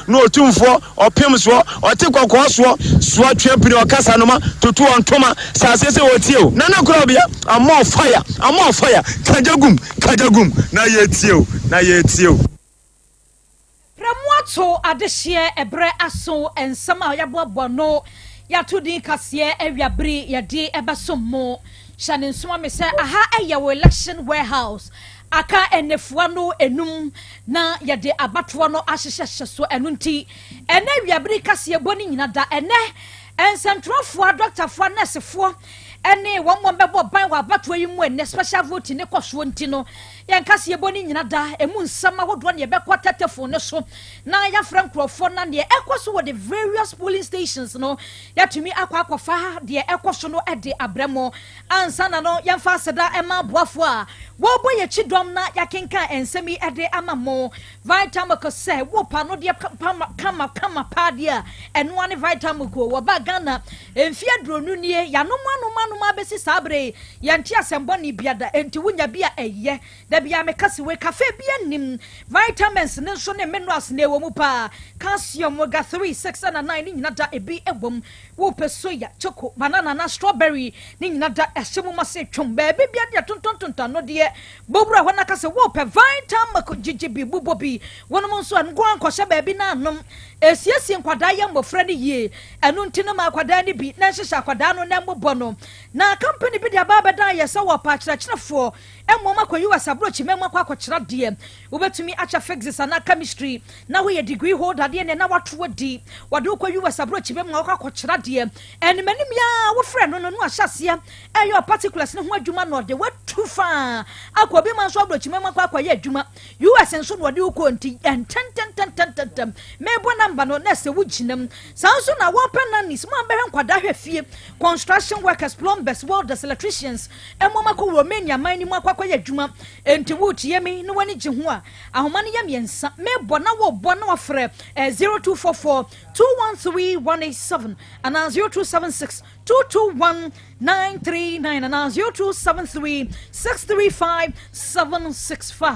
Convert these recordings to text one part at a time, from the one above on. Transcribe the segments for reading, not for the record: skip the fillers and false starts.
Na Otumfoɔ, ɔpem soɔ, ɔte kɔkɔɔ soɔ, soɔ twe apini, ɔkasa noma, tutu ɔntoma, sɛ aseɛ sɛ wɔtie o. Nana Korabea, I'm on fire, I'm on fire, ka gya gum, ka gya gum, na yɛtie o, na yɛtie o. Prɛmoato adehyeɛ ɛberɛ aso nsɛm a yɛaboaboa ano yɛato din kaseɛ awiabere yɛde ɛbɛsom mo. Hyɛ ne nso ma me sɛ aha ɛyɛ wo Election Warehouse. Aka nnafua no enum na yɛde abatoɔ no ahyehyɛhyɛ so. Ɛno nti ɛnɛ awiabere kaseɛ bɔ ne nyina da. Ɛnɛ nsɛntwerɛfoɔ, adɔktafoɔ, nɛɛsefoɔ ɛne wɔn wɔn bɛbɔ ban wɔ abatoɔ yi mu. Ɛnɛ special vote ne kɔ soɔ nti no, yɛn kaseɛ bɔ ne nyina da emu nsɛm ahodoɔ ne yɛbɛkɔ tɛtɛfo ne so na yɛafrɛ nkurɔfoɔ na deɛ ɛkɔ so wɔ the various polling stations no, yɛatumi akɔ akɔfa deɛ ɛkɔ so no ɛde abrɛ mo. Ansa na no, yɛmfa aseda ɛma aboafoɔ a wɔrebɔ yɛkyi dɔm na yɛakenkan nsɛm yi ɛde ama mo. Vitamilk, sɛ wopa no deɛ kama kama paa deɛ a, ɛnoa ne Vitamilk o. Wɔba Ghana mfeɛ 20 nie, yɛanom anom anom abɛsi saa bere, yɛnte asɛmbɔne biada. Enti wonya bi a ɛyɛ dabi a meka se wei kafe bi anim. Vitamins ne nso ne minerals na ɛwɔ mu paa, calcium, omega 3, 6 ɛna 9 ne nyina da ebi ɛwɔ mu. Wopɛ soya, choco, banana na strawberry ne nyina da ɛhyɛ mu ma se twom baabi bia deɛ tontontonton ano deɛ bɔwura hɔ naka sɛ wopɛ Vitamilk, gyegye bi bobɔ bi. Wɔnom nso ɛnko ankɔhyɛ baabi na anom esiesie nkwadaa yɛ mmɔfra no yie. Ɛno nti no, ma akwadaa no bi na nhyehyɛ akwadaa no na mmobɔ no. Na company bi de aba abɛdan yɛ sɛ wɔpa akyerɛkyerɛfoɔ mmom akɔ US aborɔkyima mu akɔ akɔkyerɛ deɛ wobɛtumi akyɛ physics anaa chemistry na woyɛ degree holder deɛ ne na wato adi wɔde wokɔ US aborɔkyima mu akɔ akɔkyerɛ deɛ ɛnimanim yia. Wofrɛ no no ahyɛ aseɛ ɛyɛ particulars ne ho adwuma na ɔde watu faa akɔ obi ma nso aborɔkyima mu akɔ akɔyɛ adwuma US nso na ɔde wokɔ. Nti ɛntɛntɛntɛntɛntɛm mebɔ number no na ɛsɛ wogyina mu. Saa nso na wɔpɛ nannies mo abɛhwɛ nkwadaa hwɛ fie, construction workers, plumbers, welders, electricians, ɛmo akɔ Romania man no mu akɔ akɔyɛ adwuma. Enti wotie mi na w'ani gye ho a, ahoma no yɛ mmiɛnsa mebɔ na wɔbɔ na wɔfrɛ 0244 213 187 anaa 0276 221 939 anaa 0273 635 765.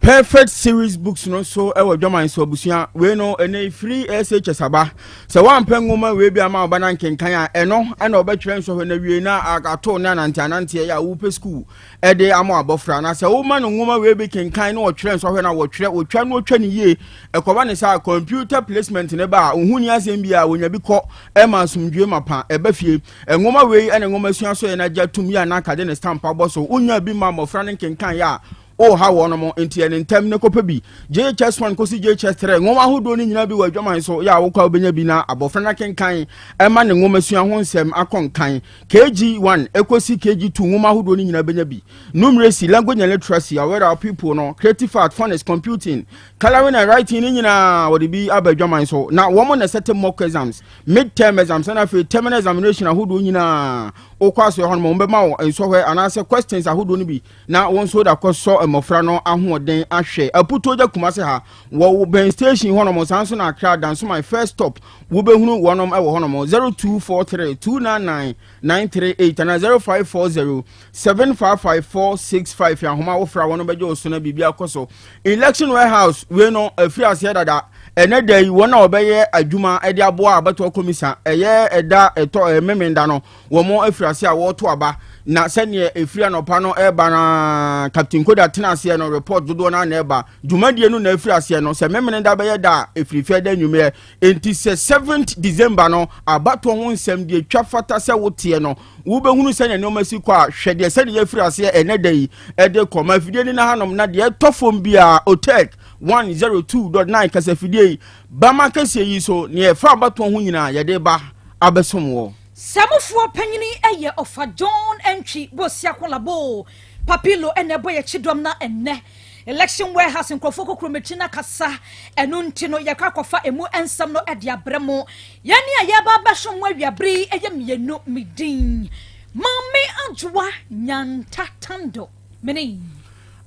Perfect Series Books no nso ɛwɔ dwaman so. Abusua, wei no ɛnɛ free SHS aba sɛ woampɛ nwoma wei bi ama ɔba no nkenkan a, ɛno ɛna ɔbɛtwerɛ nsɔhwɛ no awie na ato ne anante ananteɛ yɛ a wopɛ school ɛde ama abɔfra. Na sɛ woma no nwoma wei bi kenkan na ɔtwerɛ nsɔhwɛ no a, wɔtwerɛ wɔtwa no, ɔtwa no yie. Ɛkɔba ne sɛ computer placement ne ba a, ohu ni asɛm bi a wɔnya bi kɔ ɛma asomdwe ma pa ɛba fie. Nwoma wei ɛne nwoma sua so yɛ no agya tum yi a na akade ne stamp abɔ so. Wonya bi ma mmɔfra no nkenkan yɛ a, ɔha wɔn mo. Nti ɛne ntɛm ne kɔpɛ bi. JHS 1 kɔsi JHS 3 nwoma ahodoɔ no nyinaa bi wɔ adwaman so yɛ a wokɔ a wobɛnya bi na abɔfra no akenkan ɛma ne nwoma sua ho nsɛm akɔ nkan. KG 1 ɛkɔsi KG 2 nwoma ahodoɔ no nyinaa bɛnya bi. Numeracy, language and literacy, aware our people no, creative art, phonics, computing, colouring and writing ne nyinaa wɔde bi aba adwaman so. Na wɔn na ɛsɛte mock exams, mid term exams, ɛna afei terminal examination ahodoɔ nyinaa. Wokɔ aso hɔ no, wɔn bɛma wo nsɔhwɛ anaasɛ questions ahodoɔ no bi na wɔn nso da kɔsɔ mmɔfra no ahoɔden ahwɛ. Aputo gya Kumase ha wɔ bɛn station hɔnom. Saa nso na Akra Dansoman first stop wobɛhunu wɔnom wɔ hɔnom. 0243 299 938 ana 0540 755465. Ahoma wofra wɔn bɛgye wo so na biribi akɔ so. Election Warehouse wei no afiri aseɛ dada. Ɛnɛ da yi, wɔn a wɔbɛyɛ adwuma de aboa abatoɔ kɔmisa ɛyɛ ɛda ɛtɔ ɛmemenda no, wɔn afiri ase a wɔreto aba. Na sɛneɛ ɛfiri anɔpa no ɛreba na Captain Koda tena aseɛ no, report dodoɔ no ana ɛba. Dwumadie no na afiri aseɛ no sɛ memene da bɛyɛ da a ɛfiri fɛ da nnwumerɛ. Enti sɛ 7th December no, abatoɔ ho nsɛm deɛ twa fata sɛ woteɛ no, wobɛhunu sɛnea nneɛma si kɔ a, hwɛ deɛ sɛdeɛ yɛafiri aseɛ ɛnɛ da yi ɛde kɔ ma afidie no na hanom na deɛ ɛtɔ fam biara. Otec 102.9 kasafidie yi bama kɛseɛ yi so, neɛ ɛfa abatoɔ ho nyinaa yɛde ba abɛsom wɔ. Sɛmofoɔ panyini yɛ Ɔfa John Antwi Bosia Kolabo Papilo ɛna ɛbɔ yɛkyi dɔm. Na ɛnnɛ Election Warehouse nkurɔfoɔ kokuromekyi no akasa. Ɛno nti no, yɛkɔ akɔfa emu nsɛm no de abrɛ mo. Yɛne a yɛba abɛso mo awiabere yi ɛyɛ mmienu. Medin Maame Adwoa Nyanta Tando mene.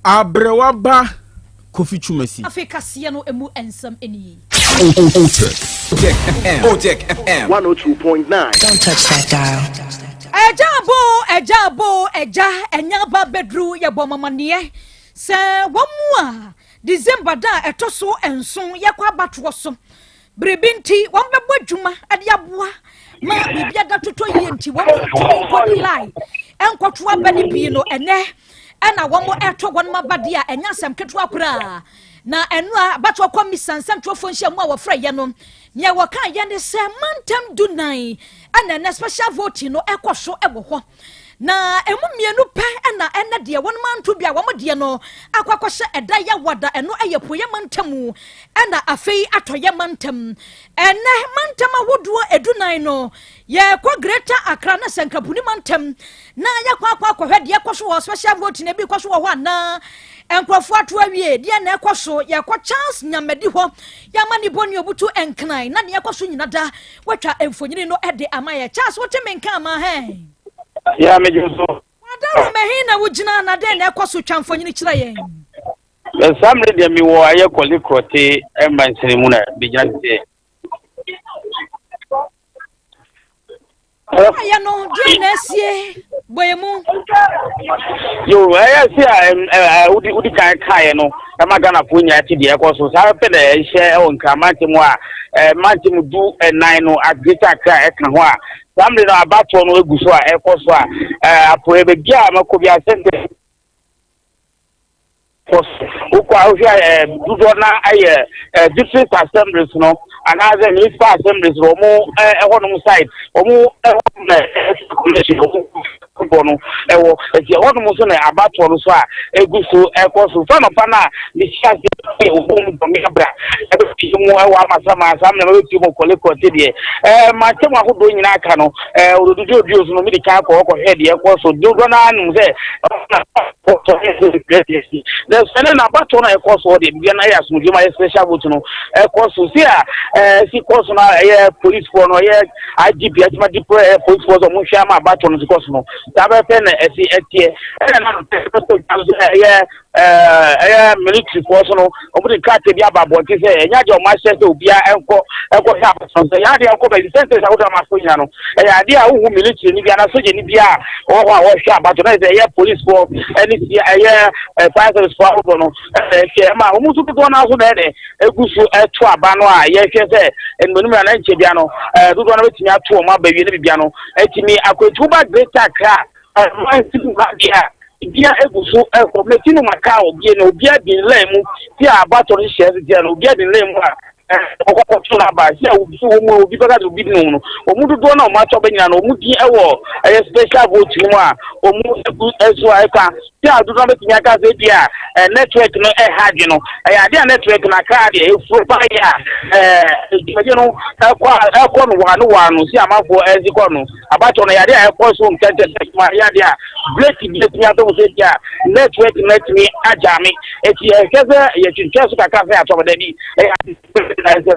Aberewa ba Kofi Twumasi. Afei kaseɛ no emu nsɛm nie. Otec. Otec FM. Otec FM. 102.9. Don't touch that dial. Ɛgya abo, ɛgya abo, ɛgya ɛnya ba bɛduru. Yɛbɔ mamaneɛ sɛ wɔn mu a December da a ɛtɔ so nson yɛkɔ abatoɔ so. Biribi nti wɔn bɛbɔ adwuma de aboa ma biribi ada totɔ yie nti wɔn ntumi nkɔdi line nkɔto aba no pii no, ɛnɛ ɛna wɔn ɛto wɔn aba deɛ a ɛnyɛ asɛm ketewa koraa. Na ɛno a abatoɔ kɔ misa nsɛmtwerɛfoɔ nhyia mu a wɔfrɛ yɛ no, nea wɔka yɛ ne sɛ mantam 14 ɛna ɛnɛ special voting no ɛkɔ so ɛwɔ hɔ, na emu mmienu pɛ ɛna ɛnɛ deɛ wɔn manto bi a wɔn deɛ no akɔ akɔhyɛ ɛda yɛ wada. Ɛno ɛyɛ poyɛ mantam ɛna afei atɔyɛ mantam. Ɛnɛ mantam ahodoɔ 14 no, yɛkɔ Greater Accra na sɛnkrapuni mantam na yɛkɔ akɔhwɛ deɛ ɛkɔ so wɔ special vote na ebi kɔ so wɔ hɔ anaa nkurɔfoɔ ato awie deɛ na ɛkɔ so. Yɛkɔ Charles Nyamadi hɔ, yɛama ne bɔ ne obutu nkran na deɛ ɛkɔ so nyina da watwa mfonyini no de ama yɛ. Charles, wote me nka ama hɛn? Ya, megye so. Wadaro mɛhin na wogyina na dɛn na ɛkɔ so? Twa mfonyini kyerɛ yɛn. Saa mmerɛ deɛ, mewɔ ayɛ Korle Klottey ɛmba nsene mu na megyina sɛ Ayɛ no deɛ na asie bɔyɛ mu. Yo, ɛyɛ si a wodi kan kaeɛ no ɛma Ghanafoɔ nyinaa ti deɛ ɛkɔ so saa pɛ na ɛhyɛ ɛwɔ Nkramantam a mantam 14 no, Greater Accra ɛka ho a, saa mmerɛ no abatoɔ no egu so a ɛkɔ so a apoɛ baabi a makɔ bi asɛnte kɔ so. Wokɔ a wohwɛ ɛ dodoɔ na ɛyɛ district assemblies no anaasɛ municipal assemblies no, wɔn ɛhɔnom side, wɔn ɛhɔnom na ɛ commission wɔn bɔ no ɛwɔ eti ɛhɔnom nso na abatoɔ no so a egu so ɛkɔ so. Fa nɔpa no a mehyia ase ɛ wɔn dɔm abra ɛbɛpie mu ɛwɔ Amasaman, saa mmerɛ ɛbɛpie mu Korle Klottey deɛ, mantam ahodoɔ nyinaa ka no ododo odio so no, mi de kan kɔ ɔkɔhwɛ deɛ ɛkɔ so. Dodoɔ naa nim sɛ na sɛnɛ na abatoɔ no a ɛkɔ so deɛ, biribiara no ayɛ asomdwe ma yɛ special vote no ɛkɔ so si a ɛsi kɔ so no, ɛyɛ policefoɔ no, ɛyɛ IGP atuma di pro, ɛyɛ policefoɔ sɛ ɔmo nhwɛ ama abatoɔ no si kɔ so no, saa bɛpɛ na ɛsi ɛteɛ. Ɛna na ɛyɛ ɛyɛ militaryfoɔ so no, ɔmo de krataa bi aba abɔnten sɛ ɛnyɛ adeɛ ɔmo ahyɛ sɛ obiara ɛnkɔ ɛnkɔ hwɛ abatoɔ no, sɛ ɛnyɛ adeɛ ɛnkɔ baabi sɛnsɛn ahodoɔ ama so nyina no, ɛyɛ adeɛ a wohu military ni bi anaa sogya ni bi a ɔwɔ hɔ a wɔhwɛ abatoɔ no, ɛyɛ policefoɔ ɛne si ɛyɛ fire service foɔ ahodoɔ no ɛna ɛhwɛ ɛma wɔn nso dodoɔ no nso na ɛdɛ egu so ɛto aba no a yɛhwɛ sɛ ɛnumɛnum na nkyɛn bia no dodoɔ no bɛtumi ato wɔn aba wie ne bibia no ɛtumi akɔ etu ba Greater Accra ɛman si mu ha deɛ a, bia egu so ɛkɔ mɛti no maka a obie no, obia di nlɛn mu ti a abatɔ no hyehyɛ ɛsi tia no, obia di nlɛn mu a ɔkɔkɔ to n'aba si a obi wɔ mu a obi bɛka sɛ obi di no, wɔn dodoɔ na wɔn atɔ bɛ nyina no, wɔn din ɛwɔ ɛyɛ special vote no mu a wɔn egu ɛso a ɛka ti a dodoɔ bɛtumi aka sɛ ebi a network no ɛha adwe no, ɛyɛ adeɛ a network no akra deɛ efuro ba yɛ a dwumadie no ɛkɔ a ɛkɔ no waa no waa no si amanfoɔ ɛsi kɔ no abatɔ no, yɛ adeɛ a ɛkɔ so ntɛntɛntɛn ma yɛ adeɛ a break bi etumi atɔ mu sɛ ebi a network no atumi agya me eti ɛhwɛ sɛ yɛtwitwa so kakra sɛ atɔ bɛda bi ɛyɛ ade sɛ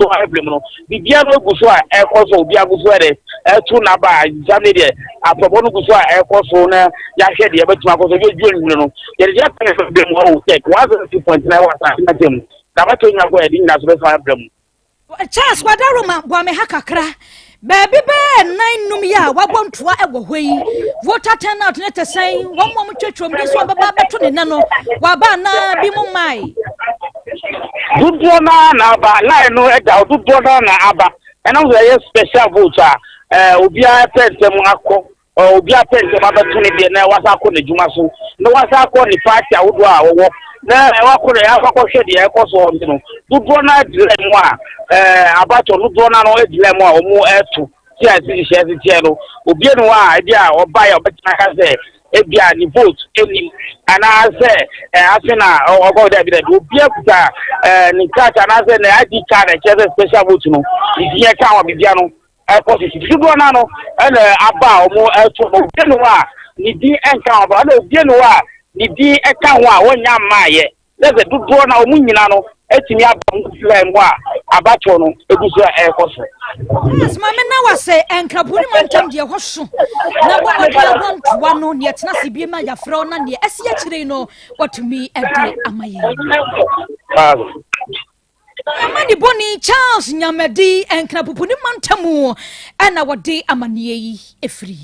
so ɛbile mu no, biribiara no egu so a ɛkɔ so, obi agu so ɛdɛ ɛto n'aba a gya ne deɛ atɔbɔ no gu so a ɛkɔ so na yɛahwɛ deɛ ɛbɛtumi akɔ so. Yɛ dwuo nwunu no yɛde deɛ ɛkɔ yɛ bɛ mu ɔwɔ tech 102.9 wɔ asase na mu na abatɔ nyina kɔ yɛde nyina so bɛfa ɛbrɛ mu. Charles Wadaroma, boa me ha kakra. Baabi bɛɛ nnan num yi a wabɔ ntoa wɔ hɔ yi, voter turnout ne te sɛn? Wɔn mu a wɔtwatwa mu nso wɔbɛba abɛto ne nɛ no, waba anaa bi mu mmae? Dodoɔ naa na aba, line no ɛda hɔ, dodoɔ naa na aba. Ɛnam sɛ ɛyɛ special vote a obiara pɛ ntɛm akɔ, obiara pɛ ntɛm abɛto ne deɛ na wasa akɔ n'adwuma so na wasa akɔ ne party ahodoɔ a wɔwɔ na wakɔ na akɔ akɔhwɛ deɛ ɛkɔ so hɔ no, dodoɔ naa di line mu a abatɔ dodoɔ naa no di line mu a wɔn ɛto tí a ɛsi hyehyɛ ɛsi teɛ no, obiara ni hɔ a ebi a ɔba yɛ ɔbɛtena aka sɛ ebi a ne vote anim anaasɛ afe na ɔkɔ. Dɛbi dɛbi, obiara kuta ne krataa anaasɛ ne ID card a ɛkyerɛ sɛ special vote no ne din ɛka ho a biribiara no ɛkɔ so. Dodoɔ naa no ɛna aba a wɔn ɛto no, obiara ni hɔ a ne din ɛnka ho aba, ɛna obiara ni hɔ a ne din ɛka ho a wɔnya mmaayɛ sɛ dodoɔ na wɔn nyinaa no etumi aba wɔn line mu a abatoɔ no egu so a ɛrekɔ so. Yes, maame na wase nkrabu ne mantam deɛ ɛhɔ so na bɔ mmɔden abɔ ntoa no neɛ tena ase bie ma yɛafrɛ wo na neɛ ɛsi akyire no watumi de ama yɛn. Ama ne bɔne Charles Nyamadi, Nkrapupu ne mantamu ɛna wɔde amanneɛ yi ɛfiri.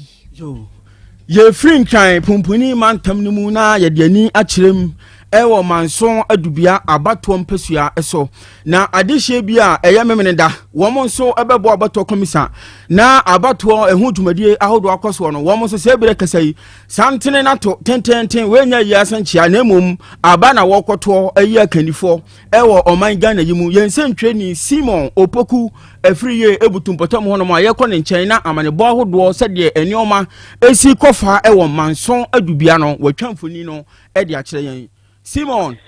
Yɛfiri Ntwan pumpuni mantam no mu na yɛde ani akyerɛ mu. ɛwɔ Manso Adubea abatoɔ mpasua so. Na adehyeɛ bi a ɛyɛ Memeneda, wɔn nso ɛbɛbɔ abatoɔ kɔmisa na abatoɔ ɛho dwumadie ahodoɔ akɔ soɔ no, wɔn nso sɛ ebere kasa yi santene no ato tententen. Wɔanya yi asɛnkyea na mmom aba na wɔkɔtoɔ ayi akannifoɔ ɛwɔ ɔman Ghana yi mu. Yɛn nsɛntwerɛni Simon Opoku afiri yie ebutu mpɔtam hɔnom a yɛkɔ ne nkyɛn na amanebɔ ahodoɔ sɛdeɛ nneɛma esi kɔfa ɛwɔ Manso Adubea no, wɔatwa mfoni no ɛde akyerɛ yɛn. Simon.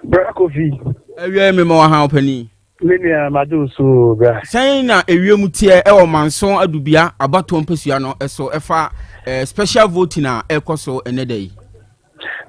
Bra Kofi. Awia mi ma wɔ ha, ɔpanin. Me nua, magye wo so, bra. Sɛn na ewiem teɛ ɛwɔ Manso Adubea abatoɔ mpasua no ɛso ɛfa special voting a ɛkɔ so ɛnɛ da yi?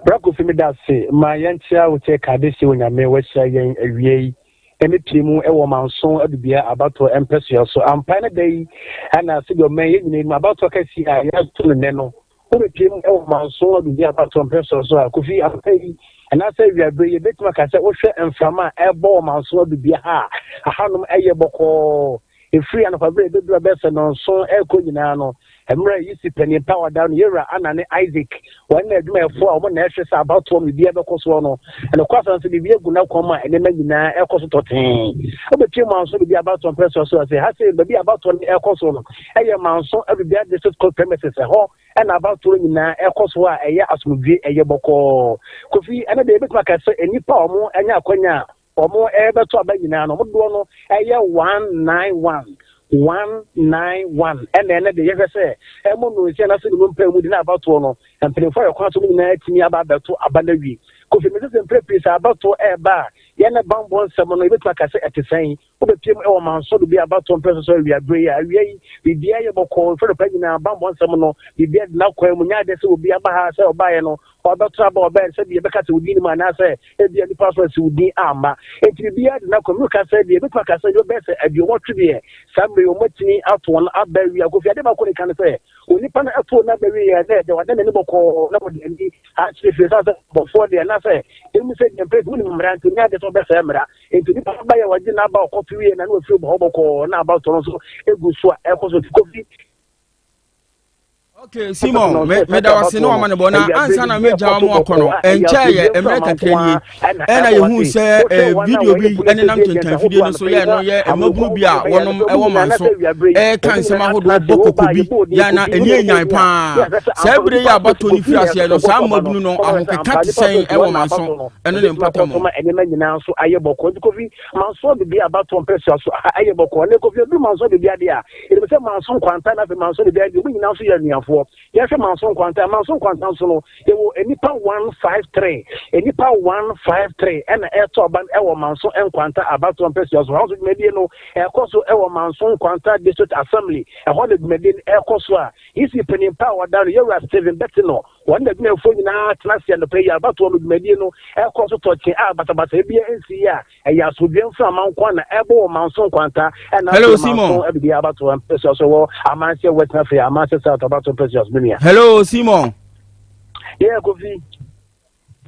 Bra Kofi, mi da ase. Ma yɛnkyea wo kyɛ kade hyɛ Onyame wahyia yɛn awie yi ɛne pie mu ɛwɔ Manso Adubea abatoɔ mpasua so. Ampa, ne da yi ɛna sɛdeɛ ɔman yɛn nyinaa mu abatoɔ kɛseɛ a yɛato no nnɛ no, wobɛpie mu ɛwɔ Manso Adubea abatoɔ mpasua so a, Kofi, ampa yi anaasɛ awiabere yɛbɛtumi aka sɛ wohwɛ mframa a ɛbɔ wɔ Manso Adubea ha a, ahanom ɛyɛ bɔkɔɔ. Ɛfiri anɔpabere ɛbɛduru abɛsɛ 7 ɛrekɔ nyinaa no, mmerɛ yi si panin pa ɔda no, yɛwura Anane Isaac, wɔn na adwumayɛfoɔ a wɔn na ɛhwɛ sɛ abatoɔ no biribiara bɛkɔ soɔ no, ɛnokɔ asan sɛ biribi agu n'akwan mu a, nneɛma nyinaa ɛkɔ so tɔtee. Wobɛpie Manso biribi abatoɔ mpɛ so so ase ha sɛ baabi abatoɔ no ɛkɔ so no ɛyɛ Manso Adubea District Court premises. Ɛhɔ ɛna abatoɔ nyinaa ɛkɔ so a ɛyɛ asomdwe, ɛyɛ bɔkɔɔ. Kofi, ɛno deɛ yɛbɛtumi aka sɛ nnipa a wɔn anya akwanya a wɔn ɛbɛto aba nyinaa no, wɔn dodoɔ no ɛyɛ 191, 191. Ɛna ɛnɛ de yɛhwɛ sɛ ɛmo 6 na sɛ ne mu mpɛ mu de na abatoɔ no, mpanimfoɔ a yɛkwan so no nyinaa atumi aba abɛto aba no awie. Kofi, mese sɛ mprɛ pii sɛ abatoɔ ɛɛba a, yɛn bambɔ nsɛm no, yɛbɛtumi aka sɛ ɛte sɛn? Wobɛpie mu ɛwɔ Manso do bi abatoɔ mpɛ so so awia bere yi a, awia yi biribiara yɛ bɔkɔɔ. Mfɛ no pa nyinaa, bambɔ nsɛm no, biribiara de n'akwan mu. Nyɛ adeɛ sɛ obi aba ha sɛ ɔbaeɛ no ɔbɛto aba, ɔbɛyɛ sɛ deɛ yɛbɛka sɛ wodin no mu anaasɛ ebia nipa so asi wodin amma. Enti biribiara de n'akwan mu ka sɛ deɛ yɛbɛtumi aka sɛ yɛbɛyɛ sɛ 80 deɛ, saa mmerɛ yi wɔmatumi ato wɔn aba awia. Kofi, ade baako ne ka no sɛ onipa no ɛto n'aba wie yɛ dɛ deɛ wada n'ani bɔkɔɔ na wɔde ani akyerɛ fie sɛ bɔfoɔ deɛ na sɛ emu sɛ deɛ mpɛ wonim mmara nti nyɛ ade sɛ ɔbɛsɛe mmara. Nti nipa no ba yɛ wɔgye n'aba, ɔkɔto wie na ne wafiri bɔ hɔ bɔkɔɔ na aba tɔ no nso egu so a ɛkɔ so. Nti Kofi, Okay, Simon, meda wase ne wama ne bɔ. Na ansa na megya mo akɔ no, ɛnkyɛ yɛ mmerɛ kakra nie ɛna yɛhu sɛ video bi ɛnenam tentan fidie no so yɛ no yɛ mmabunu bi a wɔnom ɛwɔ Manso ɛka nsɛm ahodoɔ bɔ kɔkɔ bi yɛ na ɛni enyan paa. Saa ebire yi a abatoɔ no firi aseɛ no, saa mmabunu no ahokeka te sɛn ɛwɔ Manso ɛno ne mpɔtam? Nneɛma nyinaa nso ayɛ bɔkɔɔ. Nti Kofi, Manso bibi abatoɔ mpɛsua so ayɛ bɔkɔɔ ne Kofi oduru Manso bibi adeɛ a ɛnim sɛ Manso Nkwanta na afei Manso bibi adeɛ, wɔn nyinaa nso yɛ anuafoɔ. Yɛhwɛ Manso Nkwanta, Manso Nkwanta nso no, yɛwɔ nnipa 153, nnipa 153 ɛna ɛɛto aba ɛwɔ Manso Nkwanta abatoɔ mpɛsua so. Ahosuo dwumadie no ɛkɔ so ɛwɔ Manso Nkwanta District Assembly. Ɛhɔ na dwumadie no ɛkɔ so a yisi panin pa a wɔda no, yɛwura Stephen Betino, wɔn na adwumayɛfoɔ nyinaa tena ase anɔpɛ yi. Abatoɔ no dwumadie no ɛkɔ so tɔkye a basabasa bi nsi yi a ɛyɛ asomdwe mframa nko na ɛbɔ wɔ Manso Nkwanta ɛna Hello, Simon. Manso Abidi abatoɔ mpɛsua so wɔ Amanhyɛ West na afei Amanhyɛ South abatoɔ mpɛsua so, menua. Hello, Simon. Yɛ Kofi.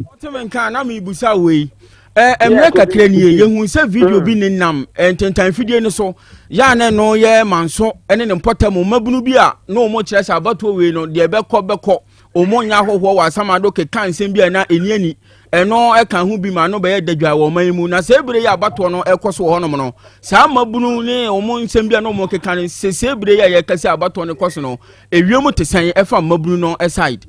Wotumi nka na mebusa wei. Mmerɛ kakra nie yɛhu sɛ video bi ne nam ntentan fidie no so yɛ a na no yɛ Manso ne ne mpɔtam mmabunu bi a na wɔn kyerɛ sɛ abatoɔ wei no deɛ bɛkɔ bɛkɔ, wɔn nyɛ ahɔhoɔ wɔ Asamado, keka nsɛm bi a na ɛni ani ɛno ɛka ho bi ma no bɛyɛ dadwa wɔ ɔman yi mu. Na sɛ ebire yi abatoɔ no ɛkɔ so wɔ hɔnom no, saa mmabunu ne wɔn nsɛm bi a na wɔn keka no, sɛ ebire yi a yɛka sɛ abatoɔ no kɔ so no, ewiem te sɛn ɛfa mmabunu no side?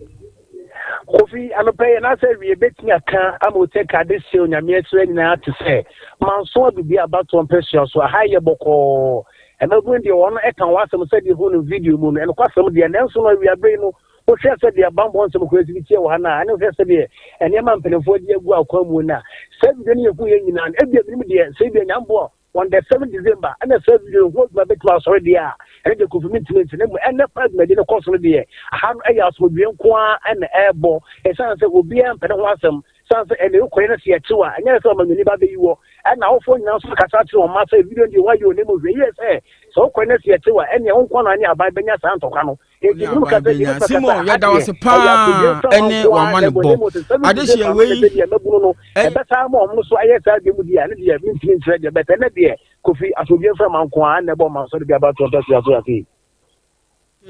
Kofi, anɔpɛ yɛ n'asɛ wie bɛtumi aka ama otɛ kade hyɛ Onyame akyerɛ nyinaa te sɛ Manso Adubi abatoɔ mpɛsua so aha yɛ bɔkɔɔ. Ɛmɛbunu deɛ wɔn ɛka wɔn asɛm sɛdeɛ hu no video mu no, ɛnokɔ asɛm deɛ, nanso no awiabere no wohwɛ sɛdeɛ bambɔ nsɛm kura si bi tie wɔ ha no a, ɛne wohwɛ sɛdeɛ nneɛma mpanimfoɔ de agu akwan mu no a, saa video no yɛhu yɛ nyinaa no, ebia menim deɛ sɛ ebia Nyamboa on the 7 December ɛna saa video ho adwuma bɛtumi asɔre deɛ a, ɛne deɛ Kofi mentumi nti. Na mu ɛnɛ pa dwumadi no kɔ so no deɛ, aha no ɛyɛ asomdwe nko ara ɛna ɛrebɔ, ɛsiane sɛ obiara mpɛ ne ho asɛm, sane sɛ ɛna ɛkɔyɛ no sɛ yɛkyew a, ɛnyɛ sɛ ɔmanyɔni ba bɛyi wɔ. Ɛna awofoɔ nyinaa nso kasa kyerɛ wɔn mma sɛ video deɛ wɔayɛ onim hwɛ yie sɛ wokɔyɛ no sɛ yɛkyew a, ɛneɛ wo nko na ne aban bɛnya saa ntɔkwa no. Simon, yɛda wase paa ɛne wama ne bɔ adehyeɛ wei. Ɛbɛsaa ma ɔmo so ayɛ saa deɛ mu deɛ, ɛne deɛ mentumi nkyerɛ deɛ bɛtɛ ne deɛ. Kofi, asomdwe mframa nko a ɛna ɛbɔ ma nsɔre bi abatoɔ mpɛsua so ase.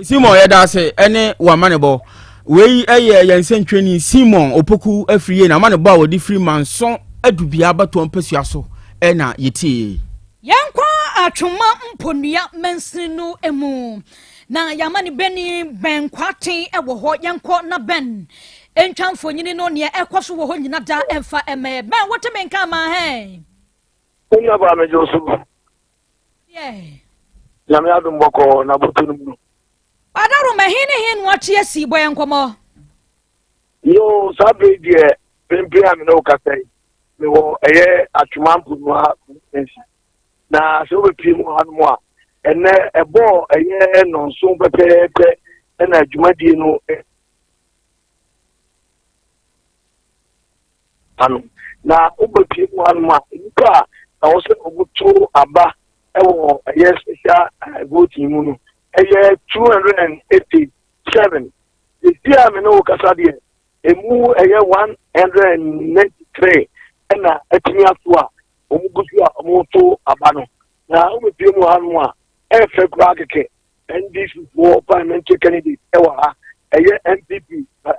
Simon, yɛda ase ɛne wama ne bɔ. Wei yɛ yɛn nsɛntwerɛni Simon Opoku Afriyie na amanebɔ a wɔde firi Manso Adubea abatoɔ mpasua so na yɛtieeɛ. Yɛnkɔ Atwoma Mponua mansini no mu na yɛama ne bɛni Ben Kwarteng wɔ hɔ. Yɛnkɔ na Ben ntwa mfonini no nea ɛkɔ so wɔ hɔ nyina da ɛmfa ɛmɛ. Ben wote me nka ama hɛn? Wo nuabaa megye wo so. Yeah. Nyame adom bɔkɔɔ na boto no mu no. Adarom, ɛhe ne he no ate asi? Bɔ yɛn nkɔmmɔ. Yoo, saa bere yi deɛ, mprempren a me ne wo kasa yi, mewɔ ɛyɛ Atwoma Mponoa constituency. Na sɛ wobɛpie mu hanom a, ɛnɛ ɛbɔɔ ɛyɛ nnɔnson pɛpɛɛpɛ ɛna dwumadie no ano. Na wobɛpie mu hanom a, nnipa a ɛwɔ sɛ wɔto aba ɛwɔ ɛyɛ special eh, voting mu no ɛyɛ 287. Ɛsi a me ne wo kasa deɛ, ɛmu ɛyɛ 193 ɛna atumi ato a wɔn gu so a wɔto aba no. Na wobɛpie mu hanom a, ɛfɛ koraa kɛkɛ. NDC foɔ parliamentary candidate ɛwɔ ha, ɛyɛ NPP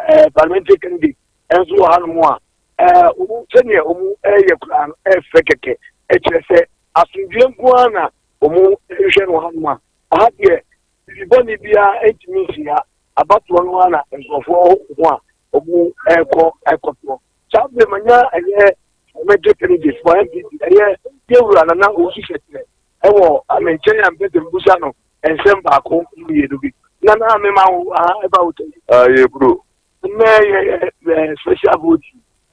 eh, parliamentary candidate ɛnso wɔ hanom a ɛɛ wɔn sɛdeɛ wɔn ɛyɛ koraa no ɛfɛ kɛkɛ, ɛkyerɛ sɛ asomdwoeɛ nko ara na wɔn hwehwɛ no hanom a aha deɛ bibi bɔne biara ntumi nsi ha. Abatoɔ no ara na nkurɔfoɔ ho a wɔn ɛrekɔ ɛkɔtoɔ. Saa bere manya ɛyɛ parliamentary candidate for NPP, ɛyɛ yɛwura Nana Owusu Sɛkyerɛ ɛwɔ ame nkyɛn a mpɛ sɛ mbusa no nsɛm baako mmienu bi. Nana, mema wo aha ɛba wo tɛ. Yɛ bro. Nnɛ yɛ yɛ special vote.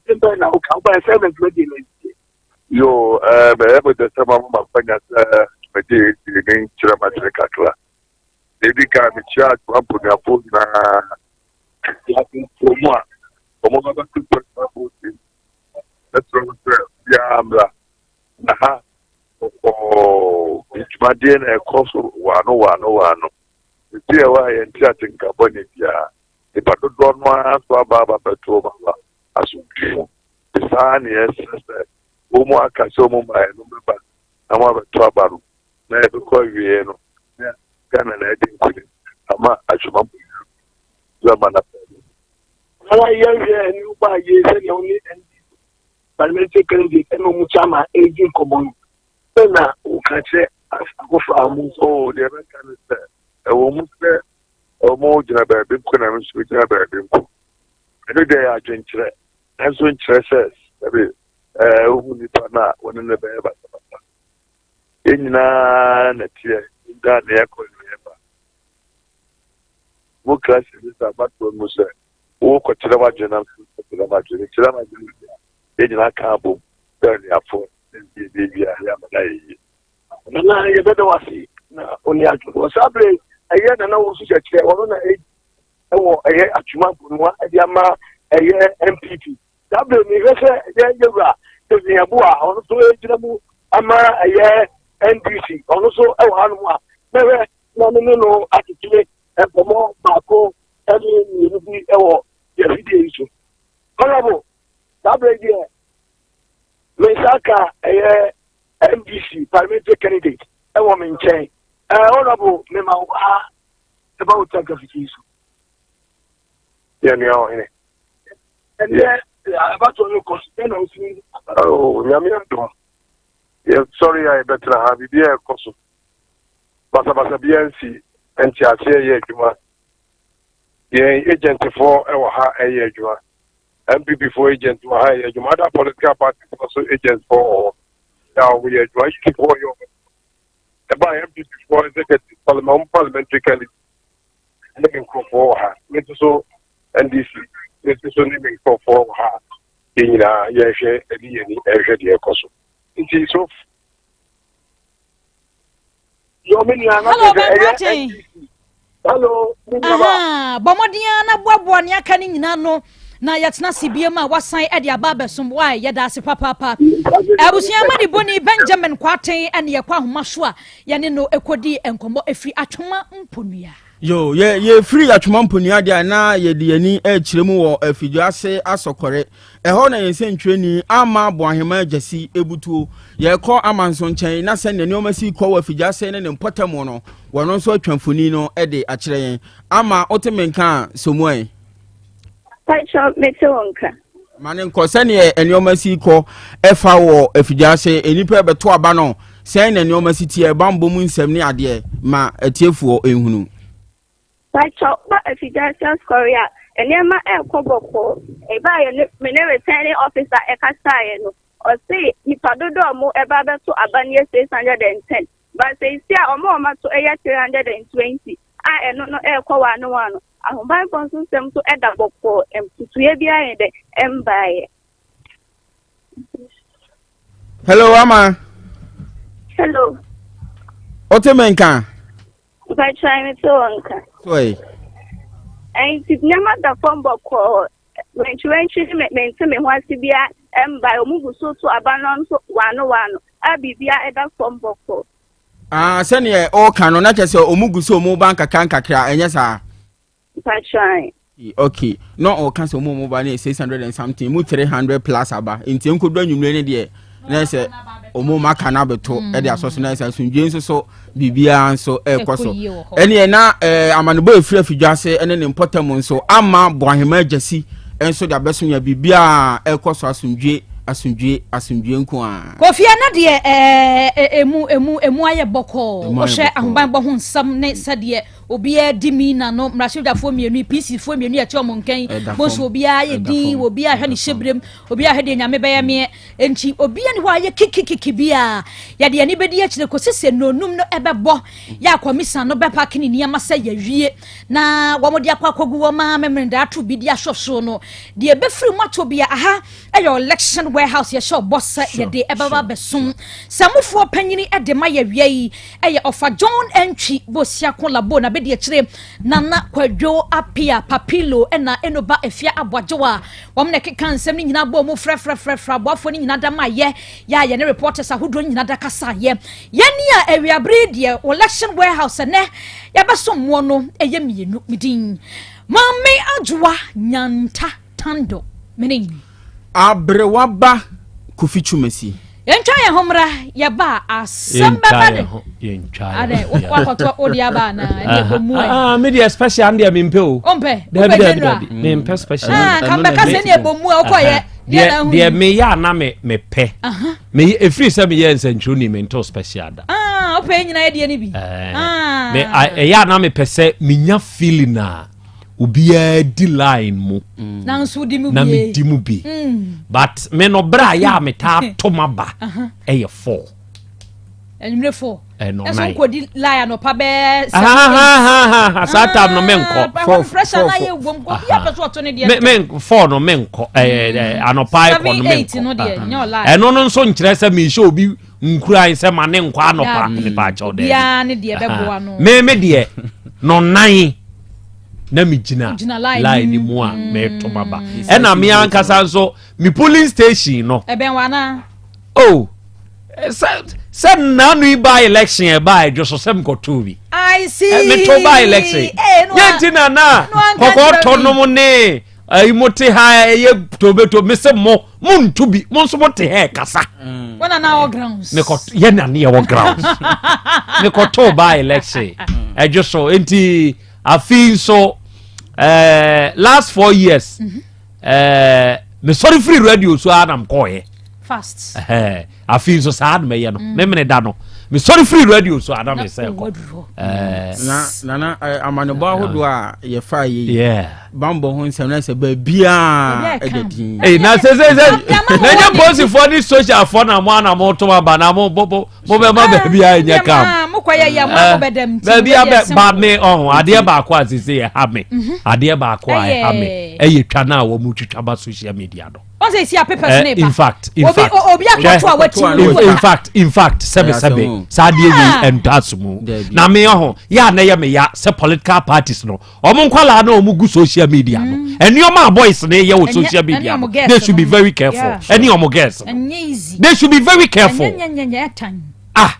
Ɛbɛn na woka wobɛn sɛ na dwumadie no asie. Yo, ɛɛ bɛyɛ mo dɛ sɛ mama makwanya sɛ dwumadie yi ne nkyerɛ m'adwene kakra. Na edi kan mekyia adwuma mponuafoɔ nyinaa wɔ mu a wɔn ba bɛto special vote yi. Mɛsrɛ wo sɛ obiara mmra na ha ɔkɔɔ dwumadie na ɛkɔ so wɔ ano wɔ ano wɔ ano. Ɛti ɛwɔ a yɛnte atenka bɔne biara. Nipa dodoɔ no ara nso aba aba bɛto wɔn aba asomdwoe mu. Nti saa ne yɛsrɛ sɛ wɔn mu aka sɛ wɔn mmaeɛ no bɛba na wɔn abɛto aba no na yɛbɛkɔ awieɛ no na Ghana na ɛdi nkonim ama atwoma mu bɛma no apɛ. Na yɛhwɛ ne wo baa yie sɛdeɛ wo ne NDC parliamentary candidate ɛna ɔmo chairman ɛredi nkɔmmɔ no, sɛ na woka kyerɛ afoforɔ a ɔmo nso. Oh, deɛ ɛbɛka ne sɛ ɛwɔ mu sɛ wɔn gyina baabi nko na nso gyina baabi nko. Ɛno deɛ yɛ adwenkyerɛ, nanso nkyerɛ sɛ sɛbi ɛɛ wohu nipa no a wɔne no bɛyɛ basabasa. Yɛn nyinaa na teɛ da na yɛkɔ na yɛba. Democracy ne sɛ abatoɔ mu sɛ wokɔkyerɛ w'adwene na nso kɔkyerɛ m'adwene, kyerɛ m'adwene bi a yɛn nyinaa ka abom sɛ anuafo ne biribi bi a yɛama no ayɛ yie. Nana, yɛbɛda wo ase na ɔne adwene wɔ saa bere ɛyɛ Nana wo nso kyerɛkyerɛ ɔno na ɛwɔ ɛyɛ atwuma mponoa ɛde ama ɛyɛ NPP. Saa bere mehwɛ sɛ ɛyɛ yɛwura Stephen Yeboah a ɔno nso gyina mu ama ɛyɛ NDC, ɔno nso ɛwɔ hanom a mɛhwɛ na me ne no atete nkɔmmɔ baako ɛne mmienu bi ɛwɔ yɛn fidie yi so. Honorable, saa bere deɛ me nsa ka ɛyɛ NDC parliamentary candidate ɛwɔ me nkyɛn. Ɛɛ honorable, mema wo ha ɛba wo tanka fidie yi so. Yɛ nua ɔhene. Ɛnɛ abatoɔ no kɔ so dɛn na wosi? Oh, Nyame adom. Yɛsɔre a yɛbɛtena ha, biribiara ɛkɔ so. Basabasa biara nsi, nteaseɛ yɛ adwuma. Yɛn agentfoɔ ɛwɔ ha ɛyɛ adwuma. NPP foɔ agent wɔ ha ɛyɛ adwuma. Other political parties nso agent foɔ wɔ hɔ. Yɛ a wɔyɛ adwuma. EC foɔ yɛ wɔn. Ɛbaa NPP foɔ executive, parliament, parliamentary candidate ne me nkurɔfoɔ wɔ ha. Me nso so NDC, me nso so ne me nkurɔfoɔ wɔ ha. Yɛn nyinaa yɛhwɛ ɛde yɛn ani ɛhwɛ deɛ ɛkɔ so. Nti so. Yɔ me nua na Hello, kyerɛ sɛ ɛyɛ Bɛnkwaten. NDC. Hello, me nua ba. Aha, bɔ mmɔden ara na boaboa nea aka no nyinaa no na yɛtena ase biom a wasan de aba abɛsom. Wai, yɛda ase papaapa. Abusua ma ne boni Benjamin Kwarteng ne yɛkɔ ahoma so a yɛne no kɔdi nkɔmmɔ ɛfiri Atwoma Mponua. Yo, yɛ yɛfiri Atwoma Mponua deɛ a na yɛde yɛn ani rekyerɛ mu wɔ Afidwoase Asɔkɔre. Ɛhɔ na yɛn sɛntwerɛni Ama Boahema Agyasi butuo. Yɛrekɔ Ama nso nkyɛn na sɛdeɛ nneɛma si kɔ wɔ Afidwoase ne ne mpɔtam no, wɔno nso atwa mfoni no de akyerɛ yɛn. Ama, wote me nka a, sɔ mu ɛ. Pakyɛ mete wo nka. Ma ne nkɔ sɛdeɛ nneɛma si kɔ ɛfa wɔ afidie ase nnipa ɛbɛto aba no sɛn na nneɛma si teɛ bammɔ mu nsɛm ne adeɛ ma atiefoɔ nhunu. Pakyɛ woba afidie ase asɔre a nneɛma ɛrekɔ bɔkɔɔ. Ɛbaa yɛ ne me ne returning officer ɛkasaeɛ no ɔse nipa dodoɔ a wɔn ɛba abɛto aba no yɛ 610 but seisei a wɔn a wɔn ato ɛyɛ 320 a ɛno no ɛrekɔ wano wano. Ahobammɔ nso nsɛm nso da bɔkɔɔ, ntutuiɛ biara yɛ dɛ ɛmbaeɛ. Hello, Ama. Hello. Wote me nka? Mpatwa me te wɔ nka. Soe. Nti nneɛma da fam bɔkɔɔ. Wɛntwiwɛntwi ne mente me ho ase biara ɛmbaeɛ. Wɔn gu so to aba no nso wano wano a biribiara ɛda fam bɔkɔɔ. Ah, sɛdeɛ ɔreka no na kyerɛ sɛ ɔmu gu so ɔmu ba nkakra nkakra ɛnyɛ saa. Mpatwan. Okay, na ɔka sɛ ɔmu ɔmu ba ne 600 and something mu 300 plus aba nti nkodu anwummerɛ no deɛ na sɛ ɔmu ma ka no abɛto mm. ɛde asɔ so na sɛ asomdwe nso so biribiara nso ɛrekɔ so ɛneɛ na eh, amanebɔ ɛfiri afidwa ase ɛne ne mpɔtam nso ama boahema agyasi nso de abɛso yɛ biribiara ɛrekɔ so asomdwe asomdwe asomdwe nko a Kofi ɛnɛ deɛ ɛɛ emu emu emu ayɛ bɔkɔɔ. Wohwɛ ahobanbɔ ho nsɛm ne sɛdeɛ obiara di mi na no mmarahyɛbadwafoɔ mmienu yi PC foɔ mmienu yɛte wɔn nkan. Mo nso obiara yɛ din obiara hwɛ ne hyɛbrem obiara hwɛ deɛ nyame bɛyɛ meɛ. Nti obiara ni hɔ a yɛ kikikiki biara yɛde ani bɛdi akyire kɔsi sɛ nnonum no ɛbɛbɔ yɛ akɔmisa no bɛpake ne nneɛma sɛ yɛwie na wɔn de akɔ akɔgu wɔn maa memeneda ato bi de asɔ so no deɛ ɛbɛfiri mu ato bia aha ɛyɛ election warehouse yɛhyɛ ɔbɔ sɛ yɛde ɛbɛba bɛsom samufoɔ panyini ɛde ma yɛwia yi ɛyɛ ɔfa John Antwi Bosiako Labo na bɛdi akyire Nana Kwadwo Apia Papilo ɛna Enoba Afia Aboagyewa wɔn na ɛkeka nsɛm no nyinaa bɔ mu frɛfrɛfrɛfrɛ aboafoɔ no nyinaa da ma yɛ yɛ a yɛne reporters ahodoɔ no nyinaa da kasa yɛ yɛne a awiabere deɛ election warehouse ɛnɛ yɛbɛsom moɔ no ɛyɛ mmienu medin Maame Adwoa Nyanta Tando, me ne. Aberewa ba Kofi Twumasi. Yɛntwa yɛn ho mmra, yɛba a asɛm bɛba de. Yɛntwa yɛn ho. Adɛ, wakɔtɔ wode aba anaa? Ɛne ɛbɔ mu ɛ. Ah, me deɛ special deɛ mempɛ o. Wompɛ? Dabi dabi dabi, mempɛ special. Ah, ka mbɛka sɛ ne ɛbɔ mu a wokɔyɛ. Deɛ deɛ meyɛ a na me mepɛ. Me efiri sɛ meyɛ nsɛntwerɛni mentɔ special da. Ah, wopɛ nyina yɛ deɛ no bi. Ah. Me ɛyɛ a na mepɛ sɛ menya feeling a. obiara di line mu mm. nanso di mu na me di mu bi mm. but me no bere a yɛ a metaa to ma ba ɛyɛ four anwummerɛ four ɛno nan ɛso nkɔdi line anɔpa bɛɛ sɛ saa time no menkɔ ah, four pressure na yɛ wom obi apɛ so ɔto ne deɛ me me four no menkɔ ɛɛ anɔpa ɛkɔ no menkɔ ɛno no nso nkyerɛ sɛ mehyɛ obi nkuran sɛ ma ne nkɔ anɔpa mepa akyɛw dɛ biara ne deɛ bɛboa no me me deɛ no nan na me gyina line ni mu a mm. meto maba ɛna me ankasa nso me polling station no ɛbɛn wa na oh sɛ sɛ nnanu yi ba election ɛba ɛdwo so sɛ mekɔtoo bi I see. Meto ba election yɛ nti na na kɔkɔɔ tɔ nom ne ayi mo te ha ɛyɛ tobeto me se mo mo ntu bi mo nso mo te ha ɛkasa. Mm. Wɔn na wɔ grounds. Mekɔ yɛ na ne yɛ wɔ grounds. Mekɔ to ba election ɛdwo so nti afi nso ɛɛ last 4 years ɛɛ mesɔre firi radio so ara na mekɔɔyɛ. Fast. Ɛhɛn afei nso saa na mɛyɛ no mm. memene da no mesɔre firi radio so ana mesɛ kɔ na nana amanebɔ ahodoɔ a yɛfa yɛ yi bambɔ ho nsɛm na sɛ baabiaa ɛda din na sɛ sɛ sɛ na nyɛ posifoɔ ne socialfoɔ na mo ana moto aba na mo mobɛma baabi a ɛnyɛ kam baabi a bɛ ba me ɔho adeɛ baako a sese ɛha me mhm. adeɛ baako a ɛha me ɛyɛ twa no a wɔn twitwa ba social media no wọn sɛ esi a papers ne ba in fact in fact obi akɔto a wati mu in fact in fact sɛbi sɛbi saa adeɛ wei ɛntɔ aso mu na me ɔho yɛ a na yɛ me ya sɛ political parties no wɔn nkwalaa na wɔn gu social media no nneɛma a boys ne yɛ wɔ social media no they should be very careful ɛne wɔn girls no they should be very careful ah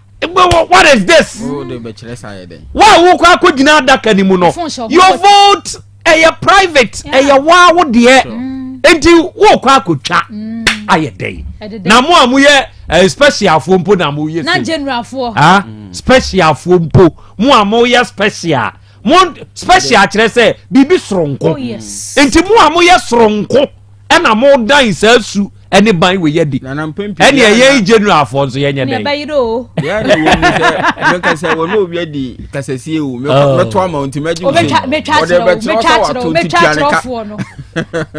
what is this wa wo kɔ akɔ gyina adaka ni mu no your vote ɛyɛ private ɛyɛ waa wo deɛ nti wo kɔ akɔtwa mm. ayɛ dɛn na mo a moyɛ eh, specialfoɔ mpo na moyɛ na generalfoɔ ah specialfoɔ mpo mo a moyɛ special. Mo special kyerɛ sɛ biribi soronko. Oh, yes. Nti mo a moyɛ soronko ɛna mo dan saa su ɛne ban wei adi. Nana mpɛn pii Ɛne deɛ ɛyɛ na- generalfoɔ nso yɛnyɛ Ne dɛn. ɛbɛyere o. deɛ na ɛwɔ mu sɛ meka sɛ wɔne obi adi kasasie o Oh. mɛto ama wo nti mɛgye wo Obetwa sei. metwa Ɔde akyerɛ wo, bɛkyerɛ wo metwa sɛ akyerɛ wo, wato nti metwa tua ne akyerɛ ka. wofoɔ no.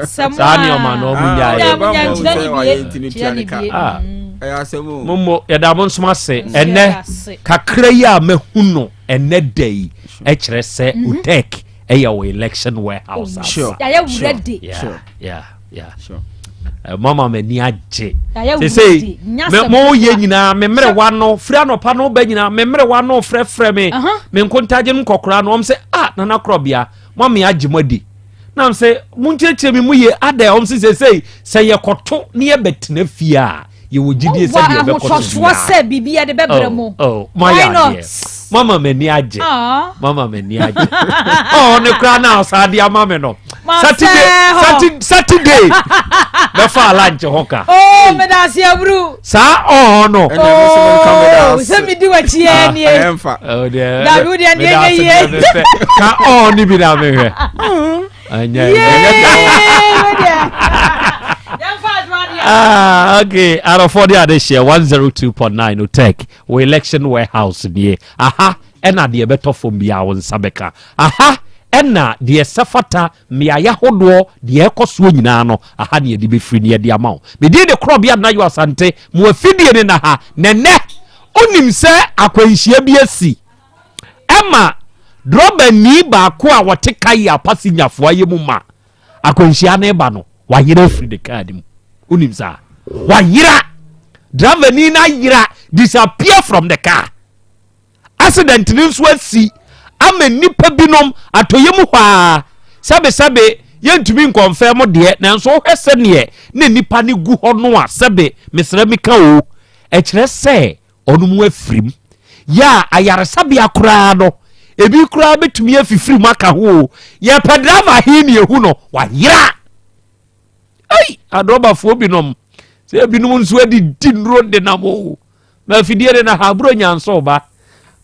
Sɛ mo Saa a. nneɛma no ɔmo Ah, nyaeɛ. ɔde Mo ba nya ma wo nkyerɛ sɛ ne wayɛ bie, nti no kyerɛ tua ne ne ka. bie. Ah. Ɛyɛ asɛm o. Mommo yɛda mo nsom ase Nso yɛda ɛnɛ ase. kakra yi a mahu no ɛnɛ da yi ɛkyerɛ sɛ otek ɛyɛ wɔ election warehouse asa. Sure. Yɛayɛ Sure. ready. Yeah, Sure. yeah, yeah. Sure. Mama m'ani agye. Yɛayɛ Sesei ready. Nya asɛm mo yɛ ketewa. nyinaa me mmerewa no firi anɔpa no ba nyinaa me mmerewa no frɛfrɛ me Aha. me nkontagye no nkɔkora no ɔm sɛ ah nana korɔbea mama agye mo adi nam sɛ monkyerɛkyerɛ me mu yie adɛ ɔm sɛ sesei sɛ yɛkɔto ne yɛbɛtena fie a yɛwɔ gyidie Wowɔ sɛ deɛ ɛbɛkɔ so ahotɔsoɔ sɛ biribi yɛde bɛbrɛ mo. Oh, Why moayɛ not? adeɛ mama m'ani agye Aw. mama m'ani agye ɔɔ ne koraa na ɔsan de ama me no Ma saturday fɛ hɔ. Saturday bɛfa alantye hɔ ka Oh, meda ase aburu. saa ɔɔ no Ɛna ɛno nso menka meda Oh, ase. sɛ medi w'akyi ɛ nie. Ɛyɛ mfa. Oh, deɛ, Dabi, wo deɛ, meda neɛ ase nyɛ deɛ yie. mepɛ. ka ɔɔ ne bi na mehwɛ ɛnyɛ Yee, wo deɛ. Yɛmfa adwuma deɛ. Ah, okay. Arɔfoɔ de ade hyɛ 102.9 Otec wɔ election warehouse nie. Aha ɛna deɛ ɛbɛtɔ fam biara wo nsa bɛka. Aha ɛna deɛ ɛsɛ fata mmeaeɛ ahodoɔ deɛ ɛkɔ soɔ nyinaa no aha ne yɛde bɛfiri ne yɛde ama wo. Medin de Korɔbea Nayo Asante mo afidie ne na ha na ɛnɛ wonim sɛ akwanhyia bi asi ɛma drɔbani baako a wɔte kae a pasenyafoɔ ayɛ mu ma akwanhyia no ba no wayera afiri ne kaa no mu wonim saa wayera driverni no ayera disappear from the car accident no nso asi ama nnipa binom atɔyɛ mu hɔ a sɛbesɛbe yɛntumi nkɔmfɛ mo deɛ nanso wohwɛ sɛneɛ na nnipa no gu hɔ no a sɛbe mesrɛ meka o ɛkyerɛ sɛ ɔno mu afirim yɛ a ayaresabea koraa no ebi koraa bɛtumi afifiri mu aka ho o yɛpɛ driver he ne ehu no wayera ei adrɔbafoɔ binom sɛ ebinom nso adidi nnuro de nam o ma afidie de na ha aburo nyanso ba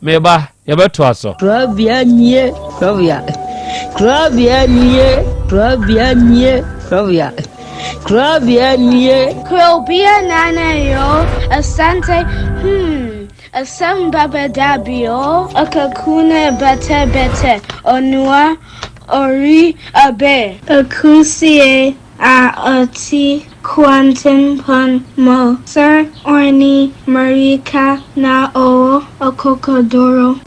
meba yɛbɛtoa so. Kurabea nie, kurabea. Kurabea nie, kurabea nie, kurabea. Kurabea nie. Krobia nana yo, asante, asem baba dabio, akakuna bete bete, onua, ori abe. Akusie a oti quantum mo, sir orni marika na o okokodoro.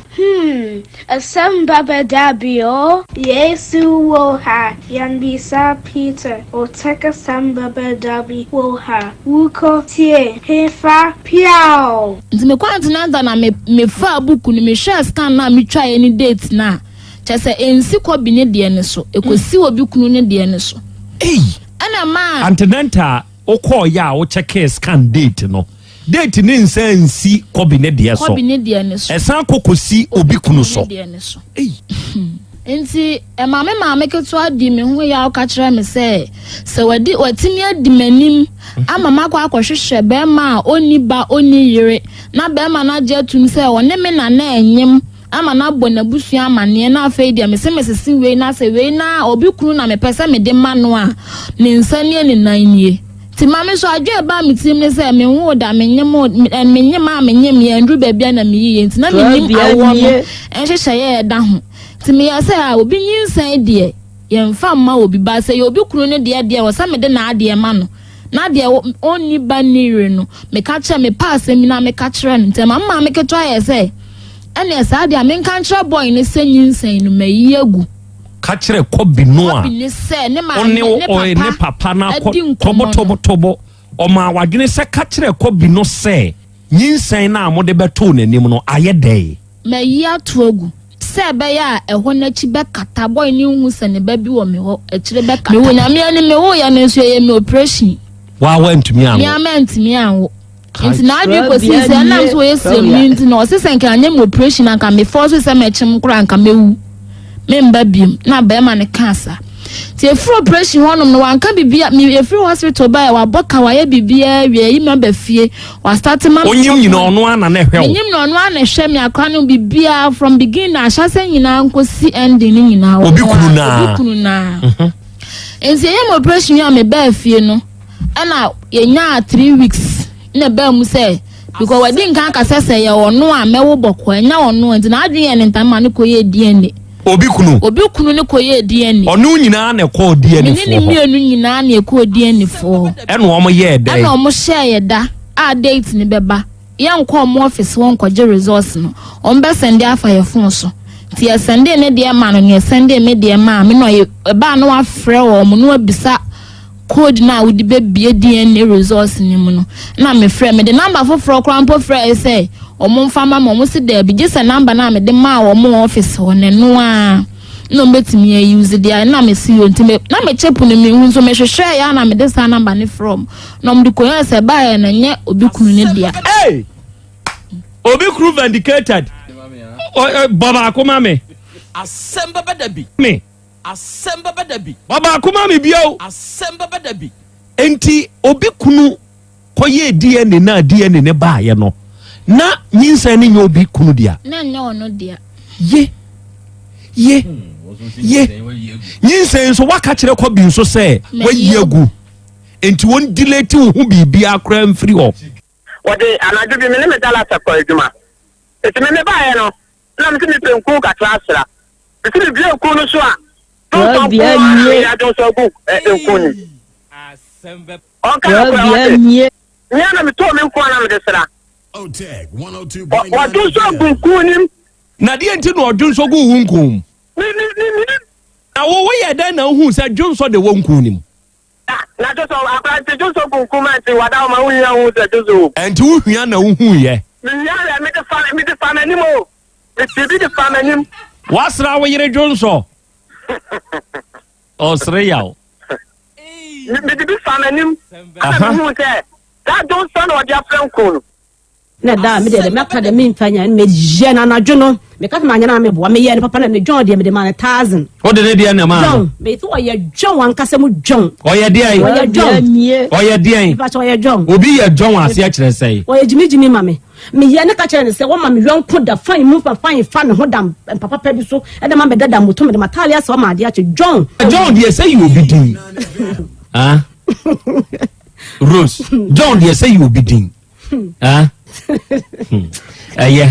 Asem baba dabio, Yesu woha, yanbisa Peter, oteka sem baba dabi woha, wuko tie, hefa piao. Nti mekɔ antenatal na me mefaa book no mehwɛɛ scan no a metwaeɛ ne date no a kyerɛ sɛ ɛnsi kɔbi ne deɛ no so ɛkɔsi obi kunu ne deɛ no so Ei! ɛna maa Antenatal wokɔɔyɛ a wokyɛkee scan date no date ne nsa nsi kɔbi ne deɛ so kɔbi ne deɛ no so ɛsan kɔ kɔsi obi kunu so ne deɛ no so nti ɛma me maame ketewa di me ho yaw ka kyerɛ me sɛ sɛ wadi watumi adi m'anim ama makɔ akɔhwehwɛ bɛrima a ɔnni ba ɔnni yere na bɛrima no agye atum sɛ ɔne me nana ɛnyem ama no abɔ n'abusua amanneɛ na afei deɛ mese mesese wei na sɛ wei na obi kunu na mepɛ sɛ mede ma no a ne nsa nie ne nan nie nti maame so adwe ɛbaa me tirim ne sɛ menwoo da menyem menyem a menyem yɛ nduru baabi a na meyiyɛ nti na menim awoɔ no nhyehyɛeɛ ɛda ho nti meyɛ sɛ a obi nyinsɛn deɛ yɛmfa mma obi ba sɛ yɛ obi kunu no deɛ deɛ wɔ sɛ mede n'adeɛ ma no na deɛ ɔnni ba nni yere no meka kyerɛ mepa asɛm yi na meka kyerɛ no nti ɛma me maame ketewa yɛ sɛ ɛnna saa deɛ a menka nkyerɛ boy no sɛ nyinsɛn no mayi agu ka kyerɛ kɔbi no a kɔbi ne sɛ ne maame ɔne ne papa no akɔ adi nkɔmmɔ no tɔbɔtɔbɔtɔbɔ ɔma wadwene sɛ ka kyerɛ kɔbi no sɛ nyinsɛn no a mode bɛtoo n'anim no ayɛ dɛn mayi ato agu sɛ ɛbɛyɛ a ɛhɔ n'akyi bɛkata boy ne nhu sɛ ne ba bi wɔ me hɔ akyire bɛkata mewo nyame anim mewoyɛ no nso ɛyɛ me operation waa wantumi anwo me ama ntumi anwo nti n'adwene kɔsii sɛ ɛnam so wɔyɛ sɛm nti na ɔse sɛ nka anyɛ me operation anka mefɔ so sɛ mɛkyem koraa anka mɛwu memba biom na bɛrima no kaa saa. Nti efiri operation hɔnom no wanka biribiara me efiri hospital baeɛ wabɔ ka wayɛ biribiara wie ayi me aba fie wastate ma me. Onyim nyina ɔno ara na na ɛhwɛ wo. Menyim na ɔno ara na ɛhwɛ me akora no biribiara from beginning ahyɛsɛ nyinaa nkosi ending no nyinaa. Obi kunu naa. Obi kunu naa. Mhm. Nti ɛyɛ me operation yi a mebaa fie no ɛna yɛnyaa three weeks na ɛbaa mu sɛ because wadi nkan akasa sɛ yɛ ɔno a mɛwo bɔkɔ ɛnyɛ ɔno a nti n'adwene yɛ ne ntam ma no kɔyɛɛ DNA. Obi kunu. Obi kunu ne kɔyɛɛ DNA. Ɔno nyinaa na ɛkɔɔ DNA foɔ hɔ. Me ne ne mmienu nyinaa na ɛkɔɔ DNA foɔ hɔ. Ɛna wɔn yɛɛ dɛn? Ɛna wɔn hyɛɛ yɛ da a date no bɛba. Yɛnkɔ wɔn office hɔ nkɔgye results no. Wɔn bɛ sɛnde afa yɛ phone so. Nti yɛ sɛnde ne deɛ maa no na yɛ sɛnde me deɛ maa me na ɔyɛ ɛbaa na wafrɛ wɔn na wabisa code no a wode bɛbie DNA results no mu no na mefrɛ mede number foforɔ koraa mpo frɛɛ sɛ wɔn mfa ma ma wɔn si daabi gye sɛ number no a mede maa wɔn wɔ office hɔ no ɛno ara na wɔn bɛtumi ayi use deɛ na mesi yɛ nti me na me chip no mehu nso mehwehwɛɛ yɛ a na mede saa number no frɛ wɔn na wɔn de kɔyɛ sɛ baeɛ no nyɛ obi kunu ne dea. Hey! Obi kunu vindicated. Bɔ baako ma me. Asɛm bɛba da bi. Me. Asɛm bɛba da bi. Bɔ baako ma me bio. Asɛm bɛba da bi. Enti obi kunu kɔyɛɛ DNA no a DNA no baeɛ no, na nyinsɛn no nyɛ obi kunu dea? Na ɛnyɛ ɔno dea. Ye, ye, ye. Nyinsɛn nso waka kyerɛ kɔbi nso sɛ wayi agu. Enti wɔn delete wo ho biribiara koraa mfiri hɔ. Wɔde anadwo bi me ne me dalasa kɔɔ adwuma. Enti me mebaeɛ no, na mese mepɛ nku kakra asra. Mese mebue nku no so a, dwonsɔ nko ara na meyɛ adwonsɔ agu nku no mu. Ɔnka nokorɛ wate. Me ara na metɔɔ me nku a na mede sra. Wadwonsɔ agu nku no mu. Na deɛ nti na ɔdwonsɔ guu wo nku mu? Me, me, me, menim. Na wo, woyɛɛ dɛn na wohuu sɛ dwonsɔ de wɔ nku no mu? Na dwonsɔ, akora nti dwonsɔ gu nku mu a nti wada hɔ ma wohia hu sɛ dwonsɔ wɔ mu. Ɛnti wohia na wohuiɛ? Mehia yɛ, mede fa, mede fa m'anim o. Metee bi de faa m'anim. Woasra wo yere dwonsɔ? Ɔsere yaw. Mede bi faa m'anim. Ɛna mehuu sɛ saa dwonsɔ na ɔde afra nku no. Na da a me deɛ deɛ mɛka deɛ memfa nya meyɛ no anadwo no meka sɛ manyɛ no a meboa meyɛ no papa na ne dwɔn deɛ mede maa no thousand. Wode ne deɛ na maa no? Dwɔn meyɛ sɛ ɔyɛ dwɔn ankasa mu dwɔn. Ɔyɛ deɛn? Ɔyɛ dwɔn. Ɔyɛ deɛn? Mepa kyɛ ɔyɛ dwɔn. Obi yɛ dwɔn aseɛ kyerɛ sɛn? Ɔyɛ gyimigyimi ma me. Meyɛ no ka kyerɛ no sɛ wɔma me yɔnko da fine mu fa fine fa me ho da mpa papa bi so ɛna ma mɛda da moto mede m'ataade asɛ ɔma adeɛ akye John. John deɛ sɛ yɛ obi din ah Rose John deɛ sɛ yɛ obi din ah ɛyɛ.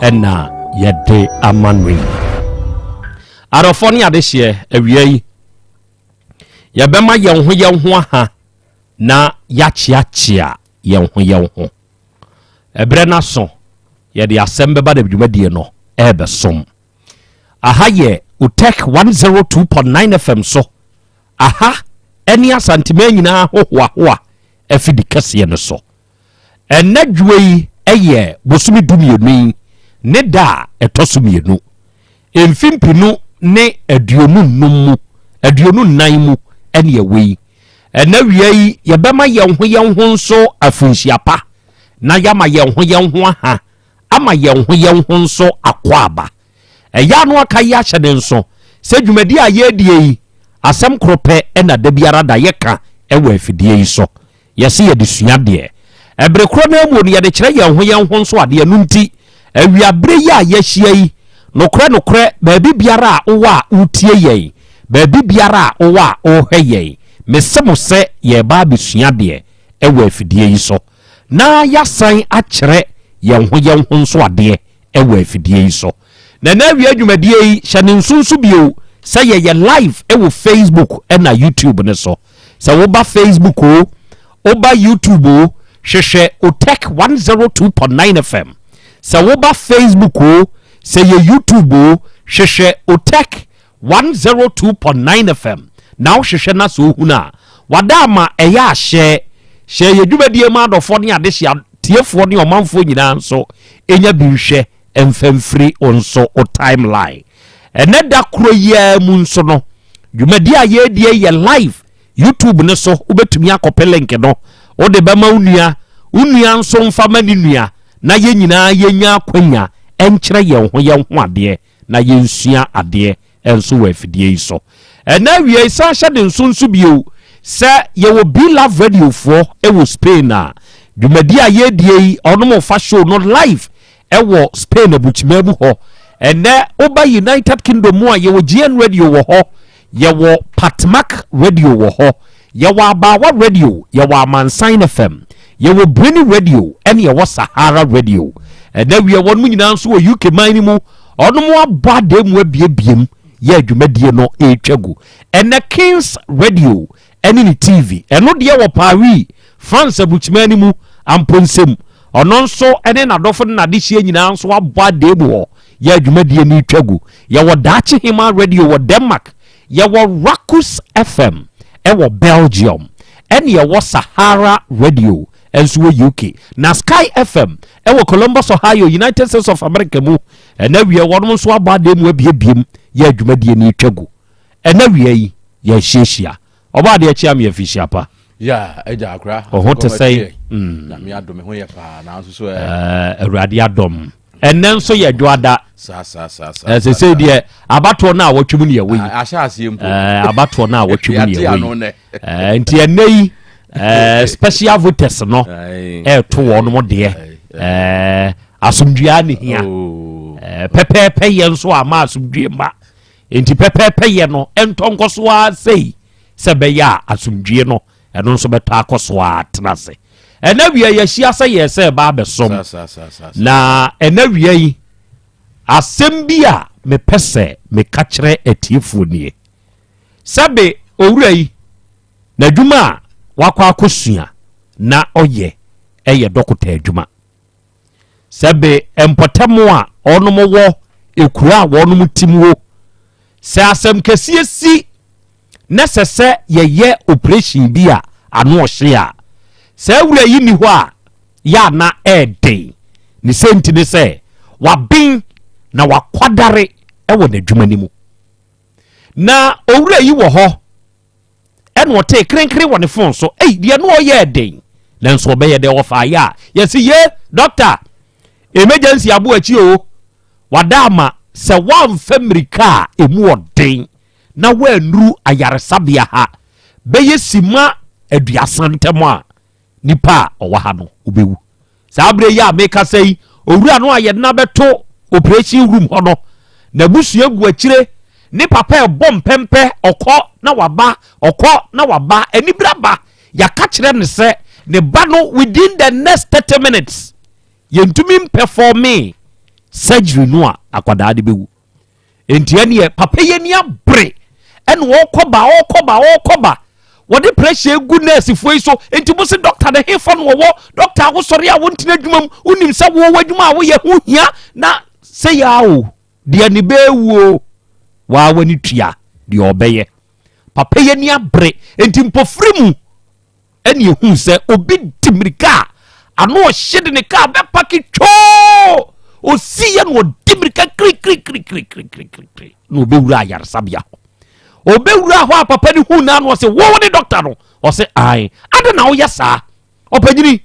ɛna yɛde ama no yi. Adɔfoɔ ne adehyeɛ, awia yi yɛbɛma yɛn ho yɛn ho aha na yɛakyeakyea yɛn ho yɛn ho. Ɛberɛ no aso, yɛde asɛm bɛba na dwumadie no ɛrebɛsom. Aha yɛ Utech 102.9 FM so. Aha ɛne Asanteman nyinaa hohoahoa afidi kɛseɛ no so. Ɛnnɛ dwoɔ yi yɛ bosome dumienu yi ne da a ɛtɔ so mmienu, mfe mpenu ne 25 mu, 24 mu ɛne ɛwɔ yi. Ɛnnɛ wia yi yɛbɛma yɛn ho yɛn ho nso afunhyia pa na yɛama yɛn ho yɛn ho aha ama yɛn ho yɛn ho nso akwaaba. Ɛyɛ a na waka yi ahyɛ ne nso sɛ dwumadi a yɛredie yi, asɛm koro pɛ na da biara da yɛka wɔ afidie yi so. Yɛse yɛde sua adeɛ. Ɛbere korɔ no ara mu no yɛde kyerɛ yɛn ho yɛn ho nso adeɛ. Ɛno nti, awia berɛ yi a yɛahyia yi, nokorɛ nokorɛ, baabi biara a wowɔ a woretie yɛn, baabi biara a wowɔ a worehwɛ yɛn, mese mo sɛ yɛreba abɛsua adeɛ wɔ afidie yi so, na yɛasan akyerɛ yɛn ho yɛn ho nso adeɛ wɔ afidie yi so. Na ɛnɛ awia dwumadie yi, hyɛ ne nso nso bio sɛ yɛyɛ live wɔ Facebook na YouTube no so. Sɛ woba Facebook o, woba YouTube o, hwehwɛ Otech 102.9 FM. Sɛ woba Facebook o, sɛ yɛ YouTube o, hwehwɛ Otech 102.9 FM. Na wohwehwɛ na sɛ wohunu a, wada ama ɛyɛ ahyɛ. Hyɛ yɛ dwumadie ma adɔfoɔ ne adehye atiefoɔ ne ɔmanfoɔ nyinaa nso ɛnya bi nhwɛ mfa mfiri wo nso wo timeline. Ɛnɛ da koro yi ara mu nso no, dwumadi a yɛredie yɛ live YouTube no so. Wobɛtumi akɔpɛ link no, wode bɛma wo nua, wo nua nso mfa ma ne nua, na yɛn nyinaa yɛnya akwanya nkyerɛ yɛn ho yɛn ho adeɛ na yɛnsua adeɛ nso wɔ afidie yi so. Ɛnɛ awia san hyɛ ne nso nso bio sɛ yɛwɔ Be Love Radio foɔ wɔ Spain a dwumadi a yɛredie yi ɔnom fa show no live wɔ Spain abukyima mu hɔ. Ɛnɛ woba United Kingdom mu a yɛwɔ GN Radio wɔ hɔ, yɛwɔ Patmak Radio wɔ hɔ, yɛwɔ Abaawa Radio, yɛwɔ Amansan FM, yɛwɔ Brini Radio ɛne yɛwɔ Sahara Radio. Ɛnɛ wia wɔn mu nyinaa nso wɔ UK man no mu, ɔnom abɔ adan mu abiebiem yɛ adwumadie no ɛretwa gu. Ɛnɛ Kings Radio ɛne ne TV, ɛno deɛ wɔ Paris, France abukyima no mu, Amponsem. Ɔno nso ne n'adɔfo ne n'adehyeɛ nyinaa nso abɔ adan mu hɔ yɛ adwumadie no retwa gu. Yɛwɔ Daakye Hemaa Radio wɔ Denmark, yɛwɔ Rakus FM wɔ Belgium, ɛne yɛwɔ Sahara Radio nso wɔ UK, na Sky FM wɔ Columbus, Ohio, United States of America mu. Ɛna awia wɔnom nso abɔ adan mu abiebiem yɛ adwumadie no retwa gu. Ɛna awia yi yɛahyiahyia. Ɔbɔ adeɛ kyea me afihyia pa. Ya agya akora. Ɔho te sɛn? Mm. Nyame adom ho yɛ paa nanso so ɛ. Eh, Awurade adom. Ɛnɛ nso yɛ dwoada. Saa saa saa saa. Ɛsɛ sɛ deɛ abatoɔ no a wɔtwe mu ne ɛwɔ yi. Ahyɛ aseɛ mpo. Ɛɛ abatoɔ no a wɔtwe mu ne ɛwɔ yi. Ɛɛ nti ɛnɛ yi ɛɛ special voters no ɛɛto wɔn mo deɛ ɛɛ asomdua ne hia. Oh. Ɛɛ pɛpɛɛpɛ yɛ nso ama asomdue ma. Enti pɛpɛɛpɛyɛ no ntɔ nkɔ so ara sei sɛ ɛbɛyɛ a asomdwie no ɛno nso bɛtɔ akɔ so ara tena ase. Ɛna wia yɛahyia sɛ yɛn sɛ ɛba abɛsom. Na ɛna wia yi asɛm bi a mepɛ sɛ meka kyerɛ atiefoɔ nie. Sɛbe owura yi n'adwuma a wakɔ akɔsua na ɔyɛ ɛyɛ dɔkota adwuma. Sɛ be mpɔtam a wɔnom wɔ, ekuro a wɔnom te mu o, sɛ asɛm kɛseɛ si na sɛ sɛ yɛyɛ operation bi a ano ɔhye a, saa wura yi nni hɔ a, yɛ a na ɛɛden. Ne sɛ nti ne sɛ, waben na wakwadare wɔ n'adwuma no mu. Na owura yi wɔ hɔ ɛna ɔtee krenkren wɔ ne fon so. Ei, deɛ no ɔyɛ den. Nanso ɔbɛyɛ dɛ ɔfa ayɛ a yɛsi ye dɔkta emergency abo akyi o. Wada ama sɛ woamfa mmirika a emu ɔden na woannuru ayaresabea ha bɛyɛ sima 30 ntam a nipa a ɔwɔ ha no wobɛwu. Saa berɛ yi a mekasa yi, owura no a yɛde no abɛto operation room hɔ no, n'abusua gu akyire, ne papa ɛbɔ mpɛmpɛ, ɔkɔ na waba, ɔkɔ na waba, anibere aba. Yɛaka kyerɛ no sɛ ne ba no within the next 30 minutes, yɛntumi mpɛfɔme. Surgery no a akwadaa de bɛwu. Enti ɛneɛ papa yi ani abere ɛna ɔkɔ ba ɔkɔ ba ɔkɔ ba wɔde pressure gu nursefoɔ yi so enti mo se doctor no hefa no wɔwɔ doctor a wosɔre a wontena adwuma mu wonim sɛ wowɔ adwuma a woyɛ ho hia na sɛ yɛ o deɛ ne bɛɛwuo waa w'ani tua deɛ ɔbɛyɛ papa yi ani abere enti mpofiri mu ɛna ehuu sɛ obi di mmirika a ano ɔhye de ne kaa bɛpake twoo ɔsiiɛ na ɔdi mmirika kirikirikirikirikirikiri na ɔbɛwura ayaresabea hɔ ɔbɛwura hɔ a papa no hu naa no ɔse wo ne dɔkta no ɔse ae ada na woyɛ saa ɔpanyini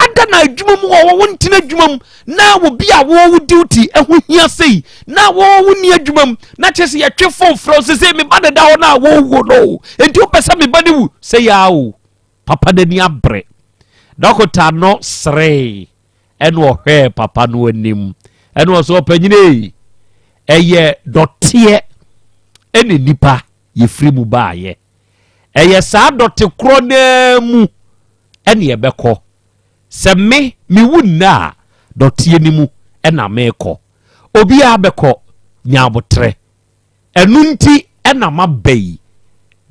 ada na adwuma mu wɔ wo ntena adwuma mu na obi a wɔwɔ duty ɛho hia sei na wɔwɔ ni adwuma mu na kyerɛ sɛ yɛtwe fon frɛ wo sɛ sɛ me ba deda hɔ no a wɔwuo no enti wopɛ sɛ me ba no wu sɛ yɛa o papa n'ani abere dɔkota no seree ɛna ɔhwɛɛ papa no anim ɛna ɔsɛ ɔpanyini ɛyɛ dɔteɛ ɛne nipa yɛfiri mu baayɛ Ɛyɛ saa dɔte korɔ no ara mu ɛne ɛbɛkɔ. Sɛ me, mewu nnɛ a, dɔteɛ no mu ɛna merekɔ. Obiara bɛkɔ, nya aboterɛ. Ɛno nti ɛna maba yi.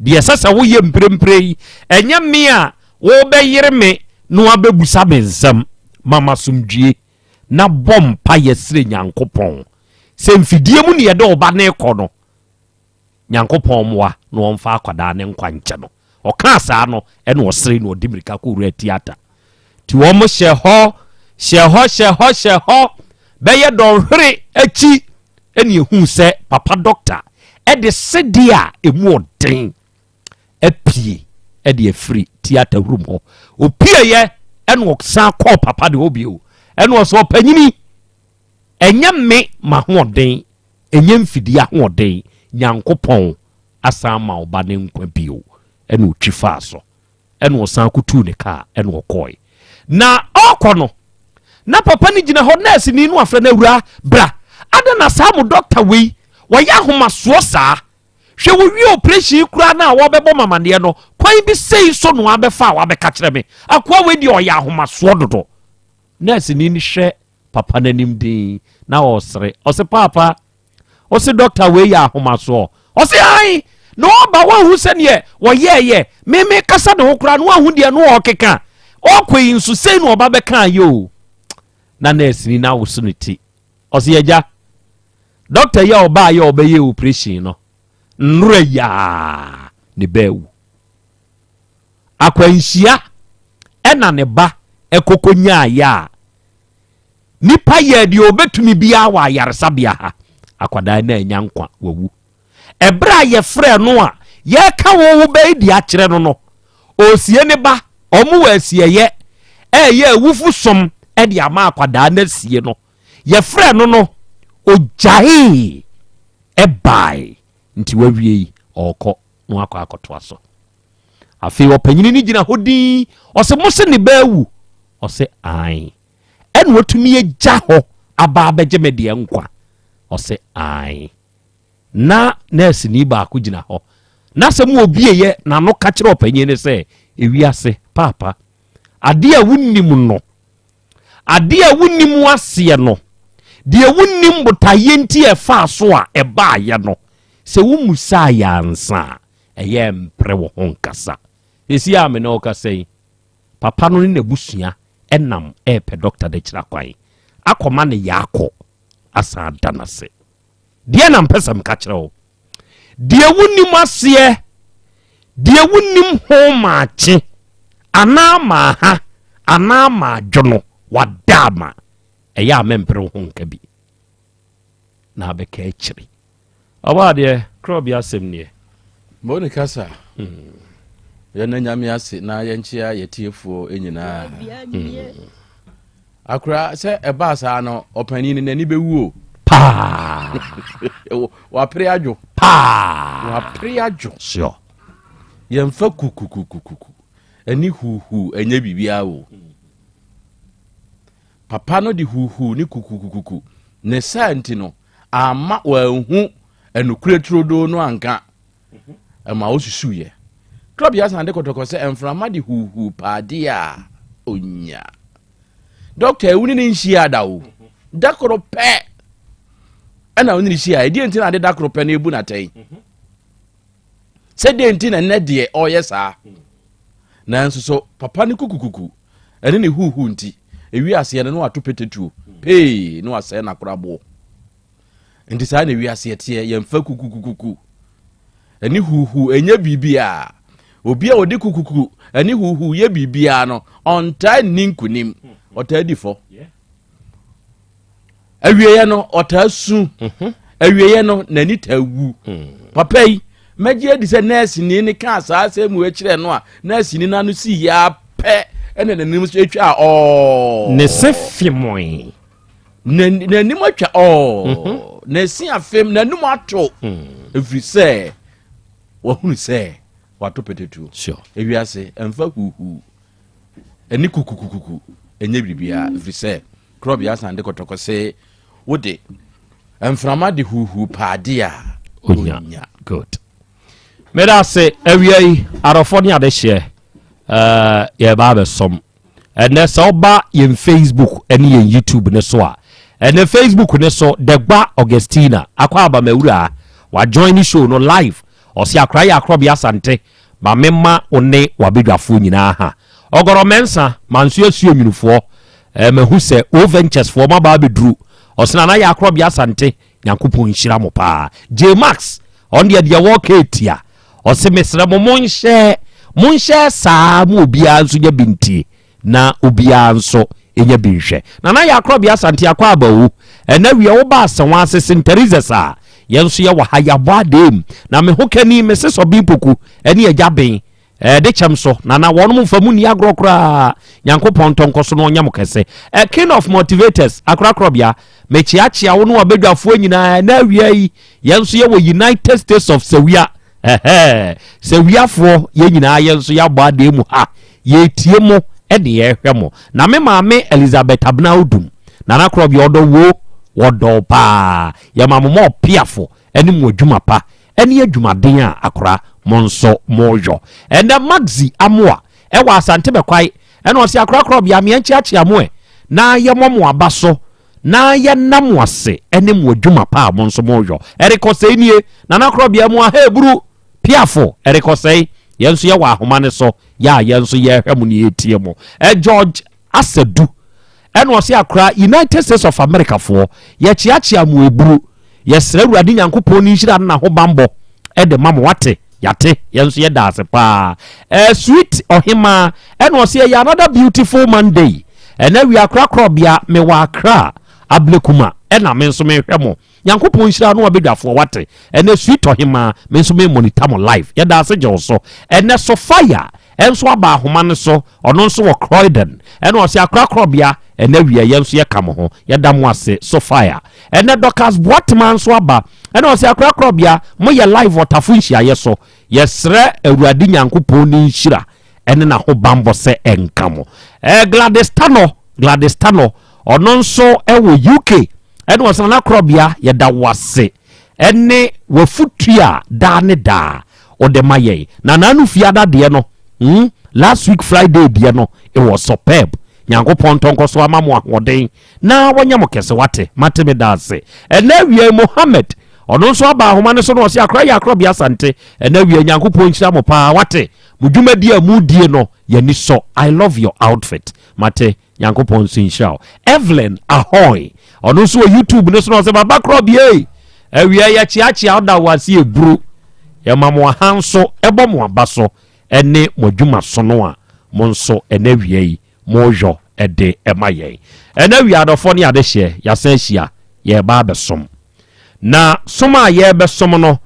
Deɛ ɛsɛ sɛ woyɛ mprempren yi, ɛnyɛ me a worebɛyere me na woabɛbusa me nsɛm. Ma m'asomdwie na bɔ mpaeɛ srɛ Nyankopɔn sɛ mfidie mu na yɛde wo ba no rekɔ no, Nyankopɔn mmoa na ɔmfa akwadaa no nkwa nkyɛ no. Ɔkaa saa no, ɛna ɔsere na ɔde mirika kɔwuraa theatre. Nti wɔn hyɛ hɔ, hyɛ hɔ, hyɛ hɔ, hyɛ hɔ, bɛyɛ dɔnhwere akyi ɛna ehuu sɛ papa dɔkta ɛde sedeɛ a emu ɔden apue ɛde afiri theatre room hɔ. Opieeɛ ɛna ɔsan kɔɔ papa de hɔ bio. Ɛna ɔsɛ ɔpanyini, ɛnyɛ me m'ahoɔden Ɛnyɛ mfidie ahoɔden, Nyankopɔn asan ama wo ba no nkwa bio. Ɛna ɔtwi faa so. Ɛna ɔsan kɔtuu ne kaa, ɛna ɔkɔɔe. Na ɔrekɔ no, na papa no gyina hɔ, nɛɛseni no afrɛ no, awuraa, bra. Adɛn na saa mo dɔkta wei, wɔyɛ ahomasoɔ saa? Hwɛ wɔwie operation yi koraa no a wɔrebɛbɔ me amaneɛ no, kwan bi sei so na wabɛfa a wabɛka kyerɛ me. Akoa wei deɛ ɔyɛ ahomasoɔ dodo. Nɛɛseni no hwɛ papa no anim dinn na ɔresere. Ɔse paapa, ɔse dɔkta wei yɛ ahomasoɔ. Ɔse ae, na ɔba woahu sɛdeɛ wɔyɛɛyɛ, me me kasa ne ho koraa no woahu deɛ no ɔrekeka. Ɔkɔ yi nso sei na ɔba bɛka ayɛ o. Na nɛɛseni no awoso ne ti. Ɔse agya, dɔkta yi a ɔbaa yɛ ɔbɛyɛ operation no, nnora yi a ne ba awu. Akwanhyia ɛna ne ba ɛkɔkɔ nyaayɛ a nipa yɛɛ deɛ ɔbɛtumi biara wɔ ayaresabea ha akwadaa no anya nkwa wawu ɛberɛ a yɛfrɛ no a yɛka wo wo bɛyi de akyerɛ no no ɔresie ne ba ɔmo wɔ asieyɛ ɛyɛ awufo som ɛde ama akwadaa no asie no yɛfrɛ no no ɔgyaee ɛbae nti wawie yi ɔrekɔ na wakɔ akɔtoa so. Afei ɔpanyini no gyina hɔ dinn, ɔse mo se ne ba awu? Ɔse ae. Ɛna watumi agya hɔ aba abɛgye me deɛ nkwa? Ɔse ae. Na nɛɛseni baako gyina hɔ. N'asɛm a obieyɛ n'ano ka kyerɛ ɔpanyin no sɛ, ewiase, paapa, adeɛ a wonnim no, adeɛ a wonnim aseɛ no, deɛ wonnim botaeɛ nti a ɛfaa so a ɛbaeɛ no, sɛ wommusaa yɛ ansa a, ɛyɛ mpere wo ho nkasa. Seesei a me ne wo kasa yi, papa no ne n'abusua nam repɛ dɔkta no akyira kwan akɔma no yaakɔ asan ada no ase. Deɛ na mpɛ sɛ meka kyerɛ wo, deɛ wonim aseɛ, deɛ wonim ho maakye anaa maaha anaa maadwo no, wada ama. Ɛyɛ a mempere wo ho nka bi na abɛka akyiri. Ɔbɔ adeɛ, korɔ bi asɛm nie. Moni kasa. Yɛn Nyame ase na yɛnkyea yɛtiefoɔ nyinaa. Akora sɛ ɛbaa saa no ɔpanin no n'ani bɛwu o. Paa. Wapere adwo. Paa. Wapere adwo. Sure. Yɛmfa kukukukuku ɛne huuhuu ɛnyɛ biribiara o. Papa no de huuhuu ne kukukukuku ne saa nti no amma wanhu ɛnokorɛ turodoo no anka ɛma ɔsusuiɛ. Club yɛ asan de kɔtɔkɔ sɛ mframa de huuhuu paadeɛ a ɔnya. Dɔkta ewu ne ne nhyia da o. Da koro pɛ ɛna wo ne no hyia. Ɛdeɛ nti na ade da koro pɛ no ebu n'atɛn? Sɛ deɛ nti na nnɛ deɛ ɔreyɛ saa. Nanso so papa no kukukuku ɛne ne huuhu nti, ewi aseɛ no na wato petetuo pee na wasɛe n'akoraboɔ. Nti saa na wiase teɛ, yɛmfa kukukuku ɛne huuhu ɛnyɛ biribiara. Obi a ɔde kukuku ɛne huuhu yɛ biribiara no, ɔntaa nni nkunim, ɔtaa di fɔ. Awieɛ no ɔtaa su, mhm. awieɛ no n'ani taa wu. Mm. Papa yi, mɛgye adi sɛ nɛɛseni ne kaa saa asɛm mu kyerɛ no a, nɛɛseni no ano sii yɛ apɛ ɛna n'anim so atwa ɔɔ. Ne se fimoe. N'anim atwa ɔɔ. Mhm. N'asi afem, n'anim ato. Mm. Ɛfiri sɛ wahunu sɛ wato pɛtɛtuo. Ewiase ɛmfa huuhuu ɛne kukukukuku ɛnyɛ biribiara ɛfiri sɛ korɔbea asan de kɔtɔkɔ se wode mframa de huuhuu paade a onya. Good. Meda ase awia yi adɔfoɔ ne adehyeɛ uh, yɛba abɛsɔm ɛnɛ sɛ woba yɛn Facebook ne yɛn YouTube ne so a ɛnɛ Facebook ne so Dɛgba Augustina akɔ aba mawura wajoin ne show no live ɔse akora yɛ akorɔbea asante ma memma wo ne wabadwafoɔ nyinaa ha ɔgɔrɔ mɛnsa manso asuo nwunufoɔ eh, mahu sɛ O Ventures foɔ maba abɛduru ɔsena na yɛ akorɔbea asante Nyankopɔn nhyira mo paa. J Max, ɔno deɛ deɛ wɔka etia. Ɔse mesrɛ mo monhyɛ monhyɛ saa mo obiara nso nya bi ntie na obiara nso nya bi nhwɛ. Nana Yakorɔbea Asante Akɔ aba o. Ɛnɛ wiɛ woba Asewa ase St. Teresa's a, yɛn nso yɛwɔ ha yɛabɔ adeem. Na me ho kani me se Sɔben Poku ɛne Agya Ben Eh, de kyɛm so nana wɔnom mfa mu nni agorɔ koraa nyankopɔn ntɔ nkɔ so na ɔnyɛ mo kɛse eh, king of motivators akorakorɔbea mekyeakyea wo ne wabadwafoɔ nyinaa ɛna awia yi yɛn nso yɛwɔ united states of sawia ɛhɛ sawiafoɔ yɛn nyinaa yɛn nso yɛabɔ adeɛ mu ha yɛtie mo ɛne yɛhwɛ mo na me maame elizabeth abena odum nana korɔbea ɔdɔ wo wɔdɔ paa yɛma mo ma ɔpeafo ɛne mo adwuma pa ɛne adwumaden a akora mo nso moyɔ. Ɛnɛ Maxi Amoah ɛwɔ Asante Bɛkwae ɛna ɔse akora korɔbea meɛ nkyeakyea mo ɛ na yɛmɔ mo aba so na yɛna mo ase ɛne mo adwuma pa a mo nso moyɔ. Ɛrekɔsɛe nie Nana korɔbea mu aha eburu piafo ɛrekɔsɛe yɛn nso yɛwɔ ahoma no so yɛ a yɛn nso yɛhwɛ mo ne yɛtie mo. Ɛ George Asadu ɛna ɔse akora United States of America foɔ yɛkyeakyea mo eburu yɛsrɛ Awurade Nyankopɔn ne nhyira ne n'ahobanbɔ ɛde ma mo wate yate yɛn nso yɛda ase paa eh, sweet ɔhemaa ɛna ɔse ɛyɛ another beautiful Monday ɛna wia akora korɔbea mewɔ Accra Ablekuma ɛna me nso mehwɛ mo Nyankopɔn nhyira no abadwafoɔ wate ɛnɛ sweet ɔhemaa me nso me monitor mo live yɛda ase gye wo so ɛnɛ Sophia ɛnso aba ahoma no so ɔno nso wɔ Croydon ɛna ɔse akora korɔbea ɛnɛ wia yɛn nso yɛka mo ho yɛda mo ase Sophia ɛnɛ Dorcas Boatema nso aba ɛna ɔse akora korɔbea mo yɛ live wɔ Tafo nhyiayɛ so yɛsrɛ Awurade Nyankopɔn ne nhyira ɛne n'ahobanbɔ sɛ ɛnka mo. Eh, Gladys Tano, Gladys Tano, ɔno nso ɛwɔ UK, ɛne ɔsena n'akorɔbea, yɛda wo ase ɛne w'afutu a daa ne daa ɔde ma yɛn. Na n'ano fiada deɛ no, hmm, last week Friday deɛ no, it was superb. Nyankopɔn ntɔnkɔ so ama mo ahoɔden na wɔnyɛ mo kɛse wate mate me da ase ɛnɛ awia Mohammed ɔno nso aba ahoma no so na ɔse akora yɛ akorɔbea asante ɛnɛ awia Nyankopɔn nhyira mo paa wate Mo dwumadi a modie no yɛni sɔ I love your outfit mate Nyankopɔn nso nhyira wo Evelyn Ahoy ɔno nso wɔ YouTube no so na ɔsɛ baba korɔ biei awia yɛkyeakyea wo da wo ase eburu yɛma mo aha nso ɛbɔ mo aba so ɛne mo adwuma sono a mo nso ɛnɛ awia yi mo yɔ de ma yɛn. Ɛnɛ awia adɔfoɔ ne adehyeɛ yɛasan ahyia yɛreba abɛsom. Na som a yɛrebɛsom no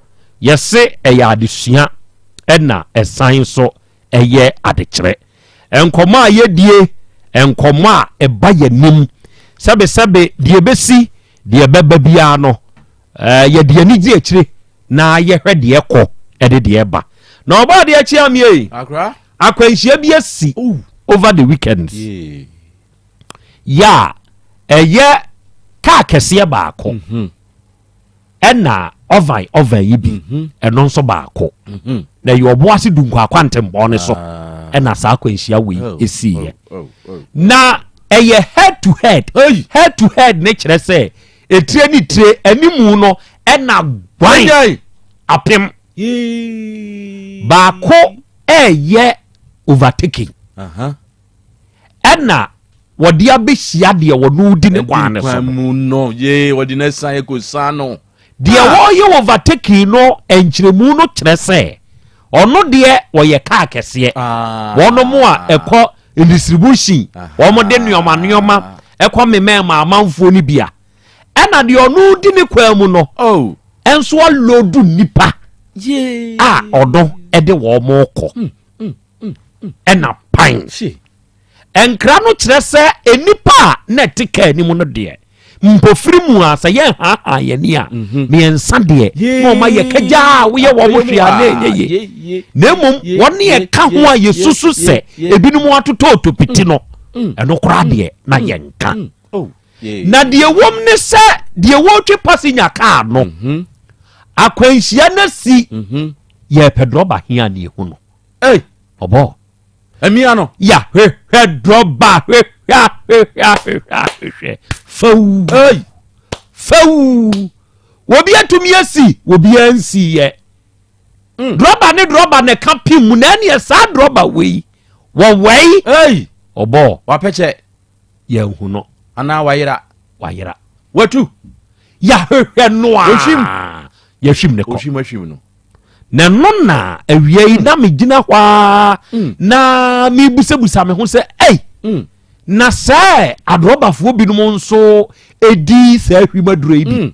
yɛse ɛyɛ adesua ɛna ɛsan nso ɛyɛ adekyerɛ. Nkɔmmɔ a yɛdie, nkɔmmɔ a ɛba yɛnim sɛbesɛbe deɛ ɛbɛsi deɛ ɛbɛba biara no yɛde ani gye akyire na yɛhwɛ deɛ ɛkɔ ɛde deɛ ɛba. Na ɔbɔ adeɛ akyi amie. Akwanhyia bi asi over the weekend. Yɛ a ɛyɛ kaa kɛseɛ baako mhm. ɛna ɔvan ɔvan yi bi mhm. ɛno nso baako mhm. na ɛyɛ ɔbo ase du nkwaakwa ntempɔn no so ah. ɛna saa akwanhyia wei oh, esiiɛ oh, oh, na. Ɛyɛ head to head. Head to head ne kyerɛ sɛ etire ne tire animu no ɛna guan apem. Baako ɛyɛ overtaking. Ɛna wɔde abɛhyia deɛ wɔn di ne kwan ne so. Mu no yee wɔde ne san kɔ san no. Deɛ ah. wɔyɛ overtaking no nkyerɛmu no kyerɛ sɛ ɔno deɛ wɔyɛ kaa kɛseɛ. Ah. Wɔn mo a ɛkɔ distribution wɔn de nneɛma nneɛma ɛkɔ memɛn ma amanfoɔ no bi a ɛna deɛ ɔno di ne kwan mu no oh. ɛnso alodu nipa a ɔno ɛde wɔn kɔ hmm, hmm, hmm, ɛna pan. Nkra no kyerɛ sɛ nnipa a na ɛte kaa anim no deɛ, mpofiri mu a sɛ yɛnhaahaa yɛn ani a, mhm. mmiɛnsa deɛ na ɔma yɛ kagyaa a woyɛ wɔn hwee a na ɛnyɛ yie. Na mmom wɔn ne ɛka ho a yɛsusu sɛ ebinom atotɔ otopiti no, mm. mm. ɛno koraa mm. deɛ na yɛnka. Oh, na deɛ wɔm ne sɛ deɛ wɔretwe passenger kaa no, mhm. akwanhyia no si mhm. yɛpɛ drɔba hia ne ehu no. Ɔbɔ. Amia no. Ya hwehwɛ drɔba hwehwɛ ahwehwɛ ahwehwɛ ahwehwɛ fɛw. Hey. Fɛw. Obi atumi asi obi ansi yɛ. Mm. Drɔba ne drɔba na ɛka pim mu na ɛneɛ saa drɔba wei wɔwɛi. Hey. Ɔbɔ. Wapɛkyɛ. Yɛnhu no. Anaa wayera. Wayera. Watu. Yɛahwehwɛ no a. Ohwim. Yɛhwim ne kɔ. Ohwim ahwim no. Na ɛno na awia yi na megyina hɔ ara mm. na mebusabusa me ho sɛ ei mm. na sɛ adorɔbafoɔ binom nso ɛdi saa hwim aduro yi bi mm.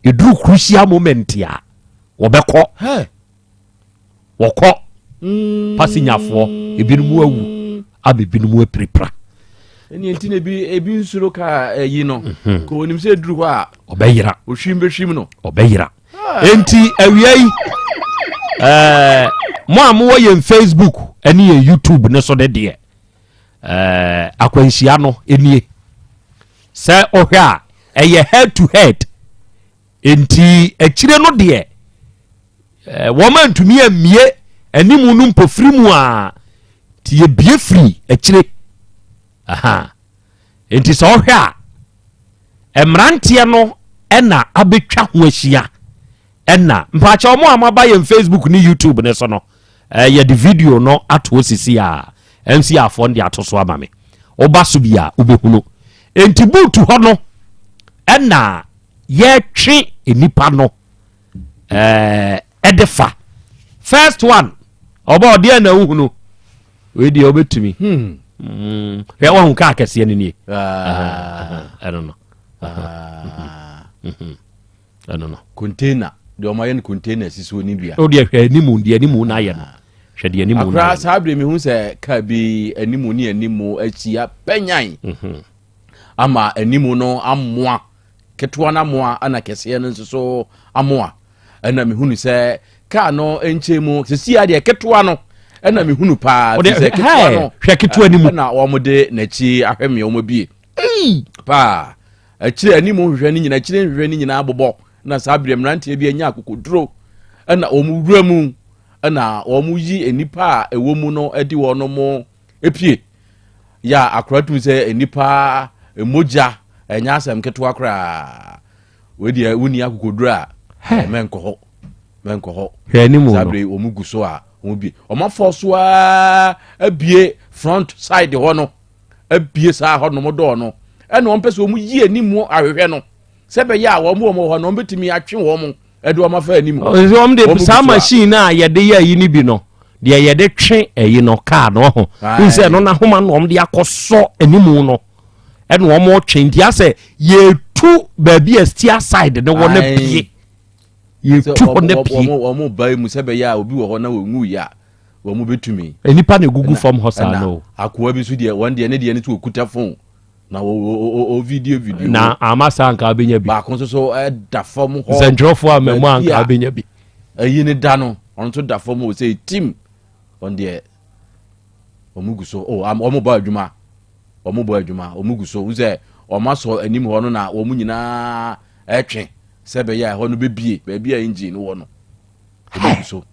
ɛduru crucial moment a wɔbɛkɔ wɔkɔ pasenyafoɔ ebinom awu ama ebinom apirapira. Ɛni nti na ebi ebi nsuro ka ɛyi no mhm. ka onim sɛ eduru hɔ a ɔbɛyera ohwim bɛhwim no ɔbɛyera enti awia yi ɛɛ mo a mowɔ yɛn Facebook ɛne yɛn YouTube ne so de deɛ ɛɛ akwanhyia no nie sɛ ɔhwɛ a ɛyɛ head to head. Enti akyire no deɛ, eh, wɔn antumi ammie animu no mpofiri mu a, nti yɛbie firi akyire. Aha. Enti sɛ ɔhwɛ a, mmeranteɛ no ɛna abɛtwa ho ahyia ɛna mpaakyɛ wɔn a moaba yɛn Facebook ne YouTube ne so no, eh, yɛde video no ato sisi a MCR foɔ no de ato so ama me. Woba so bi a wobɛhunu. Enti buutu hɔ no ɛna yɛtwe nnipa no ɛde fa first one ɔbɔ ɔdeɛ na wohunu wei deɛ wobɛtumi hmm. hmm. hwɛ wahu kaa kɛseɛ no nie ah. ɛno no ah. hmm. ɛno no container deɛ ɔma yɛ no container si so ne bia o deɛ hwɛ animu deɛ animu na ayɛ no hwɛ deɛ animu na ayɛ saa bere mehu sɛ kaa bi animu ne animu ahyia pɛnyan mhm. ama animu no amoa ketewa no amoa ɛna kɛseɛ no nso so amoa ɛna mehunu sɛ kaa no nkyɛn mu sisi adeɛ ketewa no ɛna mehunu paa fi sɛ ketewa no hwɛ ketewa no mu ɛna wɔn de n'akyi ahwɛ mmea wɔn abie paa akyire anim hwehwɛ no nyinaa akyire nhwehwɛ no nyinaa bobɔ na saa bere mmeranteɛ bi anya akokoduro ɛna wɔn wura mu ɛna wɔn yi nnipa a ɛwɔ mu no de wɔn mo epie Yɛ a akora tumi sɛ nnipa mogya ɛnyɛ asɛm ketewa koraa. Wei deɛ wonni akokoduro a mɛnkɔ hɔ mɛnkɔ hɔ. Hwɛ anim no. Saa bere wɔn gu so a wɔn bie wɔn afɔ so aa abie front side hɔ no abie saa hɔ nom dɔɔ no ɛna wɔn pɛ sɛ wɔn yi anim ahwehwɛ no sɛ bɛyɛ a wɔn wɔn hɔ no wɔn bɛtumi atwe wɔn ɛde wɔn afa anim hɔ. Wɔn de saa machine a yɛde yɛ ayi no bi no deɛ yɛde twe ayi no kaa no ho n sɛ ɛno n'ahoma na wɔn de akɔsɔ anim no ɛna wɔn retwe nti asɛ yɛtu baabi a steer side no wɔ no pie yɛtu hɔ no pie. Wɔn ba mu sɛ bɛyɛ a obi wɔ hɔ na wɔn nwu yɛ a wɔn bɛtumi. Nnipa na egugu fam hɔ saa no. Akoa bi nso deɛ wɔn deɛ ne deɛ ne so okuta phone. na o video video. Na ama saa nka abɛnya bi. Baako nso so ɛda fam hɔ. Nsɛntwerɛfoɔ a mɛmu anka abɛnya bi. Ɛyi ne da no ɔno nso da fam hɔ sɛ tim wɔn deɛ wɔn gu so o wɔn bɔ adwuma wɔn bɔ adwuma wɔn gu so n sɛ wɔn asɔ anim hɔ no na wɔn nyinaa ɛtwe sɛ bɛyɛ a ɛhɔ no bɛbie baabi a engine no wɔ no wɔn gu so.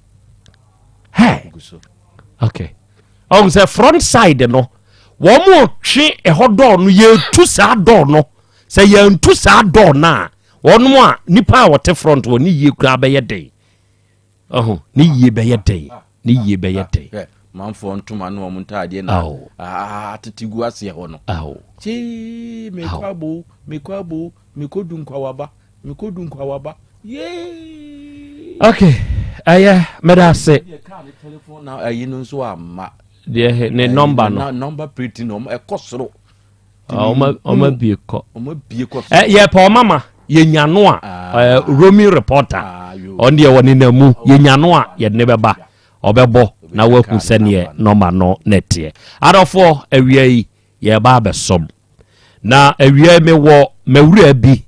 Hey. Okay. Ɔn sɛ front side no. Wɔn retwe ɛhɔ dɔɔ no, yɛtu saa dɔɔ no. Sɛ yɛntu saa dɔɔ no a, wɔn a nipa a wɔte front wɔ ne yie koraa bɛyɛ den. Ɔho, ne yie bɛyɛ den. Ne yie bɛyɛ den. Manfoɔ ntoma ne wɔn ntaadeɛ na atete gu aseɛ hɔ no. Kyee, mekɔ abo, mekɔ abo, mekɔ du nkwawaba, mekɔ du nkwawaba. Yee. Okay, ɛyɛ mɛda ase. Na ayi no nso amma. Deɛ ne nɔmba no. Nɔmba plate no ɛkɔ soro. Ɔma bie kɔ. Ɔma bie kɔ soro. Yɛ pɛ ɔma ma yɛnya no a ah. roaming reporter ah, ɔno deɛ wɔne na mu yɛnya no a yɛde ne bɛba ɔbɛbɔ na wahu sɛneɛ nɔmba no na ɛteɛ. Adɔfoɔ awia yi yɛba abɛsɔm na awia yi mewɔ mawura bi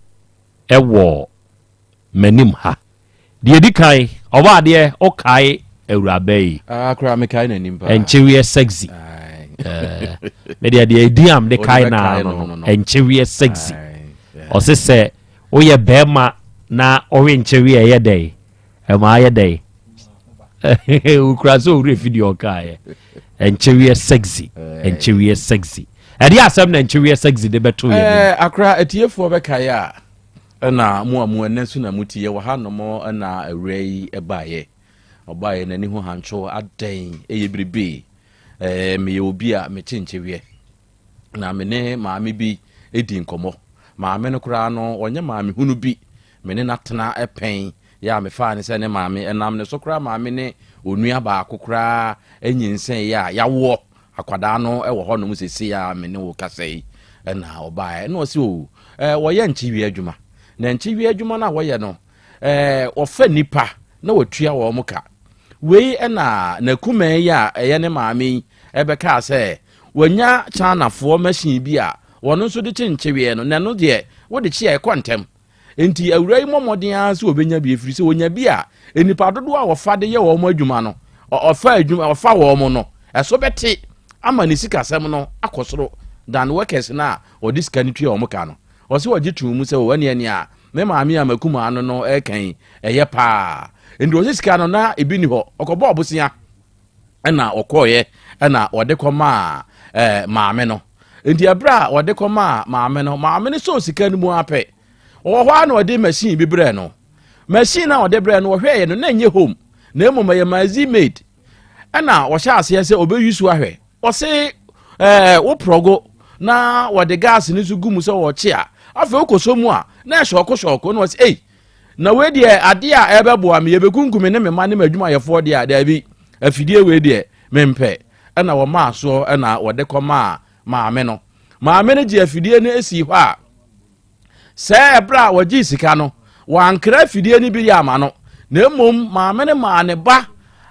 ɛwɔ m'anim ha. Deɛ ɛdi kan, ɔbɔ adeɛ, wokae awuraba yi? Ah, koraa mekae n'anim paa. Ɛnkyeweɛ sexy. Eh, me deɛ deɛ ɛdin a mede kae naa no no, ɛnkyeweɛ sexy. Ɔse sɛ woyɛ bɛrima na ɔwe nkyeweɛ ɛyɛ dɛn? Ɛma ayɛ dɛn? Wokura sɛ owura fi deɛ ɔkaeɛ. Ɛnkyeweɛ sexy, ɛnkyeweɛ sexy. Ɛdeɛ asɛm na ɛnkyeweɛ sexy de bɛto yɛ nim. Akora atiefoɔ bɛkae a Ɛna mo a mo ɛnɛ nso na mo ti yɛwɔ ha nom ɛna awura yi ɛbaeɛ ɔbaeɛ n'ani ho hantwo adɛn ɛyɛ biribi ɛɛ meyɛ obi a mekye nkyeweɛ na me ne maame bi ɛdi nkɔmmɔ maame no koraa no ɔnyɛ maame hunu bi me ne n'atena ɛpɛn yɛ a mefaa ne sɛ ne maame ɛnam ne so koraa maame ne onua baako koraa ɛnyinsɛn yɛ a yawoɔ Akwadaa no wɔ hɔnom seesei a me ne wo kasa yi na ɔbaeɛ. Ɛna ɔse o, ɛɛ wɔyɛ nkyeweɛ adwuma. Na nkyeweɛ adwuma no a wɔyɛ no, ɛɛ wɔfa nnipa na wɔtua wɔn ka. Wei na n'akumaa yi a ɛyɛ ne maame yi ɛbɛkaa sɛ wanya Chinafoɔ machine bi a wɔn nso de kye nkyeweɛ no, na ɛno deɛ wode kye a ɛkɔ ntɛm. Enti awuraa yi mmɔ mmɔden ara sɛ ɔbɛnya bi, ɛfiri sɛ ɔnya bi a, nnipa dodoɔ a wɔfa de yɛ wɔn adwuma no, ɔfa adwuma, ɔfa wɔn no, ɛso bɛte ama ne sikasɛm no akɔ soro than workers no a ɔde sika no tua wɔn ka no. Ɔse ɔgye too mu sɛ, o ɛneɛ nea me maame a makumaa no no reka yi, ɛyɛ paa. Enti ɔse sika no na ebi nni hɔ, ɔkɔbɔɔ bosea. ɛna ɔkɔɔeɛ ɛna ɔde kɔmaa ɛɛ maame no nti ɛberɛ a ɔde kɔmaa maame no maame no sɔɔ sika no mu apɛ ɔwɔ hɔ a na ɔde machine bi brɛ no machine a ɔde brɛ no ɔhwɛeɛ no na ɛnyɛ home na mmom ɛyɛ mazi made ɛna ɔhyɛ aseɛ sɛ ɔbɛyi so ahwɛ ɔse ɛɛ wo prɔgo na wɔde gas no nso gu mu sɛ ɔkye a afei wokɔsɔ mu a na ɛhyɔko hyɔko na ɔse ei Na wei deɛ adeɛ a ɛbɛboa me, yɛbɛkunkum me ne me mma ne m'adwumayɛfoɔ deɛ a, daabi, afidie wei deɛ, mempɛ. Ɛna wɔmaa soɔ ɛna wɔde kɔmaa maame no. Maame no gye afidie no sii hɔ a, sɛ ɛberɛ a wɔgyee sika no, wɔankra afidie no bi yɛ ama no, na mmom maame no maa ne ba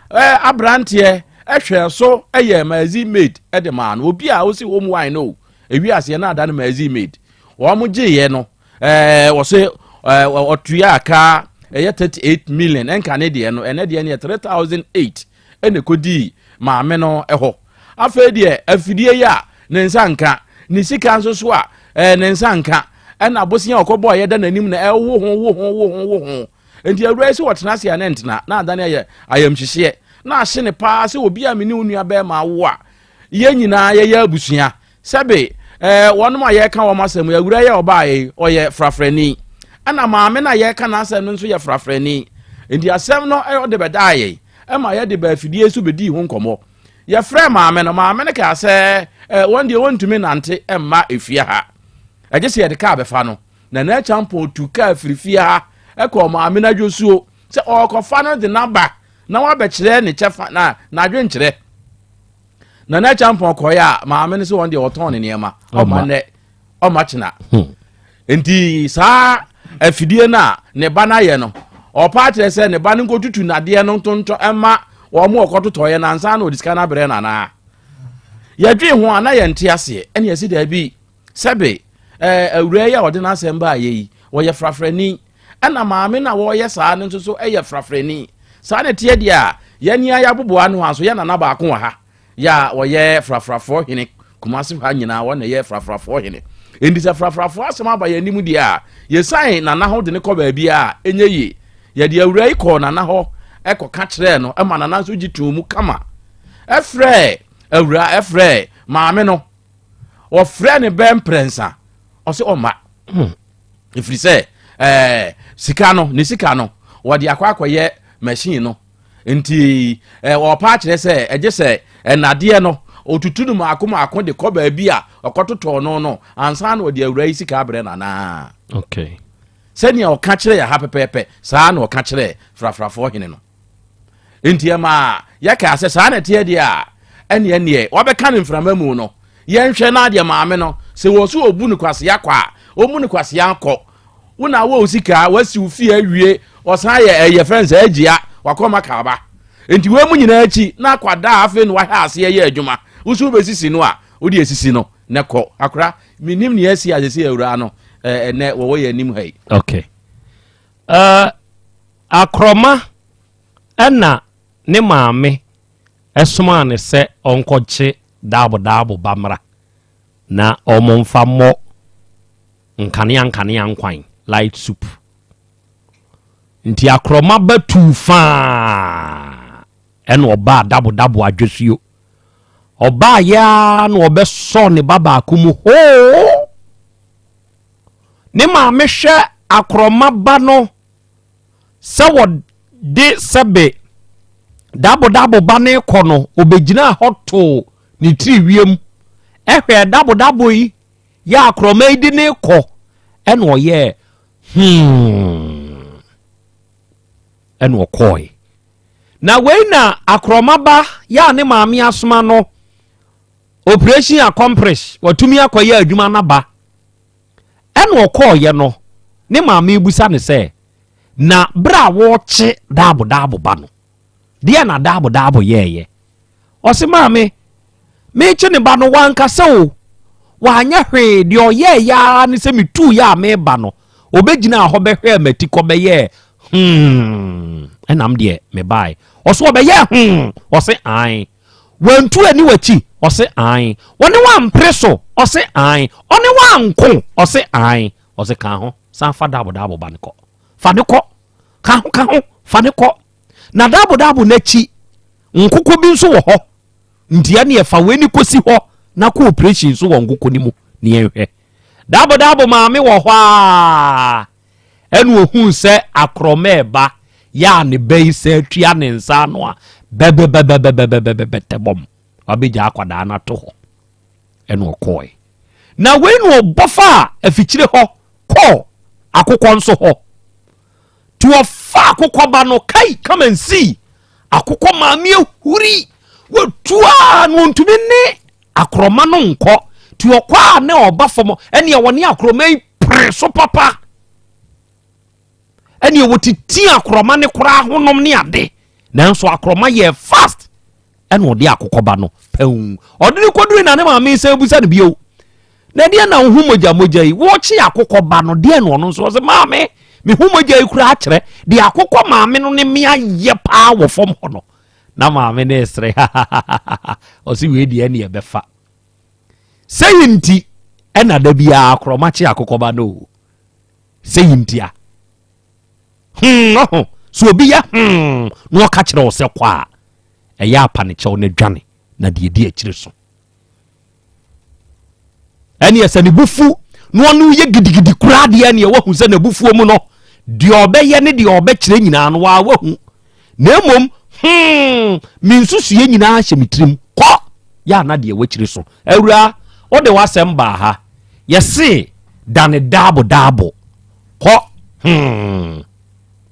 eh, aberanteɛ hwɛɛ so yɛ maazi maid de maa no. Obi a ɔsi home wine no, ewi aseɛ na ada no maazi maid. Wɔn gyeeɛ no, ɛɛ wɔsɛ ɛɛ ɔtua ka ɛyɛ 38 million ɛnka ne deɛ no ɛnɛ deɛ no yɛ 3008 ɛna ɛkɔdii maame no ɛhɔ afei deɛ afidie yi a ne nsa nka ne sika nso so a ɛɛ ne nsa nka ɛna abosea a ɔkɔbɔ a yɛda n'anim na ɛwo ho wo ho wo ho wo ho nti awura yi sɛ wɔtena ase a ne ntena na adane ayɛ ayamhyehyeɛ na ahye ne paa sɛ obi a me ne wo nua bɛrima awo a yɛn nyinaa yɛyɛ abusua Sɛbe, eh, wɔnom a yɛreka wɔn asɛm yi, awura yi a ɔbaeɛ yi, ɔyɛ frafrani. Ɛna maame no a yɛreka n'asɛm no nso yɛ frafrani. Enti asɛm no ɔde bɛdaa yɛn, ɛma yɛde baa afidie so bɛdii ho nkɔmmɔ. Yɛfrɛɛ maame no, maame no kaa sɛ, eh, wɔn deɛ wɔntumi nante mma efie ha. Ɛgye sɛ yɛde kaa bɛfa no. Na n'akyampɔn tu kaa firi fie ha kɔɔ maame no adwosuo sɛ ɔrekɔfa no de no aba na wabɛkyerɛ ne kyɛfa na n'adwenkyerɛ. Nana Acheampong kɔeɛ a maame no sɛ wɔn deɛ wɔtɔn ne nneɛma ɔma nnɛ ɔma kyena hmm. nti saa afidie no a ne ba no ayɛ no ɔpa akyerɛ sɛ ne ba no nkɔtutu nadeɛ no ntontɔ ɛma wɔn mo ɔkɔtotɔeɛ no ansa na ɔde sika no abrɛ no anaa yɛdwen ho a na yɛnte aseɛ ɛne yɛsi daabi sɛbe ɛɛ awura yi a ɔde n'asɛm baayɛ yi wɔyɛ frafrani Ɛna maame no a wɔreyɛ saa no nso so yɛ frafrani. Saa na ɛteɛ deɛ a, yɛn ara yɛaboboa ano a nso yɛn nana baako wɔ ha yɛ a ɔyɛ frafrafoɔ hene. Kumasi ha nyinaa wɔn na ɛyɛ frafrafoɔ hene. Enti sɛ frafrafoɔ asɛm aba yɛn anim deɛ a, yɛsiane nana ho de no kɔ baabi a ɛnyɛ yie. Yɛde awura yi kɔɔ nana hɔ kɔka kyerɛɛ no ma nana nso gye too mu kama. Ɛfrɛɛ awura, ɛfrɛɛ maame no. Wɔfrɛ ne bɛɛ mprɛnsa, ɔsɛ ɔmma. Ɛfiri sɛ ɛɛ sika no, ne sika no, wɔde akɔ akɔyɛ machine no. Nti ɛɛ ɔpa akyerɛ sɛ ɛgye sɛ ɛnadeɛ no ɔtutu no maako maako de kɔ baabi a ɔkɔtotɔɔ no no ansa na ɔde awura yi sika abrɛ no anaa. Okay. Sɛnea ɔka kyerɛ yɛ ha pɛpɛɛpɛ saa na ɔka kyerɛ frafrafoɔ hene no. Nti ɛma yɛkaa sɛ saa na ɛteɛ deɛ a ɛneɛ neɛ wabɛka no mframa mu no yɛnhwɛ na adeɛ maame no sɛ wɔ so ɔbu no kwasea kɔ a ɔmu no kwasea kɔ. Wo na wɔ sika wasi wo fie awie ɔsan yɛ ɛyɛ fɛn sɛ agyia wakɔ ma kaaba. Nti wei mu nyinaa akyi na akwadaa afei na wahɛ aseɛ yɛ adwuma wo so wobɛsisi no a wode asisi no na kɔ akora menim nea asi a sɛsɛ awuraa no ɛnɛ wɔwɔ yɛ anim ha yi. Okay. Uh, akorɔma ɛna ne maame ɛsomaa ne sɛ ɔnkɔkye daabo daabo ba mmra na ɔmo mfa mmɔ nkanea nkanea nkwan, light soup. Nti akorɔma ba tuu faa ɛna ɔbaa dabo dabo adwasuo. Ɔbaa yɛ ara na ɔbɛsɔ ne ba baako mu hoo. Ne maame hwɛ akorɔma ba no sɛ wɔde sɛbe dabo dabo ba no kɔ no, ɔbɛgyinaa hɔ too ne tiri wiem ɛhwɛɛ dabo dabo yi yɛ akorɔma yi de ne kɔ ɛna ɔyɛɛ hmm ɛna ɔkɔɔe. Na wei na akorɔma ba yɛ a ne maame asoma no operation accomplish watumi akɔyɛ adwuma no ba ɛna ɔkɔɔyɛ no ne maame busa ne sɛ na berɛ a wɔrekye daabo daabo ba no deɛ na daabo daabo yɛɛyɛ ɔse maame meekye ne ba no wankasa o wanyɛ hwee deɛ ɔyɛɛyɛ ara ne sɛ metuu yɛ a meba no ɔbɛgyinaa hɔ bɛhwɛɛ m'ati kɔ bɛyɛɛ hmm ɛnam deɛ mebae ɔso ɔbɛyɛɛ hmm ɔse ae wantu ani w'akyi ɔse ae ɔne wampere so ɔse ae ɔne wanko ɔse ae ɔse ka ho san fa daabo daabo ba ne kɔ fa ne kɔ ka ho ka ho fa ne kɔ na daabo daabo n'akyi nkokɔ bi nso wɔ hɔ nti ɛne ɛfa wei ne kɔsi hɔ na kɔ operation nso wɔ nkokɔ no mu ne yɛnhwɛ daabo daabo maame wɔ hɔ a ɛna ohun sɛ akorɔma ɛba yɛ a ne ba yi sɛ atua ne nsa ano a bɛbɛbɛbɛbɛbɛbɛ tɛbɔm wabɛgya akwadaa no ato hɔ ɛna ɔkɔɔe na wei na ɔbɔ fa a afikyire hɔ kɔɔ akokɔ nso hɔ nti ɔfa akokɔ ba no kai come and see akokɔ maame ahuri watu a na ɔntumi ne akorɔma no nkɔ nti ɔkɔ a ne ɔba fam ɛneɛ wɔne akorɔma yi pere so papa ɛneɛ wɔtiti akorɔma ne koraa honom ne ade nanso akorɔma yɛ fast ɛna ɔde akokɔ ba no pɛn ɔde no kɔduru na ne maame nsa busa no bio na deɛ na wohu mogya mogya yi wɔkye akokɔ ba no deɛ na ɔno nso ɔsɛ maame mehu mogya yi koraa kyerɛ deɛ akokɔ maame no ne mmea yɛ paa wɔ fam hɔ no na maame no resere ɔsɛ wei deɛ ɛne ɛbɛfa sɛyi nti ɛna da biara akorɔma kye akokɔ ba no o sɛyi nti a hmm ɔho so obi yɛ hmm na ɔka kyerɛ wo sɛ kɔ a ɛyɛ apa ne kyɛw na dwane na deɛ di akyire so ɛneɛ sɛ ne bufu na ɔno yɛ gidigidi koraa deɛ ɛneɛ wahu sɛ n'abufuo mu no deɛ ɔbɛyɛ ne deɛ ɔbɛkyerɛ nyinaa no waa wahu na mmom hmm me nsusuiɛ nyinaa hyɛ me tirim kɔ yɛ ana deɛ wakyiri so awura wode w'asɛm baa ha yɛse dane daabo daabo kɔ hmm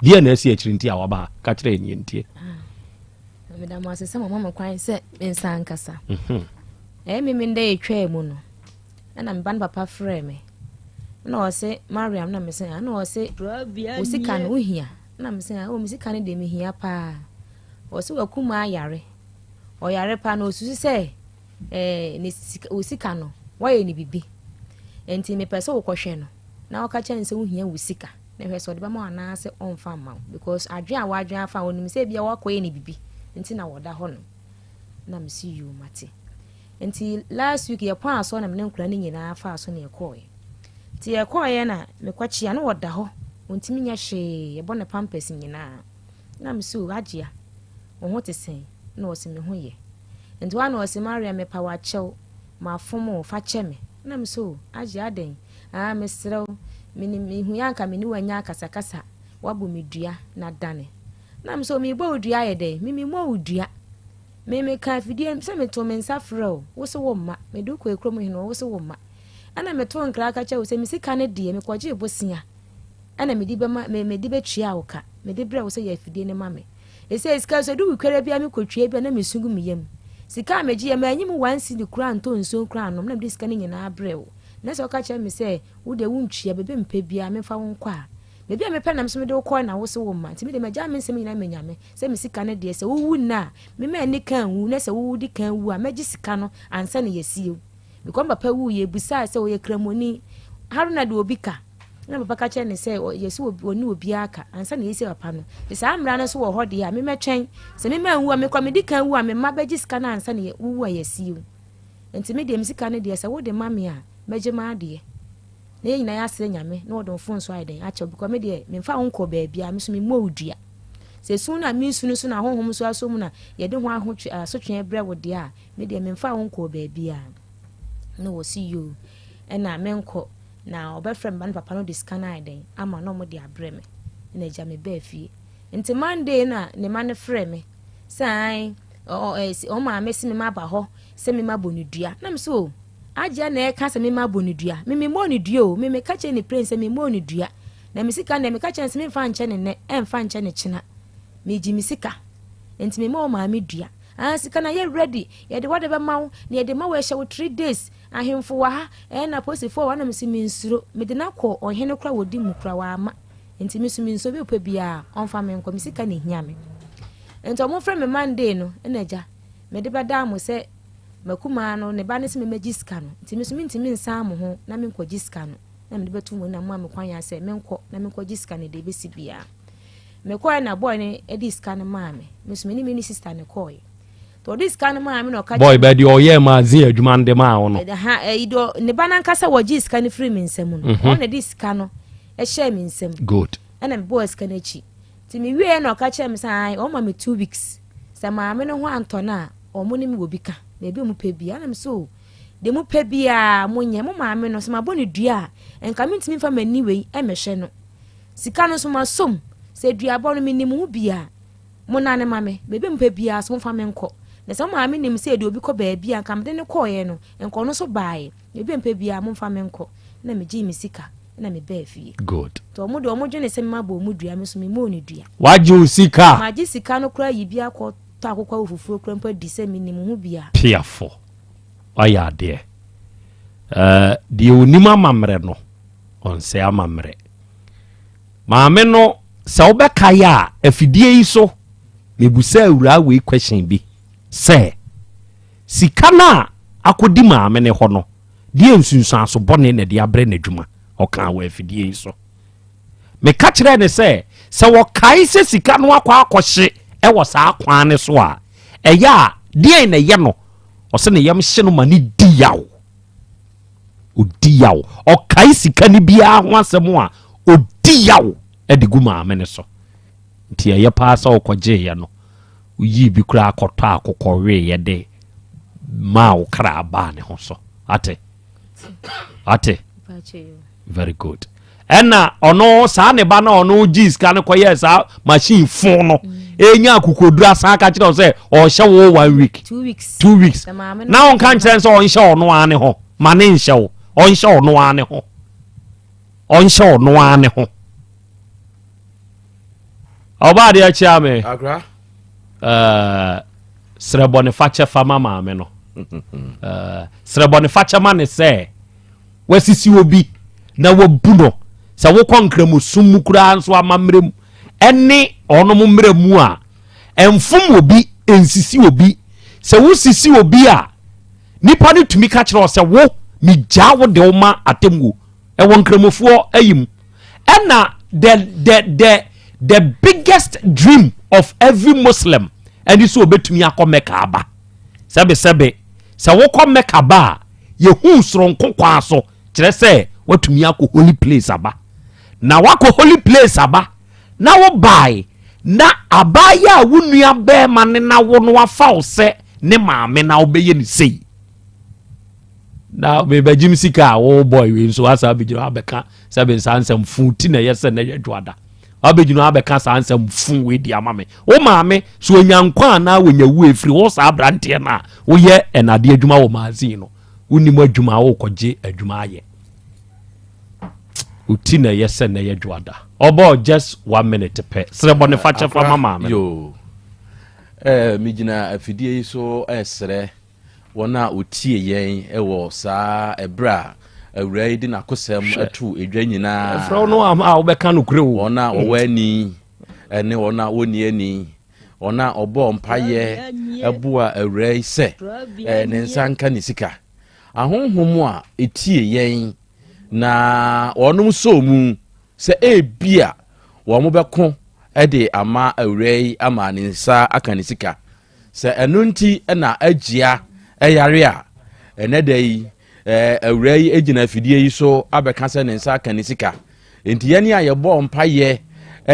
deɛ na asi akyiri nti a waba ha ka kyerɛ yɛn ntie ah, meda mo ase sɛ mama me kwan sɛ mensa nkasa mhm. ɛyɛ me menda yɛtwaa mu no ɛna meba no papa frɛ me na ɔse mariam na mese ah, na ɔse wo sika no wohia na mese ah, oh, me sika no deɛ mehia paa ɔse wakuma ayare ɔyare paa na ɔsusu sɛ eh, ne sika, wo sika no woayɛ ne bibi nti mepɛ sɛ wokɔhwɛ no na woka kyerɛ no sɛ wohia wo sika na hwɛ sɛ ɔde bɛma wo anaasɛ ɔmfa mma wo because adwene a wadwene afa ɔnim sɛ ebia woakɔyɛ ne bibi nti na wɔda hɔ no na mesi yoo mate nti last week yɛkɔ asɔ na mene nkora no nyinaa faa so na yɛkɔɔɛ nti yɛkɔɔyɛ na mekɔkyea na wɔda hɔ ɔntumi nyɛ hwee yɛbɔ ne pampers nyinaa na mesi o agyea wo ho te sɛn na ɔse me ho yɛ Nti hɔ a na ɔse, Maria mepa wo akyɛw. Mafom wo, fa kyɛ me. Ɛna me sɛ, O, Agye, adɛn? Aa, mesrɛ wo, menim, mehu yɛ anka me ne wo anya akasakasa, woabɔ me dua, na dane. Ɛna me sɛ, O, merebɔ wo dua ayɛ dɛn? Me, memmɔɔ wo dua. Me, meka afidie, sɛ metoo me nsa frɛ wo, wo se womma. Mede wo kɔɔ kurom hene hɔ, wo se womma. Ɛna metoo nkra ka kyerɛɛ wo sɛ me sika no deɛ, mekɔgyee bosea, ɛna mede bɛma, me, mede bɛtuaa wo ka. Mede brɛɛ wo sɛ yɛ afidie no ma me. Ɛsei sika nso ɛdu wukuada biara mekɔtwia bi a na mesu gu me yam. Sika a megyeeɛ manyi mu one cedi koraa antɔ nsuo koraa annom na mede sika no nyinaa brɛɛ wo. Na sɛ woka kyerɛ me sɛ wo deɛ wontua, baabi a mepɛ biara memfa wo nkɔ a, baabi a mepɛ na me nso mede wo kɔɛ na wo se womma. Nti me deɛ magyaa me nsɛm nyinaa ma Nyame sɛ me sika no deɛ sɛ wowu nnɛ a me manni kan nwu na sɛ wo di kan wu a mɛgye sika no ansa na yɛasie wo. Because me papa wuiɛ yɛbisaa sɛ ɔyɛ kramoni Haruna de obi ka. Ɛna papa ka kyerɛ no sɛ yɛsi ɔne obiara ka ansa na yɛsi papa no. Nti saa mmara no nso wɔ hɔ deɛ a memɛtwɛn. Sɛ me manwu a mekɔ medi kan wu a me mma bɛgye sika no ansa na wowu a yɛasi wo. Nti me deɛ me sika no deɛ sɛ wode ma me a mɛgye m'adeɛ. Na yɛn nyinaa yɛasrɛ Nyame na ɔde mfomso ayɛ dɛn akyɛ wo because me deɛ memfa wo nkɔ baabiara me nso memmɔ wo dua. Sɛ su no a mesu no so na honhom nso asɔ mu na yɛde ho ahotwe asotwe brɛ wo deɛ a me deɛ memfa wo nkɔɔ baabiara. Na wɔsi yoo ɛna menkɔ. Na ɔbɛfrɛ me ba no papa no de sika no ayɛ dɛn ama na ɔmo de abrɛ me na agya me baa fie nti Monday na ne ma no frɛ me sɛ ae ɔ maame se me ma aba hɔ sɛ me ma bɔ ne dua na me so o agyea na ɛka sɛ me ma bɔ ne dua me me mmɔ ne dua o me me ka kyerɛ ne plane sɛ me mmɔ ne dua na me sika na me ka kyerɛ sɛ me mfa nkyɛ ne nɛ ɛmfa nkyɛ ne kyena me gye me sika nti me ma o maame dua ah sika na yɛ ready yɛde wɔde bɛma wo na yɛde ma wo ɛhyɛ wo 3 days Ahemfo wɔ ha, ɛɛ na apolisifoɔ wɔ ha na mese mensuro, mede no akɔ ɔhene koraa wɔdi mu koraa wamma, nti me nso mensuro obi ɔpɛ biara ɔmfa me nkɔ, me sika na ɛhia me. Nti ɔmo frɛ me Monday no ɛna agya mede bɛdaa mo sɛ makumaa no ne ba no sɛ memmɛgye sika no, nti me nso mentumi nsan mo ho na menkɔgye sika no, na mede bɛto mo na mo a me kwan ya sɛ menkɔ na menkɔgye sika no deɛ ɛbɛsi biara. Mekɔɛ na boy no de sika no maa me, me nso me ne me ne sister no kɔɔɛ. Ɔde sika no maa me na ɔka boy bɛ deɛ ɔyɛ maa zi adwuma no de maa wo no. Ha ɛyi deɛ ne ba nankasa wɔgye sika no firi me nsam no. Mhm. Ɔno na de sika no ɛhyɛɛ me nsam. Good. Ɛna me bɔɔ sika no akyi. Nti me wie na ɔka kyerɛ me sɛ ayi ɔma me 2 weeks. Sɛ maame no ho antɔ no a ɔmo ne me wɔ bi ka. Baabi a ɔmo pɛ bia ɛna me so deɛ mo pɛ biara mo nyɛ mo maame no sɛ mabɔ ne dua a nka mentumi mfa m'ani wei ɛmɛhwɛ no. Sika no nso masom sɛ duabɔ no menim ho bia. Monnane ma me, baabi a mopɛ biara so momfa me nkɔ. Na sɛ mo maame nim sɛ yɛde obi kɔ baabi a, anka mede no kɔeɛ no, nka ɔno nso baeɛ. Baabi a mopɛ biara momfa me nkɔ. Ɛna megyee me sika, ɛna mebaa fie. Good. Nti wɔn deɛ wɔdwene sɛ mabɔ wɔn dua, me nso memmɔɔ no dua. Wagye wo sika? Magye sika no koraa ayi bi akɔtɔ akokɔ awo fufuo koraa mpo adi sɛ menim ho bi a. Piafo, wayɛ adeɛ. Eh, deɛ ɔnim amammerɛ no, ɔnsɛe amammerɛ. Maame no, sɛ wobɛkae a, afidie yi so, mebusaa awuraa wei question bi sɛ, sika no a akɔdi maame no hɔ no, deɛ nsunsuanso bɔne na ɛde abrɛ n'adwuma? Ɔkaa wɔ afidie yi so. Meka kyerɛɛ ne sɛ, sɛ wɔkae sɛ sika no akɔ akɔhye wɔ saa kwan no so a, ɛyɛ a, deɛn na ɛyɛ no? Ɔsɛ ne yam hye no ma ne di yaw. Ɔdi yaw. Ɔkae sika no biara ho asɛm a, ɔdi yaw de gu maame no so. Nti ɛyɛ paa sɛ wokɔgyeeɛ no, woyii bi koraa kɔtɔ akokɔ weeɛ de maa wo kra baa ne ho so. Ate? Ate? Very good. Ɛna ɔno saa ne ba na ɔno gyee sika no kɔyɛɛ saa machine fon no ɛnya akokoduru asan aka kyerɛ wo sɛ ɔhyɛ wo one week 2 weeks na ɔnka nkyerɛ sɛ ɔnhyɛ ɔno ara ne ho ma ne nhyɛ wo ɔnhyɛ ɔno ara ne ho ɔnhyɛ ɔno ara ne ho ɔbaa deɛ kyea me serɛ bɔne fakyɛ fa ma maame no serɛ bɔne fakyɛ ma ne sɛ Wasisi obi na wabu no. Sɛ wokɔ nkramosom mu koraa nso amammerɛ mu ɛne ɔnom mmerɛ mu a, ɛmfom obi, ɛnsisi obi. Sɛ wosisi obi a, nipa no tumi ka kyerɛ wo sɛ wo, megyaa wo de wo ma atemmuo. Ɛwɔ nkramofoɔ ayi mu. Ɛna the, the, the, the biggest dream of every Muslim ɛne sɛ obɛtumi akɔ Mecca aba. Sɛbesɛbe, sɛ wokɔ Mecca ba a, yɛhu soronko kwan so, kyerɛ sɛ woatumi akɔ holy place aba. Na woakɔ holy place aba, na wobae, na abaayewa a wo nua bɛrima ne na wo no afa wo sɛ ne maame na wobɛyɛ ne sei. Na mebɛgyem sika a wo boy wei nso asa abɛgyina hɔ abɛka sɛ me nsa nsɛm fo ti na ɛyɛ sɛ na ɛyɛ dwoada. Wabɛgyina hɔ abɛka saa nsɛm fo wei di ama me. Wo maame so onya nkwa anaa wɔnya wu efiri wo saa aberanteɛ no a woyɛ ɛnadeɛ adwuma wɔ magazine no. Wonim adwuma a wokɔgye adwuma ayɛ. Wo ti na ɛyɛ sɛ na ɛyɛ dwoada. Ɔbɔ just one minute pɛ. Srɛ bɔne fakyɛ fa ma maame. Yoo. Eh, megyina afidie yi so ɛsrɛ wɔn a wɔtie yɛn wɔ saa ɛberɛ a awuraa yi de n'akosɛm to edwa nyinaa. Ɛfrɛ wo no a wobɛka nokorɛ o. Wɔn a wɔwɔ ani ne wɔn a wɔnni ani, wɔn a wɔbɔɔ mpaeɛ boa awuraa yi sɛ ne nsa nka ne sika. Ahonhom a ɛtie yɛn na wɔnom sɔɔ mu sɛ ebia wɔn bɛko de ama awuraa yi ama ne nsa aka ne sika. Sɛ ɛno nti na agyia yare a, ɛnɛ da yi awuraa yi gyina afidie yi so abɛka sɛ ne nsa aka ne sika. Enti yɛne a yɛbɔɔ mpayɛ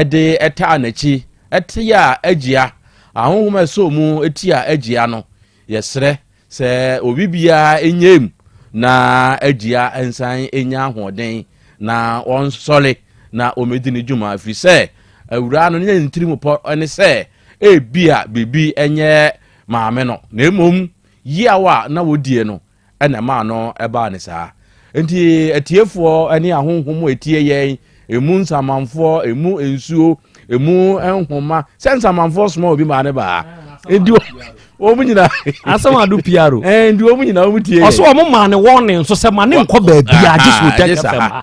de taa n'akyi tia agyia, ahonhom a ɛsɔɔ mu tia agyia no, yɛsrɛ Sɛ obi biara nyam na agyia nsan nya ahoɔden na ɔnsɔre na ɔmmɛdi ne dwuma, ɛfiri sɛ awuraa no ne ne tirim pɔ ne sɛ ebia biribi nyɛ maame no, na mmom yaw a na wɔdie no na ɛmaa no ɛbaa ne saa. Nti atiefoɔ ne ahonhom a ɛtie yɛn, ɛmu nsamanfoɔ, ɛmu nsuo, ɛmu nhoma, sɛ nsamanfoɔ soma obi maa ne baa. Nti wɔn nyinaa. Asɛm ado piaro. Ɛɛ nti wɔn nyinaa wɔn tie yɛn. Ɔso wɔn maa ne wɔn ne nso sɛ ma ne nkɔ baabi a gye so tɛ kɛfɛ ma.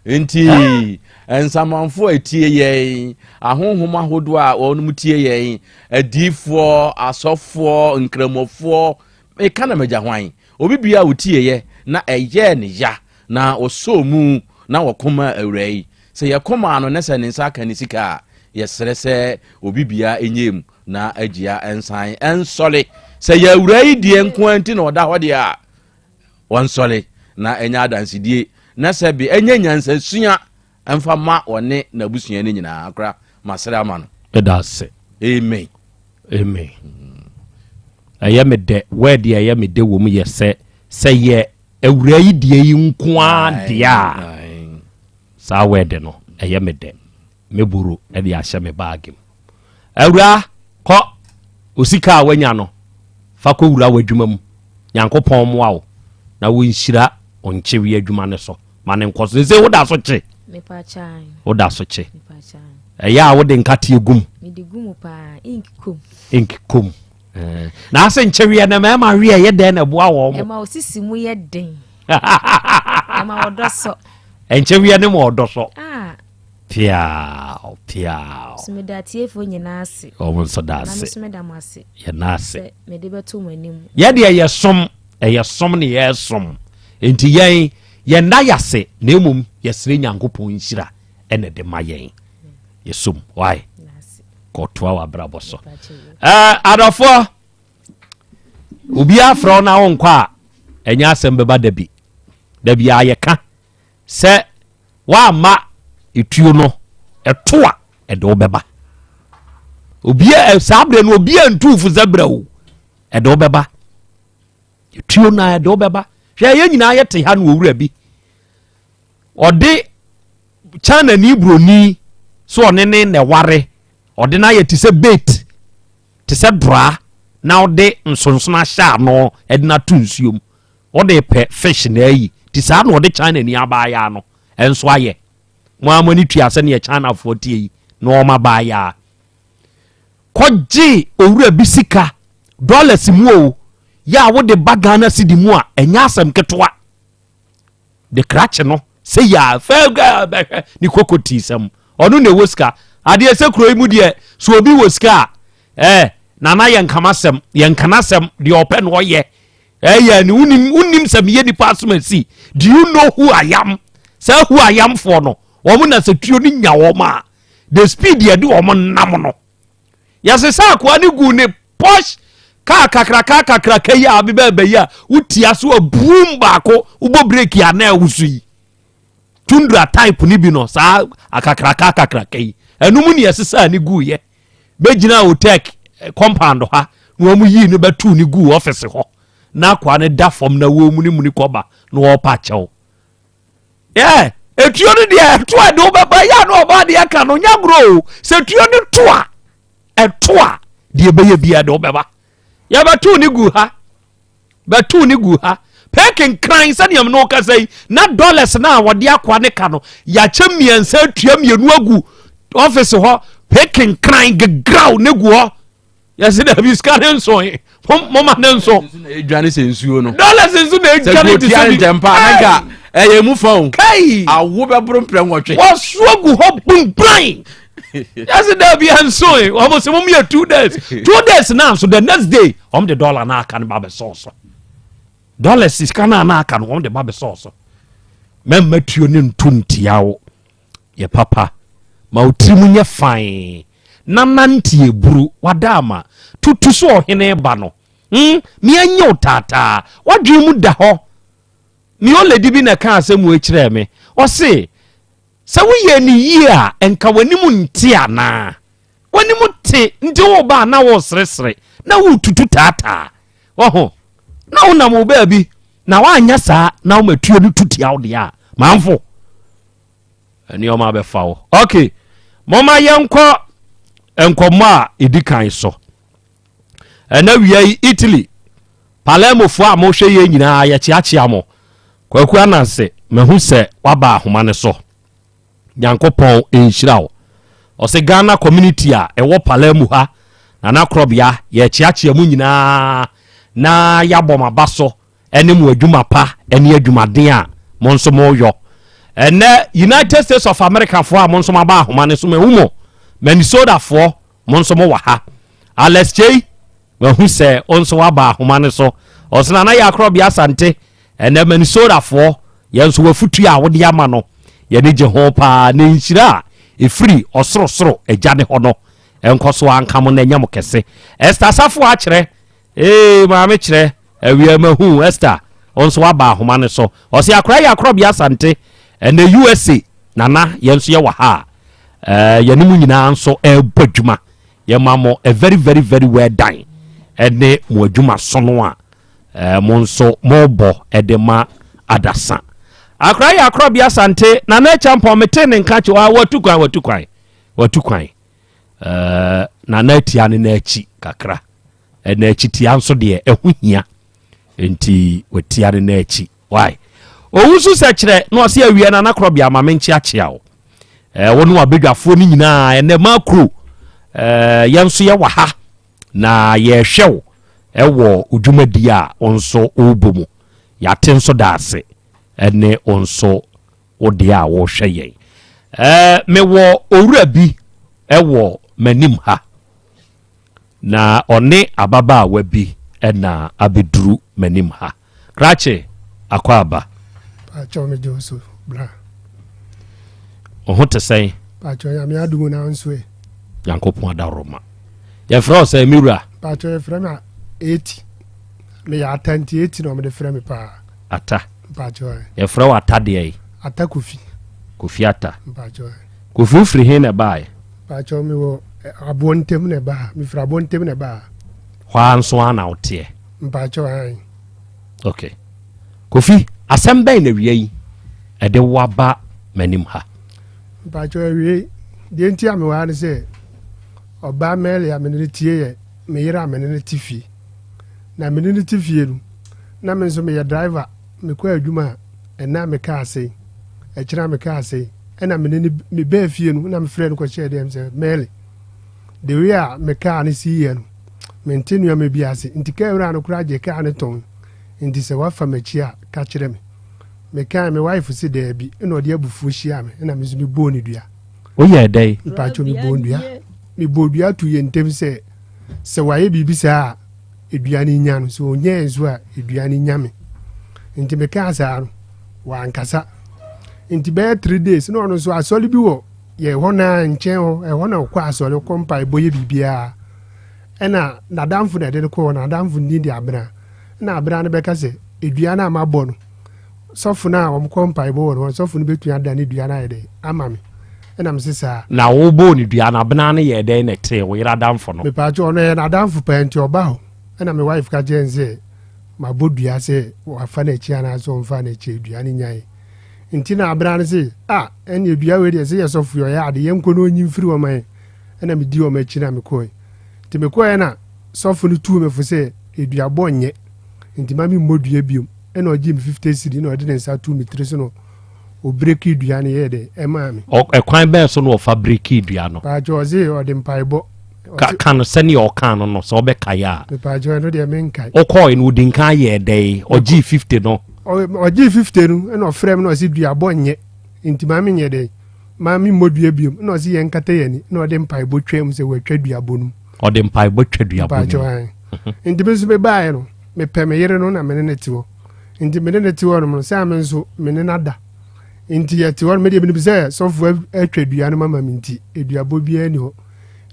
Nti nsamanfoɔ a ɛtie yɛn, ahonhom ahodoɔ a wɔn tie yɛn, adiifoɔ, asɔfoɔ, nkramofoɔ, meka na magya hwan? Obi biara a ɔtieeɛ na ɛyɛɛ no ya na ɔsɔɔ mu na ɔko maa awuraa yi. Sɛ yɛko maa no na sɛ ne nsa aka ne sika a, yɛsrɛ sɛ obi biara nyɛ mu na agyia nsan nsɔre. Sɛ yɛ awuraa yi deɛ nko ara nti na ɔda hɔ deɛ a, ɔnsɔre na ɛnyɛ adansedie na sɛbe ɛnyɛ nyansasua mfa ma ɔne n'abusua no nyinaa. Akora, masrɛ ama no. Meda ase. Amen. Amen. Ɛyɛ me dɛ, word a ɛyɛ me dɛ wɔ mu yɛ sɛ, sɛ yɛ awuraa yi deɛ yi nko ara deɛ a, saa word no, ɛyɛ me dɛ. Mɛboro de ahyɛ me baage mu. Awuraa, kɔ, osika a wanya no, fa kɔwura w'adwuma mu. Nyankopɔn mmoa wo na wɔnhyira wo nkyewe adwuma no so. Ma no nkɔ so. Sɛ woda so kye. Woda so kye. Ɛyɛ a wode nkateɛ gum. Ink kom. Ink kom. Eh, na ase nkyeweɛ na mmarima weɛ yɛ dɛn na ɛboa wɔn mo. Ɛma osisi mu yɛ den. Ɛma ɔdɔ sɔ. Nkyeweɛ ne ma ɔdɔ sɔ. Ah. Piaw piaw. So meda atiefoɔ nyinaa ase. Wɔn nso da ase. Na me nso meda mo ase. Yɛn ase. Sɛ mede bɛto mo anim. Yɛ deɛ yɛ som, ɛyɛ som ne yɛ som. Nti yɛn yɛn nna yase na mmom yɛsrɛ Nyankopɔn nhyira ɛna ɛde ma yɛn. Yɛsom why? Kɔtoa w'abrabɔ so. Ɛɛ adɔfoɔ, obiara frɛ wo na wonkɔ a ɛnyɛ asɛm bɛba dabi. Dabi a yɛka Sɛ woamma etuo no ɛto a, ɛde wo bɛba. Obia saa berɛ no obia ntu fo sɛ brɛ o, ɛde wo bɛba. Etuo no a ɛde wo bɛba. Hwɛ yɛn nyinaa yɛte ha no owura bi. Ɔde China ni buroni so ɔne ne na ɛware. Ɔde no ayɛ te sɛ bait, te sɛ dora na ɔde nsonsono ahyɛ ano ɛde no ato nsuo mu. Ɔde pɛ fish na ayi ti saa na ɔde China ni abaayaa no nso ayɛ. Mo ara mo ani tua sɛdeɛ Chinafoɔ teɛ yi na wɔn abaayaa kɔgye owura bi sika dollars mu o yɛ a wode ba Ghana cedi mu a ɛnyɛ asɛm ketewa. De krakye no sɛ yɛ a fɛ bɛhwɛ ne koko tii sɛm ɔno na ɛwɔ sika adeɛ sɛ kuro yi mu deɛ so obi wɔ sika a ɛɛ nana yɛ nkama sɛm yɛ nkana sɛm deɛ ɔpɛ na ɔyɛ Ɛyɛ ni wonim wonim sɛ meyɛ nipa asomasi. Do you know who I am? Sɛ who I am foɔ no, wɔn na sɛ tuo no nya wɔn a, the speed yɛde wɔn nam no. Yɛsesa akoa no gu ne posh kaa kakraka kakraka yi a abeba ɛbɛ yi a wotia so a buum baako wobɔ breki a na ɛwoso yi. Tundra type no bi no saa akakraka akakraka yi. Ɛno mu ne yɛsesaa ne guiɛ. Bɛgyina Otek eh, compound ha na wɔn yii no bɛtuu ne guu ɔfisi hɔ. na akoa no da fam na wɔmunimuni kɔba na wɔrepa kyɛw. Yeah, etuo no deɛ ɛto a ɛde wobɛba yɛ a na ɔbaa deɛ ka no nyɛ agorɔ o. Sɛ tuo no to a ɛto a deɛ ɛbɛyɛ biara de wobɛba. Yɛbɛto ne gu ha. Bɛto ne gu ha. Pɛɛ kenkran sɛdeɛ me ne wo kasa yi na dollars no a wɔde akoa ne ka no yɛakyɛ mmiɛnsa atua mmienu agu ɔfisi hɔ pɛɛ kenkran gegraw ne gu hɔ. Yɛsi dɛbi sika ne nso yi moma ne nso. Edwane sɛ nsuo no. Dollars nso na edwane te sɛ bi. Sɛ mpa anka ɛyɛ mu fa o. Kai. Awo bɛboro mprɛ nwɔtwe. Wɔsoa gu hɔ bumbran. Yɛsi dɛbi ɛnso yi wɔn sɛ wɔn yɛ 2 days 2 days naa nso the next day wɔn de dollar naa aka no ba bɛ sɔɔso. Dollars sika naa na aka no wɔn de ba bɛ sɔɔso. Mɛmma tuo ne nto ntia wo. Yɛ papa ma wo tirim nyɛ fann na nante aburu wada ama tutu so ɔhene ba no hmm me anye wo taataa w'adwene mu da hɔ me oledi bi na ɛka asɛm wei kyerɛɛ me ɔse sɛ woyɛ ne yie a nka w'anim nte anaa w'anim te nti wo ba na woseresere na wotutu taataa wɔho na wonam wo baabi na woanyɛ saa na woma tuo no tu tia wo deɛ a manfo nneɛma bɛfa wo. Ok, momma yɛnkɔ nkɔmmɔ a ɛdi kan so. Ɛna wia yi Italy, Palermofoɔ a mohwɛ yɛn nyinaa yɛkyeakyea mo. Kwaku Ananse, mahu sɛ waba ahoma no so. Nyankopɔn nhyira wo. Ɔse Ghana community a ɛwɔ Palermo ha, Nana Korɔbea, yɛkyeakyea mo nyinaa na yɛabɔ mo aba so ne mo adwuma pa ne adwumaden a mo nso moyɔ. Ɛnɛ United States of America foɔ a mo nso moaba ahoma no so mahu mo. Minnesota foɔ mo nso mo wɔ ha. Alex Kyei mahu sɛ wo nso waba ahoma no so. Ɔsena na yɛ akorɔbea Asante. Ɛnɛ Minnesota foɔ yɛn nso wafutu a wode ama no yɛne gye ho paa ne nhyira a ɛfiri ɔsorosoro agya ne hɔ no ɛnkɔ so anka mo na ɛnyɛ mo kɛse. Esther Safo akyerɛ Ee maame kyerɛ awia mahu Esther wo nso waba ahoma no so ɔse akora yɛ akorɔbea Asante ɛnɛ USA nana yɛn nso yɛwɔ ha a eh, yɛne mu nyinaa nso ɛrebɔ adwuma yɛma mo a very very very well done ɛne mo adwuma sono a eh, mo nso mobɔ ɛde ma adasa akora yɛ akorɔbea Asante nana Acheampong mete ne nka kye watu kwan watu kwan watu kwan eh, nana atia ne n'akyi kakra Ɛna akyitia nso deɛ ɛho hia nti watia ne nan akyi why owu nso sɛ kyerɛ na ɔse awia na anakorɔbea ma menkyeakyea wo ɛɛ wo ne wabadwafoɔ no nyinaa ɛnɛ makro ɛɛ yɛn nso yɛwɔ ha na yɛhwɛ wo ɛwɔ dwumadi a wo nso wobɔ mu yɛate nso da ase ɛne wo nso wo deɛ a wohwɛ yɛn ɛɛ mewɔ owura bi ɛwɔ m'anim ha Na ɔne ababaawa bi na abɛduru m'anim ha. Krakye, akwaaba. Pakyɛw megye wo so bra. Wo ho te sɛn? Pakyɛw Nyame adom na nso ɛ. Nyankopɔn adaworoma. Yɛfrɛ wo sɛn me wura? Pakyɛw yɛfrɛ me Eti. Meyɛ Ata nti Eti na wɔde frɛ me paa. Ata. Mpakyɛw ɛ. Yɛfrɛ wo Ata deɛ yi? Ata Kofi. Kofi Ata. Mpakyɛw ɛ. Kofi wofiri he na ɛbaeɛ? Pakyɛw me wɔ aboɔ ntem na ɛba ha. Me firi aboɔ ntem na ɛba ha. Hɔ ara nso ara na woteɛ? Mpakyɛw ae. Ok. Kofi, asɛm bɛn na awia yi ɛde wo aba m'anim ha? Mpakyɛw awia yi, deɛ nti a mewɔ ha ne sɛ, ɔbaa Mary a me ne no tie yɛ me yere a me ne no te fie. Na me ne no te fie no, na me nso meyɛ driver, mekɔ adwuma a, ɛnnɛ a mekaa sei, ɛkyena mekaa sei. Ɛna me ne no mebaa fie no na mefrɛ no kɔhyɛɛ dɛm sɛ Mary, the way a me kaa no si yɛ no, mente nneɛma bi ase. Nti kaa wura no koraa gye kaa no tɔn. Nti sɛ wafa m'akyi a, ka kyerɛ me. Mekae, me wife se daabi, ɛna ɔde abufuo hyiaa me, ɛna me nso mebɔɔ no dua. Woyɛɛ dɛn? Mpakyɛ mebɔɔ dua. Mebɔɔ dua to yɛ ntɛm sɛ, sɛ wayɛ biribi saa a, dua no nya no. Sɛ ɔnyɛɛ nso a, dua no nya me. Nti mekaa saa no, wankasa. Nti bɛyɛ 3 days na ɔno nso asɔre bi wɔ yɛ hɔ na nkyɛn hɔ, ɛhɔ na ɔkɔ asɔre, ɔkɔ mpaebɔ yɛ biribiara. Ɛna n'adamfo na ɛde no kɔɔ, n'adamfo no din de Abena. Ɛna Abena no bɛka sɛ, dua no a mabɔ no, sɔfo no a wɔkɔ mpaebɔ wɔ no hɔ, sɔfo no bɛtumi adane dua no ayɛ dɛn ama me. Ɛna mese saa. Na wobɔɔ no dua no, Abena no yɛɛ dɛn na ɛtee wo yere adamfo no? Mepaakyɛw, ɔno ɛyɛ n'adamfo paa nti ɔba hɔ. Ɛna me wife ka kyerɛɛ no sɛ, mabɔ dua sɛ wafa n'akyi anaasɛ ɔmfa n'akyi dua no nyae. Nti na abena no se, ah, ɛnneɛ dua wei deɛ sɛ yɛ sɔfo yi ɔyɛ ade, yɛnkɔ na ɔnyi mfiri hɔ ma yɛn. Ɛna medi wɔn akyi na mekɔe. Nti mekɔeɛ na sɔfo no tuu me fo sɛ duabɔ nyɛ, nti ma memmɔ dua biom. Ɛna ɔgyee me 50 cedi na ɔde ne nsa too me tiri so na ɔbrekii dua no yɛɛ dɛ ɛmaa me. Ɛkwan bɛn so na ɔfa brekii dua no? Paakyɛ ɔse ɔde mpaebɔ. Ka ka no sɛnea ɔkaa no no sɛ ɔbɛkae a. Mepaakyɛ ɛno deɛ menkae. Ɔkɔɔe no ɔdi nkan yɛɛ dɛn? Ɔgyee 50 no. Ɔgyee 50 no ɛna ɔfrɛ me na ɔse duabɔ nyɛ nti ma menyɛ dɛn? Ma memmɔ dua biom ɛna ɔse yɛnkata yɛn ani ɛna ɔde mpaebɔ twaa mu sɛ watwa duabɔ no mu. Ɔde mpaebɔ twa duabɔ no mu. Mpakyɛ ae. Nti me nso mebaeɛ no mepɛ me yere no na me ne no te hɔ. Nti me ne no te hɔ nom no sɛ me nso me ne no ada. Nti yɛte hɔ no me deɛ menim sɛ sɔfo atwa dua no mama me nti duabɔ biara ni hɔ.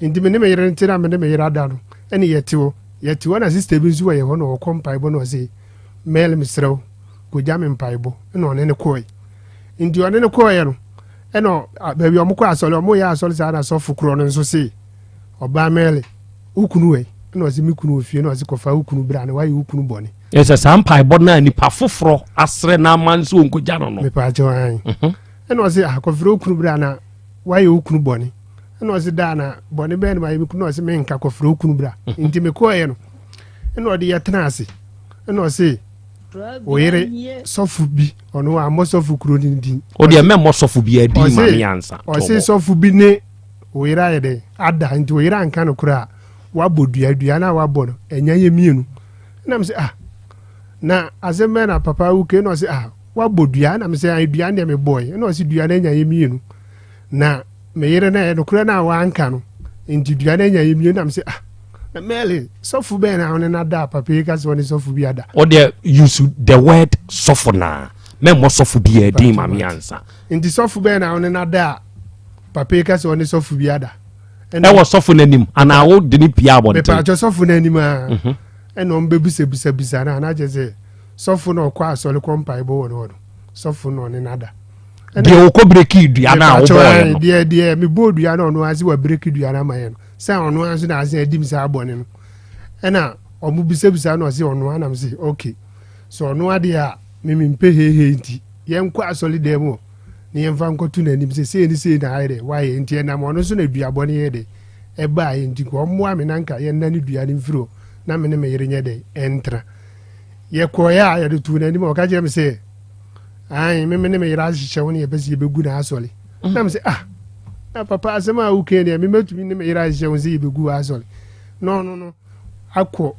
Nti me ne me yere no te na me ne me yere ada no ɛne yɛte hɔ. Yɛte hɔ na sista bi nso wɔ yɛ hɔ na ɔkɔ mpaebɔ na ɔse Mel mesrɛ wo kɔgya me mpaebɔ ɛna ɔne no kɔe. Nti ɔne no kɔeɛ no ɛna baabi a wɔkɔ asɔre wɔyɛ asɔre saa na sɔfo korɔ no nso se ɔbaa Mel wo kunu wɛ ɛna ɔse me kunu wɔ fie na ɔse kɔfa wo kunu bra na wayɛ wo kunu bɔne. Ɛsɛ saa mpaebɔ no a nipa foforɔ asrɛ no ama nso ɔnkɔgya no no. Mepaakyɛw ae. Ɛna ɔse ah kɔfrɛ wo kunu bra na wayɛ wo kunu bɔne. Ɛna ɔse daa na bɔne bɛn na mayɛ me kunu na ɔse menka kɔfrɛ wo kunu bra. Nti mekɔɔeɛ no ɛna ɔde yɛtena ase ɛna ɔse wo yere sɔfo bi ɔno ammɔ sɔfo kuro no din. O deɛ mɛmmɔ sɔfo bi din ma me ansa. Ɔse sɔfo bi ne wo yere ayɛ dɛn ada nti wo yere anka no koraa wabɔ dua dua no a wabɔ no ɛnya yɛ mmienu. Ɛna me sɛ ah na asɛm bɛn na papa wo ke na ɔse ah wabɔ dua ɛna me sɛ ayi dua no deɛ mebɔe ɛna ɔse dua no anya yɛ mmienu na me yere no ɛyɛ nokorɛ no a wanka no nti dua no anya yɛ mmienu na me sɛ ah na Mary sɔfo bɛn na ɔne no ada papa yi ka sɛ ɔne sɔfo bi ada. O deɛ use the word sɔfo na mɛmmɔ sɔfo bi din ma me ansa. Nti sɔfo bɛn na ɔne no ada a papa yi ka sɛ ɔne sɔfo bi ada. Ɛwɔ sɔfo no anim anaa wo de ne pia abɔnten. Mepatwɔ sɔfo no anim a mhm. ɛna ɔmo bɛbisabisabisa no a na kyerɛ sɛ sɔfo no ɔkɔ asɔre kɔ mpaebɔ wɔ no hɔ no sɔfo no ɔne no ada. Deɛ ɔkɔ breki dua no a wobɔɔyɛ no. Deɛ deɛ mebɔɔ dua no ɔno ase wɔ breki dua no ama yɛ no sɛ ɔno ara nso na ase adim saa bɔne no ɛna ɔmo bisabisa no ɔse ɔno anam se ok sɛ ɔno adeɛ a mempɛ heihei nti yɛnkɔ asɔre dan mu hɔ na yɛmfa nkɔto n'anim sɛ sei ne sei na ayɛ dɛ wayɛ nti ɛnam ɔno nso na duabɔ no yɛ dɛ ɛbaeɛ nti nka ɔmmoa me na nka yɛnna ne dua no mfiri hɔ na me ne me yere nyɛ dɛ ɛntra yɛkɔeɛ a yɛde too n'anim a ɔka kyerɛ me sɛ ae me me ne me yere ahyehyɛ wo ne yɛpɛ sɛ yɛbɛgu n'asɔre mm. na me sɛ ah na papa asɛm a woka deɛ memɛtumi ne me yere ahyehyɛ wo sɛ yɛbɛgu w'asɔre na ɔno no akɔ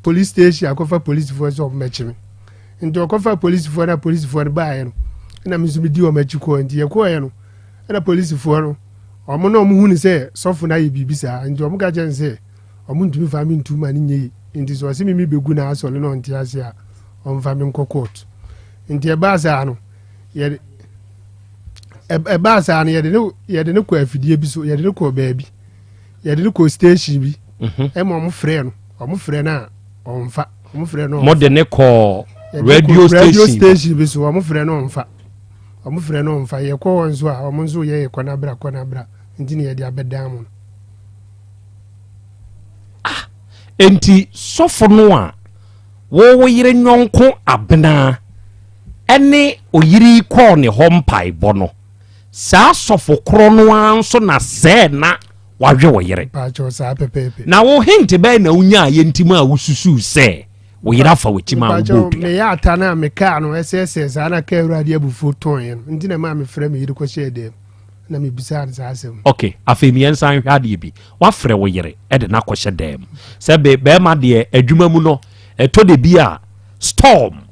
police station akɔfa polisifoɔ sɛ ɔmmɛkye me Nti ɔkɔfaa polisifoɔ na polisifoɔ no baeɛ no ɛna me nso medi wɔn akyi kɔɔ nti yɛkɔɔeɛ no ɛna polisifoɔ no wɔn na wɔn hu no sɛ sɔfo no ayɛ biribi saa nti wɔn ka kyerɛ no sɛ wɔn ntumi fa me ntu ma no nyɛ yi nti sɛ ɔse me me bɛgu n'asɔre na ɔnte ase a ɔmfa me nkɔ court nti ɛbaa saa no yɛde ɛbaa saa no yɛde ne yɛde ne kɔ afidie bi so yɛde ne kɔ baabi yɛde no kɔ station bi mhm. ɛma ɔmo frɛ no ɔmo frɛ no a ɔnfa ɔmo frɛ no ɔnfa mo de ne kɔ radio station radio station bi so ɔmo frɛ no ɔnfa ɔmo frɛ no ɔnfa yɛ kɔ hɔ nso a ɔmo nso yɛ yɛ kɔ n'abra kɔ n'abra nti na yɛde abɛdan mo no. ah nti sɔfo no a wɔwɔ yere nyɔnko abena ɛne oyiri kɔɔ ne hɔ mpaebɔ no. Saa sɔfo korɔ no ara nso na sɛɛ na wawe wo yere. Mpakyɛw, saa pɛpɛɛpɛ. Na wo hint bɛn na wonyaa yɛ nti mu a wosusuu sɛ wo yere afa w'akyi ma wobɔɔ Mpakyɛw, dua? meyɛ ata no a me kaa no ɛsɛɛsɛɛ saa na kaa awurade abufuo tɔɔeɛ no nti na ɛmaa mefrɛ me yere kɔhyɛɛ dɛm na mebisaa no saa asɛm no. Ok, afei me yɛnsan nhwɛ adeɛ bi. Woafrɛ wo yere de no akɔhyɛ dan mu. Sɛ be bɛrima deɛ adwuma mu no, ɛtɔ da bi a storm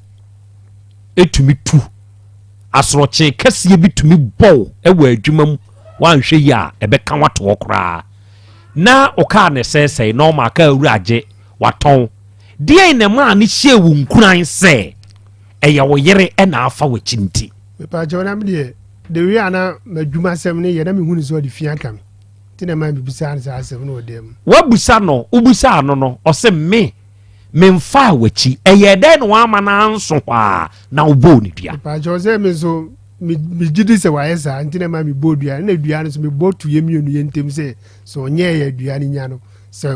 tumi tu. Asorɔkye kɛseɛ bi tumi bɔ wo wɔ adwuma mu, woanhwɛ yie a ɛbɛka wo ato hɔ koraa. Na wo kaa na ɛsɛesɛe na ɔma kaa wura agye, watɔn. Deɛn na ɛmaa no hyɛɛ wo nkuran sɛ ɛyɛ wo yere na afa w'akyi nti? Mepaakyɛw na me deɛ the way a na m'adwuma asɛm no yɛ na mehu no sɛ ɔde fi aka me nti na ɛmaa mebisaa no saa asɛm no wɔ dan mu. Woabusa no, wobusaa no no, ɔse me Memfaa w'akyi. Ɛyɛɛ dɛn na woamma no anso hɔ ara na wobɔɔ no dua? Mepakyɛw sɛ me nso megye di sɛ wayɛ saa nti na ɛma mebɔɔ dua no. Na dua no nso mebɔ to yɛn mmienu yɛn ntam sɛ sɛ ɔnyɛɛ yɛ dua no nya no sɛ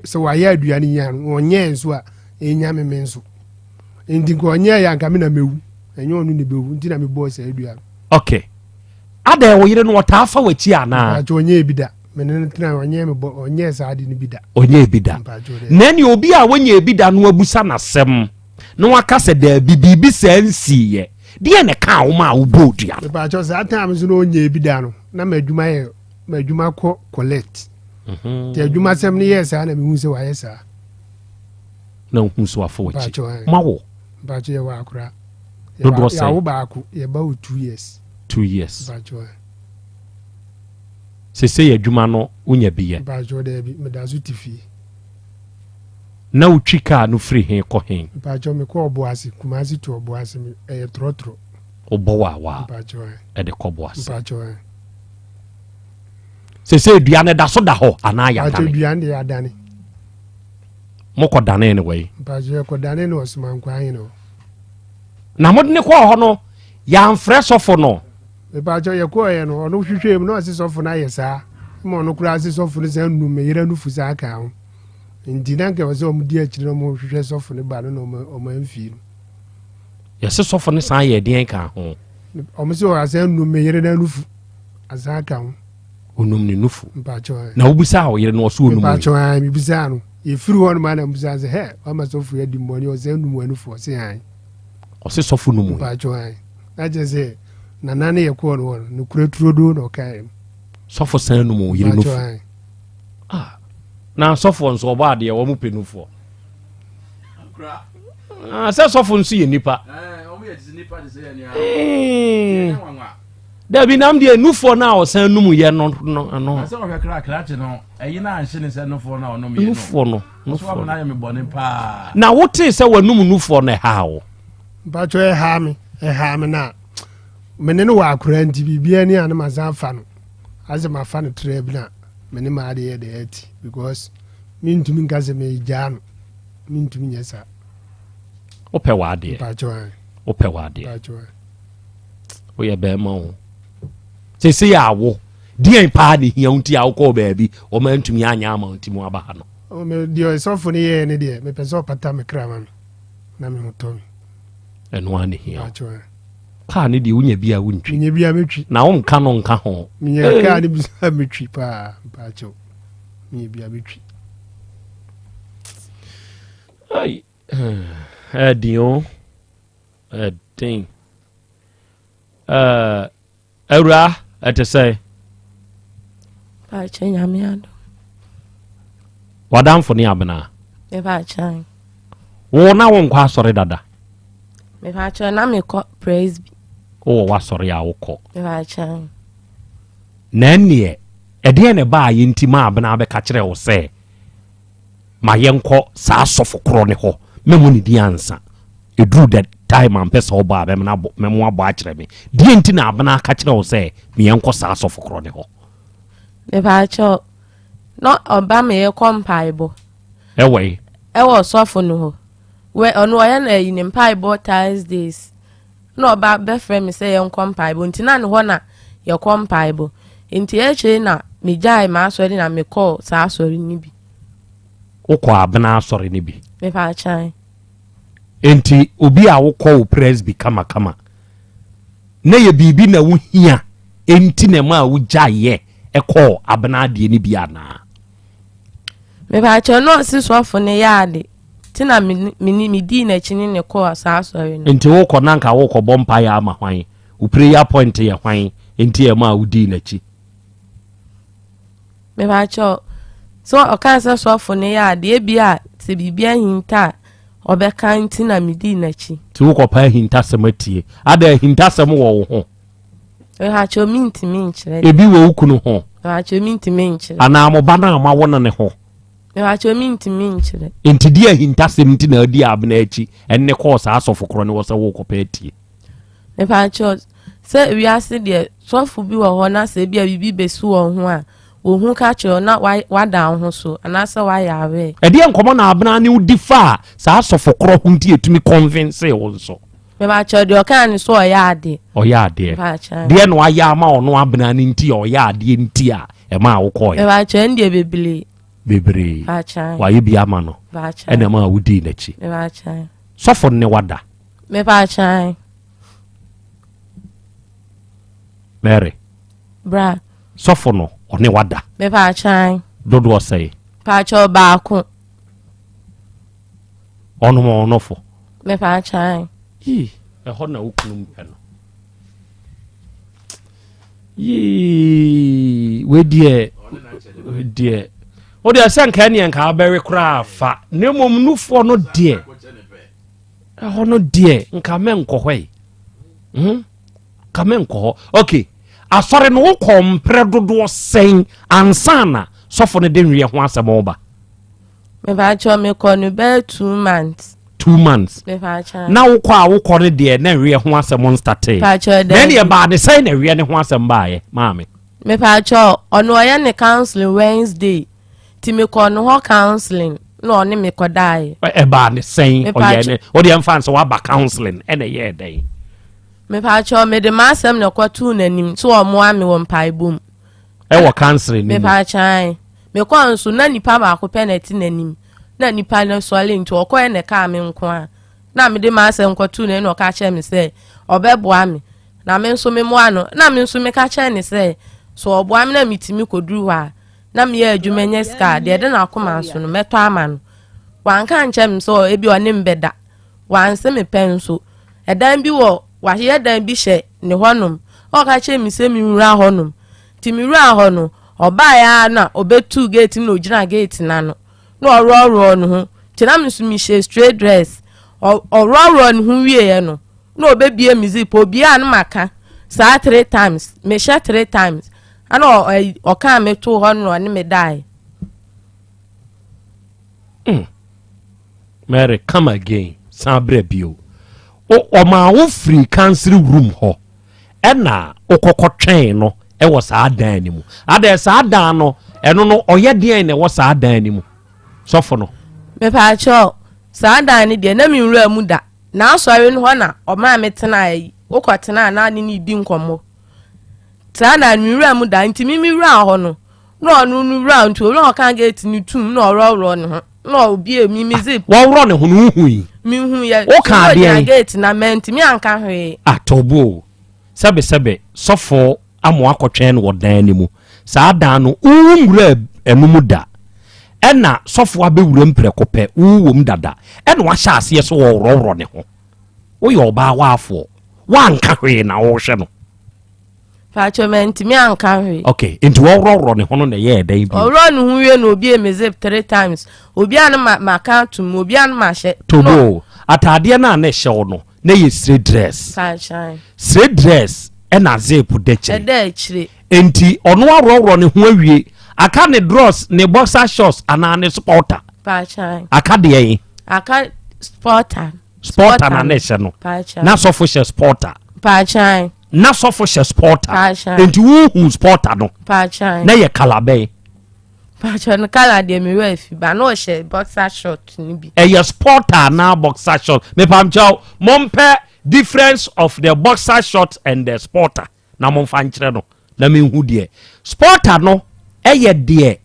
sɛ wayɛ dua no nya no ɔnyɛɛ nso a ɛnya me me nso. Nti nka ɔnyɛɛ yɛ anka me na mɛwu, ɛnyɛ ɔno ne bɛwu, nti na mebɔɔ saa dua no. Ok. Adɛn wo yere no ɔtaa fa w'akyi anaa? Mpakyɛ ɔnyɛɛ bi da. Me ne no tena ɔnyɛɛ me bɔ ɔnyɛɛ saa ade no bi da. Ɔnyɛɛ bi da. Na ɛne obi a wɔnyɛɛ bi da no abusa n'asɛm na waka sɛ daabi biribi saa nsiiɛ. Deɛ na ɛkaa wo ma a wobɔɔ dua no? Mpakyɛ saa time nso na ɔnyɛɛ bi da no na m'adwuma yɛ m'adwuma kɔ collect. Mhm. Nti adwumasɛm no yɛɛ saa na mehu sɛ wayɛ saa. Na wohu sɛ wafa w'akyi. Moawo? Mpakyɛ yɛwɔ akora. Dodoɔ sɛn? Yɛawo baako, yɛba wɔ two years. Two years. Mpakyɛ. Sesei adwuma no wonya bi yɛ? Mpakyɛ daabi, meda so te fie. Na wotwi kaa no firi he kɔ he? Mpakyɛ mekɔ Ɔboase, Kumasi to Ɔboase, ɛyɛ trɔtrɔ. Wobɔ waawaa Mpakyɛ. ɛde kɔ Boase? Mpakyɛ. Sesei dua no da so da hɔ anaa yɛadane? Mpakyɛ dua no deɛ yɛadane. Mokɔ danee no wɔ he? Mpakyɛ yɛkɔ dane no Ɔsomankwaa hene hɔ. Na mode no kɔɔ hɔ no, yɛamfrɛ sɔfo no? Mepaakyɛw, yɛkɔɔeɛ no, ɔno hwehwɛɛ mu na ɔse sɔfo no ayɛ saa. Ma ɔno koraa se sɔfo no san num me yere nufu saa kaa ho. Nti na nka ɛwɔ sɛ wɔn di akyire na wɔn hwehwɛ sɔfo no ba no na wɔn wɔn amfii no. Yɛse sɔfo no san yɛɛ deɛn kaa ho? Wɔn se ɔasan num me yere no nufu asan aka ho. Onum ne nufu. Mpaakyɛw ɛ. Na wobisaa wo yere no ɔso onum. Mpaakyɛw ɛ, mebisaa no. Yɛfiri hɔ nom a na mebisaa sɛ hɛ, wama sɔfo yi adi mmɔne ɔsan num w'anufu ɔse ae. Ɔse sɔfo num. Mpaakyɛw ɛ. Na kyerɛ sɛ nana ne yɛkɔɔ no hɔ no, nokorɛ turodoo na ɔkaeɛ no. Sɔfo san num wo yere nufu. Ah, na sɔfoɔ nso ɔbɔ adeɛ wɔn pɛ nufoɔ. Ah, sɛ sɔfo nso yɛ nipa. Eh. Dabi nam deɛ nufoɔ no a ɔsan num yɛ no no no. Sɛ ɔhwɛ kra krakye no ɛyi na anhye ne sɛ nufoɔ no a ɔnom yɛ no. Nufoɔ no nufoɔ no. Ayɛ me bɔne paa. Na wotee sɛ wanum nufoɔ no ɛhaa wo. Mpatsɔ ɛhaa me ɛhaa me na me ne no wɔ akora nti biribiara ni a ne ma san afa no asɛ ma fa no tra bi na me ne maa de yɛ de ɛti because me ntumi nka sɛ me gyaa no me ntumi nyɛ saa. Wopɛ w'adeɛ. Mpatsɔ. Wopɛ w'adeɛ. Mpatsɔ. Woyɛ bɛrima o. Sese yɛ awo. Deɛn paa ne hia wo nti a wokɔɔ baabi wɔn antumi anyɛ ama wo nti mu aba ha no. Deɛ ɔsɔfo no yɛɛ ne deɛ mepɛ sɛ ɔpata me kra ma me na me ho tɔ me. Ɛno ara ne hia wo. Kaa ne deɛ wonya bi a wontwi. Menya bi a metwi. Na wonka no nka ho. Menya kaa ne bi a metwi paa mpaakyɛw. Menya bi a metwi. Ai, ɛdin o. Ɛden. Ɛɛ, awura, ɛte sɛ. Paakyɛ nyame adom. W'adamfo ne abena. Mepaakyɛ. Wo na wo nkɔ asɔre dada. Mepaakyɛ na mekɔ presby. Wowɔ w'asɔre a wokɔ. Mepaakyɛ. Na ɛnneɛ, ɛdeɛn na ɛbaa yɛ nti ma abena bɛka kyerɛ wo sɛ Ma yɛnkɔ saa sɔfo korɔ no hɔ, mɛmmɔ ne din ansa. Ɛduru the time a mpɛ sɛ ɔbɔ a, mɛmena abɔ, mɛmo abɔ akyerɛ me. Deɛ nti na Abena aka kyerɛ wo sɛ me yɛnkɔ saa sɔfo korɔ no hɔ? Mepaakyɛw, na ɔba me yɛkɔ mpaebɔ. Ɛwɔ yi? Ɛwɔ sɔfo no hɔ. Wɛ, ɔno ɔyɛ no ayi ne mpaebɔ Thursdays. Na ɔba bɛfrɛ me sɛ yɛnkɔ mpaebɔ nti na ne hɔ na yɛkɔ mpaebɔ nti akyire na megyae m'asɔre na mekɔɔ saa asɔre no bi. Wokɔ abena asɔre no bi? Mepaakyɛn. Nti obi a wokɔ wo presby kamakama na yɛ biribi na wohia nti na ɛma a wogyaeɛ ɛkɔɔ abena adeɛ no bi anaa? Mepaakyɛw na ɔse sɔfo no yɛ ade nti na medii n'akyi ne ne kɔɔ saa asɔre no. Nti wokɔ na nka wokɔbɔ mpaeɛ ama hwan? Wo prayer point yɛ hwan nti ɛma a wodii n'akyi? Mepaakyɛw sɛ ɔkaa sɛ sɔfo no yɛ ade ebi a sɛ biribi ahinta a ɔbɛka nti na medii n'akyi. Nti wokɔpa ahintasɛm atie. Ada ahintasɛm wɔ wo ho? Mepaakyɛw mintumi nkyerɛ. Ebi wɔ wo kunu ho? Mepaakyɛw mintumi nkyerɛ. Anaa mo ba no a moawo no ne ho? Mepaakyɛw mintumi nkyerɛ. Nti deɛ ahintasɛm nti na adi Abena akyi ɛnne kɔɔ saa asɔfo korɔ no hɔ sɛ worekɔpɛ atie? Mepaakyɛw sɛ wiase deɛ sɔfo bi wɔ hɔ na sɛ ebi a biribi besi wɔn ho a Wohu ka kyerɛ wo na woada wo ho so anaasɛ woayɛ aware. Ɛdeɛn nkɔmmɔ na Abena ne wo di faa saa asɔfo korɔ ho nti ɛtumi convincee wo nso? Mepakyɛw deɛ ɔkaa ne so ɔyɛ adeɛ. Ɔyɛ adeɛ. Mepakyɛw. Deɛ na wayɛ ama ɔno Abena no nti a ɔyɛ adeɛ nti a ɛmaa wokɔɔɛ? Mepakyɛw ɛndeɛ bebree. Bebree. Wayɛ bi ama no. Ɛna ɛma wodii n'akyi. Sɔfo ne wada. Mary. Bra. Sɔfo no ɔne wada. Dodoɔ sɛe. Paakyɛw baako. Ɔnom ɔnɔfo. Mepaakyɛw. Yii ɛhɔ na wo kunu mpɛ no. Yii wei deɛ wei deɛ wo deɛ sɛ nka ɛneɛ nka abɛwe koraa fa na mmom nufoɔ no deɛ ɛhɔ no deɛ nka mɛnkɔ hɔ yi hmm? nka mɛnkɔ hɔ ok asɔre no wokɔ mprɛ dodoɔ sɛn ansa na sɔfo no de nweɛ ho asɛm ɔba Mepakyɛw mekɔ no bɛyɛ 2 months. 2 months. Mepakyɛw. Na wokɔ a wokɔ no deɛ na ɛweɛ ho asɛm nstartee. Mepakyɛw Na ɛne daabi. ɛbaa ne sɛn na ɛweɛ ne ho asɛm baeɛ maame? Mepakyɛw ɔno ɔyɛ ne counseling Wednesday nti mekɔ no hɔ counseling na ɔne me kɔdaeɛ. Ɛbaa ne sɛn ɔyɛ Mepakyɛw. ne wodeɛ mfa nsɛ woaba counseling ɛna ɛyɛɛ dɛn? Mepakyɛw mede m'asɛm na ɛkɔtoo n'anim sɛ ɔmmoa me wɔ mpaebɔ mu. Ɛwɔ counseling no mu. Mepakyɛw mekɔɔ nso na nipa baako pɛ na ɛte n'anim na nipa no sɔre nti ɔkɔɛ na ɛkaa me nko a na mede m'asɛm kɔtoo n'anim na ɔka kyerɛ me sɛ ɔbɛboa me na me nso memmoa no na me nso meka kyerɛ ne sɛ sɛ ɔboa me na metumi kɔduru hɔ a na meyɛ adwuma nya sika a deɛ ɛde n'akoma so no mɛtɔ ama no. Wanka nkyerɛ me sɛ ebi ɔne me bɛda. Wanse me pɛ nso. Ɛdan bi wɔ wayɛ dan bi hyɛ ne hɔnom na ɔka kyerɛ me sɛ menwura hɔnom. Nti mewuraa hɔ no, ɔbaeɛ ara na ɔbɛtuu gate mu na ɔgyina gate no ano na ɔworɔworɔɔ ne ho. Nti na me nso mehyɛ straight dress. Ɔworɔworɔɔ ne ho wieeɛ no, na ɔbɛbie me zip. Ɔbie a na maka saa three times. Mehyɛ three times. Ɛna ɔkaa me too hɔ no na ɔne me daeɛ. Mary, come again. San brɛ bio. Ɔmaa wo firi council room hɔ. Ɛna wokɔkɔ twɛn no ɛwɔ saa dan no mu. Adɛ saa dan no, ɛno no ɔyɛ deɛn na ɛwɔ saa dan no mu? Sɔfo no. Mepaakyɛw, saa dan no deɛ na me nwura mu da. N'asɔre no hɔ na ɔmaa me tenaa yi. Wokɔ tenaa na ne ne di nkɔmmɔ. Saa dan no me nwura mu da nti me me wura hɔ no. Na ɔno no wura nti owura ɔka gate no tum na ɔworɔworɔ ne ho na ɔbie mi mi zip. Wɔworɔ ne ho no wohui? Mehu yɛ. Woka adeɛ? Gate na mantumi anka hwee. Atɔbo sɛbesɛbe sɔfo ama wakɔtwɛn no wɔ dan no mu. Saa dan no wo nwura ɛno mu da. Ɛna sɔfo abɛwura mu prɛko pɛ wo wɔ mu dada. Ɛna wahyɛ aseɛ sɛ wɔworɔworɔ ne ho. Woyɛ ɔbaa waafoɔ. Woanka hwee na wohwɛ no. Paatwa mantumi anka hwee. Okay, nti wɔworɔworɔ ne ho no na ɛyɛɛ dɛn bio? Ɔworɔ ne ho wie na obie me zip three times. Obi a no ma maka ato mu, obi a no mahyɛ. Tobo, ataadeɛ no a na ɛhyɛ wo no, na ɛyɛ straight dress. Paatwa. Straight dress ɛna zip da akyire. Ɛda akyire. Nti ɔno aworɔworɔ ne ho awie, aka ne drawers, ne boxer shorts anaa ne sporter. Paatwa. Aka deɛ yi? Aka sporter. Sporter na na ɛhyɛ no. Na sɔfo hyɛ sporter. Paatwa. Na sɔfo hyɛ sporter. Nti wohu sporter no. Na yɛ kala bɛn? Paatwa no kala deɛ me werɛ afi ba na ɔhyɛ boxer short no bi. Ɛyɛ sporter anaa boxer short? Mepamkyɛw mompɛ difference of the boxer short and the sporter na momfa nkyerɛ no na menhu deɛ. Sporter no ɛyɛ deɛ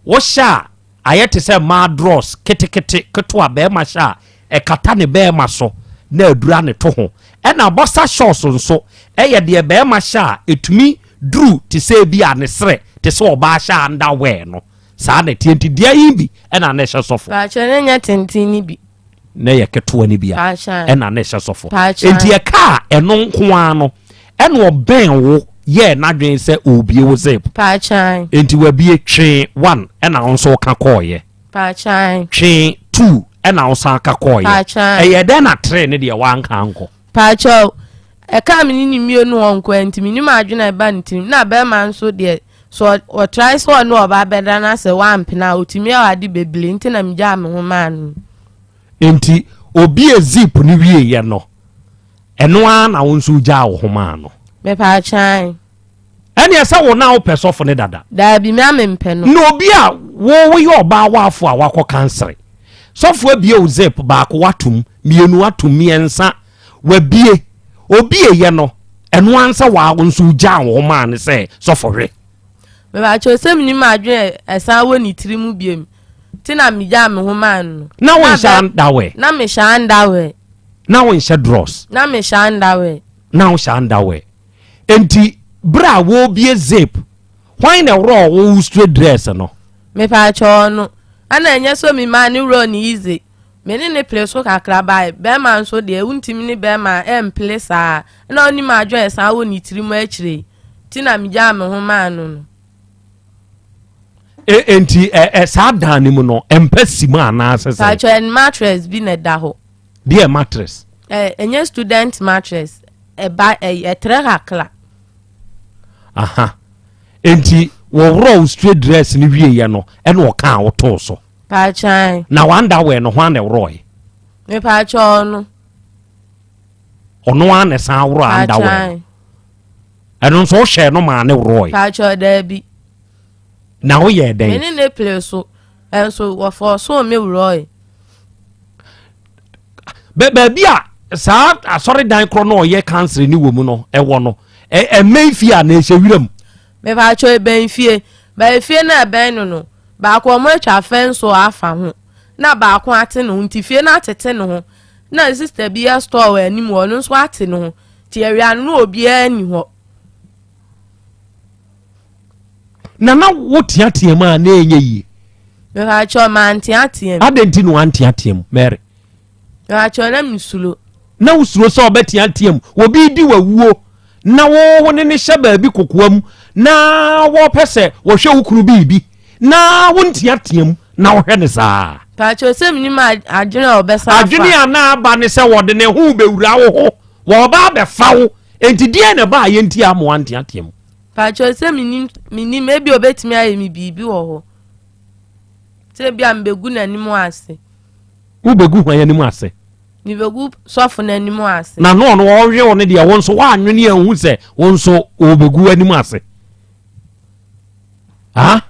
wohyɛ a ayɛ te sɛ mmaa drawers ketekete ketewa bɛrima hyɛ a ɛkata ne bɛrima so na adura ne to ho. Ɛna boxer shorts nso ɛyɛ deɛ bɛrima hyɛ a ɛtumi duru te sɛ ebi a ne serɛ te sɛ ɔbaa hyɛ underwear no. Saa na ɛteɛ nti deɛ yi bi ɛna na ɛhyɛ sɔfo. Paakyɛ ne nyɛ tenten ne bi. Na ɛyɛ ketewa no bi a ɛna na ɛhyɛ sɔfo. Nti ɛka a ɛno nko ara no ɛna ɔbɛn wo yɛɛ n'adwene sɛ ɔrebie wo zip. Nti wabie twee one ɛna wo nso woka kɔɔyɛ. Twee two ɛna wo san ka kɔɔyɛ. Ɛyɛ dɛn na three ne deɛ wanka ankɔ? Paakyɛw, ɛkaa me ne ne mmienu hɔ nko ara nti menim adwene a ɛba ne tirim. Na bɛrima nso deɛ sɛ ɔtrae sɛ ɔne ɔbaa bɛda na sɛ wampene a ɔtumi yɛ ade bebree nti na megyaa me ho maa no. Nti obie zip no wieeɛ no ɛno ara na wo nso wogyaa wo ho maa no? Mepaakyɛw. Ɛneɛ sɛ wo na wopɛ sɔfo no dada. Daabi, me a mempɛ no. Na obi a wo woyɛ ɔbaa waafo a wakɔ kansere. Sɔfo abie wo zip baako watom, mmienu atom, mmiɛnsa wabie. Obieyɛ no, ɛno ara sɛ waa wo nso wogyaa wo ho maa no sɛ sɔfo hwɛ. Mepakyɛw sɛ menim adwene a ɛsan wɔ ne tiri mu biom nti na megyaa me ho maa no no. Na wonhyɛ underwear? Na mehyɛ underwear. Na wonhyɛ drawers? Na mehyɛ underwear. Na wohyɛ underwear. Enti bere a wɔrebie zip, hwan na ɛworɔɔ wo straight dress no? Mepakyɛw ɔno. Ɛna ɛnyɛ sɛ memaa ne worɔɔ no easy. Me ne no pere so kakra bae. Bɛrima nso deɛ wontumi ne bɛrima ɛmpere saa. Ɛna ɔnim adwene a ɛsan wɔ ne tiri mu akyire yi. Nti na megyaa me ho maa no no. E, enti ɛ ɛ saa dan no mu no mpa si mu anaasɛ sɛ? Paatwa ɛn mattress bi na ɛda hɔ. Deɛ mattress? Ɛ ɛnyɛ student mattress. Ɛba ɛ ɛtrɛ kakra. Aha. Enti wɔworɔ wo straight dress no wieɛ no ɛna ɔkaa wotoo so. Paatwa. Na w'underwear no hwan na ɛworɔe? Mepaatwa ɔno. Ɔno ara na ɛsan worɔ underwear no. Ɛno nso wohyɛɛ no maa ne worɔe? Paatwa daabi. Na woyɛɛ dɛn? Me ne ne pere so nso wɔfɔɔsoo me worɔe. Baabi a saa asɔredan korɔ no ɔyɛ kansere ne wɔ mu no ɛwɔ no ɛmmɛn fie a na ɛhyɛ wiram. Mepaatwa ɛbɛn fie. Ba efie no a ɛbɛn no no baako ɔmo atwa fɛnso afa ho na baako ate ne ho nti fie no atete ne ho na sista bi yɛ store wɔ anim hɔ ɔno nso ate ne ho nti awia no na obiara nni hɔ. Na na woteatea mu a na ɛnyɛ yie. Mepakyɛw manteatea mu. Adɛn nti na wanteatea mu Mary? Mepakyɛw na mesuro. Na wosuro sɛ ɔbɛteatea mu obi di wawuo na wo ne ne hyɛ baabi kokoa mu na wɔpɛ sɛ wɔhwɛ wo kunu biribi na wonteatea mu na wohwɛ ne saa. Pakyɛw sɛ menim adwene a ɔbɛsa afa. Adwene a na aba ne sɛ wɔde ne ho bɛwura wo ho wɔba abɛfa wo enti deɛn na ɛbaa yɛ nti a ma wanteatea mu. Pakyɛw sɛ menim menim ebi obetumi ayɛ me biribi wɔ hɔ sɛ ebi a mebɛgu n'anim ase. Wobɛgu hwan anim ase? Mebɛgu sɔfo no anim ase. Na no ɔno ɔhwe wo no deɛ wo nso woanwene anhu sɛ wo nso wɔbɛgu w'anim ase. Ha?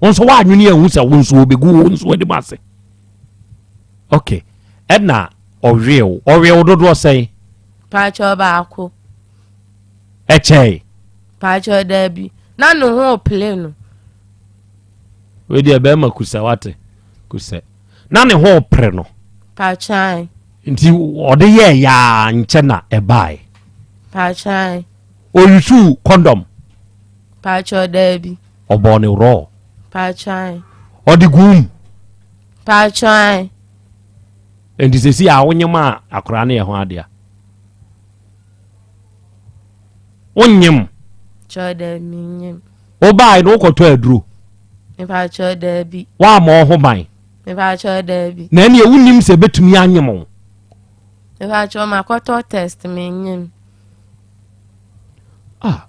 Wo nso woanwene anhu sɛ wo nso wɔbɛgu wo nso anim ase. Ok. Ɛna ɔhwe wo. Ɔhwe wo dodoɔ sɛn? Pakyɛw baako. Ɛkyɛe? Pakyɛw daabi. Na ne ho pele no. Wei deɛ bɛrima kusɛ wate kusɛ. Na ne ho pere no. Pakyɛw. Nti ɔde yɛɛ yaa nkyɛ na ɛbae. Pakyɛw. Oyusuu kɔndɔm. Pakyɛw daabi. Ɔbɔɔ ne rɔɔ. Pakyɛw. Ɔde gum. Pakyɛw. Nti sɛsi a wonyem a akwaraa no yɛ ho adea. Wonyem. Kyɛw daabi menyem. Wobae no wokɔtɔ aduro. Mepakyɛw daabi. Woammɔ wo ho ban. Mepakyɛw daabi. Na ɛneɛ wonim sɛ ɛbɛtumi anyem wo. Mepakyɛw makɔtɔ test menyem. Ah.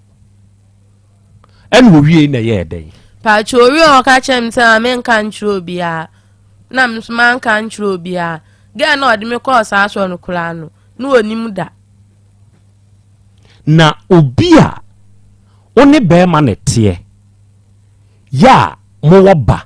Ɛna owie na ɛyɛɛ dɛn? Pakyɛw owie a ɔka kyerɛ me sɛ ma menka nkyerɛ obiara. Na me nso manka nkyerɛ obiara. Girl na ɔde me kɔɔ saa asɔre no koraa no, na onim da. Na obi a wo ne bɛrima na ɛteɛ yɛ a mowɔ ba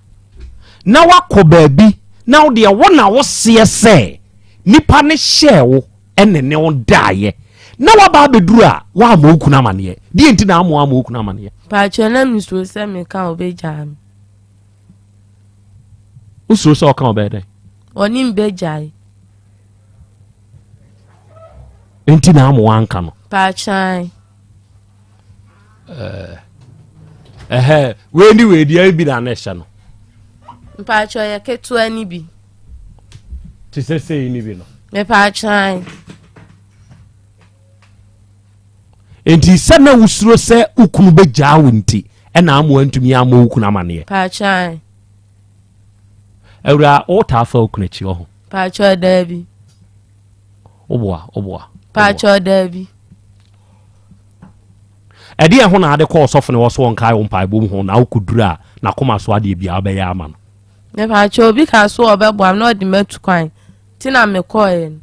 na wakɔ baabi na wo deɛ wo na woseɛ sɛ nipa ne hyɛɛ wo ɛne ne wo daeɛ na waba abɛduru a woammɔ wo kunu amaneɛ deɛ nti na amoa ammɔ wo kunu amaneɛ. Pakyɛ na mesuro sɛ meka a ɔbɛgyaa me. Wosuro sɛ ɔka ɔbɛyɛ dɛn? Ɔne me bɛgyae. Nti na ama wanka no. Paakyan. Eh, ɛhɛ wei ni wei deɛ bi na na ɛhyɛ no. Mpakyɛ yɛ ketewa ni bi. Te sɛ sei ni bi no. Mepaakyan. Nti sɛ na wosuro sɛ wo kunu bɛgyaa wo nti ɛna ama wantumi ammɔ wo kunu amaneɛ. Paakyan. Awura wotaa fa wo kunu akyi wɔ ho. Pakyɛw daabi. Woboa woboa. Pakyɛw daabi. Ɛdeɛ ho na ade kɔ ɔsɔfo ne wɔ so ɔnkae wo mpaebɔ mu ho na wokɔduru a n'akoma so adeɛ biara wobɛyɛ ama no. Mepakyɛw obi ka so ɔbɛboa me na ɔde matu kwan nti na mekɔɛ no.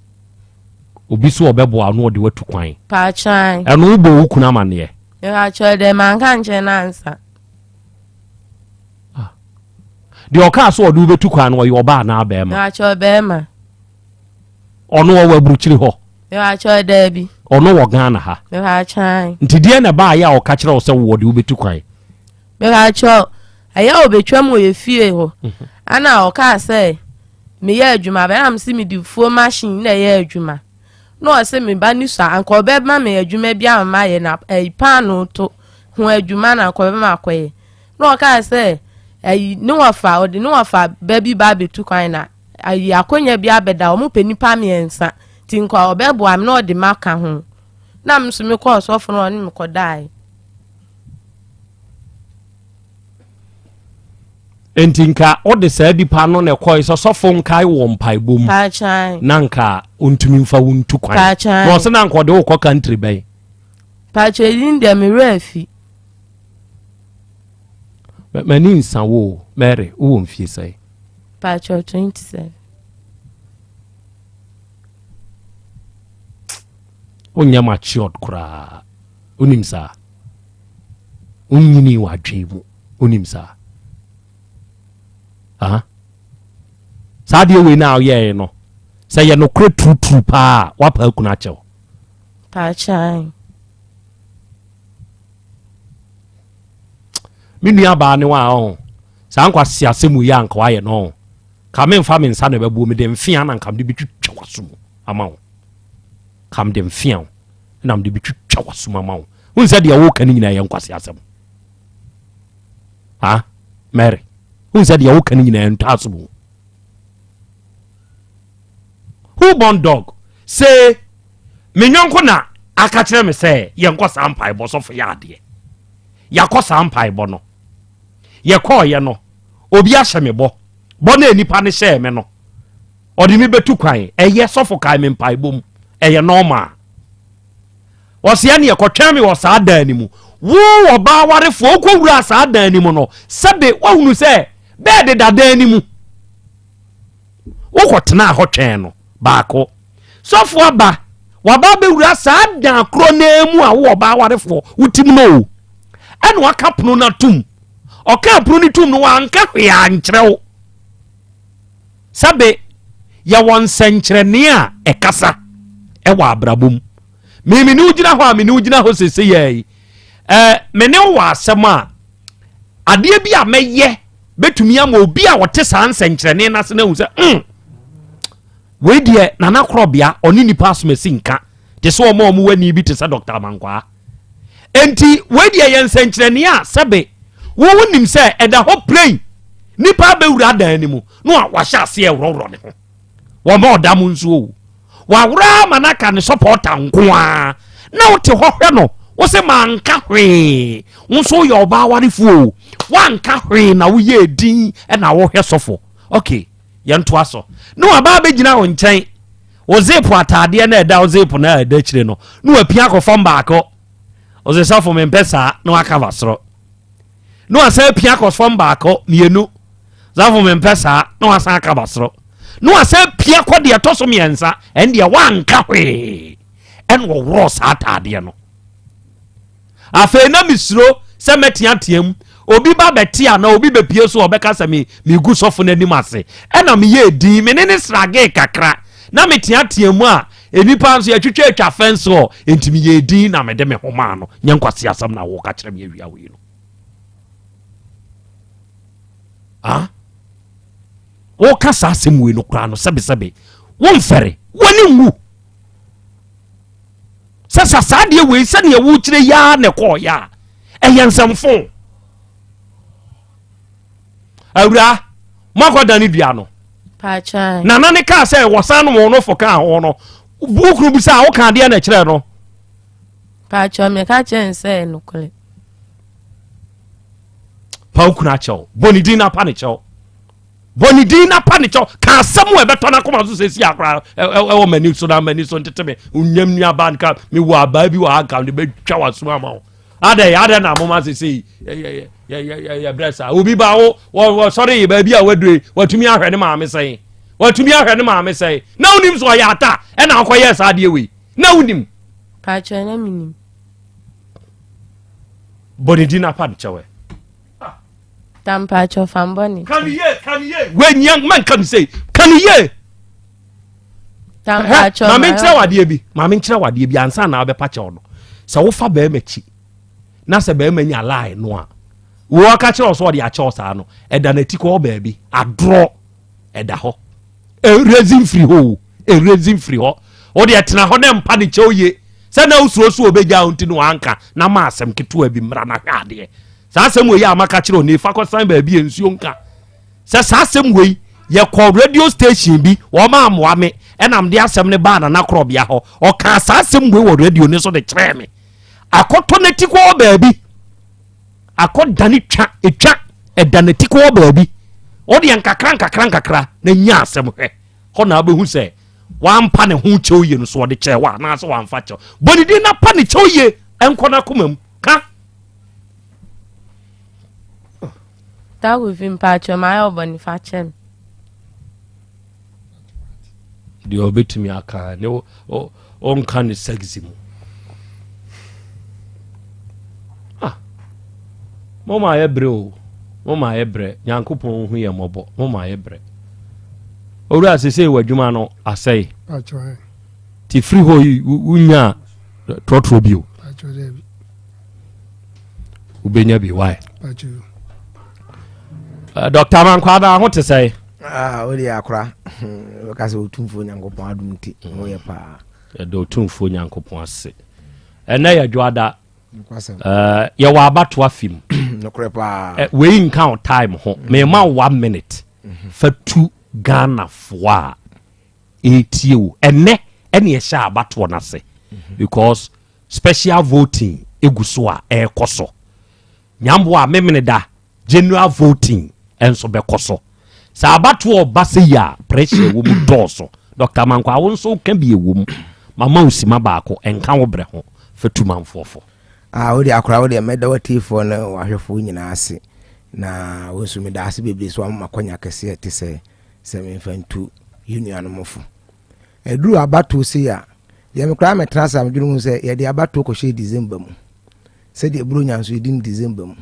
Obi so ɔbɛboa na ɔde watu kwan. Pakyɛw. Ɛno wobɔ wo kunu amanneɛ. Mepakyɛw dɛ manka nkyɛn no ansa. Ah. Deɛ ɔkaa sɛ ɔde wobɛtu kwan no ɔyɛ ɔbaa anaa bɛrima? Mepakyɛw bɛrima. Ɔno ɔwɔ aburukyiri hɔ? Mepakyɛw daabi. Ɔno wɔ Ghana ha? Mepakyɛw. Nti deɛ na ɛbaayɛ a ɔka kyerɛ wo sɛ wɔde wobɛtu kwan? Mepakyɛw, ɛyɛ a obetwam wɔ yɛ fie hɔ. Ɛna ɔkaa sɛ meyɛ adwuma bɛn na mese mede fuo machine na ɛyɛ adwuma. Na ɔse me ba ni so a anka ɔbɛma me adwuma bi ama mayɛ na ɛyi paano to ho adwuma na anka ɔbɛma akɔyɛ. Na ɔkaa sɛ ɛyi ne wɔfa ɔde ne wɔfa ba bi ba abɛtu kwan na ayi akonya bi abɛda wɔn pɛ nipa mmiɛnsa ti nka ɔbɛboa me na ɔde maka ho. Na me nso mekɔɔ sɔfo no ɔne me kɔdaeɛ. Enti nka wode saa nipa no na ɛkɔe sɛ sɔfo nkae wɔ mpaebɔ mu na nka ɔntumi mfa wo ntu kwan na ɔsɛ na nka ɔde wokɔ country bɛn? Pakyɛ ɛdin deɛ me werɛ afi. M'ani nsa wo Mary, wowɔ mfie sɛn? Pakyɛ 27. Wonyɛ matured koraa. Wonim saa? Wonyinii wɔ adwene mu. Wonim saa? Aha. Saa adeɛ wei na woyɛɛ no, sɛ yɛ nokorɛ turuturu paa a, woapa akunu akyɛw. Paakyan. Me nua baa ne wa ɔho. Saa nkwasi asɛm yi a nka wayɛ no ɔho. Ka memfa me nsa na ɛbɛbuo mede mfea na nka mede bɛtwitwa w'aso mu ama wo. Ka mede mfea wo. na mede bɛtwitwa w'asom ama wo. Wohu sɛ deɛ woka no nyinaa yɛ nkwaseasɛm. Ha, Mary, wohu sɛ deɛ woka no nyinaa ntɔ asom o. Who born dog? Say, me nyɔnko na aka kyerɛ me sɛ yɛnkɔ saa mpaebɔ sɔfo yɛ adeɛ. Yɛakɔ saa mpaebɔ no. Yɛkɔɔyɛ no, obi ahyɛ me bɔ. Bɔ no a nipa no hyɛɛ me no, Ɔde me bɛtu kwan. Ɛyɛ sɔfo kae me mpaebɔ mu. Ɛyɛ normal. Ɔse ɛneɛ kɔtwɛn me wɔ saa dan no mu. Wo ɔbaa warefoɔ wokɔ wuraa saa dan no mu no sɛbe woahunu sɛ bɛɛ deda dan no mu. Wokɔ tenaa hɔ twɛn no baako. Sɔfo aba waba abɛwura saa dan korɔ naa mu a wo ɔbaa warefoɔ wotim no o. Ɛna waka pono no atum. Ɔkaa pono no tum no wanka hwee ankyerɛ wo. Sɛbe yɛwɔ nsɛnkyerɛnne a ɛkasa ɛwɔ abrabɔ mu. Me me ne wo gyina hɔ a me ne wo gyina hɔ sese yɛ yi. Ɛɛ me ne wo wɔ asɛm a adeɛ bi a mɛyɛ bɛtumi ama obi a ɔte saa nsɛnkyerɛnne no ase no ahu sɛ mm, wei deɛ nana korɔbea ɔne nipa asomasi nka te sɛ ɔma ɔmo wani bi te sɛ Dr. Amankwaa. Enti wei deɛ yɛ nsɛnkyerɛnne a sɛbe wo wonim sɛ ɛda hɔ plain nipa abɛwura dan no mu na wahyɛ aseɛ worɔworɔ ne ho wɔma ɔda mu nso o waworɔ ama no aka ne sɔpɔta nko a na wote hɔ hwɛ no wo sɛ manka hwee wo nso woyɛ ɔbaa warefoɔ o woanka hwee na woyɛ din na wohwɛ sɔfo ok yɛntoa so na waba abɛgyina wo nkyɛn Wo zip ataadeɛ no a ɛda wo zip no a ɛda akyire no na wapia akɔ fam baako. Ɔsɛ sɔfo mempɛ saa na waka fa soro. Na wasan apia akɔ fam baako mmienu. Sɔfo mempɛ saa na wasan aka fa soro. Na wasan apia kɔ deɛ ɛtɔ so mmiɛnsa ɛn deɛ wanka hwee ɛna ɔworɔ saa ataadeɛ no. Afei na mesuro sɛ mɛteateam. Obi ba bɛte anaa obi bɛpue so a ɔbɛka sɛ me megu sɔfo no anim ase. Ɛna meyɛɛ din, me ne no sragee kakra. Na meteateam a, nnipa nso yɛtwitwatwa fɛnse hɔ. Enti meyɛɛ din na mede me ho maa no. Nyɛ nkwaseasɛm na woka kyerɛ me awia wei no. Ah? Woka saa asɛm wei no koraa no sɛbesɛbe. Womfɛre. W'ani nwu. Sɛ sa saa adeɛ wei sɛdeɛ wokyerɛ yi ara na ɛkɔɔyɛ a, ɛyɛ nsɛmfo. Awura, moakɔda ne dua no. Nana ne kaa sɛ wɔsan nom wɔn fo kaa ho no, wo kunu bi sɛ a woka adeɛ na ɛkyerɛ no. Paakyɛw meka kyerɛ n sɛ nokorɛ. Pa wo kunu akyɛw, bɔ ne din na pa ne kyɛw. Bɔ ne din na pa ne kyɛw. Ka asɛm a ɛbɛtɔ n'akoma so sɛsi akora ɛwɔ m'ani so na m'ani so ntete me. Onyam nuaba nka mewɔ abaa bi wɔ ha nka mede bɛtwa w'asom ama wo. Adɛn adɛn na moma sesei yɛbrɛ saa. Obi ba wo wɔsɔre yi baabi a wadure watumi ahwɛ ne maame sɛn. Watumi ahwɛ ne maame sɛn. Na wonim so ɔyɛ ata ɛna akɔyɛ saa adeɛ wei. Na wonim. Pakyɛ na menim. Bɔ ne din na pa ne kyɛw ɛ. Ta mpakyɛ fa mbɔ ne Ka ne yie, ka ne yie. W'anyia mɛnka ne sei. Ka ne yie. Ta mpakyɛ Maame nkyerɛ wo adeɛ bi. Maame nkyerɛ wo adeɛ bi ansa na abɛpa kyɛw no. Sɛ wofa bɛrima akyi na sɛ bɛrima nya lie no a. Wɔka kyerɛ wo sɛ ɔde akyɛ wo saa no, ɛda n'ati kɔ baabi adorɔ ɛda hɔ. Ɛrezi mfiri hɔ o, ɛrezi mfiri hɔ. Wode ɛtena hɔ na mpa ne kyɛw ye. Sɛ na wosuro so obɛgya wo nti no wanka na ma asɛm ketewa bi mmra na hwɛ adeɛ. Saa asɛm wei a maka kyerɛ wo fa kɔsan baabi a nsuo nka. Sɛ saa asɛm wei yɛkɔ radio station bi wɔn amoa me ɛna mede asɛm no baa Nana Korɔbea hɔ. Ɔkaa saa asɛm wei wɔ radio ne so de kyerɛɛ me. Akɔtɔ n'ati kɔɔ baabi. Akɔdane twa etwa ɛda n'ati kɔɔ baabi. Ɔdeɛ nkakra nkakra nkakra na nya asɛm hwɛ. Hɔ na abɛhu sɛ wampa ne ho kyɛw yie no so ɔde kyɛɛ wɔ anaasɛ wamfa kyɛw. Bɔ ne din na pa ne kyɛw yie ɛnkɔ n'akoma mu. Ka. Takofi mpakyɛ mayɛ wo bɔne fa kyɛ me. Deɛ ɔbɛtumi aka ne ɔnka ne sexy mu. Ah, moma ayɛ brɛ o, moma ayɛ brɛ, Nyankopɔn hu yɛ mmɔbɔ, moma ayɛ brɛ. Owura sesei w'adwuma no asɛe. Ti firi hɔ yi wonya trɔtrɔ bio. Wobɛnya bi why? Uh, Dr. Mankwada ho te sɛe? Ah, wode akora wɔka sɛ ɔtumfoɔ Nyankopɔn adom nti woyɛ paa. Yɛda ɔtumfoɔ Nyankopɔn ase. Ɛnɛ yɛ dwoada. Uh, yɛwɔ abatoa fi mu. Nokorɛ paa. Uh, wei nka wo time ho. Mema wo one minute. Mhm. Fa tu Ghanafoɔ a ɛretie wo. Ɛnɛ ɛne ɛhyɛ abatoɔ no ase. Mhm. Because special voting egu so a ɛrekɔ so. Nyamboa Memeneda general voting nso bɛkɔ so. Sɛ abatoɔ ɔba sɛ yi a pressure wɔ mu dɔɔso. Dr. Mankwa wo nso ka bi ɛwɔ mu. Mama wo sima baako ɛnka wo brɛ ho fa tu manfoɔ fo. Ah, wode akora wo deɛ mɛda w'atiefoɔ ne w'ahwɛfoɔ nyinaa ase na wo nso meda ase bebree so ama makwanya kɛseɛ te sɛ sɛ memfa ntu yɛn nuanom fo. Ɛduru abatoɔ sei a, deɛ me koraa mɛtena ase a medwene ho sɛ yɛde abatoɔ kɔhyɛɛ December mu. Sɛdeɛ Buronya nso yɛdi no December mu.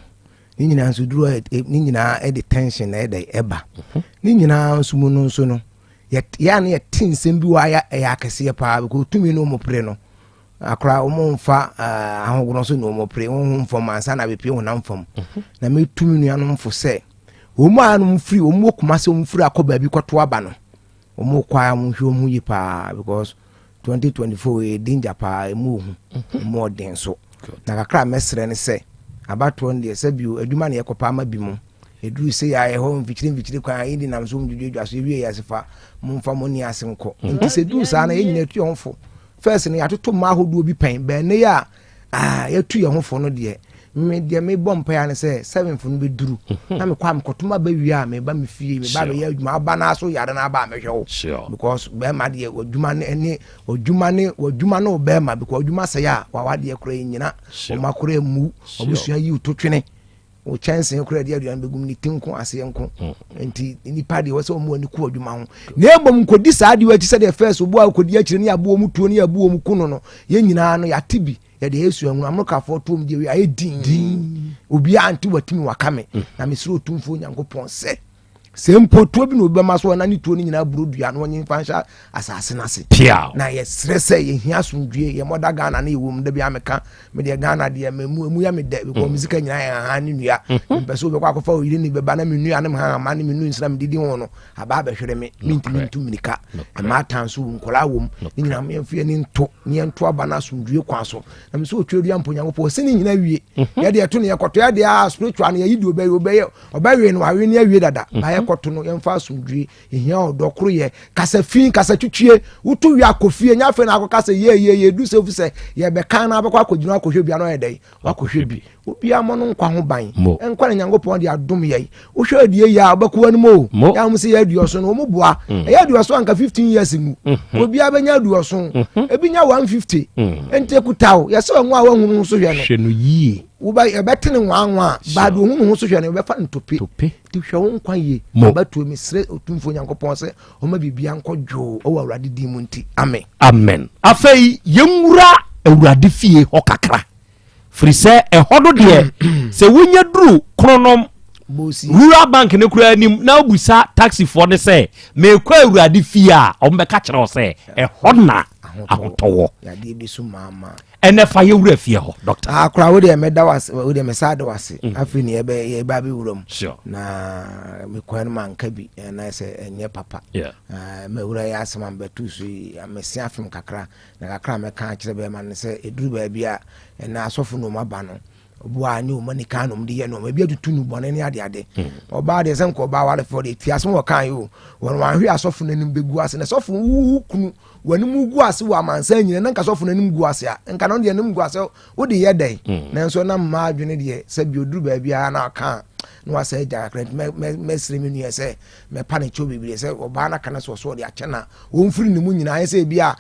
Ne nyinaa nso duru a ne nyinaa de tension na ɛdɛ ɛba. Mhm. Ne nyinaa nso mu no nso no, yɛ a na yɛte nsɛm bi wɔ ayɛ ɛyɛ akɛseɛ paa because tumi no wɔn pere no. Akora wɔn mfa eh, ahogono so na wɔn pere honhom fam ansa na abɛpie honam fam. Mhm. Na metu me nuanom fo sɛ wɔn a nom firi wɔn wɔ Kumase wɔn firi akɔ baabi kɔto aba no. Wɔn kɔ a wɔn hwɛ wɔn ho yie paa because 2024 yɛ danger paa emu ohu mhm. emu ɔden so na kakra a mɛsrɛ ne sɛ abatoɔ no deɛ sɛ bio adwuma na yɛkɔ paa ma bi mu ɛduru sɛ yɛ ayɛ hɔ mfikyire mfikyire kwan a yɛdi nam so dwudwadwa so yɛwie yɛ ase fa momfa mo ni ase nkɔ mhm. nti sɛ duru saa na yɛn nyinaa tu yɛn ho fo fɛs no yɛatoto mma ahodoɔ bi pɛn bɛn ne yɛ a Ah, yɛtu yɛn ho fo no deɛ, me deɛ mebɔ mpaeɛ ne sɛ seventh no bɛduru mhm. na mekɔ a mekɔto ma bɛwie a meba me fie meba bɛyɛ adwuma aba no aso yare no aba a mɛhwɛ wo because bɛrima deɛ wadwuma ne wadwuma ne wadwuma ne ɔbɛrima because adwuma sɛe a wawadeɛ koraa nyina ɔma koraa mmu ɔbusua yi to twene Wo kyɛnsee koraa ɛde aduane bɛgum ne ti nko aseɛ nko mm. nti nipa deɛ wɔsɛ wɔn ani ku adwuma ho na mmom nkɔdi saa adeɛ akyi sɛdeɛ fɛs obu a kɔdi akyire ne aboɔ mu tuo ne aboɔ mu ku no no yɛn nyinaa no yɛate bi yɛde yɛ sua hunu amorokafoɔ toom deɛ ayɛ din obiara nte watumi waka me mm. na mesrɛ otumfoɔ nyankopɔn sɛ Sɛ mpo tuo bi na obi bɛma so ɔna ne tuo no nyinaa buro dua na ɔnye mfa nhyɛ asase no ase. Na yɛsrɛ sɛ yɛhia asomdwie yɛ mɔda Ghana ne yɛwɔ mu da bi ameka me deɛ Ghana deɛ memu emu yɛ me dɛ because me sika nyinaa yɛ hahan ne nua mm-hmm. mpɛ sɛ wobɛkɔ akɔfa oyere ne bɛba na me nua ne me hahama ne me nu nsira me didi ho no aba abɛhwere me mentumi ntu mmirika mmaa tan so wɔ nkɔlaa wɔ mu ne nyinaa yɛmfa yɛni nto ne yɛnto aba no asomdwie kwan so na me sɛ ɔtwerɛ dua mpo Nyankopɔn ɔsɛ ne nyina wie mm-hmm. yɛde ɛto ne yɛkɔtɔ yɛde a spiritual no yɛyi deɛ ɔbɛyɛ ɔbɛyɛ Ɔbɛwe no wawe ne awie dada. Mhm. Bayɛ kɔto no yɛmfa asomdwie. Ehia ɔdɔ koro yɛ kasa fi kasa twitwie. Woto wie akɔ fie nya afei na akɔ kasa yie yie yie du sɛ sɛ yɛbɛkan na abɛkɔ akɔgyina akɔhwɛ bi ano yɛ dɛn wakɔhwɛ bi. Obiara mmɔ no nkwa ho ban. Nkwa na Nyankopɔn de adom yɛn. Wohwɛ adie yie a wobɛkɔ anim o. Yɛ ahom sɛ yɛ aduɔso no wɔn boa. Mm. Ɛyɛ aduɔso anka 15 years ngu. Mhm. Obiara bɛnya aduɔso. Mhm. Ebi nya 150. Mm. Nti ekuta o. Yɛsɛ wɔn a wɔahunu so hwɛ no. Hwɛ no yie. Woba yɛbɛte ne nwanwa a baade ohun ne ho so hwɛ no yɛbɛfa no tope. Tope. Nti hwɛ wo nkwa yie. Mo. Abatoɔ mesrɛ Otumfoɔ Nyankopɔn sɛ ɔma biribia nkɔ dwoo wɔ Awurade din mu nti. Amen. Amen. Afei yɛnwura Awurade fie hɔ kakra, firi sɛ ɛhɔ no deɛ sɛ wonya duru Kronom Rural Bank no koraa anim na wobusa taxifoɔ no sɛ meekɔ Awurade fie a, wɔbɛka kyerɛ wo sɛ ɛhɔ na ahotɔ wɔ. Ɛnɛ fa yɛ wura fie hɔ, doctor. Akora wo deɛ mɛda wase, wo deɛ mɛsa da wase. Afei ne yɛbɛ yɛba abɛwura mu. Na mekwan no manka bi ɛna sɛ ɛnyɛ papa. Mɛwura yɛ asɛm a mebɛto so yi, mɛse afem kakra. Na kakra a mɛka akyerɛ bɛrima no sɛ ɛduru baabi a ɛna asɔfo na ɔma ba no obu a ne ɔma nika na ɔmde yɛ no ebi atutu no bɔne ne ade ade. Ɔbaa deɛ sɛ nka ɔbaa warefoɔ deɛ ti asɛm wɔka yi o, wɔn wanhwe asɔfo no anim bɛgu ase na sɔfo wo kunu w'anim gu ase wɔ amansan nyina na nka sɔfo no anim gu ase a, nka no deɛ anim gu ase wode yɛ dɛn? Nanso na mmaa adwene deɛ sɛ bi oduru baabi a na ɔka na wasa agya kakra, nti mɛsrɛ me nua sɛ mɛpa ne kyɛw bebree sɛ ɔbaa no aka no sɛ ɔso ɔde akyɛ na ɔmfiri ne mu nyinaa ayɛ sɛ ebi a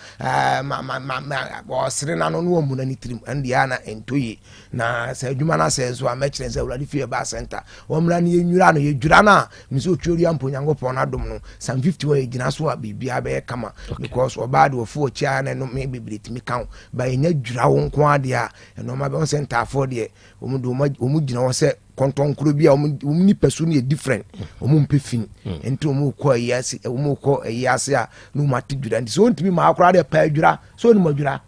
ɔsere n'ano na ɔmuna ne tirim, ɛno deɛ a na ɛntɔ yie. Na sɛ adwuma no asɛe nso a, mɛkyerɛ sɛ Awurade fie ɛbaa center wɔmmra no yɛnwira no, yɛdwira no a mesɛ ɔtwerɛ mpo Onyankopɔn no adom no Psalm 51 yɛgyina so a biribiara bɛyɛ kama, because ɔbaa de ɔfo ɔkyi a na ɛno me bebree tumi ka ho ba yɛnya dwira wo nko adeɛ a ɛnɔɔma bɛho sɛ ntaafoɔ deɛ wɔn de wɔn gyina hɔ sɛ kɔntɔnkoro bi a wɔn nipa su no yɛ different, wɔn mpɛ fi nti wɔn kɔ ayi ase, wɔn kɔ ayi ase a na wɔn ate dwira. Nti sɛ wɔntumi maa koraa deɛ paa dwira sɛ wɔn adwira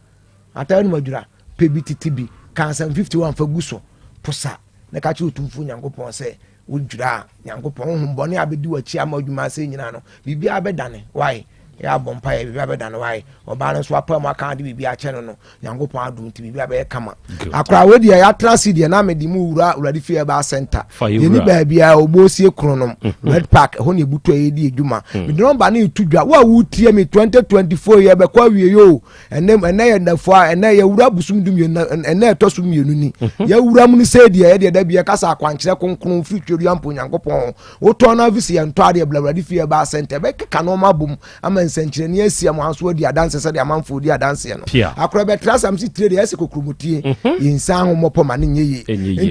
ataa wɔn adwira pɛ bi tete bi ka Psalm 51 fa gu so posa na ka kyerɛ Otumfuo Nyankopɔn sɛ wodwira a Nyankopɔn honhom bɔne a bɛdi w'akyi ama adwuma ase nyinaa no biribiara bɛdane wae. Yɛ abɔ mpa yɛ biribiara bɛdane wae. Ɔbaa no nso apa mu aka ade biribiara akyɛ no no Nyankopɔn adom nti biribiara bɛyɛ kama. Akora wei deɛ yɛatena ase deɛ na mede mu wura Awurade fie ɛbaa center. Yɛni baabi a ɔbɔsie kronom Red Park ɛhɔ ne ɛbutu a yɛdi adwuma. Mede nɔmba no ɛtu dwa wo a wotie me 2024 yɛ bɛkɔ awie yo. Ɛnɛ ɛnɛ yɛ nnafua, ɛnɛ yɛwura bosom 12, ɛnɛ ɛtɔ so 2 ni. Yɛwura mu no sɛ deɛ yɛdeɛ da bi yɛkasa akwankyerɛ kronkron firi Twɛdua mpo Nyankopɔn wotɔn no afi sɛ yɛntɔ adeɛ bla Awurade fie ɛbaa sɛntɛ bɛkeka nɔɔma abom ama nsɛnkyerɛnne asi ama nso adi adanse sɛdeɛ amanfoɔ di adanseɛ no. Akora bɛtra asam si tire deɛ ɛsɛ kokurumutie yɛnsan ho mmɔpɔ ma ne nyɛ yie.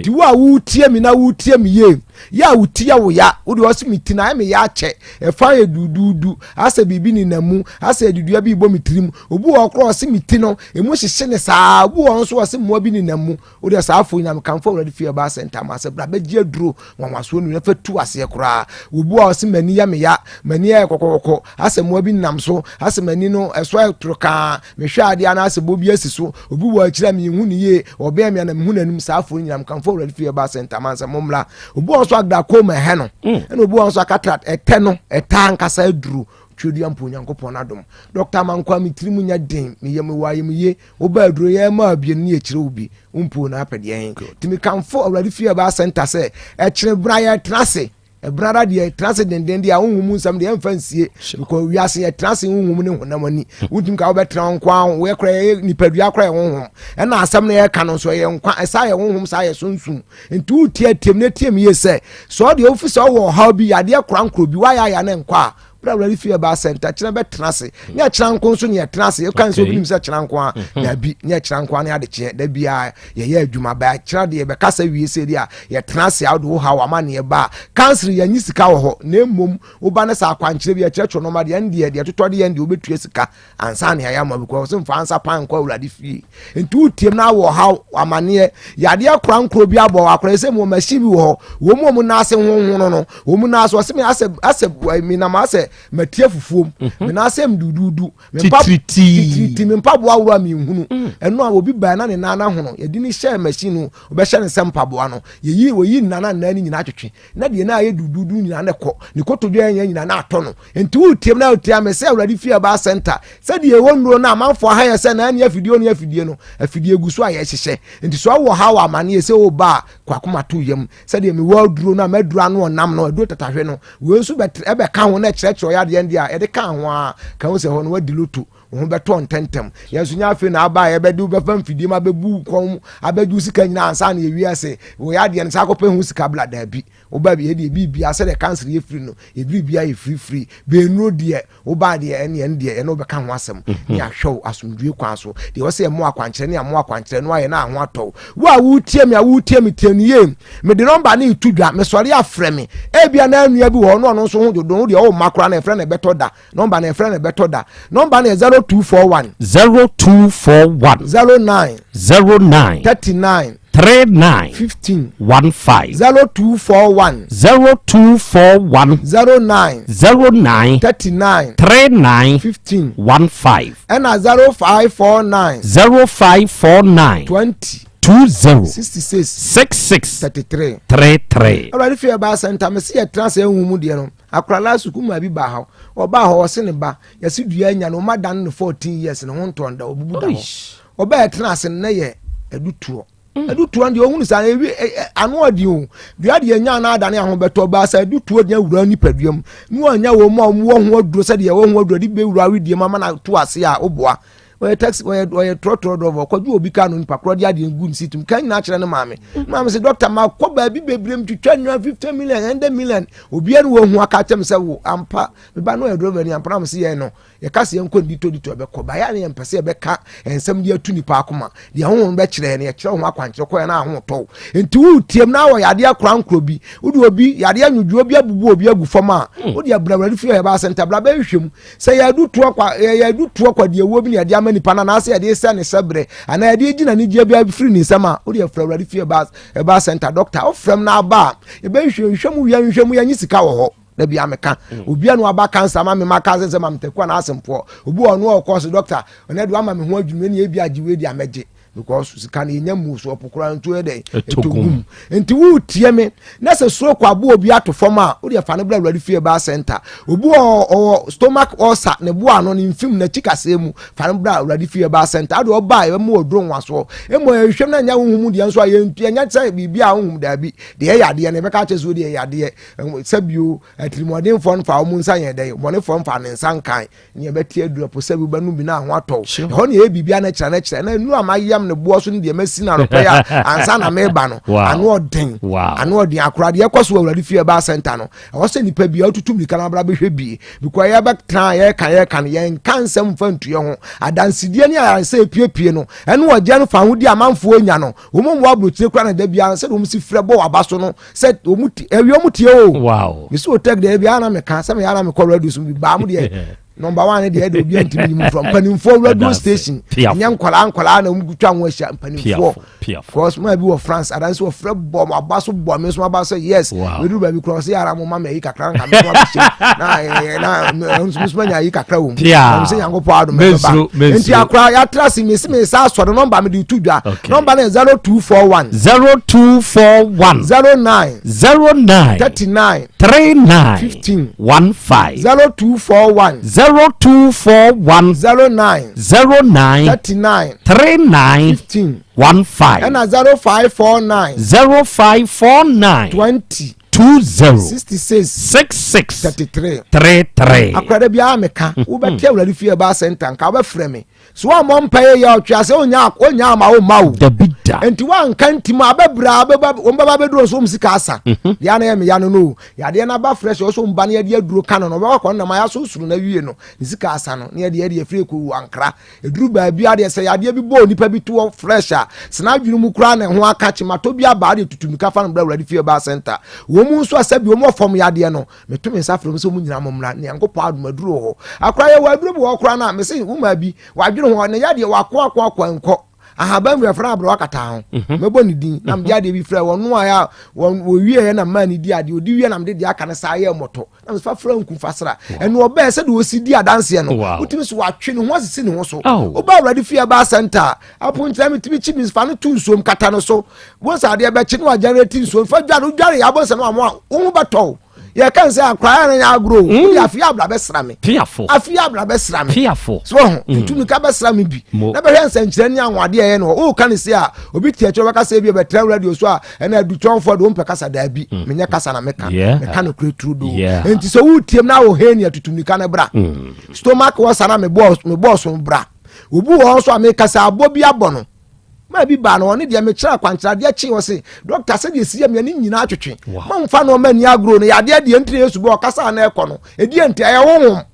Nti wo a wotie me na wotie me yie yɛ a wotie wo ya wode ɔse me ti na ayɛ me yɛ akyɛ ɛfa yɛ duduudu asɛ biribi nenam mu asɛ adidua bi bɔ me tirim. Obi wɔ korɔ ɔse me ti no emu hyehye ne saa. Obi wɔ nso ɔse mmoa bi nenam mu. Wode saa afo nyinam kamfo Awurade fie ɛbaa sɛ ntam asɛ bra bɛgye aduro nwanwasoɔ nu na fa tu aseɛ koraa. Obi wɔ ɔse m'ani yɛ me ya, m'ani ayɛ kɔkɔkɔkɔ asɛ mmoa bi nenam so, asɛ m'ani no ɛso ayɛ toro kaa, mehwɛ adeɛ anaa asɛ bɔ bi asi so. Obi wɔ akyiri a menhu ne yie, ɔbɛn me a na mehu n'anim. Saa afo nyinam kamfo Awurade fie ɛbaa sɛ ntam asɛ mommra. Obi wɔ nso glaucoma ɛhɛ no, ɛna obi wɔ nso akatrat ɛtɛ no ɛtaa ankasa aduro Twɛdua mpo Onyankopɔn adom. Dɔkta Amankwa me tirim nyɛ den, meyɛ mewɔ ayamye. Woba aduro yɛ ma abien ne yɛkyerɛ wo bi, wompo na apɛ deɛ he. Nti mekamfo Awurade fie ɛbaa center sɛ ɛkyene bra yɛtena ase. Ɛbra da deɛ tena ase denden deɛ a honhom mu nsɛm deɛ ɛmfa nsie, because wiase yɛtena ase honhom ne honam ani. Wontumi ka wobɛtena wo nko ara woyɛ kora yɛyɛ nipadua kora yɛ honhom, ɛna asɛm no yɛka no nso ɛyɛ nkwa, ɛsa yɛ honhom saa yɛ sunsum. Nti wotie tiam na tiam yie sɛ sɛ ɔdeɛ wofi sɛ ɔwɔ ɔhaw bi yadeɛ kora nkorɔ bi woayɛ ayɛ na nkɔ a bere Awurade fie ɛbaa sɛnta kyerɛ bɛtena ase ne ɛkyerɛ nko nso ne yɛtena ase ɛka sɛ obi nim sɛ kyerɛ nko a dabi ne ɛkyerɛ nko a ne adekyeɛ da biara yɛyɛ adwuma bɛɛ kyerɛ deɛ yɛbɛkasa wie sɛ deɛ a yɛtena ase a wode wo haw ama ne ɛba a kansere yɛnyi sika wɔ hɔ na mmom woba ne sɛ akwankyerɛ bi ɛkyerɛkyerɛ nɔɔma deɛ ɛndeɛ deɛ totɔ de yɛn deɛ wobɛtua sika ansa ne ayɛ ama because mfa ansa pan nkɔ Awurade fie. Nti wotiem na awɔ haw amaneɛ yadeɛ kora nkoro bi abɔ akora sɛ mu machine bi wɔ hɔ wɔn mu wɔn nan ase honhono no wɔn mu nan ase ɔsɛ mi asɛ asɛ mi nam asɛ matie fufuom mi nan ase mu dududu mi mpa titiriti mi mpaboa aworo a mi nhunu ɛno a obi baa na ne nan ahono yɛde ne hyɛ machine no ɔbɛhyɛ ne sɛ mpaboa no yɛyi wɔyi nnan nan ne nyinaa twetwe na deɛ na ayɛ dududu nyinaa na ɛkɔ ne kotodwe ɛnyɛ nyinaa na atɔ no. Nti wotiam na wotia me sɛ Awurade fie ɛbaa center sɛdeɛ ɛwɔ nnuro no amanfoɔ aha yɛ sɛ na ɛne afidie ne afidie no afidie gu so a yɛhyehyɛ. Nti sɛ ɔwɔ ha wɔ amaneɛ sɛ woba a kwakoma to yam sɛdeɛ mewɔ aduro no a maduro ano ɔnam no aduro tatahwe no wei nso ɛbɛka ho na ɛkyerɛkyerɛ ɔyɛ adeɛ deɛ a yɛde ka ho a ka ho sɛ hɔ no wadi loto wo ho bɛtɔ ntɛntɛm. Yɛn nso nyɛ afei na aba a yɛbɛde wo bɛfa mfidie mu abɛbu wo kɔn mu abɛgye wo sika nyinaa ansa na yɛwie ase wɔyɛ adeɛ no saa akɔpɛ ho sika bla. Daabi, woba bi yɛdeɛ biribia sɛdeɛ kansere yɛ firi no yɛ biribia yɛ firifiri bɛnnuro deɛ woba deɛ ɛne ɛne deɛ ɛne wobɛka ho asɛm ne ahwɛ wo asomdwie kwan so deɛ wɔ sɛ yɛmo akwankyerɛ ne amo akwankyerɛ no ayɛ na aho atɔ wo. Wo a wotie me a wotie me tie no yie, mede nɔmba ne ɛtu dwa mesɔre afrɛ me ebia na anua bi wɔ hɔ na ɔno nso ho dwodo wo deɛ ɔwo mma koraa na ɛfrɛ no ɛbɛtɔ da. Nɔmba no yɛfrɛ no bɛtɔ da. Nɔmba no yɛ 0241. 0241. 09. 09. 39. 39 15 15. 0241 0241 09 09 39 39 15 15. Ɛna 0549 0549 20 20 66 66 33 33. Awurade fie ɛbaa sɛnta mese yɛtena sɛ ehu mu deɛ no akora last week maa bi baa ha ɔbaa hɔ ɔse ne ba yɛse dua anya no ɔma dan no 14 years ne ho ntɔn da ɔbubu da hɔ ɔbaa ɛtena ase no na yɛ adutoɔ mm. adutoɔ deɛ ɔhunu saa ewi ano ɔden o dua deɛ nya na adane ahobɛtɔ baa sɛ adutoɔ deɛ wura nipadua mu ne wɔanya wɔn mu a wɔn wɔ ho aduro sɛdeɛ wɔn ho aduro de bɛwura awidie mu ama na to ase a ɔboa ɔyɛ taxi ɔyɛ ɔyɛ trɔtrɔ dɔfɔ ɔkɔgye obi kaa no nipa korɔ de adeɛ gu ne situm kan nyinaa kyerɛ ne maame ne maame sɛ dɔkta ma kɔ baabi bebree mu twitwa nua 50 million 100 million obiara ne wɔn ho aka kyɛm sɛ wo ampa meba no ɔyɛ drɔba ni ampa na mo sɛ yɛn no yɛka sɛ yɛnkɔ ne ditɔ ditɔ ɛbɛkɔ ba yɛ ne yɛmpɛ sɛ yɛbɛka nsɛm de atu nipa akoma deɛ honhom bɛkyerɛ no yɛkyerɛ ho akwankyerɛ kɔ yɛn na ho tɔw nti wotiam na wɔ yadeɛ akora nkorɔ bi wode obi yadeɛ nwodwoɔ bi abubu obi agu fam a hmm. wode abura awurade fie hɔ ɛbaa sɛ ntabra bɛhwehwɛ mu Sɛ yɛadu toɔ kwa, yɛadu toɔ kwa deɛ ɛwɔ bi na yɛde ama nipa no, anaasɛ yɛde sɛ ne sɛ berɛ, anaa yɛde gyina ne gyeɛ bi afiri ne nsam a, wode afiri awurade fie ɛba ɛba center doctor, wofrɛm no aba a, yɛbɛhwehwɛ nhwɛ mu wia nhwɛ mu yɛnye sika wɔ hɔ. Da bi ameka. Mm. Obi anu aba cancer ma me ma cancer sɛ ma mtaku anaa asɛmpoɔ. Obi wɔ ɔno ɔkɔ so doctor, ɔno de ama me ho adwuma ne ebi agye wei di amɛgye. because sika no yɛnya mu so ɔpo koraa nso yɛ dɛn ɛtɔ gum nti woretie me na sɛ stroke aboɔ obi ato fam a wode fa no brɛ awurade fie baa center obi wɔ ɔwɔ stomach ulcer ne bo ano ne mfim n'akyi kaseɛ mu fa no brɛ awurade fie baa center ade ɔba a ɛbɛma ɔduro nwasoɔ mmɔ yɛhwɛm na nyɛ honhom mu deɛ nso a yɛnyɛ sɛ biribi a honhom daabi deɛ ɛyɛ adeɛ no yɛbɛka kyɛ sɛ deɛ ɛyɛ adeɛ sɛbio atirimuɔdenfoɔ no fa wɔn nsa yɛn dɛn bɔnefoɔ mfa ne nsa nkan nea ɛbɛte aduru ɛpo sɛ wobɛnom bi na ho atɔ wo ɛhɔ ne ɛyɛ biribia no kyerɛ no kyerɛ na nnuru a mayam ne boɔ so ne deɛ masi no anɔpɛ a ansa na meba no ano ɔden ano ɔden akora deɛ ɛkɔ so wɔ awurade fie ɛbaa center no ɛwɔ sɛ nipa bia wotutu mmirika no abra bɛhwɛ bie because yɛbɛtena yɛka yɛka no yɛnka nsɛm mfa ntuɛ ho adansedie ne ayaresɛ epiepie no ɛne ɔgyeɛ no fa ho di amanfoɔ nya no wɔn mu aburokyire kora na da biara sɛdeɛ wɔn si frɛ bɔ waba so no sɛ wɔn ti ɛwi wɔn tie o wow mesi o tɛk deɛ ebi ana meka sɛ meyɛ ana mekɔ radio so bi baa mo deɛ number one deɛ ɛde obi ntumi nyi mu from mpanimfoɔ radio station nyɛ nkwadaa nkwadaa na wɔn twa ho ahyia mpanimfoɔ because maa bi wɔ France adansi wɔ frɛ bɔ mo aba so bɔ mi nso aba so yes meduru baabi kura ɔsɛ yàrá mo ma mi ayi kakra nka mi nso abɛhyɛ na ɛɛ na nso nso anya ayi kakra wɔ mu na mi sɛ nyanko pɔ adum ɛbɛba nti akora yatra si mi si mi sa asɔre nɔmba mi de tu dwa nɔmba no yɛ 0241. 0241. 09. 09. 39. 39. 15. 15. 0241. 0241. 09. 09. 39. 39. 15. 15. Ɛna 0549. 0549. 20. 20. 66. 66. 33. 33. Akora biara meka wobɛte awurade fie ɛbaa center nka wobɛfrɛ me So wammɔ mpaeɛ yɛ ɔtwe ase onya onya ama wo mma wo. Dabi da. Nti wanka nti mu abɛbrɛ abɛba wɔn bɛba abɛduro nso wɔn sika asa. Mhm. Deɛ ana yɛ me ya no no. Yadeɛ no aba fresh ɔsɔ wɔn ba no yɛde aduro ka no no ɔbɛba kɔ no nam ayɛ so soro na wie no ne sika asa no ne yɛde yɛde afiri kɔ wu ankra. Eduru baabi adeɛ sɛ yadeɛ bi bɔ onipa bi toɔ fresh a sena adwene mu koraa na ɛho aka kyematɔ bi aba adeɛ tutu mika fa no brɛ awurade fie ba center. Wɔn mu nso asɛ bi wɔn wɔ fam yadeɛ no Meto me nsa frɛ mo sɛ mo nyinaa mommra, na Nyankopɔn adom aduru wɔ hɔ. Akora yɛwɔ aduro bi wɔ hɔ koraa no a, mese wo maa bi, wadwene ho, ne yadeɛ wakoakoakoa nkɔ. Ahaban wura frɛ abrɛ wakata ho. Mhm. Mɛbɔ ne din, na mede adeɛ bi frɛ wɔn no a wɔwieɛ na maa ne di adeɛ, ɔdi wie na mede deɛ aka no saa yɛ mmɔtɔ. Na mefa frɛ nku fa sra. Ɛno ɔbɛɛ sɛdeɛ ɔsi di adanseɛ no, wotumi so watwe ne ho asisi ne ho so. Woba Awurade fie ɛbaa sɛnta a, aponkyerɛ metumi kyi mi fa no to nsuom kata no so. Bonsa adeɛ bɛkye no wagyɛnrɛti nsuo nfa dware wodware yɛ abonsa no amoa wo ho bɛtɔ wo yɛka n sɛ akora yɛ no agorɔ o mm. wode afei abra bɛsra me afei abra bɛsra me so ho mm. tutumi ka bɛsra me bi na bɛhwɛ nsɛnkyerɛ ne anwadeɛ ɛyɛ no woka ne se a obi te akyerɛ wobɛka sɛ bi bɛtrɛ radio so a ɛna adutɔnfoɔ de wompɛ kasa daabi mm. menyɛ kasa na meka meka no korɛ turo do enti sɛ wotiam na wo hɛ ne atutumi ka no bra stomach wɔ sa na mebɔɔ so bra obi wɔ hɔ nso a meka sɛ abɔ bi abɔ no Maa bi baa no ɔne deɛ mekyerɛ akwankyerɛ adeɛ kyee ɔse dɔkta sɛdeɛ ɛsi yɛ me ani nyinaa twetwe momfa no ɔma ani agorɔ no yadeɛ deɛ ntiri Yesu bɛ ɔkasa na ɛkɔ no ɛdeɛ nti ɛyɛ honhom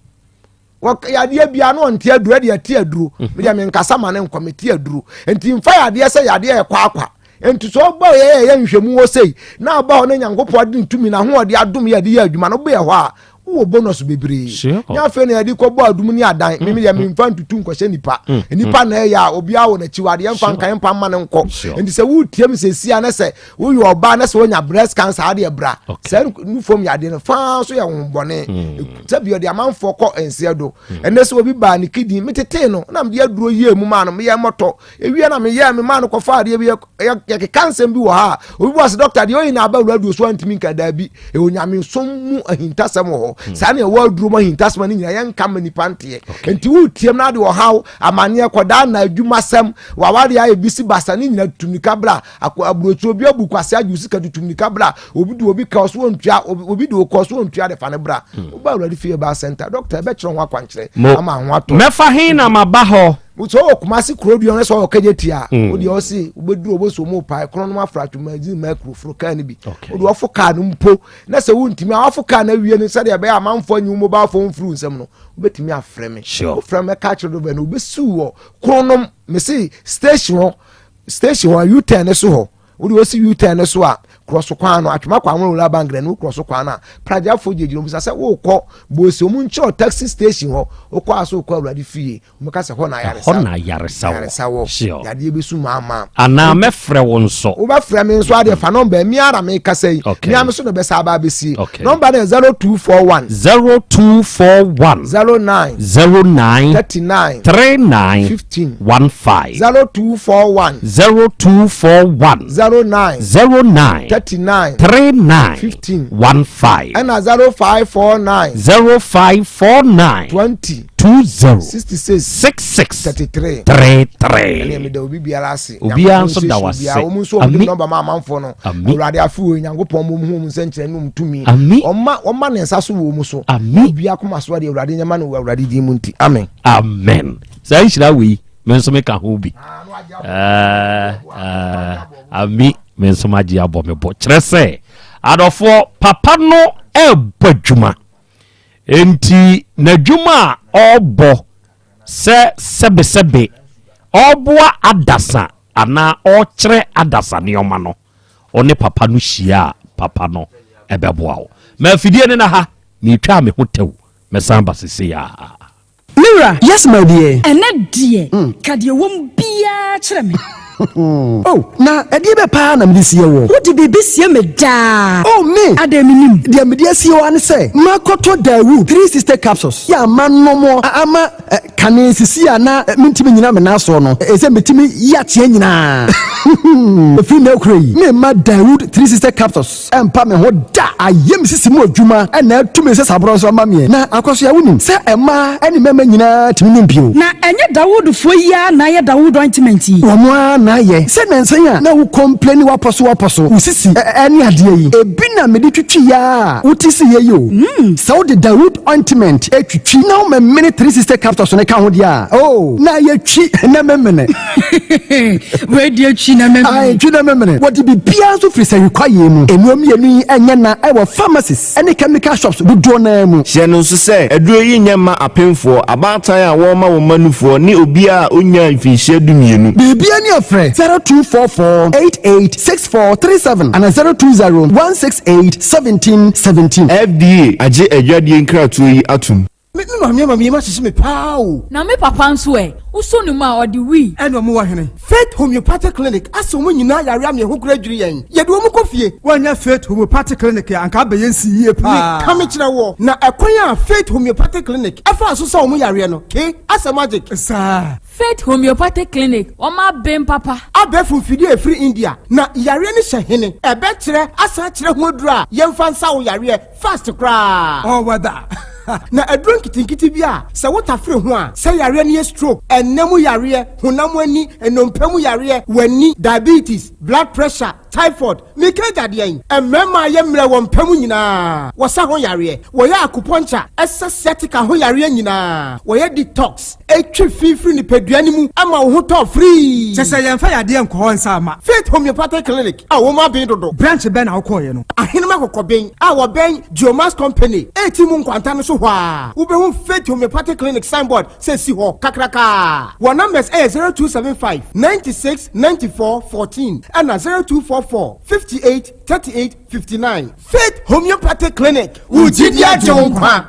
yadeɛ bia no ɔnte aduro ɛdeɛ ɛte aduro mhm. medeɛ menkasa ma ne nkɔ mete aduro nti mfa yadeɛ sɛ yadeɛ ɛkɔ akwa nti sɛ ɔba yɛ yɛ nhwɛmu wɔ sei na ɔba hɔ ne Nyankopɔn de ne tumi na ahoɔde adom yɛ de yɛ adwuma no bɛyɛ hɔ a Wowɔ bonus bebree. Nyɛ afei na yɛde kɔbɔ adum ne adan. Mimi deɛ memfa ntutu nkɔhyɛ nipa. Nipa na ɛyɛ a obiara wɔ n'akyiwadeɛ mfa nka mpa mma no nkɔ. Nti sɛ wotie m sɛsi a na sɛ woyɛ ɔbaa na sɛ wonya breast cancer adeɛ bra. Saa nufom yadeɛ no faa nso yɛ honhommɔne. Sɛ bi ɔde amanfoɔ kɔ nseɛ do. Ɛnɛ sɛ obi baa ne kidney metetee no na mede aduro yie mu maa no meyɛ mmɔtɔ. Ewie na meyɛɛ me maa no kɔfa adeɛ bi yɛkeka nsɛm bi wɔ ha a obi bɔ ase dɔkta deɛ ɔyi na aba wura duro so antumi nka daabi ɛwɔ nyamesom mu ahintasɛm wɔ hɔ hmm. saa na ɛwɔ aduro mu ahintasɛm no nyinaa yɛnka ma nipa nteɛ nti wotiam na ade ɔhaw amanneɛ kɔdaa na adwumasɛm wawadeɛ ayɛ bisi basa ne nyina tutumnika bra aburokyi obi abu kwase agye sika tutumnika bra obi de obi ka ɔso ontua obi de okɔ so ontua de fa ne bra hmm. woba awurade fie ba center dɔkta ɛbɛkyerɛ ho akwankyerɛ ama ho atɔ mɛfa he na maba hɔ sɛ ɔwɔ kumase kuro dua no sɛ ɔwɔ kagye tia a mm. wodeɛ ɔse wobɛduru ɔbɛsɔ mu pae korɔ no afra twumadzi ma akuro foro kaa no bi wode ɔfo kaa no mpo na sɛ wontumi a wafo kaa no awie no sɛdeɛ ɛbɛyɛ amanfoɔ anyi wo mobile phone mfiri nsɛm no wobɛtumi afrɛ me wofrɛ me ka kyerɛ dɔbɛ no wobɛsiw wɔ kronom mese station hɔ station hɔ u-turn no so hɔ wode wɔsi u-turn no so a korɔ so kwan no atwoma kwan wura bank na no korɔ so kwan no a pragyafoɔ gyinagyina mu sɛ wokɔ bose ɔmu nkyerɛ taxi station hɔ wokɔ a so wokɔ awurade fie Wɔka sɛ hɔ na ayaresa Ɛhɔ na ayaresa wɔ. Ayaresa wɔ. Sure. Yadeɛ bɛsu maa Anaa mɛfrɛ wo nso. Wobɛfrɛ me nso adeɛ fa nɔmba mi ara mekasa yi. Okay. Mi ara so na bɛsa aba abɛsie. Okay. Nɔmba no yɛ 0241. 0241. 09. 09. 39. 39. 15. 15. 0241. 0241. 09. 09. 39. 39. 15. 15. Ɛna 0549. 0549. 20. 20 66 66 33 33. Ɛnna meda obi biara ase. Obiara nso da wase. Wɔn nso wɔn de nɔmba ma amanfoɔ no. Awurade afe wɔ Nyankopɔn mo hu wɔn nsɛnkyerɛ ne wɔn tumi. Ɔma ɔma ne nsa so wɔ wɔn so. Obiara koma so adeɛ Awurade nyɛma no wɔ Awurade din mu nti. Amen. Amen. Saa nhyira wei me nso meka ho bi. Ami me nso magye abɔ me bɔ. Kyerɛ sɛ adɔfoɔ papa no ɛrebɔ adwuma. Enti n'adwuma a ɔrebɔ sɛ sɛbesɛbe ɔreboa adasa anaa ɔrekyerɛ adasa nneɛma no, ɔne papa no hyia a, papa no bɛboa wo. Ma afidie no na ha, meretwa me ho tɛw, mɛsan ba seesei ara. Me wura. Yes my dear. Ɛnɛ deɛ, ka deɛ ɛwɔ mu biara kyerɛ me. Oh, na ɛdeɛ bɛ paa na mede sie woɔ? Wode biribi sie me daa. Oh, me! Adɛn mennim? Deɛ mede asie wo ara ne sɛ, makɔtɔ Daewoo 360 capsules yɛ a manom a ama kane sisi a na mentumi nnyina me nan soɔ no, ɛsɛ metumi yi ateɛ nyinaa. Ɛfiri nnɛ rekora yi, meremma Daewoo 360 capsules. Ɛmpa me ho da. Ayɛ me sisi mu adwuma na atu me nsasaborɔ nso ama meɛ. Na Akwasoa, wonim sɛ mmaa ne mmarima nyinaa tumi nom bio. Na ɛnyɛ Dawoodfoɔ yi ara na ayɛ Dawood ointment yi? Wɔn ara na ayɛ. Sɛ nnansa yi a na wo complaini w'apɔ so w'apɔ so, wo sisi ne adeɛ yi, ebi na mede twitwi yɛ a wote siiɛ yi o. Sɛ wode Dawood ointment twitwi na womemene 360 capsules no ka ho deɛ a, oh, na ayɛ twi na memene. Wei deɛ twi na memene. Ae, twi na memene. Wɔde biribiara nso firi sɛhwi kwaeɛ mu. Nnuro mmienu yi nyɛ na ɛwɔ pharmacies ne chemical shops dodoɔ no ara mu. Hyɛ no nso sɛ, aduro yi nyɛ mma apemfoɔ, abaatan a wɔrema wɔn mma nufoɔ, ne obiara a ɔnnyaa mfinhyia dumienu. Biribiara ni a frɛ 0244 88 64 37 anaa 020 168 17 17. FDA agye adwadie nkratoɔ yi atom. Me me maame ama me yam ahyehye me paa o. Na me papa nso ɛ? Wosɔ ne mu a, ɔde wui. Ɛna ɔmo wɔ hene? Faith Homeopathic Clinic asɛ ɔmo nyinaa yare ama ɛho koraa dwiri yɛn. Yɛde ɔmo kɔ fie. Woannya Faith Homeopathic Clinic a, anka abɛyɛ nsi yie paa. Meka me kyerɛ woɔ, na ɛkwan a Faith Homeopathic Clinic ɛfaa so sa ɔmo yareɛ no, ke, asɛ magic. Saa. Faith Homeopathic Clinic, wɔn aben papa. Abɛɛfo mfidie a ɛfiri India, na yareɛ no hyɛ hene? Ɛbɛkyerɛ asan akyerɛ ho aduro a yɛmfa nsa wo yareɛ fast koraa. Ɔwɔ da. Na aduro nketenkete bi a sɛ wotafere ho a, sɛ yareɛ no yɛ stroke, ɛnna mu yareɛ, honam ani, nnompe mu yareɛ, w'ani, diabetes, blood pressure, typhoid, meka agya deɛn? Mmarima a yɛ mmerɛ wɔ mpa mu nyinaa, wɔsa ho yareɛ, wɔyɛ acupuncture, ɛsa sciatica ho yareɛ nyinaa, wɔyɛ detox, ɛtwe fi firi nipadua no mu ma wo ho tɔ firii. Kyɛ sɛ yɛmfa yadeɛ nkɔ hɔ nsa mma. Faith Homeopathic Clinic a wɔn aben dodo. Branch bɛn na wokɔeɛ no? Ahenem Akɔkɔben a wɔbɛn Geomax Company ɛreti mu nkwanta no so hɔ ara, wobɛhu Faith Homeopathic Clinic signboard sɛ si hɔ kakrakaa. Wɔn numbers yɛ 0275 96 94 14 ɛna 0244. 0244 58 38 59. Faith Homeopathic Clinic, wo gyidi agye wo nkwa.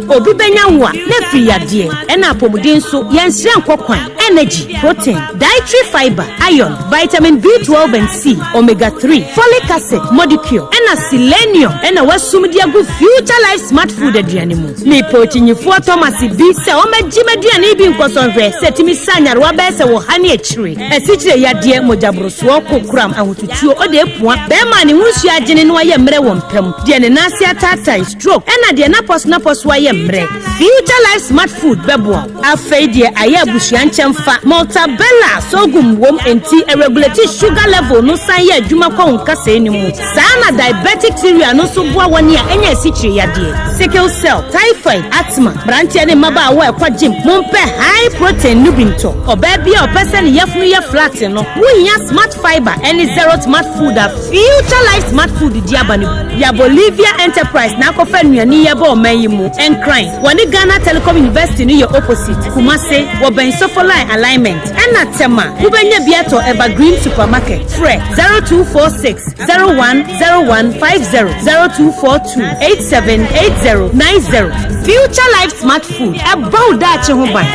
Obi bɛnya wo a, na afiri yadeɛ, ɛna apɔmuden nso, yɛnsrɛ nkɔ kwan, energy, protein, dietary fibre, iron, vitamin B12 and C, omega 3, folic acid, modicure, ɛna selenium ɛna wasum de agu Future Life Smart Food aduane mu. Mepɛ okyinyifoɔ Thomas bi sɛ ɔmmɛgye m'aduane bi nkɔsɔnhwɛ sɛ ɛtumi sa nyarewa bɛyɛ sɛ wɔ ha ne akyire. Asikyire yadeɛ, mogyaborosoɔ, kokoram, ahotutuo, ɔde apua, bɛrima a ne ho nsuo agyene na wayɛ mmerɛ wɔ mpa mu, deɛ ne nan ase ataatae, stroke, ɛna deɛ n'apɔso-napɔso ayɛ mmerɛ. Future Life Smart Food bɛboa wo. Afei deɛ ayɛ abusua nkyɛmfa, Maltabella, sorghum wom enti ɛregulate sugar level no san yɛ adwuma kɔ wo nkasɛɛ no mu. Saa na diabetic cereal no nso boa wɔn a anya asikyire yadeɛ, sickle cell, typhoid, asthma. Mmeranteɛ ne mmabaawa a ɛkɔ gym, mompɛ high protein no bi ntɔ. Ɔbaa bi a ɔpɛ sɛ ne yafunu yɛ flat no, wohia Smart Fiber ne Zero Smart Food a Future Life Smart Food de aba no bi. Ya Bolivia Enterprise na akɔfa nnuane yi aba ɔman yi mu. Nkran, wɔne Ghana Telecom University no yɛ opposite. Kumase, wɔbɛn Sofoline Alignment. Ɛna Tema, wobɛnya bi atɔ Evergreen Supermarket. Frɛ 0246 010150, 0242 878090. Future Life Smart Food, ɛbɔ wo daakye ho ban.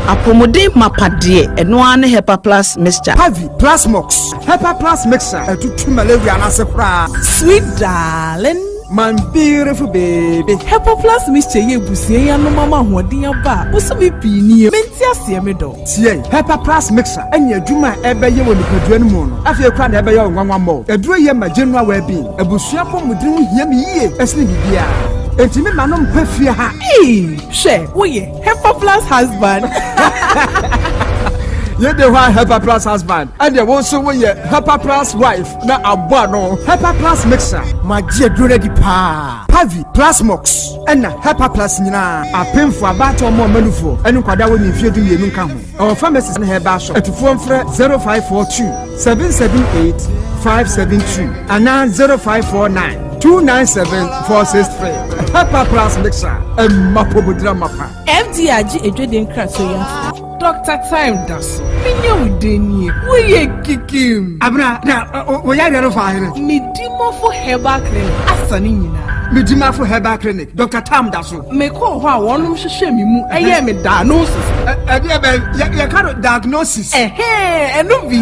Apɔmuden mapa deɛ, ɛno ara ne Hepa Plus Mixture. Pavi, Plasmox, Hepa Plus Mixture, ɛtutu malaria no ase koraa. Sweet darling. My beautiful baby. Hepa Plus Mixture yi abusua yi anom ama ahoɔden aba a bosome pii nie. Mente aseɛ me dɔ. Tie, Hepa Plus Mixture ɛne adwuma a ɛbɛyɛ wɔ nipadua no mu no, afei koraa na ɛbɛyɛ wo nwanwa mmɔ. Aduro yi ma general well-being. Abusua apɔmuden ho hia me yie ɛsene biribiara. Enti me ma no mpa fie ha. Eii, hwɛ, woyɛ Hepa Plus husband. Yɛde hɔ a Hepa Plus husband, ɛdeɛ wo nso woyɛ Hepa Plus wife. Na abɔ ano. Hepa Plus Mixer. Magye aduro no adi paa. Pavi, Plasmox, ɛna Hepa Plus nyinaa. Apemfo, abaatan, ɔmo ɔmanufoɔ, ɛne nkwadaa a wɔnni mfeɛ 12 nka ho. Ɛwɔ pharmacies ne herbal shop. Atufoɔ mfrɛ 0542 778 572 anaa 0549 297 463. Hepa Plus Mixer, ɛmma pɔmudira mapa. FDA agye adwadie nkratoɔ yi atom. Doctor Time da so. Menya wo dɛn nie? Woyɛ kikim. Abena, na wo yareɛ no faa hene? Medimafo Herbal Clinic asa ne nyinaa. Medimafo Herbal Clinic, Doctor Time da so. Mekɔɔ hɔ a wɔnom hwehwɛɛ me mu ɛyɛɛ me diagnosis. Ɛdeɛ bɛn? Yɛka no diagnosis. Ɛhɛn, ɛno bi.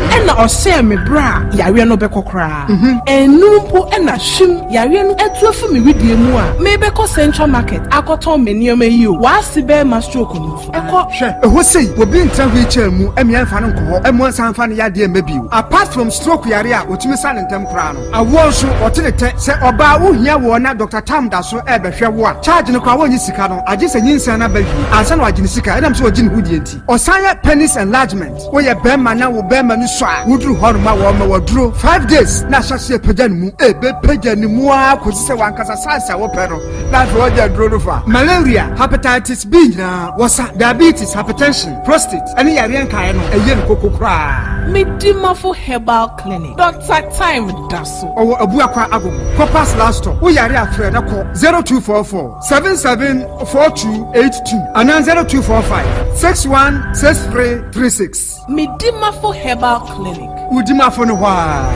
Ɛna ɔhyɛɛ me berɛ a yareɛ no bɛkɔ koraa. Ɛnnuru mpo na hwim, yareɛ no atu afi me wedeɛ mu a merebɛkɔ Central Market akɔtɔn me nneɛma yi o, w'ase bɛrima stroke no nso, ɛkɔ. Hwɛ, ɛhɔ sei, obi ntra wheelchair mu mmea mfa no nkɔ hɔ mmoa nsan mfa no yadeɛ mma bio. Apart from stroke yare a wɔtumi sa no ntɛm koraa no, awoɔ nso, wɔte ne tɛ. Sɛ ɔbaa wohia woɔ na Doctor Tam da so rebɛhwɛ wo a, charge no koraa wɔnnye sika no, agye sɛ nyinsɛn no aba wie ansa na wɔagye ne sika, ɛnam sɛ ɔgye ne ho die nti. Ɔsan yɛ penis enlargement. Woyɛ bɛrima na wo bɛrima no sɔ a, woduru hɔnom a wɔma waduro 5 days na ahyɛse apagya ne mu. Ɛbɛpagya ne mu ara kɔsi sɛ wankasa size a wopɛ no na afei wɔgye aduro no fa. Malaria, hepatitis B nyinaa wɔsa, diabetes, hypertension, prostate ɛne yareɛ nkaeɛ no ɛyɛ no koko koraa. Medimafo Herbal Clinic, Doctor Time da so. Ɔwɔ Abuakwa Agogo, Corpus Last Stop. Woyare a frɛ na kɔ 0244 774282 anaa 0245 616336. Medimafo Herbal Clinic. Wo dimafo no hɔ ara.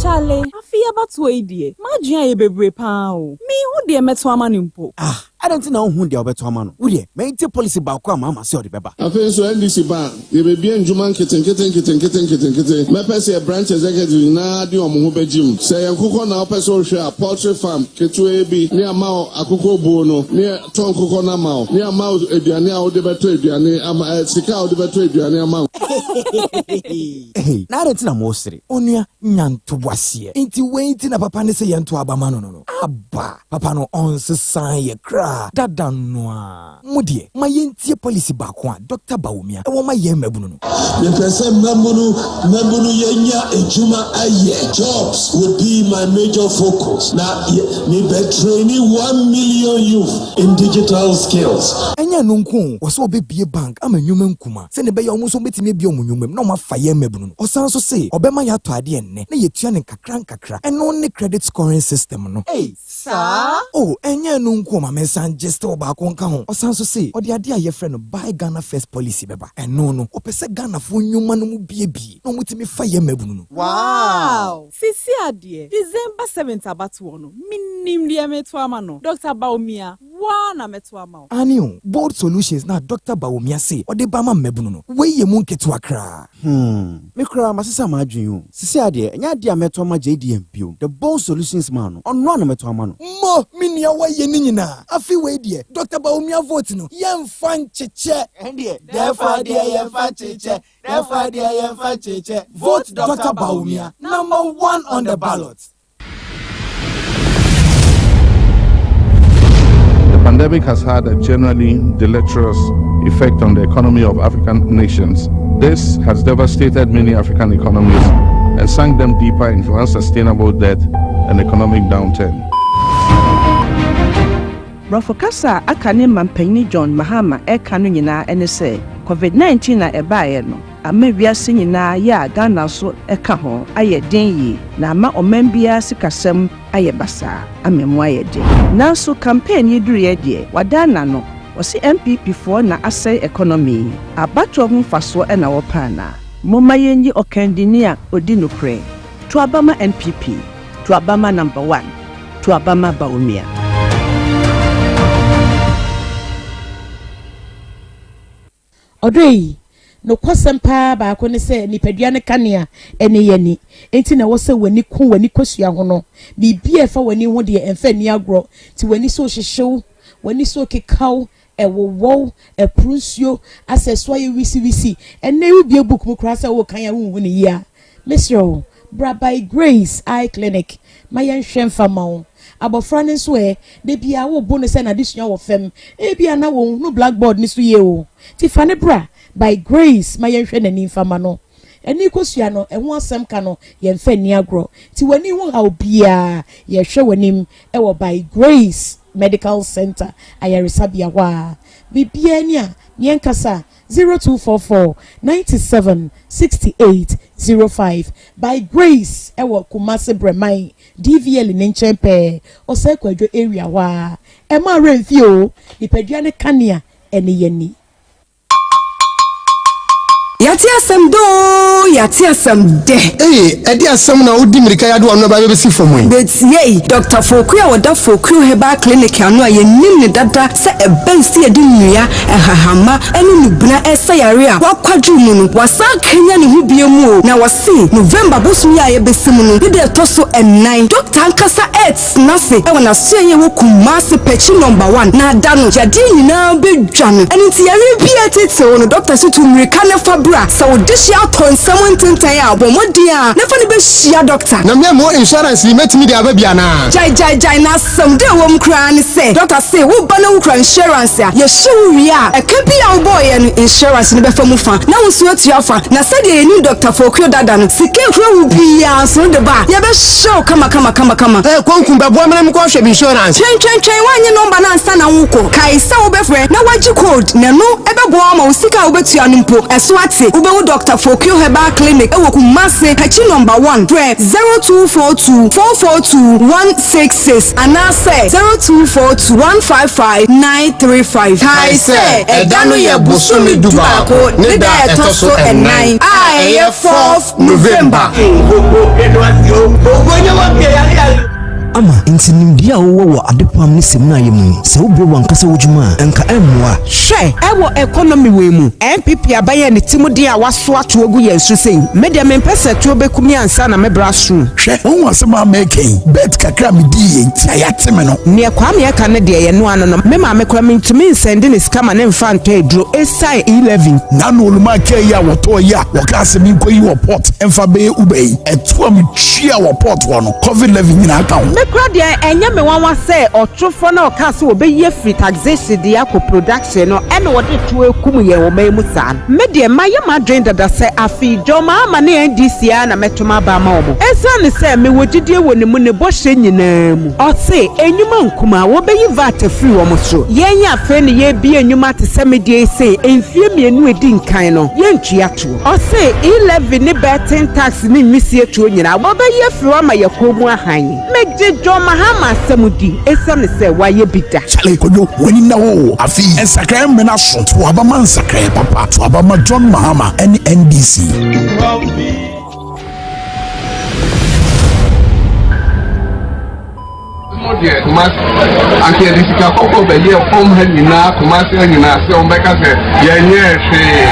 Charlie, afe yi abatoɔ yi deɛ, m'adwene ayɛ bebree paa o. Menhu deɛ mɛto ama no mpo. Ah, adɛn nti na wonhu deɛ wobɛto ama no? Wo deɛ, mɛntie policy baako a Mahama sɛ ɔde bɛba. Afei nso NDC ba a, yɛbɛbue ndwuma nketenkete nketenkete nketenkete. Mɛpɛ sɛ yɛ branch executives nyinaa de wɔn ho bɛgye mu. Sɛ ɛyɛ nkokɔ na wopɛ sɛ wohwɛ a, poultry farm ketewaa bi ne ama wo akokɔ buo no, ne yɛtɔ nkokɔ no ama wo, ne ama wo aduane a wode bɛtɔ aduane ama, eh, sika a wode bɛtɔ aduane ama wo. Hey, na adɛn nti na mosere? Onua, nya ntoboaseɛ. Nti wei nti na papa no se yɛnto aba ma no no no? Aba! Papa no ɔnsesaa yɛ koraa dada no ara. Mo deɛ, ma yɛntie policy baako a Dɔkta Bawumia wɔ ma yɛn mmabunu no. Mepɛ sɛ mmabunu mmabunu yɛnya adwuma ayɛ, jobs would be my major focus, na mebɛ traini 1 million youth in digital skills. Ɛnyɛ ɛno nko o, ɔsɛ ɔbɛbue bank ama nnwuma nkuma sɛdeɛ ɛbɛyɛ a wɔn nso wɔbɛtumi abue wɔn nnwuma mu na wɔafa yɛn mmabunu no. Ɔsan nso se ɔbɛma yɛatɔ adeɛ nnɛ na yɛatua no nkakra nkakra. Ɛno ne credit scoring system no. Ei, saa? Oh, ɛnyɛ ɛno nko o, ma mensan Mensan gye still baako nka ho. Ɔsan nso se ɔde adeɛ a yɛfrɛ no Buy Ghana First policy bɛba. Ɛno no, ɔpɛ sɛ Ghanafoɔ nnwuma no mu biebie na wɔtumi fa yɛn mmabunu no. Wow! Sisi adeɛ, December seventh abatoɔ no, menim deɛ meto ama no. Doctor Bawumia, wo ara na mɛto ama wo. Aane o, Bold Solutions na Doctor Bawumia se ɔde ba ma mmabunu no, wei yɛ mu nketewa koraa. Hmm, me koraa masesa m'adwene o. Sisi adeɛ, ɛnyɛ adeɛ a mɛtɔ ama JDM bio. The Bold Solutions man no, ɔno ara na mɛtɔ ama no. Mo, me nua woayɛ ne nyinaa. Afe wei deɛ, Doctor Bawumia vote no, yɛmfa nkyekyɛ. Ɛndeɛ, dɛɛfa deɛ yɛmfa nkyekyɛ, dɛɛfa deɛ yɛmfa nkyekyɛ. Vote Doctor Bawumia, number one on the ballot. The pandemic has had a generally deleterious effect on the economy of African nations. This has devastated many African economies and sunk them deeper into unsustainable debt and economic downturn. Borɔfo kasa a aka ne mampanyin John Mahama ɛka no nyinaa ɛne sɛ Covid 19 a ɛbaeɛ no ama wiase nyinaa yɛ a Ghana nso ka ho ayɛ den yie na ama ɔman biara sikasɛm ayɛ basaa ama mu ayɛ den. Nanso campaign yi duruiɛ deɛ wadan n'ano, ɔse NPP foɔ na asɛe economy yi. Abatoɔ ho mfasoɔ na wɔpɛ anaa? Momma yɛnyi ɔkandini a ɔdi nokorɛ. To aba ma NPP, to aba ma number one, to aba ma Bawumia. Ɔdɔ yi, nokwasɛm paa baako ne sɛ nipadua no kanea ne yɛn ani. Enti na ɛwɔ sɛ w'ani ku w'ani kosua ho no. Biribi a ɛfa w'ani ho deɛ, ɛmfa nni agorɔ. Nti w'ani so rehyehye wo, w'ani so rekeka wo, ɛwowɔ wo, ɛporo nsuo, asɛ ɛso ayɛ wisiwisi. Ɛnnɛ yi wobue book mu koraa sɛ worekan a wonhu no yie a, mesrɛ wo, bra By Grace Eye Clinic ma yɛnhwɛ mfa mma wo. Abɔfra no nso ɛ? Da biara wobo no sɛ n'adesua wɔ fam. Ebia na onhunu blackboard no so yie o. Nti fa no bra By Grace ma yɛnhwɛ n'ani mfa mma no. Ani kosua no, ɛho asɛm ka no, yɛmfa nni agorɔ. Nti w'ani ho haw biara, yɛhwɛ w'anim wɔ By Grace Medical Centre ayaresabea hɔ a. Biribiara ni a, yɛnkasa 0244 97 68 05. By Grace wɔ Kumasi Brɛman DVL ne nkyɛn pɛɛ, Osei Kwadwo area hɔ ara. Ɛmma wo werɛ mfi oo, nipadua no kanea ne yɛn ani. Yɛate asɛm dɛ oo, yɛate asɛm dɛ. Ei, ɛde asɛm na wodi mmirika yi ade w'ano ɛba bɛbɛsi fam yi? Betiei, Dɔkta Fokuo a ɔda Fokuo Herbal Clinic ano a yɛnim no dada sɛ ɛbɛn sɛ yɛde nnua, nhahamma ne nnubena resa yare a wakwadwo mu no, wasan akanyan ne ho bio mu o, na ɔse November bosome yi a yɛbɛsi mu no ne da ɛtɔ so ɛnan, dɔkta ankasa retena ase wɔ n'asoɛeɛ a ɛwɔ Kumasi, Pɛkyi Nɔmba One, na da no yadeɛ nyinaa bɛdwa no, ɛno nti yareɛ biara ɛtetew wo no, dɔkta se tu mmirika na fa bra, sɛ wo dehyeɛ atɔ nsam ntentan a, bɔ mmɔden ara na fa no bɛhyia dɔkta. Na me a mewɔ insurance yi mɛtumi de aba bi anaa? Gyae gyae gyae na Asɛm dɛ ɛwɔ mu koraa ne sɛ, dɔkta se wo ba na wo kura insurance a, yɛhye wo wie a, ɛka bi a wobɔeɛ no, insurance no bɛfa mu fa, na wo nso atua fa. Na sɛdeɛ yɛnim Dɔkta Fokuo dada no, sika ɛkura wo biara nso wode ba a, yɛbɛhye wo kama kama kama kama. Ɛɛ Konku, bɛboa me na menkɔ hwɛ me insurance. Twɛn twɛn twɛn, woannye nɔmba no ansa na worekɔ. Kae sɛ wobɛfrɛ na woagye code, na ɛno bɛboa wo ama wo sika a wobɛtua no mpo, ɛso ate. Wobɛhu Dɔkta Fokuo Herbal Clinic wɔ Kumasi, Pakyi Nɔmba One. Frɛ 0242 442 166 anaasɛ 0242 155 935. Kae sɛ, ɛda no yɛ bosome dubaako ne da a ɛtɔ so ɛnan a ɛyɛ fourth November. Ama enti nimdeɛ a wowɔ wɔ adepam ne samina yɛ mu yi, sɛ wobue w'ankasa wo dwuma a, anka ɛmmoa? Hwɛ, ɛwɔ economy wei mu, NPP aban a ne ti mu den a wasoa toɔ agu yɛn so sei, me deɛ mempɛ sɛ toɔ bɛku me ansa na me bra soro. Hwɛ, woahu asɛm a mereka yi? Bet kakra a midii yɛ nti a yɛate me no. Neɛ Kwame ɛka no deɛ yɛ noa no no, me maame koraa mentumi nsɛnde ne sika ma ne mfa ntɔ aduro ɛsiane E-levy. Nano Oluma car yi a wɔtɔɔ yi a wɔkaa sɛ menkɔyi wɔ port mfa bɛyɛ Uber yi, ɛto a metua wɔ port hɔ no, covid levy nyinaa ka ho. Me koraa deɛ ɛnyɛ me nwanwa sɛ ɔtorofoɔ no a ɔkaa sɛ wɔbɛyi afiri taxation de akɔ production no ɛna wɔde toɔ akum yɛn ɔman mu saa no. Me deɛ mayɛ m'adwene dada sɛ afei John Mahama ne NDC ara na mɛto m'aba ama wɔn. Ɛsiane sɛ mewɔ gyidie wɔ ne mu ne bɔhyɛ nyinaa mu. Ɔse nnwuma nkumaa wɔbɛyi VAT afiri wɔn so. Yɛn afei na yɛrebue nnwuma te sɛ me deɛ yi sei mfie mmienu a ɛdi nkan no yɛntua toɔ. Ɔse E-levy ne betting tax ne nwisie toɔ nyinaa wɔbɛyi afiri hɔ ama yɛn kɔn mu ahan. Megye Gye John Mahama asɛm di esiane sɛ wayɛ bi da. Charlie Kojo, w'ani nna hɔ o. Afe yi, nsakraeɛ mmere no aso. To aba ma nsakraeɛ papa. To aba ma John Mahama ne NDC. Mo deɛ Kumasi anka yɛde sika kɔkɔɔ bɛyɛɛ fam ha nyinaa Kumasi ha nyinaa sɛ wɔn bɛka sɛ yɛnyɛɛ hwee.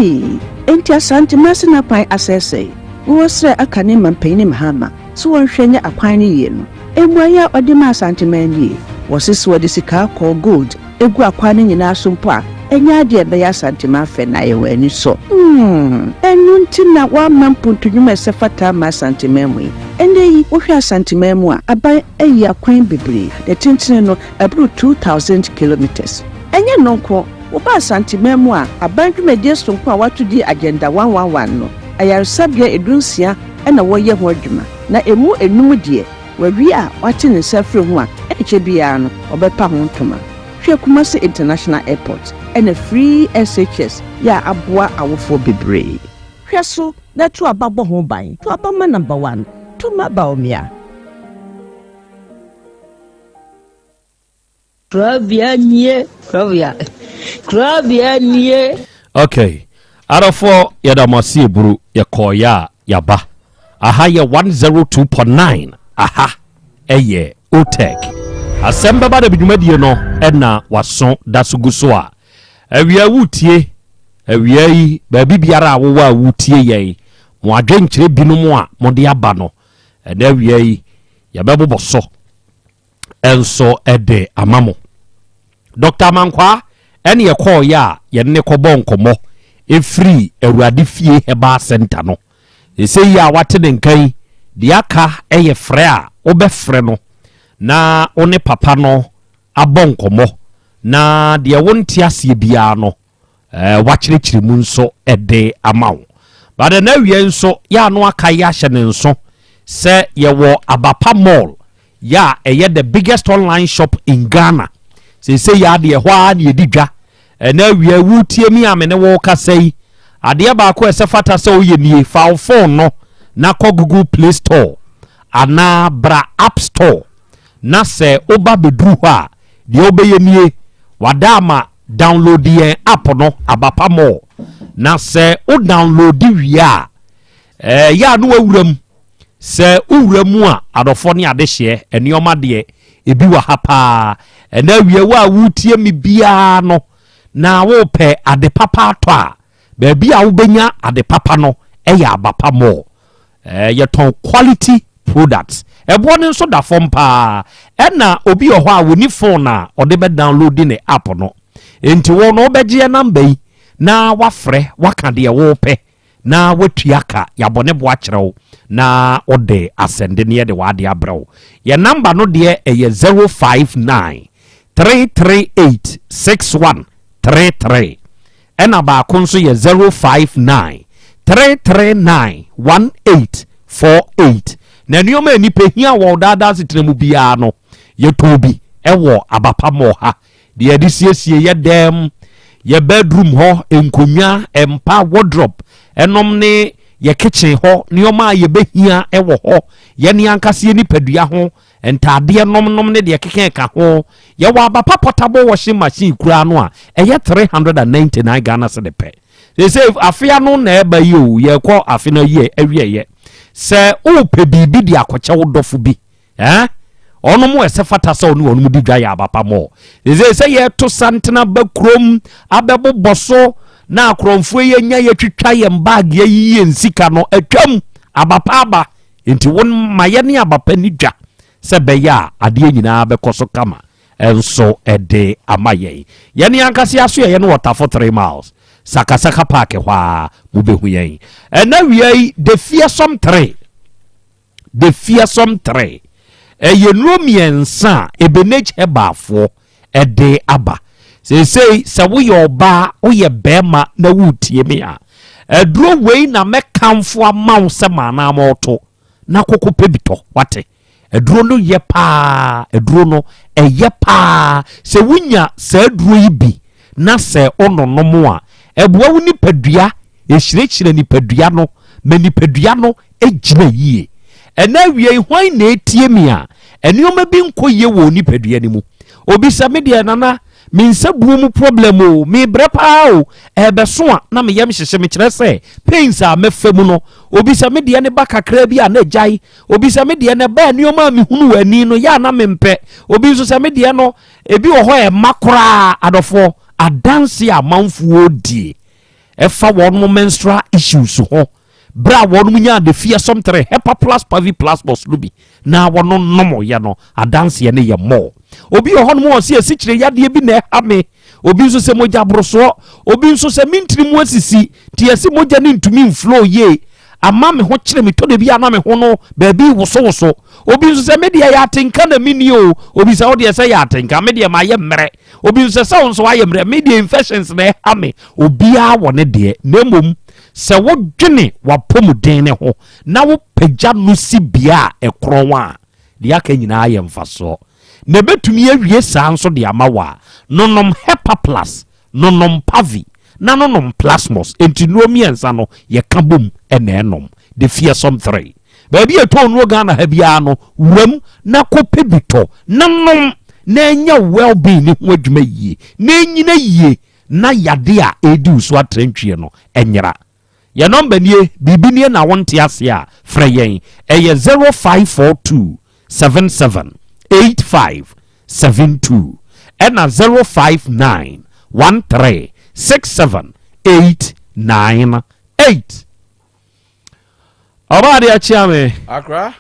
Ei, enti Asante Masina kwan asɛesɛe? Wowɔ srɛ aka ne mampanyini Mahama sɛ wɔnhwɛ nyɛ akwan no yie no. Mmuaeɛ a ɔde maa Asanteman nie, Wɔse sɛ wɔde sika kɔɔ, gold, gu akwan no nyinaa so mpo a, ɛnyɛ adeɛ a ɛbɛyɛ Asanteman fɛ na ayɛ wɔn anisɔ. Hmm, ɛno nti na wɔamma mpuntu nnwuma a ɛsɛ fata amma Asanteman mu yi. Ɛnnɛ yi, wohwɛ Asanteman mu a, aban ayi akwan bebree, ne tentene no, ɛboro 2,000 kilometres. Ɛnyɛ ɛno nko, woba Asanteman mu a, aban dwumadie sononko a wɔato din Agenda 111 no, ayaresabea dunsia na wɔreyɛ ho adwuma, na ɛmu nnum deɛ, Wawie a wate ne nsa afiri ho a, ɛnkyɛ biara no ɔbɛpa ho ntoma. Hwɛ Kumasi International Airport ɛna free SHS yɛ a aboa awofoɔ bebree. Hwɛ so na to aba bɔ ho ban. To aba ma number one, to ma Bawumia. Korabea nie, korabea, korabea nie. Okay. Adɔfoɔ yɛda mo ase eburu yɛkɔɔyɛ a yaba. Aha yɛ 102.9 aha ɛyɛ OTEC. Asɛm bɛba da bi dwumadie no ɛna waso da so gu so a awia wotie awia yi baabi biara a wowɔ a wotie yɛn mo adwenkyerɛ binom a mode aba no ɛna awia yi yɛbɛbobɔ so. nso de ama mo. Dr. Amankwaa ɛne yɛkɔɔyɛ a yɛne ne kɔbɔ nkɔmmɔ ɛfiri Awurade Fie Herbal Center no. Ɛsɛ yi a wate ne nka yi, deɛ aka ɛyɛ frɛ a wobɛfrɛ no na wo ne papa no abɔ nkɔmmɔ na deɛ wonte aseɛ biara no eh, wakyerɛkyerɛ mu nso de ama wo. But ɛna awie nso, yɛ ano aka yɛ ahyɛ ne nso sɛ yɛwɔ Abapa Mall yɛ a ɛyɛ the biggest online shop in Ghana. Seesei yɛ adeɛ ɛhɔ ara na yɛdi dwa. Ɛna awie wotie mi a me ne wo kasa yi, adeɛ baako a ɛsɛ fata sɛ woyɛ nie, fa wo phone no na kɔ Google Play Store anaa bra App Store na sɛ woba bɛduru hɔ a, deɛ wobɛyɛ nie, wada ama Download yɛn app no Abapa Mall na sɛ wo download wie a, ɛyɛ a na wawura mu. Sɛ wowura mu a, adɔfoɔ ne adehyeɛ, nneɛma deɛ, ebi wɔ ha paa. Ɛna awie wo a wotie me biara no, na wopɛ ade papa atɔ a, baabi a wobɛnya ade papa no yɛ Abapa Mall. Eh, yɛtɔn quality products. Ɛboɔ no nso da fam paa. Ɛna obi wɔ hɔ a wɔni phone a ɔde bɛ download ne app no. Enti wo no wobɛgye yɛ number yi na wafrɛ waka deɛ wopɛ na watua ka yɛabɔ ne bo akyerɛ wo na wode asɛnde ne yɛde w'ade abrɛ wo. Yɛ number no deɛ ɛyɛ 059 338 6133. Ɛna baako nso yɛ 059 339 1848. Na nneɛma a nnipa hia wɔ daa daa asetena mu biara no, yɛtɔn bi wɔ Abapa Mall ha. Deɛ yɛde siesie yɛ dɛm, yɛ bedroom hɔ, nkonnwa, mpa, wardrobe, ɛnom ne yɛ kitchen hɔ, nneɛma a yɛbɛhia wɔ hɔ, yɛne ankasa yɛ nipadua ho Ntaadeɛ nom nom ne deɛ ɛkeka ɛka ho. Yɛwɔ aba pa portable washing machine koraa no a ɛyɛ 399 Ghana cedi pɛ. Seesei afe ano na ɛba yi o, yɛrekɔ afe no awie awieɛ. Sɛ wopɛ biribi de akɔkyɛ wo dɔfo bi, eh? Ɔnom ɛsɛ fata sɛ ɔne ɔnom di dwa yɛ aba pa mɔ. Seesei sɛ yɛto santena ba kurom abɛbobɔ so na akorɔmfoɔ yi anya yɛtwitwa yɛn baage ayiyi yɛn sika no atwam aba pa aba. Enti wo ma yɛne aba pa nni dwa sɛ ɛbɛyɛ a adeɛ nyinaa bɛkɔ so kama nso de ama yɛn. Yɛn ankasa yɛn asoɛeɛ no wɔ Tafo 3 Miles, Sakasaka Park hɔ ara mobɛhu yɛn. Ɛna awia yi, The Fearsome 3, The Fearsome 3, ɛyɛ nnuro mmiɛnsa a Ebenage Herbalfoɔ de aba. Seesei sɛ woyɛ ɔbaa, woyɛ bɛrima na woretie me a, aduro wei na mɛkamfo ama wo sɛ maanaa mɔɔto na koko pɛ bi tɔ, wate? Aduro no yɛ paa, aduro no ɛyɛ paa. Sɛ wonya saa aduro yi bi na sɛ wononom a, ɛboa wo nipadua, ɛhyirahyira nipadua no ma nipadua no gyina yie. Ɛnɛ awia yi, hwan na etie me a nneɛma bi nkɔ yie wɔ onipadua no mu? Obi sɛ me deɛ nana, me nsa buo mu problem o, mebrɛ paa o, ɛbɛso a na me yam hyehye me kyerɛ sɛ pains a mɛfa mu no. Obi sɛ me deɛ ne ba kakra bi a na agyae. Obi sɛ me deɛ no ɛbaa nneɛma a mehunu wɔ ani no yɛ a na mempɛ. Obi nso sɛ me deɛ no ebi wɔ hɔ a ɛma koraa. Adɔfoɔ, adanse a amanfoɔ die ɛfa wɔn menstrual issues ho berɛ a wɔn nyaa the fearsome 3 Hepa Plus Pavi Plus Plus no bi na wɔn nom yɛ no, adanseɛ no yɛ mɔ. Obi wɔ hɔnom wɔ sɛ asikyire yadeɛ bi na ɛha me, obi nso sɛ mogya borosoɔ, obi nso sɛ mentiri mu asisi nti yɛsi mogya no ntumi mflow yie ama me ho kyerɛ me tɔ da bi a na me ho no baabi wosowoso. Obi nso sɛ me deɛ yɛ atenka na menni o. Obi sɛ wo deɛ sɛ yɛ atenka, me deɛ mayɛ mmerɛ. Obi nso sɛ sɛ wo nso ayɛ mmerɛ, me deɛ infections na ɛha me. Obiara wɔ ne deɛ, na mmom sɛ wodwene w'apɔmuden ne ho na wopagya no si bea a ɛkorɔn a, deɛ aka nyinaa yɛ mfasoɔ. Na ɛbɛtumi awie saa nso de ama wo a, nonom Hepa Plus, nonom Pavi, na nonom Plasmos. Enti nnuro mmiɛnsa no yɛka bom na ɛnom. The Fearsome 3. Baabi a ɛtɔn nnuro Ghana ha biara no, wuram na kɔpɛ bi tɔ na nom na ɛnyɛ well-being ne ho adwuma yie na ɛnyina yie na yade a ɛredi wo so atrantwie no nyera. Yɛn nɔmba nie, biribi nie na wonte aseɛ a, frɛ yɛn. Ɛyɛ 0542 77 85 72 ɛna 059 13 67 898. Ɔbaa de akyea me. Akra.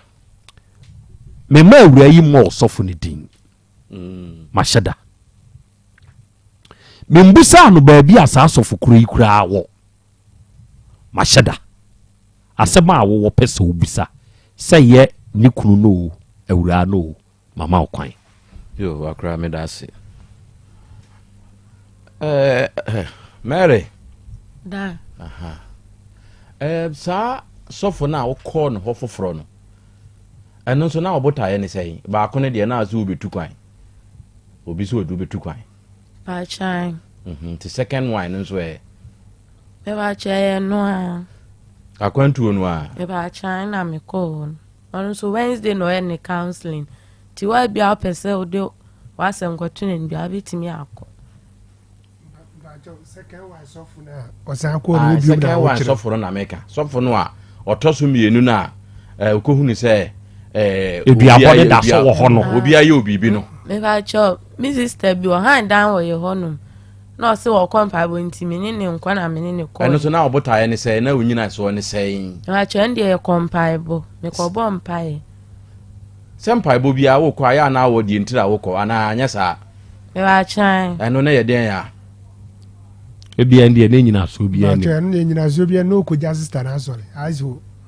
Mema awura yi mmɔ ɔsɔfo no din. Mahyɛ da. Membusaa no baabi a saa asɔfo koro yi koraa wɔ. Mahyɛ da. Asɛm a wowɔ pɛ sɛ wobisa, sɛ yɛ ne kunu no o, awuraa no o, mama wo kwan. Yo, akora meda ase. Eh, eh, Mary. Da. Aha. Eh, saa sɔfo no a wokɔɔ no hɔ foforɔ no, ɛno nso na ɔbotaeɛ ne sɛn? Baako no deɛ na ase wobɛtu kwan. Obi sɛ ɔde wobɛtu kwan. Paakyan. Mhm, nti second one no nso ɛ? Mepakyɛ ɛyɛ no a. Akwantuo no a? Mepakyɛn na mekɔɔ hɔ no. Ɔno nso Wednesday na ɔyɛ ne counseling. Nti wa bia wopɛ sɛ wode w'asɛm kɔto n'anim bia wobɛtumi akɔ. Second one sɔfo no na meka sɔfo no a ɔtɔ so mmienu no a ɔkɔhunu sɛ eduabɔ ne da so wɔ hɔ no obi ayɛ obibi no. Mepakyɛ me sister bi ɔhan dan wɔ yɛ hɔnom na ɔse wɔkɔ mpaebɔ nti me ne ne nkɔ na me ne ne kɔ. Ɛno so na ɔbotaeɛ ne sɛn na onyina soɔ ne sɛn. Mepakyɛ ɛno deɛ yɛkɔ mpaebɔ mekɔbɔ mpaeɛ. Sɛ mpaebɔ biara wokɔ ayɛ anaa wɔ deɛ ntira wokɔ anaa anyɛ saa. Mepakyɛ. Ɛno na yɛ dɛn a. Ebia ɛno deɛ ne nyinasoɔ biara nim. Ɛno deɛ nyinasoɔ biara na ɔkɔgya sista no asɔre ayɛ sɛ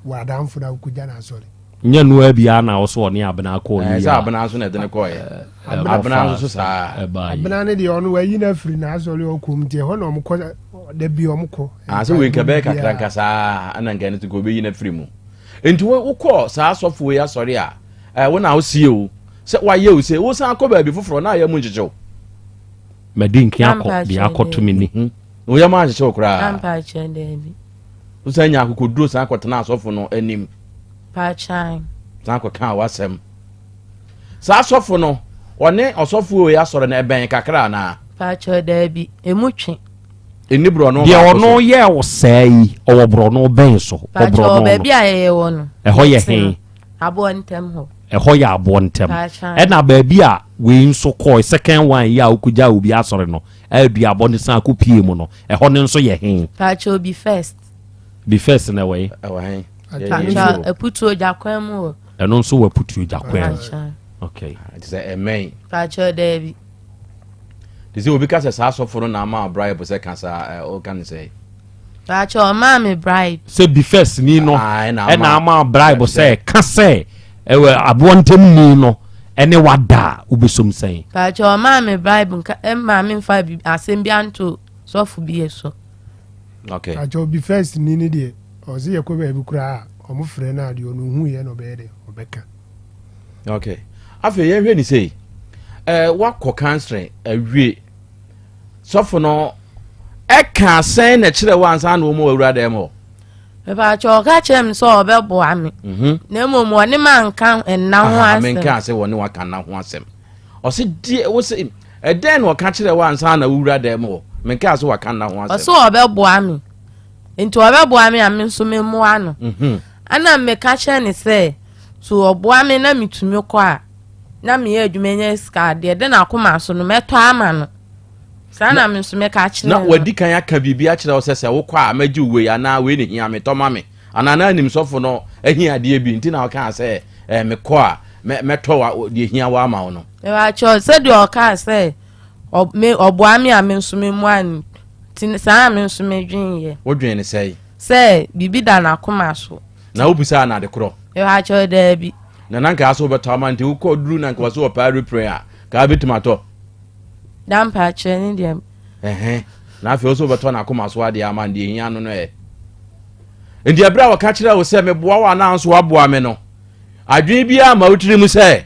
wɔ adamfo na ɔkɔgya no asɔre. Nyɛ noa biara na ɔsɛ ɔne Abena kɔɔ ne yie a. Sɛ Abena nso na ɛde no kɔɔɛ. Abena nso so saa. Abena ne deɛ ɔno wayi no afiri n'asɔre ɔkɔ mu nti ɛhɔ na ɔmo kɔ da bi ɔmo kɔ. Sɛ wei nka bɛyɛ kakra nka saa ɛna nka ɛno nka ɔbɛyi no afiri mu. Nti wokɔ saa asɔfo wei asɔre a wo na wosie o sɛ wayɛ o sɛ wosan kɔ baabi foforɔ na ayɛ mu nkyekyew. Madi nkan akɔ deɛ akɔto me ni. Hmm. Wo yam anhyehye wo koraa? Ampa akyerɛ daabi. Wosan nya akokoduro san kɔtena asɔfo no anim. Paakyan. San kɔkaa w'asɛm. Saa asɔfo no, ɔne ɔsɔfo wei asɔre no ɛbɛn kakra anaa? Paakyɛ daabi, emu twe. Ɛni borɔno Deɛ ɔno yɛɛ wo saa yi, ɔwɔ borɔno bɛn so? Paakyɛ wɔ baabi a yɛyɛ wɔ no. Ɛhɔ yɛ he? Aboɔ ntɛm hɔ. Ɛhɔ yɛ aboɔ ntɛm. Ɛna baabi a wei nso kɔɔ second one yi a wokɔgyaa obi asɔre no a duabɔ no san kɔpie mu no, ɛhɔ no nso yɛ he? Paakyɛw bi first. Bi first na ɛwɔ he? Ɛwɔ he? Paakyɛw Aputuo Gyakwan mu hɔ. Ɛno nso wɔ Aputuo Gyakwan mu. Okay. Te sɛ ɛmɛn. Paakyɛw daabi. Te sɛ obi ka sɛ saa asɔfo no na ama bribe sɛ ka saa ɔka ne sɛ. Baakyɛ ɔmaa me bribe. Sɛ bifɛs ni no ɛna ama bribe sɛ ka sɛ ɛwɔ aboɔ ntɛm ni no ɛne wada a wobɛsom sɛn. Baakyɛ ɔmaa me bribe nka ɛmaa me nfa bi asɛm bi anto sɔfo bi so. Okay. Baakyɛ bifɛs ni no deɛ ɔsɛ yɛkɔ baabi koraa a ɔmo frɛ no a deɛ ɔno hu yɛ na ɔbɛyɛ dɛ ɔbɛka. Okay. Afei yɛnhwɛ ne sei. Ɛɛ wakɔ counseling awie. Sɔfo no ɛka sɛn na ɛkyerɛ wo ansa na wɔn awura dɛm hɔ? Mepaakyɛ ɔka kyerɛ me sɛ ɔbɛboa me. Mhm. Na mmom ɔne ma nka nna ho asɛm. Menka sɛ wɔne waka nna ho asɛm. Ɔse deɛ wo se ɛdɛn na ɔka kyerɛ wo ansa na wowura dan mu hɔ? Menka sɛ waka nna ho asɛm. Ɔse ɔbɛboa me. Nti ɔbɛboa me a me nso memmoa no. Mhm. Ɛna meka kyerɛ ne sɛ so ɔboa me na metumi kɔ a na meyɛ adwuma nya sika a deɛ ɛda n'akoma so no mɛtɔ ama no. Saa na me nso meka kyerɛ na no. wadi kan aka biribi akyerɛ wo sɛ sɛ wokɔ a mɛgye wo wei anaa wei na hia me tɔ ma me anaa na anim sɔfo no ahia adeɛ bi nti na ɔkaa sɛ eh, mekɔ a mɛtɔ wa deɛ hia wɔ ama wo no. Mebakyɛw sɛdeɛ ɔkaa sɛ me ɔboa me a me nso memmoa no nti saa na me nso medweneeɛ. Wodwen ne sɛe? Sɛ biribi da n'akoma so. Na wobisaa no ade korɔ? Mebakyɛw daabi. Na na nka asɛ wobɛtɔ ama nti wokɔ duru na nka wɔ sɛ wɔpɛ aeroplane a ka wobɛtumi atɔ? Da mpakyerɛ ne deɛ. Ɛhɛn na afei wo sɛ wobɛtɔ n'akoma so adeɛ ama no deɛ hia no no ɛ. Nti ɛberɛ a wɔka kyerɛ wo sɛ meboa wo anaa nso woaboa me no, adwene biara ma wo tiri mu sɛ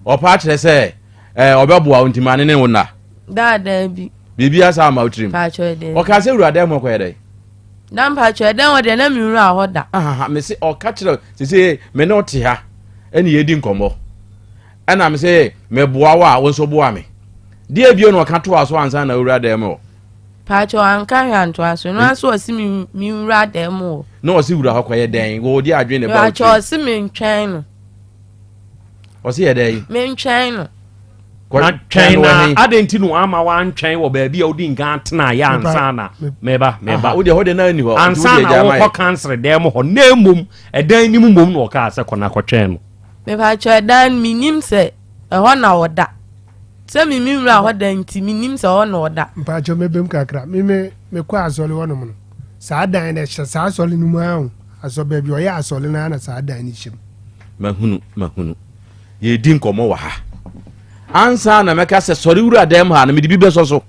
ɔpa akyerɛ sɛ ɛɛ ɔbɛboa wo nti ma ne ne wo nna. Daadaa bi. Biribiara saa ma wo tirim. Mpakyerɛ dɛ. Ɔka sɛ wura dɛm hɔ kɔyɛ dɛ. Da mpakyerɛ dɛn hɔ deɛ na me wura hɔ da. Ahaha mese ɔka kyerɛ sese me ne ɔte ha ɛne yɛdi nkɔmmɔ. Ɛna me sɛ meboa wo a wo nso boa me. Deɛ bio na ɔka toa so ansa na owura dan mu hɔ. Paatwa wanka hwɛ antoa so. No aso ɔsi me me nwura dan mu hɔ. Na ɔsi wura hɔ kɔyɛ dɛn? Wɔ ɔdi adwene ne ba otiri. Paatwa ɔsi me ntwɛn no. Ɔsi yɛ dɛn? Me ntwɛn no. Na twɛn na adɛn nti na wama wantwɛn wɔ baabi a wodi nkan atenaeɛ ansa na meba meba wo deɛ hɔ deɛ na nni hɔ ansa na wokɔ kansere dan mu hɔ na mmom ɛdan no mu mmom na ɔkaa sɛ kɔ na kɔtwɛn no. Mepakyɛw ɛdan no mennim sɛ ɛhɔ na ɔda. Sɛ me me wura hɔ da nti mennim sɛ ɛhɔ na ɔda. Mpakyɛw mɛbɛm kakra. Me me mekɔ asɔre hɔ nom no saa dan no ɛhyɛ saa asɔre no mu ara o. Asɔ baabi ɔyɛ asɔre no ara na saa dan no hyɛ mu. Mahunu mahunu. Yɛredi nkɔmmɔ wɔ ha. Ansa na mɛka sɛ sɔre wura dan mu ha no mede bi bɛsɔ so.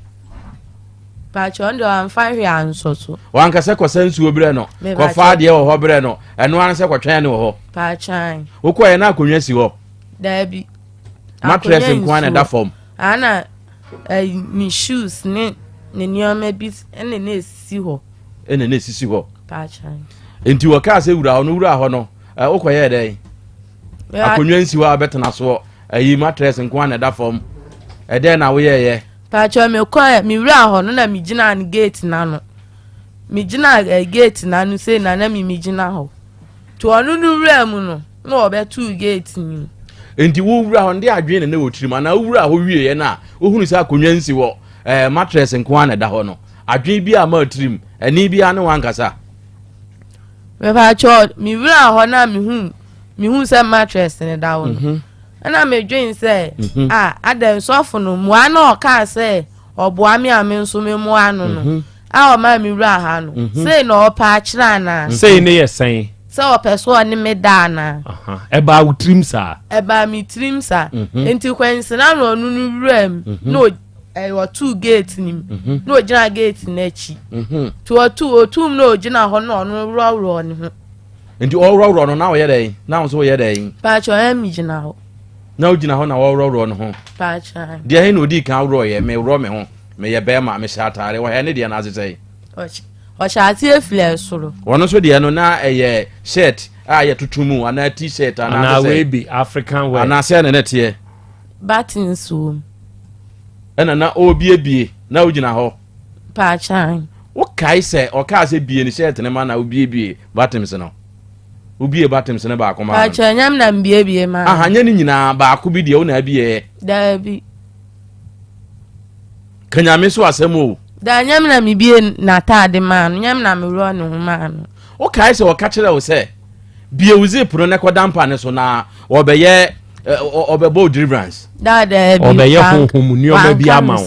Pakyɛ ɔno deɛ wamfa hwee ansɔ so. Wanka sɛ kɔsa nsuo brɛ no, kɔfa adeɛ wɔ hɔ brɛ no, ɛno ara sɛ kɔtwɛn no wɔ hɔ. Pakyɛn. Wokɔɛ na akonnwa si hɔ. Daabi. Mattress nko ara na ɛda fam. Ana eh, ne shoes ne ne nneɛma bi ɛna na esisi hɔ. Ɛna na esisi hɔ. Pakyɛn. Nti wɔkaa sɛ wura hɔ no wura hɔ no, eh, wokɔyɛɛ dɛn? Akonnwa nsi hɔ a bɛtena soɔ, ayi mattress nko ara na ɛda fam. Ɛdɛn na woyɛɛyɛ? Pakyɛw me kɔɛ me wuraa hɔ no na me gyinaa no gate n'ano me gyina eh, gate n'ano sei na na me me gyina hɔ nti ɔno no wuraa mu no na ɔbɛtoo gate no mu. Nti wo wura hɔ no de adwene na na wɔ tirim anaa wo wuraa hɔ wieɛ no a wohunu sɛ akonnwa nsi hɔ eh, mattress nko ara na ɛda hɔ no adwene bi a ma tirim ɛne bi a ne wankasa. Mepakyɛw me wuraa hɔ na mehu mehu sɛ mattress no da hɔ no. Mm -hmm. Ɛna medwen sɛ, mhm. a adɛn sɔfo no mmoa na ɔkaa sɛ ɔboa me a me nso memmoa no no mhm. a ɔmaa me wura ha no mhm. sei na ɔpɛ akyerɛ anaa. Sei ne yɛ sɛn. Sɛ ɔpɛ so ɔne me da anaa. Ɛbaa wo tirim saa. Ɛbaa me tirim saa. Nti kwansina na ɔno no wura mu na ɔtuu gate no mu na ɔgyina gate no akyi. Nti ɔtuu ɔtuu mu na ɔgyina hɔ na ɔno worɔworɔ ne ho. Nti ɔworɔworɔ no na ɔyɛ dɛn? Na wo nso woyɛ dɛn? Paakyɛ ɔyɛ mi gyina hɔ. Na wogyina hɔ na wɔworɔworɔ no ho. Paakyɛ. Deɛ he na odii kan worɔeɛ? Meworɔ me ho, meyɛ bɛrima, mehyɛ ataare. Ɔhɛ ne deɛ no ase sɛn? Ɔhyɛ aseɛ firi ɛsoro. Ɔno nso deɛ no na ɛyɛ shirt a yɛtoto mu anaa t-shirt anaa anaa wei bi African wear. Anaa sɛ na na ɛteɛ. Buttons wɔ mu. Ɛna na ɔrebiebie na wogyina hɔ. Paakyan. Wokae sɛ ɔkaa sɛ bie ne shirt no ma na wobiebie buttons no? Wobie buttons no baako maa no? Paakyan nyam na mbiebie maa. Aha, nyɛ ne nyinaa, baako bi deɛ wo na abieɛ. Daabi. Ka Nyame so asɛm o. Daa nyam na mebie n'ataade maa no, nyam na meworɔ ne ho maa no. Wokae sɛ ɔka kyerɛ wo sɛ bie wo zip no na kɔda mpa no so na ɔbɛyɛ ɔbɛbɔ wo deliverance. Daa daabi. Ɔbɛyɛ honhom nneɛma bi ama wo.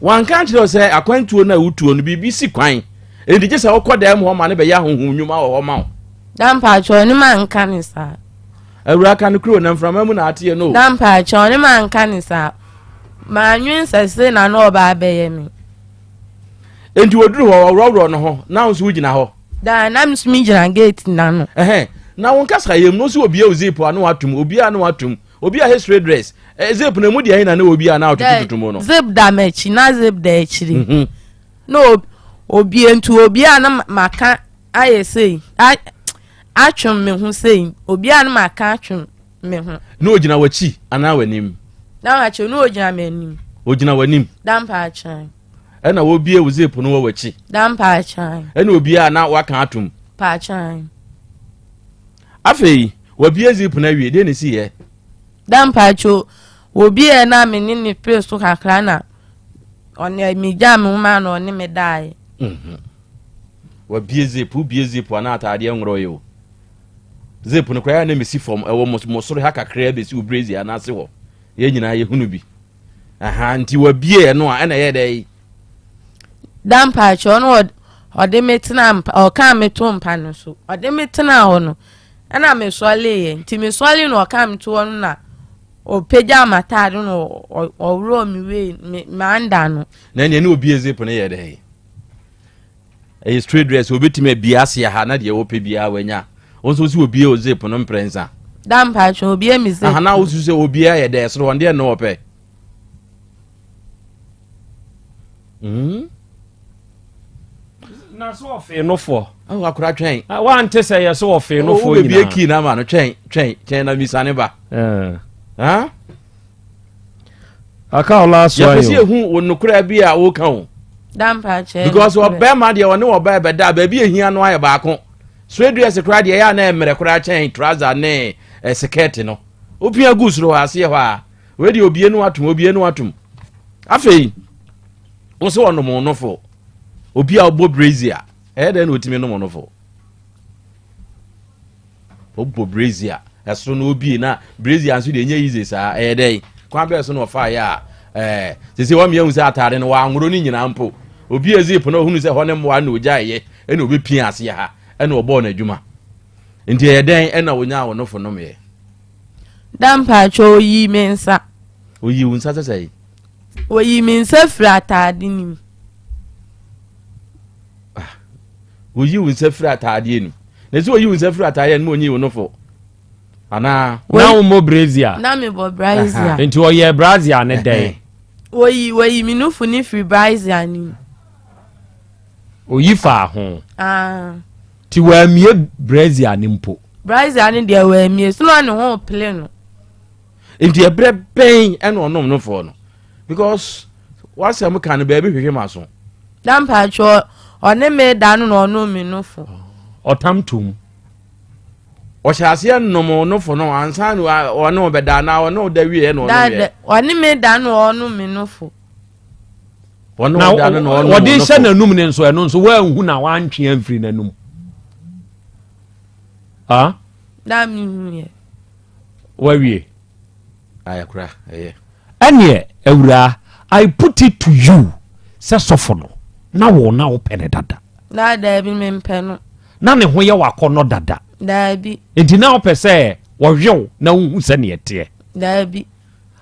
Wanka ankyerɛ wo sɛ akwantuo no a wotuo no biribi si kwan, enti gye sɛ wokɔ dan mu hɔ ma no bɛyɛ ahonhom nnwuma wɔ hɔ ma wo? Da mpakyɛw, ɔne ma nka ne saa. Awuraa ka nokorɛ o, na mframa mu na ateɛ no o. Da mpakyɛw, ɔne ma nka ne saa. Mannwen sɛ sei na na ɔba abɛyɛ me. Enti wɔduru hɔ, wɔworɔworɔ no ho, na wo nso wogyina hɔ. Da, na me nso megyina gate no ano. Ɛhɛn, na wo nkasa yam no, wo nso wɔbie wo zip a na woatom, obie a na woatom. Obi a history dress eh, zip na emu deɛ ɛhe na ne obi a na ɔtutututu mu no. Zip da m'akyi na zip da akyiri. Mhm. Na obie nti obi a na maka. ayɛ sei atwem me ho sei obiara no maka atwem me ho. Na ogyina w'akyi anaa w'anim? Na wakyɛ na ogyina m'anim. Ogyina w'anim? Dampa akyɛn. Ɛna wobie wo zip no wɔ w'akyi? Dampa akyɛn. Ɛna obie a na waka atom? Pa akyɛn. Afei wabie zip no awie deɛ na esi yɛ? Dampa akyɛ wobie na me ne ne pere so kakra na ɔne megyaa me ho maa na ɔne me daeɛ. Mhm. Wabie zip, wobie zip a na ataadeɛ nworɔ yɛ o. Zip no koraa na mesi fam ɛwɔ mo soro ha kakraa bɛsi wo brazier no ase hɔ. Yɛn nyinaa yɛhunu bi. Aha, nti wabie ɛno a ɛna ɛyɛ dɛ yi. Da mpaakyɛ ɔno ɔde me tena mpa ɔkaa me to mpa no so ɔde me tena hɔ no ɛna mesɔleeɛ nti mesɔle no ɔkaa me to hɔ no na ɔpagya m'ataade no ɔworɔ me wei me manda no. Na ɛneɛ ne obie zip no yɛ dɛ yi. Ɛyɛ straight dress obetumi abie ase ha na deɛ wɔpɛ biara wanya. Wɔn nso si obie o zip no mprɛnsa. Da mpatsɔ obie mi zip. Aha na wosu sɛ obie ayɛ dɛ soro wɔn deɛ no wɔpɛ. Mm. Na so ɔfee no foɔ. Awo akora twɛn. Ah, wante sɛ yɛ so ɔfee no foɔ nyinaa. Wobɛbie kii na ama no twɛn twɛn twɛn na misane ba. Eh. Huh? Aka wo last one yɛpɛ sɛ yɛhu wo nokorɛ bi a woka o because ɔbɛrima deɛ ɔne ɔbaa bɛda baabi ehia no ayɛ baako straight dress koraa deɛ ɛyɛ a na ɛmmerɛ koraa kyɛn trouser ne eh, skirt no wopia gu soro hɔ aseɛ hɔ a wei deɛ obie no atom obie no atom afei wo sɛ ɔnom nofo obi a ɔbɔ brazier ɛyɛ dɛn na ɔtumi nom nofo Ɔbɔ brazier ɛsoro na obie na brazier nso deɛ ɛnyɛ easy saa ɛyɛ dɛ kwan bɛɛ so na ɔfa yɛ a ɛɛ sisi wɔn mmienu sɛ ataade no wɔanworo ne nyinaa mpo obi zip na ohunu sɛ hɔ ne mmoa na ogya ɛyɛ ɛna obi pia aseɛ ha ɛna ɔbɔɔ n'adwuma nti ɛyɛ dɛn ɛna onyaa wɔn nofo nom yɛ. Da mpatsɔ oyi me nsa. Oyi wo nsa sɛ sɛ yi. Oyi me nsa firi ataade no mu. Ah, oyi wo nsa firi ataadeɛ no mu. Na sɛ oyi wo nsa firi ataadeɛ no mu onyi wo nofo. Anaa. Na wo mmɔ brazier. Na me bɔ brazier. Nti ɔyɛ brazier ne dɛn? Oyi oyi me nofo ne firi brazier no mu. Oyi faa ho. Ah. Ti wɔamie brazier ne mpo. Brazier ne deɛ wɔamie so na ne ho pele no. Nti ɛberɛ bɛn ɛna ɔnom nofoɔ no because wasɛm ka no baabi hwehwɛ ma so. Da mpatsɔ ɔne me da no na ɔnom me nofo. Ɔtam tom. Ɔhyɛ aseɛ nom nofo no ansa na ɔne ɔbɛda anaa ɔne ɔda wie na ɔnom yɛ. Ɔne me da no ɔnom me nofo. Ɔne ɔda no na ɔnom ɔde hyɛ n'anum ne nso ɛno nso wanhu na wantwe amfiri n'anum. Ah? Da mi hu yɛ. Wawie. Ayɛ kora ɛyɛ. Ɛneɛ awuraa I put it to you sɛ sɔfo no na wo na wopɛ no dada. Na daabi mempɛ no. Na ne ho yɛ wakɔnɔ dada. Daabi. Nti na wopɛ sɛ wɔhwe wo na wohu sɛneɛ ɛteɛ. Daabi.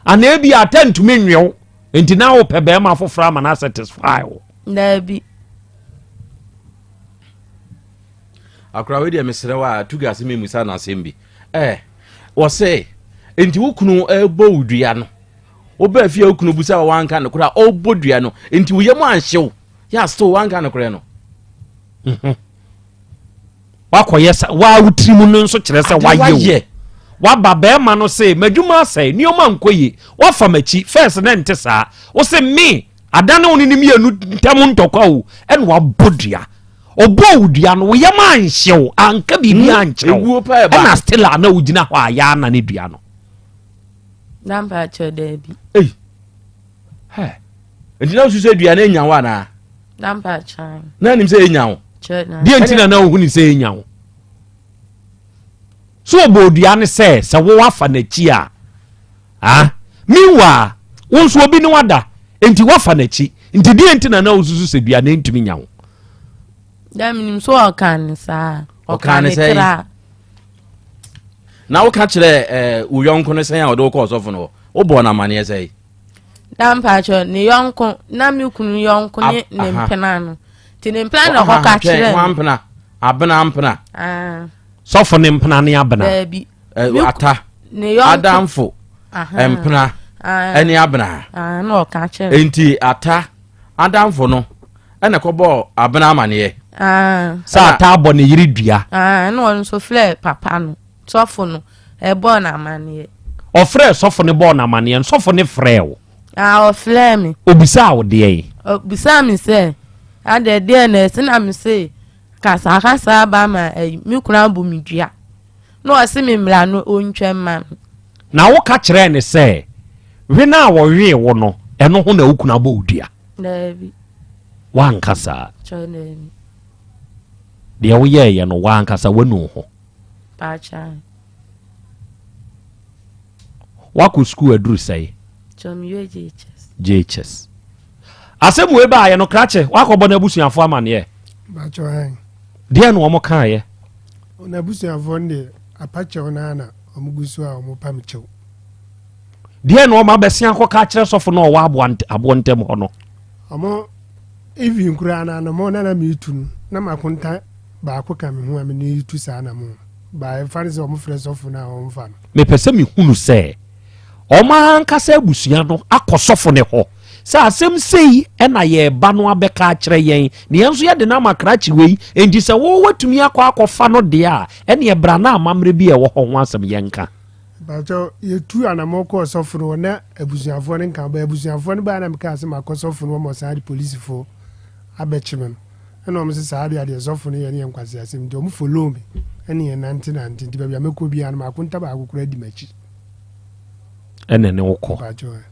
Anaa ebi ata ntumi nwe wo nti na wopɛ bɛrima foforɔ ama no asatisfy wo. Daabi. Akora wei deɛ mesrɛ wo a tuga ase memusa no asɛm bi eh, wɔse nti wo kunu ɛbɔ wo dua no wobaa fie a wo kunu busa wa wanka nokorɛ a ɔbɔ dua no nti wo yam anhyew yɛ still wanka nokorɛ no mhm. wakɔyɛ sa waa wo tirim no nso kyerɛ sɛ wayɛ o waba bɛrima no se m'adwuma asɛe nneɛma nkɔ yie wafa m'akyi fɛs ne nte saa wo se me adane wo ne ne mmienu ntam ntɔkwa o ɛna wabɔ dua Ɔbɔɔ wo dua no, wo yam anhye wo, anka biribi hmm, ankyerɛ wo. Ɛna still a na wogyina hɔ a yɛana ne dua no. Na mpa akyerɛ daabi. Ei. Hɛ. Nti na wosu sɛ dua no enya wo anaa? Na mpa akyerɛ. Na anim sɛ enya wo. Deɛ nti na na wohu ne sɛ enya wo. So ɔbɔɔ dua no sɛ sɛ wo afa n'akyi a ah meanwhile wo nso obi ne wada nti wafa n'akyi nti deɛ nti na na wosusu sɛ dua no ntumi nya wo. Dɛ menim so ɔka ne saa ɔka ne tra. Na woka kyerɛ eh, wo yɔnko no sɛn a ɔde wokɔ ɔsɔfo no hɔ wobɔɔ no amanneɛ sɛn? Da mpakyɛ ne yɔnko na me kunu yɔnko ne ne mpena no nti ne mpena na ɔkɔka kyerɛ no. Mpena abena mpena. Ah. Sɔfo ne mpena ne abena. Daabi. Eh, ata adamfo mpena ɛne abena. Na ɔka kyerɛ. Nti ata adamfo no ɛna kɔbɔɔ abena amaneɛ. Ah. Sɛ ataa bɔ ne yere dua. Ah, ɛna ɔno nso frɛ papa no, sɔfo no, ɛbɔɔ no amaneɛ. Ɔfrɛɛ sɔfo no bɔɔ no amaneɛ, sɔfo no frɛɛ wo. Ah, ɔfrɛɛ me. Obisaa wo deɛn? Obisaa me sɛ, adɛ deɛ na ɛsi na me se, kasakasa aba ma ɛyi, me kunu abɔ me dua. Na ɔse me mmra no ɔntwa mma me. Na woka kyerɛɛ no sɛ, we no a wɔwee wo no, ɛno ho na wo kunu abɔ wo dua? Daabi. Woanka saa? Kyerɛ daabi. Deɛ woyɛeɛ no, w'ankasa woanu wo ho? Paakyaa. Woakɔ sukuu aduru sɛe? Kyerɛ mewie JHS. JHS. Asɛm wei baayɛ no, krakye, woakɔbɔ n'abusuafoɔ amaneɛ? Bakyɛ hɛn. Deɛ na wɔn kaeɛ? N'abusuafoɔ no deɛ, apakyɛw no ara na wɔn gu so a wɔn pam kyɛw. Deɛ na wɔn abɛsen akɔka akyerɛ sɔfo no a ɔwɔ aboɔ ntam hɔ no? Wɔn even koraa no anamɔ na na meretu no, na makonta baako ka me ho a me ne retu saa anamɔ no. Ba ɛmfa no sɛ wɔn frɛ sɔfo no a wɔmfa no. Mepɛ sɛ mehunu sɛ wɔn ankasa abusua no akɔ sɔfo no hɔ sɛ asɛm sei na yɛn ba no abɛka akyerɛ yɛn, na yɛn nso yɛde no ama krakye wei, enti sɛ wo woatumi akɔ akɔfa no deɛ a, ɛneɛ bra na amammerɛ bi a ɛwɔ hɔ ho asɛm yɛnka. Mpakyɛw, yɛtuu anamɔn kɔɔ sɔfo no hɔ na abusuafoɔ no nka ho, but abusuafoɔ no baeɛ na mekaa sɛ makɔ sɔfo no hɔ ma ɔsan de polisifoɔ abɛkye me no, ɛna wɔn se saa deɛ adeɛ sɔfo no yɛ no yɛ nkwaseasɛm nti wɔn follow me ɛne yɛn nante nante nti baabi a mɛkɔ biara no m'akonta baako koraa di m'akyi. Ɛna ɛne wo kɔ. Mpakyɛw ɛ.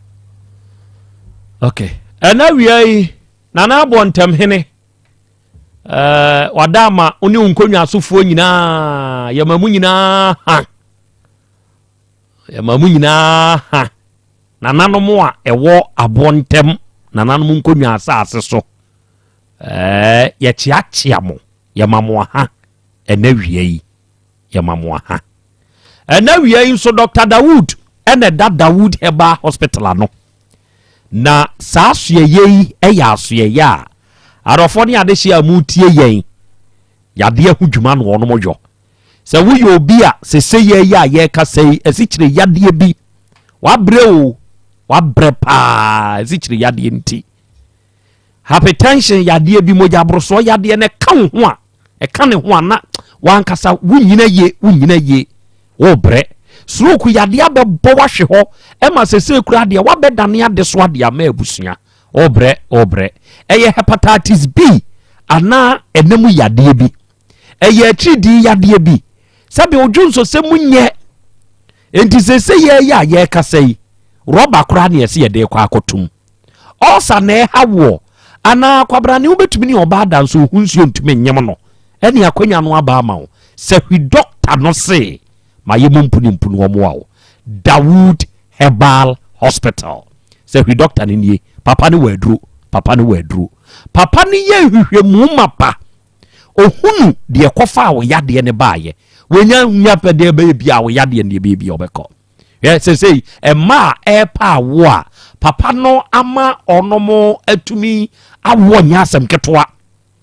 Ok, ɛna awia yi Nana abɔ ntɛmhene ɛɛ wada ama wo ne wo nkonnwa asofoɔ nyinaa yɛma mu nyinaa ha yɛma mu nyinaa ha nananom a ɛwɔ aboɔ ntɛm nananom nkonnwa asase so ɛɛ yɛkyeakyea mo yɛma mo aha ɛna wia yi Yɛma mo aha. Ɛna awia yi nso Dr. Dawood ɛna ɛda Dawood Herbal Hospital ano. Na saa asoɛyɛ yi ɛyɛ asoɛyɛ a adɔfoɔ ne adehyeɛ a motie yɛn yadeɛ ho dwuma na wɔnom yɔ. Sɛ woyɛ obi a seseyɛ yi a yɛrekasa yi asikyire yadeɛ bi wabrɛ o wabrɛ paa asikyire yadeɛ nti Hypertension yadeɛ bi, mogyaborosoɔ yadeɛ no ɛka wo ho a, ɛka ne ho a na wankasa wonyina yie, wonyina yie, wobrɛ. Stroke yadeɛ abɛbɔ wahwe hɔ ɛma sesei koraa deɛ wabɛdane adesoa de ama abusua. Wobrɛ, wobrɛ. Ɛyɛ hepatitis B anaa ɛna mu yadeɛ bi. Ɛyɛ atiridii yadeɛ bi. Sɛbi wodwo nsosɛ mu nyɛ. Enti sesei yɛyɛ a yɛrekasa yi, rɔba koraa ne yɛse yɛde kɔ akɔtom. Ulcer na ɛha woɔ anaa kwabrane wobɛtumi ne ɔbaa da nso wo ho nsuo ntumi nyem no ɛne akwanya no aba ama wo sɛ hwi dɔkta no se ma yɛ mu mpuni mpuni ɔmoa wo Dawood Herbal Hospital sɛ hwi dɔkta no nie papa no wɔ aduro papa no wɔ aduro papa no yɛ nhwehwɛmu mapa ohunu deɛ kɔfa a wo yadeɛ no baayɛ wɔnya nya pɛ deɛ bɛyɛ bi a wo yadeɛ no deɛ bɛyɛ bi a ɔbɛkɔ Hwɛ sesei mma a ɛrepa awo a papa no ama ɔnom atumi awoɔ nyɛ asɛm ketewa.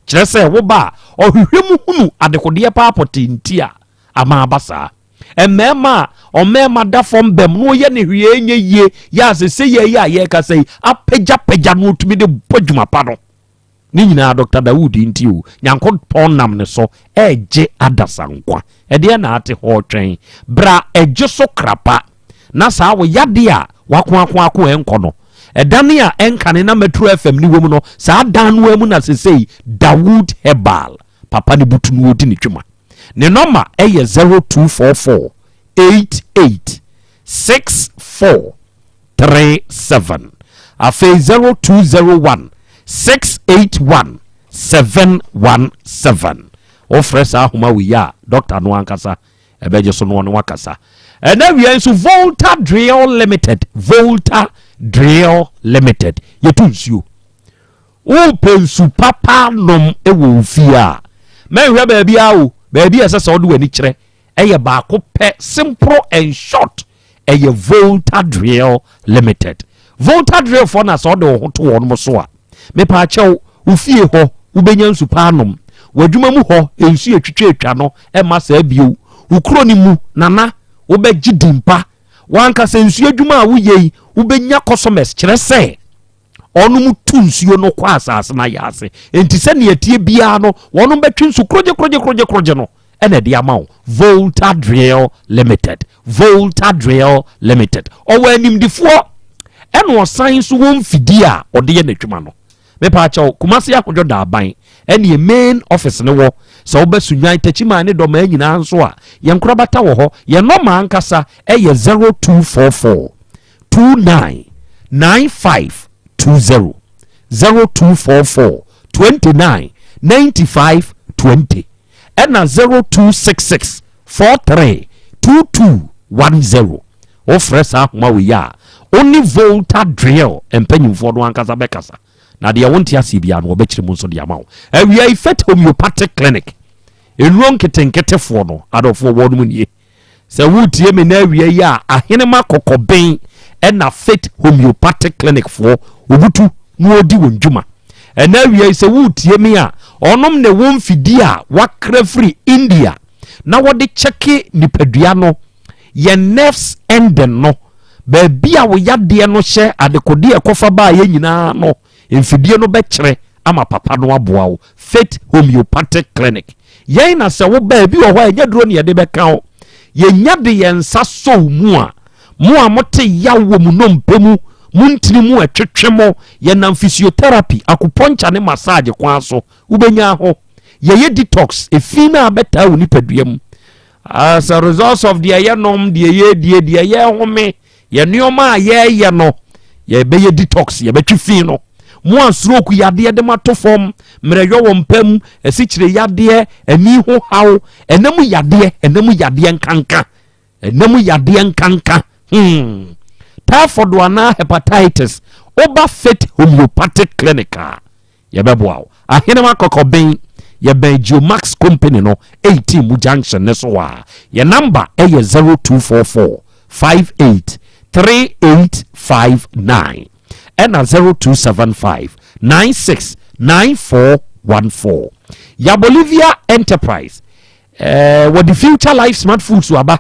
Kyerɛ sɛ wo ba a ɔhwehwɛ mu hunu adekodeɛ paa pɔtee nti a ama aba saa. Mmarima a ɔmmarima da fam bɛm na ɔyɛ ne hwee nyɛ yie yɛ a sesei yi a yɛrekasa yi apagyapagya no ɔtumi de bɔ adwuma pa no. Ne nyinaa Dɔkta Dawood nti o, Nyankopɔn nam ne so regye adasa nkwa. Ɛdeɛn na ate hɔ retwɛn? Bra ɛgye so kra pa, na saa wo yadeɛ a w'akoakoako ɛnkɔ no, ɛdane a ɛnkane na Metro FM no wom no, saa dan no ara mu na sesei Dawood Herbal papa no butu no ɔdi ne dwuma. Ne nɔma yɛ 0244 88 64 37 afei 0201 681 717 wofrɛ saa ahoma wei a dɔkta no ankasa ɛbɛgye so no ɔne wakasa ɛna wia nso Volta Drill Limited Volta Drill Limited yɛtu nsuo wopɛ nsu papa nom wɔ ofie a mɛnhwɛ baabi a o baabi a ɛsɛ sɛ wode w'ani kyerɛ ɛyɛ baako pɛ simple and short ɛyɛ Volta Drill Limited. Volta Drill foɔ na sɛ ɔde wo ho to wɔn so a, mepaakyɛw, wo fie hɔ wobɛnya nsu pa anom, w'adwuma mu hɔ nsu etwitwa no ɛma saa bio, wo kuro no mu nana wobɛgye din pa, w'ankasa nsuo adwuma a woyɛ yi wobɛnya customers kyerɛ sɛ. Wɔnom tu nsuo no kɔ asase no ayɛ ase. Enti sɛnea ɛteɛ biara no, wɔnom bɛtwe nsu korogye korogye korogye korogye no ɛna ɛde ama wo. Volta Drill Limited, Volta Drill Limited. Ɔwɔ animdifoɔ ɛna ɔsan nso wɔ mfidie a ɔde yɛ n'adwuma no. Mepaakyɛw, Kumasi Ahodwo Daaban ɛne yɛn main office no wɔ. Sɛ woba Sunyani, Techiman ne Dɔmaa nyinaa nso a, yɛn nkorabata wɔ hɔ. Yɛn nɔma ankasa ɛyɛ 0244 29 95 20. 0244 29 95 20. Ɛna 0266 43 22 10. Wofrɛ saa ahoma wei a, wo ne Volta Drill mpanyimfoɔ no ankasa bɛkasa, na deɛ wonte aseɛ biara no wɔbɛkyerɛ mu nso de ama wo. Awia yi Faith Homeopathic Clinic, nnuro nketenketefoɔ no, adɔfoɔ wɔnom nie. Sɛ woretie me na awia yi a, Ahenema Kɔkɔben ɛna Faith Homeopathic Clinic foɔ wɔbutu na wɔredi wɔn dwuma. Ɛna awia yi sɛ woretie me a, ɔnom na ɛwɔ mfidie a wakra firi India na wɔde kyɛke nipadua no, yɛn nerves ending no, baabi a wo yadeɛ no hyɛ, adekodeɛ ɛkɔfa baeɛ nyinaa no, mfidie no bɛkyerɛ ama papa no aboa wo. Faith Homeopathic Clinic, yɛn na sɛ wo baabi wɔ hɔ a ɛnyɛ duro ne yɛde bɛka wo, yɛnya de yɛn nsa sɔ wo mu a, mo a mote yaw wɔ mu nnompe mu, mo ntini mu ɛtwetwe mo, yɛnam physiotherapy, acupuncture ne massage kwan so, wobɛnya ho. Yɛyɛ detox, efi no a bɛtaa wo nipadua mu as a result of deɛ yɛnom, deɛ yɛdie, deɛ yɛhome, yɛ nneɛma a yɛyɛ no, yɛbɛyɛ detox, yɛbɛtwe fi no. Mo a stroke yadeɛ de ma to fam, mmerɛyɔ wɔ mpam, asikyire yadeɛ, ani ho haw, ɛnam yadeɛ, ɛnam yadeɛ nkanka, ɛnam yadeɛ nkanka, typhoid anaa hepatitis, woba Faith Homeopathic Clinic a, yɛbɛboa wo. Ahenema Kɔkɔben, yɛbɛn Geomax Company no 18 mu junction ne so a, yɛ number ɛyɛ 0244 58 3859 ɛna 0275 96 9414. Ya Bolivia Enterprise, wɔde Future Life Smart Foods aba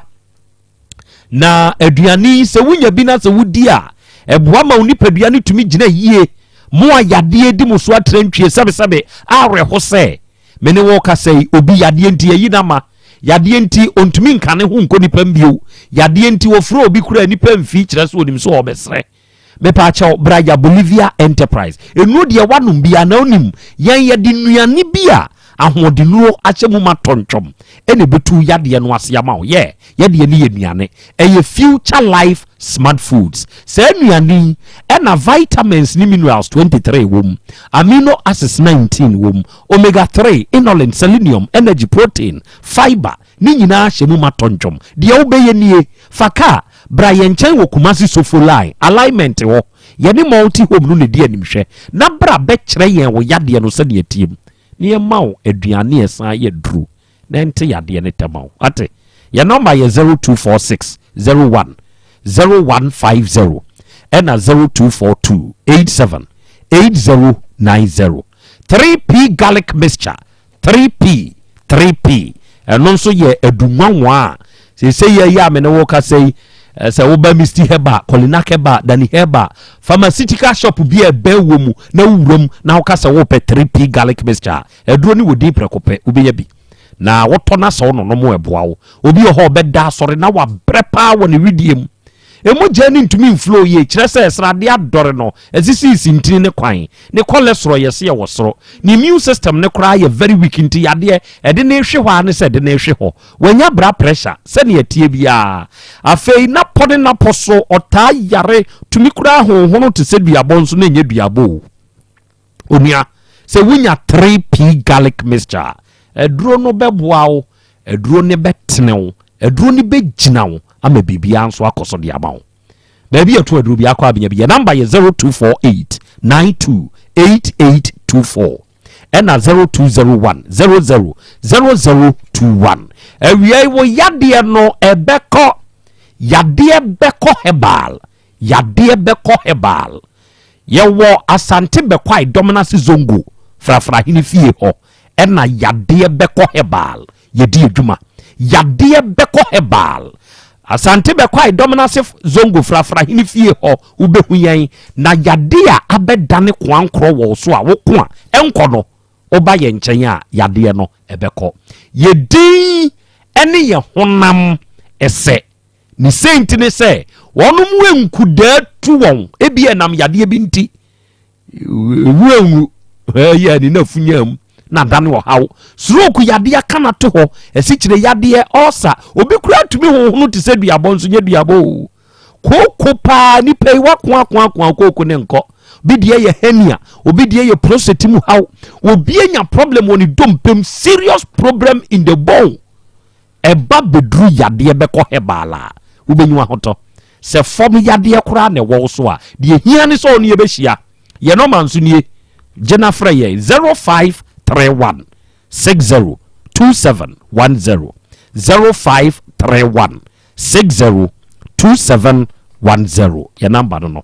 na aduane yi sɛ wonya bi na sɛ wodi a, ɛboa ma wo nipadua no tumi gyina yie. Mo a yadeɛ di mo so atrantwie, sɛbesɛbe awerɛho sɛ me ne wo kasa yi, obi yadeɛ nti ayi no ama, yadeɛ nti ɔntumi nka ne ho nkɔ nipa mbio, yadeɛ nti wɔfrɛ obi kura nipa mfi kyerɛ sɛ onim sɛ ɔbɛsrɛ. Mepaakyɛw, bra ya Bolivia Enterprise. Nnuro deɛ wanom bi anaa onim, yɛn yɛde nnuane bi a ahoɔdennuro ahyɛ mu ma tɔntwɔm ɛna ɛbɛtu yadeɛ no ase ama wo. Yɛ yɛdeɛ ne yɛ nnuane, ɛyɛ Future Life Smart Foods. Saa nnuane yi ɛna vitamins ne minerals 23 wɔ mu, amino acids 19 wɔ mu, omega 3, inulin, selenium, energy, protein, fiber ne nyinaa hyɛ mu ma tɔntwɔm. Deɛ wobɛyɛ nie, fa kaa bra yɛn nkyɛn wɔ Kumasi Sofo Line alignment hɔ, yɛne Multi Home no na ɛdi animhwɛ, na bra bɛkyerɛ yɛn wo yadeɛ no sɛdeɛ ɛteɛ mu, na yɛma wo aduane a ɛsan yɛ duro na ɛnte yadeɛ no tɛma wo. Ate? Yɛn nɔmba yɛ 0246 01 0150 ɛna 0242 87 8090. 3P garlic mixture, 3P, 3P, ɛno nso yɛ adunwanwa a seesei yɛ yɛ a me ne wo kasa yi, sɛ woba Misty Herbal, Kolinak Herbal, Dani Herbal, pharmaceutical shop bi a ɛbɛn wɔ mu na wowura mu na woka sɛ wopɛ 3P garlic mixture a, aduro ne wɔ din prɛko pɛ, wobɛnya bi na wotɔ na sɛ wononom ɛboa wo. Obi wɔ hɔ a ɔbɛda asɔre na wabrɛ paa wɔ ne wedeɛ mu, mogya no ntumi mflow yie, kyerɛ sɛ sradeɛ adɔre no, asisisi ntini ne kwan, ne cholesterol yɛ se ɛwɔ soro, ne immune system ne koraa yɛ very weak, nti yadeɛ ɛde ne hwe hɔ a ne sɛ ɛde ne hwe hɔ, wanya bra pressure sɛnea ɛteɛ biara. Afei napɔ ne napɔ so ɔtaa yare, tumi koraa honhono te sɛ duabɔ nso na ɛnyɛ duabɔ o. Onua, sɛ wonya 3P garlic mixture a, aduro no bɛboa wo, aduro no bɛtene wo, aduro no bɛgyina wo ama biribiara nso akɔ so de ama wo. Baabi yɛto aduro bi akɔ abenya bi. Yɛ namba yɛ 0248 92 8824 ɛna 0201 00 0021. Awia yi wo yadeɛ no ɛbɛkɔ, yadeɛ bɛkɔ herbal, yadeɛ bɛkɔ herbal. Yɛwɔ Asante Bɛkwae Dɔmenase Zongo Frafrahene fie hɔ ɛna yadeɛ bɛkɔ herbal yɛdi adwuma. Yadeɛ bɛkɔ herbal. Asante bɛkwae Dɔmenase Zongo Frafra hene fie hɔ wobɛhu yɛn. Na yadeɛ a abɛdane koankorɔ wɔ wo so a woko a ɛnkɔ no, woba yɛn nkyɛn a yadeɛ no ɛbɛkɔ. Yɛ din ne yɛ honam sɛ. Ne sei nti ne sɛ wɔnom nkudaa tu wɔn, ebia ɛnam yadeɛ bi nti. Ewu enwu ɛyɛ ne na funya mu na adane ɔhaw. Stroke yadeɛ aka no ato hɔ, asikyire yadeɛ, ɔɔsa, obi koraa tumi honhono te sɛ duabɔ nso nyɛ duabɔ o. Kooko paa nipa yi wako ako ako a kooko ne nkɔ. Obi deɛ yɛ hernia, obi deɛ yɛ prostate mu haw, obi anya problem wɔ ne dompem, serious problem in the bone. Ɛba bɛduru yadeɛ bɛkɔ herbal a, wobɛnya ahotɔ. Sɛ fam yadeɛ koraa na ɛwɔ wo so a, deɛ ɛhia ne sɛ wo ne yɛbɛhyia. Yɛn nɔma nso nie, gye na frɛ yɛn 0531 60 27 10, 0531 60 27 10, yɛn namba no no.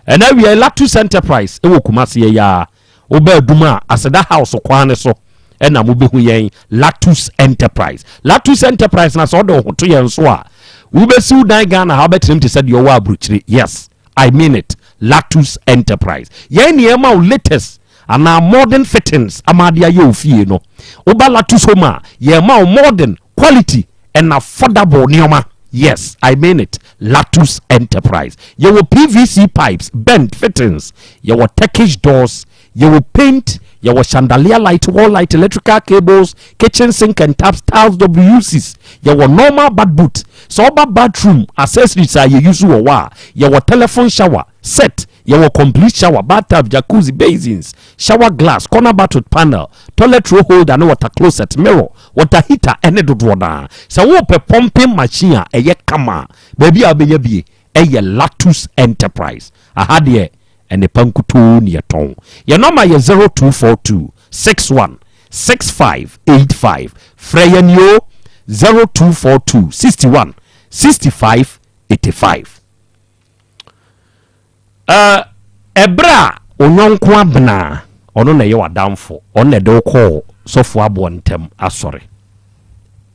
Ɛna awia Latus Enterprise ɛwɔ Kumasi yɛ yaa. Woba Adum a, Aseda House kwan no so ɛna mobɛhu yɛn Latus Enterprise. Latus Enterprise na sɛ ɔde wo ho to yɛn so a, wobɛsi wo dan Ghana ha wobɛtenam te sɛ deɛ ɔwɔ aburokyire. Yes, I mean it. Latus Enterprise. Yɛn ne ɛma wo latest anaa modern fittings ama ade ayɛ wo fie no. Woba Latus Home a, yɛma wo modern, quality and affordable nneɛma. Yes, I mean it. Latus Enterprise. Yɛwɔ PVC pipes, bent fittings, yɛwɔ Turkish doors, yɛwɔ paint, yɛwɔ chandelier light, wall light, electrical cables, kitchen sink and taps, tiles, WCs. Yɛwɔ normal bath boot. Sɛ ɔba bathroom accessories a yɛyi so wɔ hɔ a, yɛwɔ telephone shower set, yɛwɔ complete shower, bathtub, jacuzzi, basins, shower glass, corner bath with panel, toilet roll holder ne water closet, mirror, water heater ɛne dodoɔ naa. Sɛ wopɛ pumping machine a ɛyɛ kama a, baabi a wobɛnya bie ɛyɛ Latus Enterprise. Aha deɛ ɛnepa nkutoo ne yɛtɔn. Yɛn nɔma yɛ 0242 61 6585. Frɛ yɛn yo 0242 61 65 85. Ɛberɛ a onyɔnko abena ɔno na ɛyɛ w'adamfo, ɔno na ɛde wo kɔɔ sɔfo aboɔ ntɛm asɔre,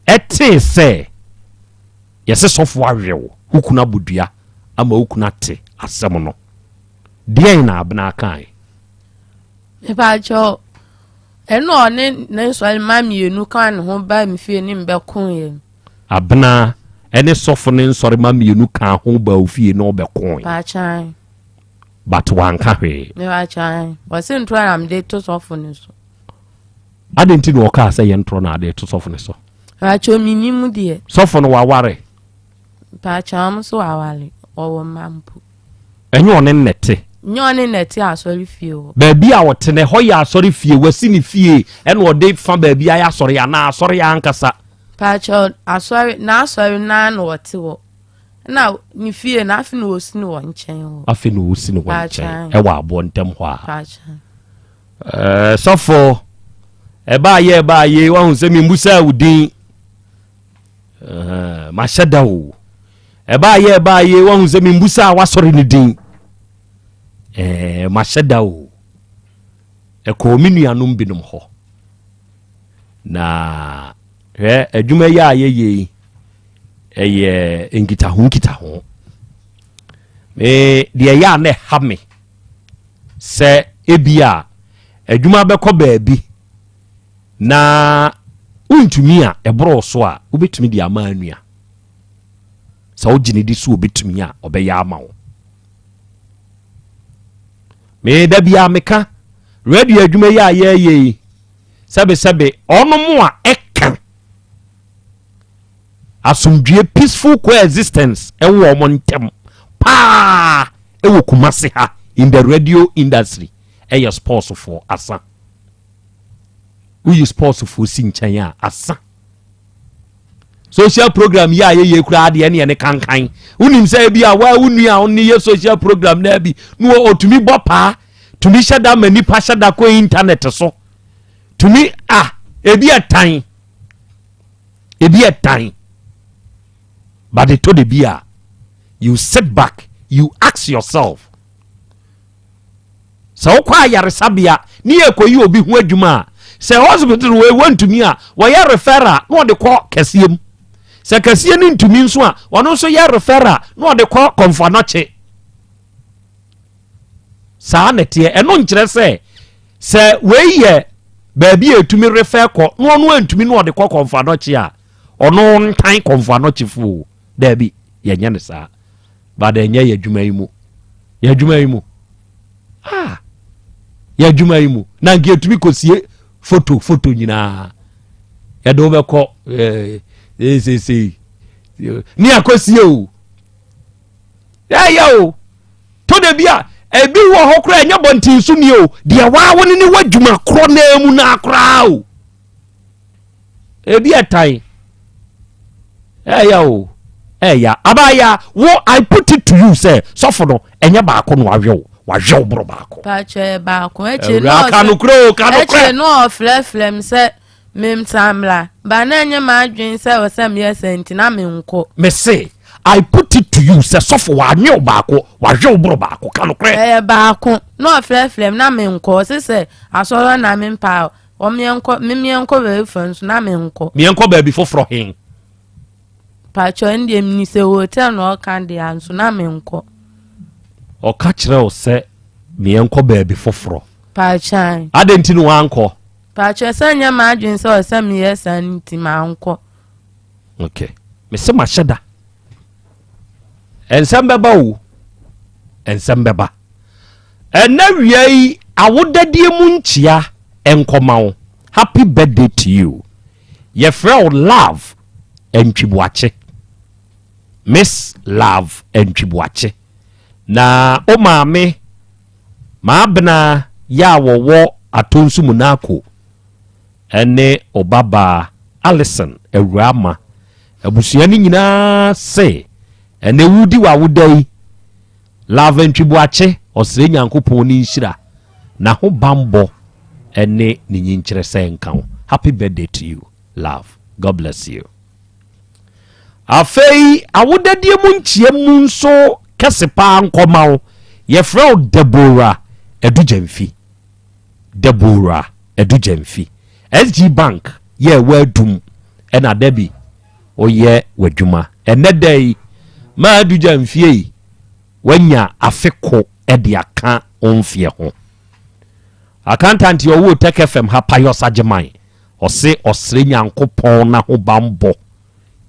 ɛtee sɛ yɛsɛ sɔfo awe wo, wo kunu abɔ ama wo kunu ate asɛm no, deɛn na abena kae? Mepaakyɛw, ɛna ɔne ne nsɔrema mmienu ka ne ho baa me fie ne mbɛkoeɛ. Abena ɛne sɔfo ne nsɔrema mmienu ka ho baa wo fie na ɔbɛkoe? Paakyan. But wanka hwee? Mepaakyɛw, wɔse ntorɔ na mede to sɔfo ne so. Adɛn nti na ɔkaa sɛ yɛ ntorɔ na ade to sɔfo ne so? Mepaakyɛw, menim deɛ. Sɔfo no waware? Mepaakyɛw, ɔmo nso waware, ɔwɔ mma mpo. Ɛnyɛ ɔne nnɛte? Nyɛ ɔne nnɛte asɔre fie hɔ. Baabi a ɔte no, ɛhɔ yɛ asɔre fie? Wasi ne fie ɛna ɔde fa baabi ayɛ asɔre anaa asɔre ankasa? Mepaakyɛw, asɔre n'asɔre naa na ɔte hɔ. Na ne fie no, afe na wɔsi no wɔ nkyɛn hɔ. Afe na wɔsi no wɔ nkyɛn ɛwɔ aboɔ ntam hɔ a. Paakyan. Sɔfo, ɛbaayɛ ɛbaayɛ wahu sɛ memmusaa wo din. Mahyɛ da o. Ɛbaayɛ ɛbaayɛ wahu sɛ memmusaa w'asɔre no din. Mahyɛ da o. Ɛkɔɔ me nuanom binom hɔ. Na hwɛ adwuma yi a yɛyɛ yi, ɛyɛ nkitaho nkitaho. Me deɛ ɛyɛ a na ɛha me sɛ ebi a adwuma bɛkɔ baabi na wontumi a ɛborɔ so a, wobɛtumi de ama anua. Sɛ wogye ne di so obɛtumi a, ɔbɛyɛ ama wo. Me da biara meka radio adwuma yi a yɛyɛ yi, sɛbesɛbe ɔnom a ɛka asomdwie, peaceful coexistence ɛwɔ ɔmo ntɛm paa ɛwɔ Kumase ha in the radio industry ɛyɛ sportsfoɔ asa. Woyi sportsfoɔ si nkyɛn a, asa social program yi a yɛyɛ koraa deɛ ɛne ɛne kankan. Wonim sɛ ebi a waa wo nua a ɔne yɛ social program na bi na ɔtumi bɔ paa, tumi hyɛ da ma nipa hyɛ da kɔ internet so, tumi a ebi ɛtan ebi ɛtan. But ɛtɔ de bi a, you sit back, you ask yourself sɛ wokɔ ayaresabea ne yɛkɔyi obi ho adwuma a, sɛ hospital wei wɔntumi a, wɔyɛ referral na wɔde kɔ kɛseɛ mu. Sɛ kɛseɛ no ntumi nso a, ɔno nso yɛ referral na ɔde kɔ Kɔmfo Anɔkye. Saa na ɛteɛ. Ɛno nkyerɛ sɛ sɛ wei yɛ baabi a ɛtumi refer kɔ na ɔno antumi na ɔde kɔ Kɔmfo Anɔkye a, ɔno ntan Kɔmfo Anɔkyefoɔ. Daabi, yɛnyɛ no saa. But ɛnyɛ yɛ adwuma yi mu. Yɛ adwuma yi mu. Ah, yɛ adwuma yi mu. Na nka yɛtumi kɔsie foto foto nyinaa. Yɛde wobɛkɔ ɛɛ eh, seesei. Ne akɔsie o. Yɛyɛ o. To da bi a ebi wɔ hɔ koraa ɛnyɛ bɔnten so ni o. Deɛ waa wo ne ne wɔ adwuma korɔ naa mu naa koraa o. Ebi ɛtan. Ɛyɛ o. Ɛya. Abaya, wo I put it to you sɛ sɔfo no ɛnyɛ baako na wahwɛ wo. Wahwɛ wo boro baako. Pakyɛ yɛ baako. Ɛkyɛ no ka no kura o ka no kura. Ɛkyɛ no ɔfrɛfrɛ m sɛ memsan mmra. Ba na ɛnyɛ m'adwene sɛ ɔsɛ meyɛ sɛ nti na menkɔ. Mese I put it to you sɛ sɔfo wanyɛ wo baako wahwɛ wo boro baako ka no korɛ. Ɛyɛ baako na ɔfrɛfrɛ m na menkɔ. Ɔse sɛ asɔre na mempa Wɔmeɛnkɔ, memeɛnkɔ baabi foforɔ nso na menkɔ. Meɛnkɔ baabi foforɔ hen? Pakyɛ ɛno deɛ meni sɛ hotel na ɔka deɛ a nso na menkɔ. Ɔka kyerɛ wo sɛ meɛnkɔ baabi foforɔ? Pakyɛ. Adɛn nti na wankɔ? Pakyɛ sɛ nyɛ m'adwene sɛ ɔsɛ meyɛ saa no nti mankɔ. Okay. Mese mahyɛ da. Nsɛm bɛba o. Nsɛm bɛba. Ɛnɛ wia yi awodadie mu nkyia nkɔma wo. Happy birthday to you. Yɛfrɛ wo Love Antwiboakye. Miss Love Antwiboakye. Na wo maame Maabena yɛ a wɔwɔ Atonsu Munako ne ɔbabaa Alison Awuraa-Ama abusua no nyinaa se ɛnɛ woredi w'awoda yi, Love Antwi-Boakye ɔsrɛ Nyankopɔn ne nhyira, n'ahobanbɔ ne ne nyinkyerɛ sɛ nka wo. Happy birthday to you Love. God bless you. Afei awodadie mu nkyia mu nso kɛse paa nkɔma wo, yɛfrɛ wo Deborah Adu-Gyamfi. Deborah Adu Gyamfi. SG Bank yɛ ɛwɔ adum ɛna da bi woyɛ w'adwuma. Ɛnɛ da yi, ma Adu Gyamfi yi, wanya afe ko de aka wo mfeɛ ho. Accountant yɛ ɔwɔ Tech FM ha Pius Agyeman, ɔse ɔsrɛ Nyankopɔn n'ahobanbɔ,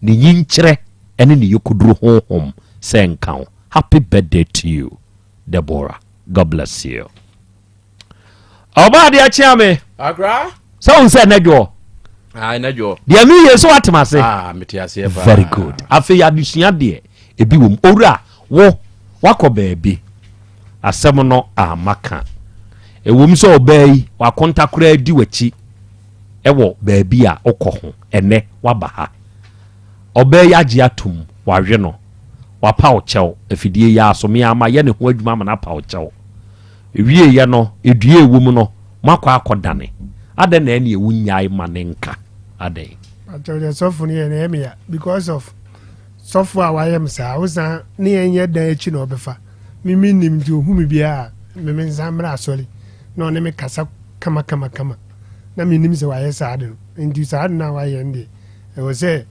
ne nyinkyerɛ ɛne ne yɔkɔduro honhom sɛ nka wo. Happy birthday to you Deborah. God bless you. Ɔba adeɛ akyea me. Akra. Sɛ wo sɛ ɛnɛ dwoɔ. Ah, ɛnɛ dwoɔ. Deɛ mi yɛ so atem ase. Ah, mete aseɛ paa. Very good. Afei adesua deɛ ebi wɔ mu. Owura wo wakɔ baabi. Asɛm no ama ka. Ɛwom sɛ ɔbaa yi wakonta koraa di w'akyi ɛwɔ baabi a wokɔ ho. Ɛnɛ waba ha. Ɔbaa yi agye atom, wawe no, wapaw kyɛw, afidie yi ara so, me ara mayɛ ne ho adwuma ama no apaw kyɛw. Ɛwieeɛ no, dua a ɛwɔ mu no, moakɔ akɔdane. Adɛn na ɛnneɛ wonnyae ma no nka? Adɛn? Pakyɛw deɛ sɔfo no yɛ no ɛyɛ me ya because of sɔfo a wayɛ me saa wosan ne yɛn nyɛ dan akyi na ɔbɛfa me me nim nti ohu me biara me me nsan mmra asɔre na ɔne me kasa kama kama kama na me nim sɛ wayɛ saa de no nti saa de no a wayɛ no deɛ Ɛwɔ sɛ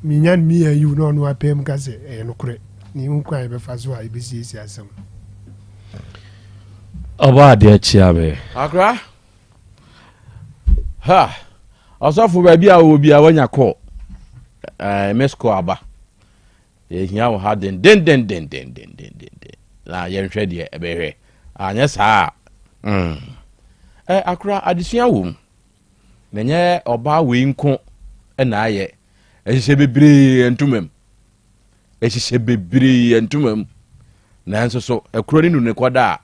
minya no mia yiw na ɔno apae mu ka sɛ ɛyɛ nokorɛ, na yɛhu kwan a yɛbɛfa so a yɛbɛsiesie asɛm no. Ɔbɔ adeɛ kyea me. Akra. Ha. Ɔsɔfo baabi a ɔwɔ bi a wanya kɔ. Eh, miss call aba. Yɛhia wo ha dendendendendendenden. Na yɛnhwɛ deɛ ɛbɛhwɛ. Anyɛ saa a. Mm. Eh, akra adesua wɔ mu. Na ɛnyɛ ɔbaa wei nko na ayɛ. Ɛhyehyɛ bebree ntoma mu. Ɛhyehyɛ bebree ntoma mu. Nanso so ɛkorɔ ne nu ne kɔda a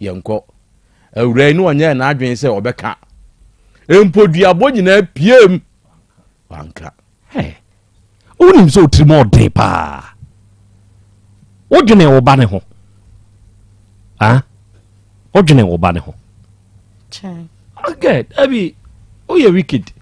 yɛnkɔ. Awura yi ne ɔnyɛɛ n'adwene sɛ ɔbɛka. Mpo duabɔ nyinaa piem. Wanka. Hey, wonim sɛ otirim ɔden paa. Wodwene wo ba ne ho. Ah? Wodwene wo ba ne ho. Okay, dabi, woyɛ wicked.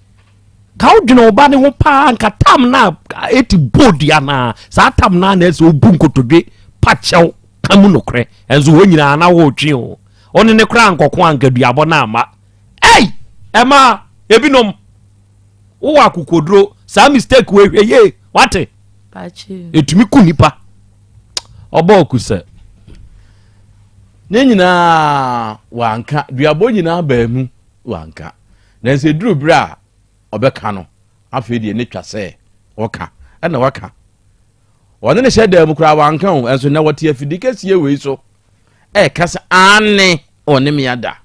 Ka wodwene wo ba ne ho paa nka tam na eti bɔ dua na saa tam na na ɛsɛ obu nkotodwe pa kyɛw ka mu nokorɛ. Ɛnso hɔ nyinaa na wɔretwe o. Ɔne ne koraa nkɔko anka duabɔ na ama. Ei! Ɛma ebinom. Wowɔ akokoduro saa mistake wei hwɛ yie. Wate? Ɛtumi ku nipa. Ɔbɔ ɔku sɛ. Ne nyinaa wanka, duabɔ nyinaa baa mu wanka. Nanso ɛduru berɛ a ɔbɛka no, afei deɛ ne twa sɛ ɔka, ɛna waka. Ɔne ne hyɛ dan mu koraa wanka o, ɛnso na wɔte afidi kɛseɛ wei so ɛka sɛ aane ɔne me ada.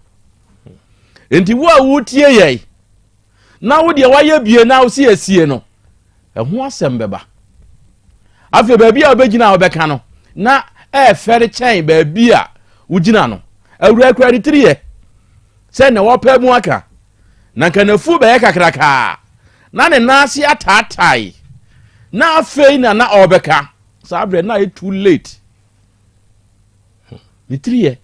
Nti wo a wotie yɛi na wo deɛ wayɛ bie na wosi asie no, ɛho asɛm bɛba. Afei baabi a wobɛgyina a wobɛka no na ɛɛfɛre kyɛn baabi a wogyina no. Awura kura ne tiri yɛ sɛ na wɔpɛ mu aka na nka n'afuo bɛyɛ kakrakaa na ne nan ase ataatae na afei na na ɔrebɛka saa berɛ na ayɛ too late ne tiri yɛ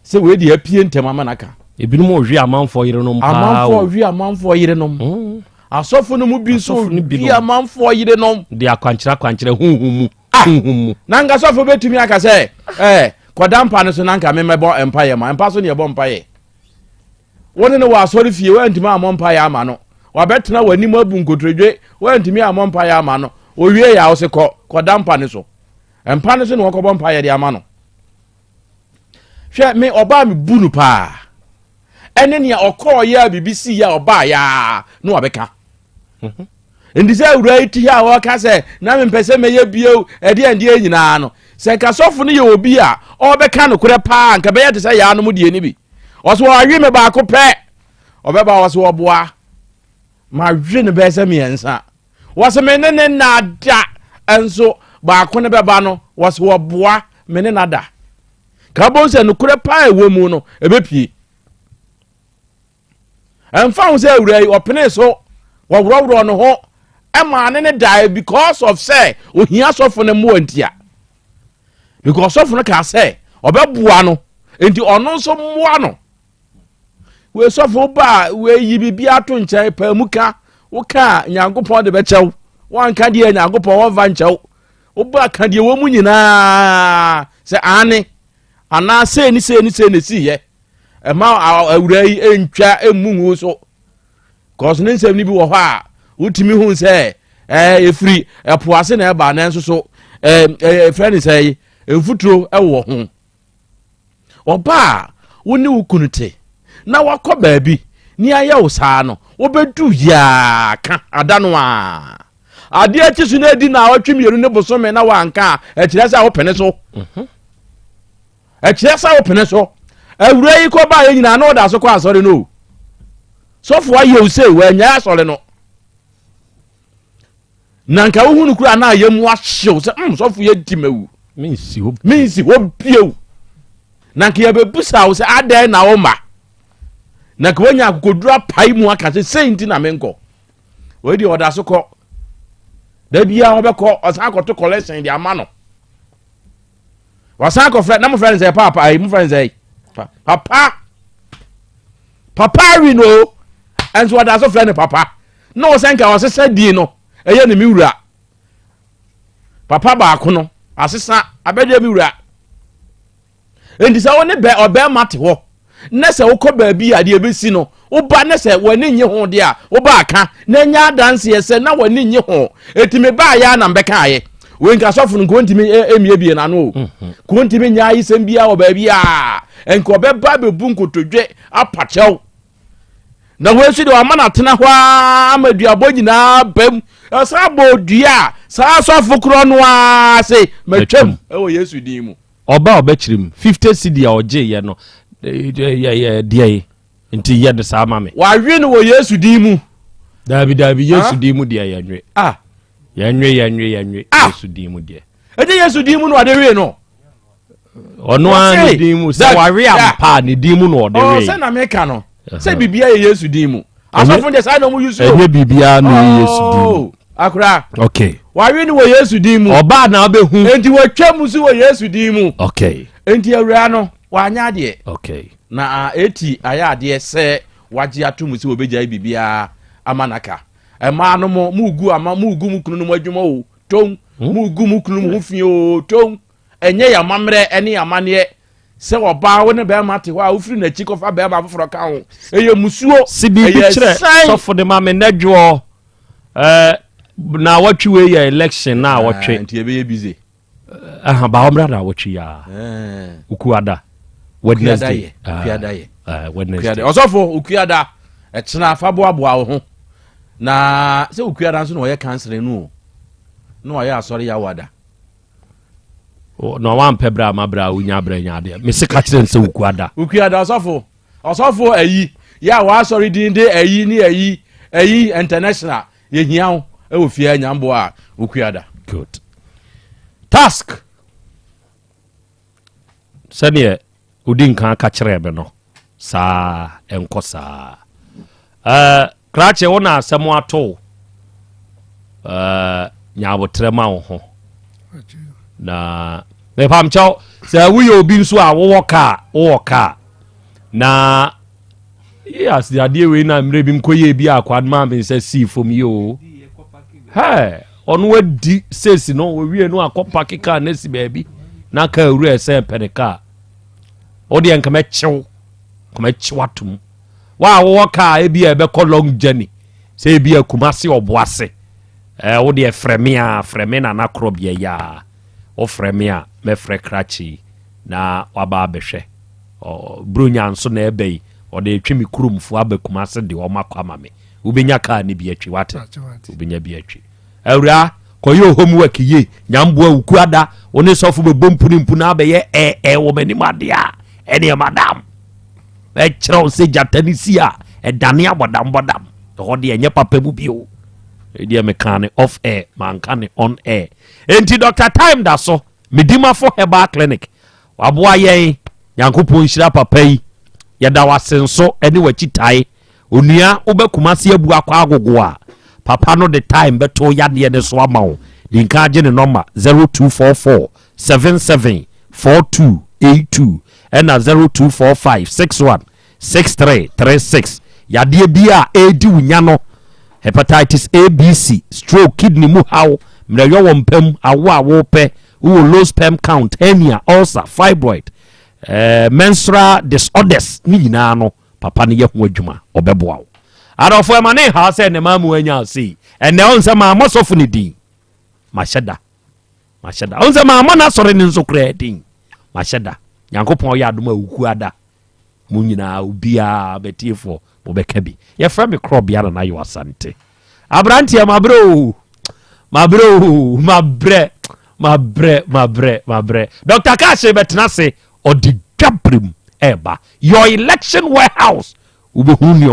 sɛ wei deɛ apue ntɛm ama no aka. Ebinom ɔhwe amanfoɔ yerenom paa o. Amanfoɔ ɔhwe amanfoɔ yerenom. Asɔfo no mu bi nso ɔhwe amanfoɔ yerenom. De akwankyerɛ akwankyerɛ huhu mu. Ah! Huhu mu. Na nka sɔfo bɛtumi aka sɛ ɛɛ kɔda mpa no so na nka memmɛbɔ mpaeɛ ma mpa so ne ɛbɔ mpaeɛ. Wo ne no wɔ asɔre fie woantumi ammɔ mpaeɛ ama no. Wabɛtena w'anim abu nkotodwe woantumi ammɔ mpaeɛ ama no. Owie yɛ a wo se kɔ kɔda mpa no so. Mpa no so na wɔkɔbɔ mpaeɛ de ama no. Hwɛ me ɔbaa me bu no paa. Ɛne nea ɔkɔɔ yɛ a biribi sii yɛ a ɔbaa yɛ a na wabɛka. Mhm. Nti sɛ awura yi ti a ɔka sɛ na mempɛ sɛ mɛyɛ bio ɛdeɛ ɛdeɛ nyinaa no sɛ nka sɔfo no yɛ obi a ɔbɛka nokorɛ paa nka bɛyɛ te sɛ yɛanom deɛ no bi. Ɔsɛ ɔwe me baako pɛ ɔbɛba ɔsɛ ɔboa mawe no bɛyɛ sɛ mmiɛnsa. Wɔse me ne ne nna da nso baako no bɛba no wɔse wɔboa me ne nada. Ka bom sɛ nokorɛ paa ɛwɔ mu no ɛbɛpie. Ɛmfa ho sɛ awura yi ɔpene so wɔworɔworɔ ne ho ɛmaa ne ne dae because of sɛ ohia sɔfo no mmoa ntia. Because sɔfo no kaa sɛ ɔbɛboa no nti ɔno nso mmoa no. Wei sɔfo ba a wɔayi biribi ato nkyɛn paa mu ka woka a Nyankopɔn de bɛkyɛw wanka deɛ Nyankopɔn wɔmfa nkyɛw woba ka deɛ wɔ mu nyinaa sɛ aane anaa sei ne sei ne sei na ɛsiiɛ ɛma awura yi ntwa mmu ngu so kɔs ne nsɛm no bi wɔ hɔ a wotumi hu sɛ ɛɛ ɛfiri ɛpo ase na ɛba nanso so ɛɛ ɛfrɛ ne sɛ mfuturo ɛwɔ ho Ɔbaa a wo ne wo kunu te na wakɔ baabi ne ayɛ wo saa no, wobɛdu yiaa ka ada no a. Adeɛ akyi so no adi naawɔtwe mmienu ne bosome na wanka a, ɛkyerɛ sɛ wopene so. Mhm. Ɛkyerɛ sɛ wopene so. Awura yi kɔ baeɛ nyinaa na ɔda so kɔ asɔre no o. Sɔfo ayɛ wo sei, wanyae asɔre no. Na nka wohu no koraa na ayɛ mu ahyew sɛ mm sɔfo yɛ di mawu. Mensi hɔ mensi hɔ bio. Na nka yɛbɛbusa wo sɛ adɛn na woma. Na nka woanya akokoduru apae mu aka sɛ sei nti na menkɔ. Wei deɛ ɔda so kɔ. Da biara ɔbɛkɔ ɔsan akɔto collection de ama no. Wasan akɔfrɛ na mofrɛ no sɛ paapa ayi mofrɛ no sɛ papa papa awi no ɛnso ɔda so frɛ no papa. Na ɔsɛ nka ɔsesa din no ɛyɛ ne me wura papa baako no asesa abɛdeɛ me wura nti sɛ wo ne bɛ ɔbɛrima te hɔ na sɛ wokɔ baabi a deɛ ɛbɛsi no woba ne sɛ w'ani nye ho deɛ a woba aka na nya adanseɛ sɛ na w'ani nye ho ɛti me baayɛ a na mbɛka ayɛ wei nka sɔfo no nka ɔntumi mmiebie n'ano o mhm. ka ɔntumi nyɛ ayesɛm biara wɔ baabi a nka ɔbɛba bɛbu nkotodwe apakyɛw Na wei nso deɛ wama no atena hɔ ara ama duabɔ nyinaa bam. Ɛsan bɔ dua a saa asɔfo korɔ no ara se matwam wɔ Yesu din mu. Ɔba a ɔbɛkyerɛ mu 50 cedi a ɔgyeeɛ no deɛn nti yɛ no saa ma me. Wawe no wɔ Yesu din mu. Daabi daabi Yesu din mu deɛ yɛnwe. Ah. Yɛnwe yɛnwe yɛnwe Yesu din mu deɛ. Ɛnyɛ Yesu din mu na ɔde wee no. ɔno ara ne din mu sɛ wawe ampa a ne din mu na ɔde oh, wee. sɛ na meka no sɛ biribiara yɛ yesu din mu asɔfo deɛ saa na ɔmo yusu ɛnyɛ biribiara na ɛyɛ yesu din mu oh, akora okay wawe no wɔ yesu din mu ɔbaa na ɔbɛhu enti wɔatwa mu so wɔ yesu din mu okay enti awura no wanyɛ adeɛ okay na eti ayɛ adeɛ sɛ wagye ato mu sɛ wɔbɛgyae biribiara ama naka ɛmaa no mo mugu ama mugu mu kunu no mu adwuma o tom hmm? mugu mu kunu mu ho fi o tom Ɛnyɛ yɛn amammerɛ ne yɛn amanneɛ sɛ ɔbaa wo ne bɛrima te hɔ a wofiri n'akyi kɔfa bɛrima foforɔ ka ho. Ɛyɛ musuo. Si biribi Ɛyɛ kyerɛ san. sɔfo de ma me nɛ dwoɔ. Ɛɛ. Na wɔtwe wei yɛ election na wɔtwe. Nti yɛbɛyɛ busy. Aha, ba ɔmmra na wɔtwe ya. Ukuada. Wednesday. Ukuada yɛ. Wednesday. Ɔsɔfo Ukuada ɛkyena fa boaboa wo ho. Na sɛ Ukuada nso na ɔyɛ counseling no o. Na ɔyɛ asɔre yawada. Na wampɛ berɛ a ma berɛ a wonya berɛ nya adeɛ. Mese ka kyerɛ no sɛ Ukuada. Ukuada ɔsɔfo. Ɔsɔfo ayi yɛ a w'asɔre din de ayi ne ayi ayi international yɛhia wo ɛwɔ fie anyamboa a Okuada. Good. Task. Sɛdeɛ wodi nkan ka kyerɛɛ me no saa ɛnkɔ saa. Uh, krakye wo na asɛm ato uh, nya abotrɛ ma wo ho na mepamkyɛw sɛ woyɛ obi nso a wowɔ kaa wowɔ kaa na yes adeɛ wei na mmerɛ bi mkɔyɛ bi akwa no maa me nsa sii fam yi o hɛ ɔno adi sesi no wɔwie no akɔ pake kaa no asi baabi na kaa wura ɛsɛ pɛ ne kaa wodeɛ nka mɛkyew nka mɛkyew atom wa a wowɔ kaa ebi a ɛbɛkɔ long journey sɛ ebi a Kumasi Ɔboase ɛɛ wodeɛ frɛ me a frɛ me nana korɔ bia yi a wofrɛ me a mɛfrɛ krakye na waba abɛhwɛ Buronya nso na ɛbɛ yi ɔde retwe me kuromfoɔ aba Kumase de wɔn akɔ ama me wobɛnya kaa ne bi atwi wate wobɛnya bi atwi awura kɔyɛ homework yie nyamboa wuku ada wo ne sɔfo bɛbɔ mpuni mpu na abɛyɛ ɛɛ wɔ m'anim adeɛ a ɛneɛ madam ɛkyerɛ wo sɛ gyata ne si a ɛdane abɔdam bɔdam ɛhɔ deɛ ɛnyɛ papa mu bio ɛdeɛ meka ne off air manka ne on air. Enti Dr Time da so Medimafo Herbal Clinic waboa yɛn. Nyankopɔn nhyira papa yi, yɛda wase nso ɛne wakyi tae. Onua wobɛ Kumase abu akɔ agogo a papa no de time bɛto yadeɛ ne so ama wo. Di nka agye ne nɔma 0244 77 4282 ɛna 0245 61 6336. Yadeɛ bi a ɛredi wo nya no, hepatitis A, B, C, stroke, kidney mu haw, mmerɛyɔ wɔ mpam, awo a wopɛ, wowɔ low sperm count, hernia, ulcer, fibroid, menstrual disorders ne nyinaa no papa no yɛ ho adwuma, ɔbɛboa wo. Adɔfo, ɛma ne ha sɛ ne maa mu anya sei ɛnɛ ɔn sɛ maa mɔsɔfo ne din mahyɛ da mahyɛ da ɔn sɛ maa mɔ n'asɔre ne nso koraa din mahyɛ da. Nyankopɔn ɔyɛ adom a wuku ada mo nyinaa obiara bɛtiefoɔ mobɛka bi. Yɛfrɛ me korɔbea Nana Yɛ Asante aberanteɛ. Mabrɛ o, mabrɛ o, mabrɛ, mabrɛ, mabrɛ, mabrɛ. Dr Cash bɛtena ase, ɔde dwaberem ɛɛba your election warehouse, wobɛhu nea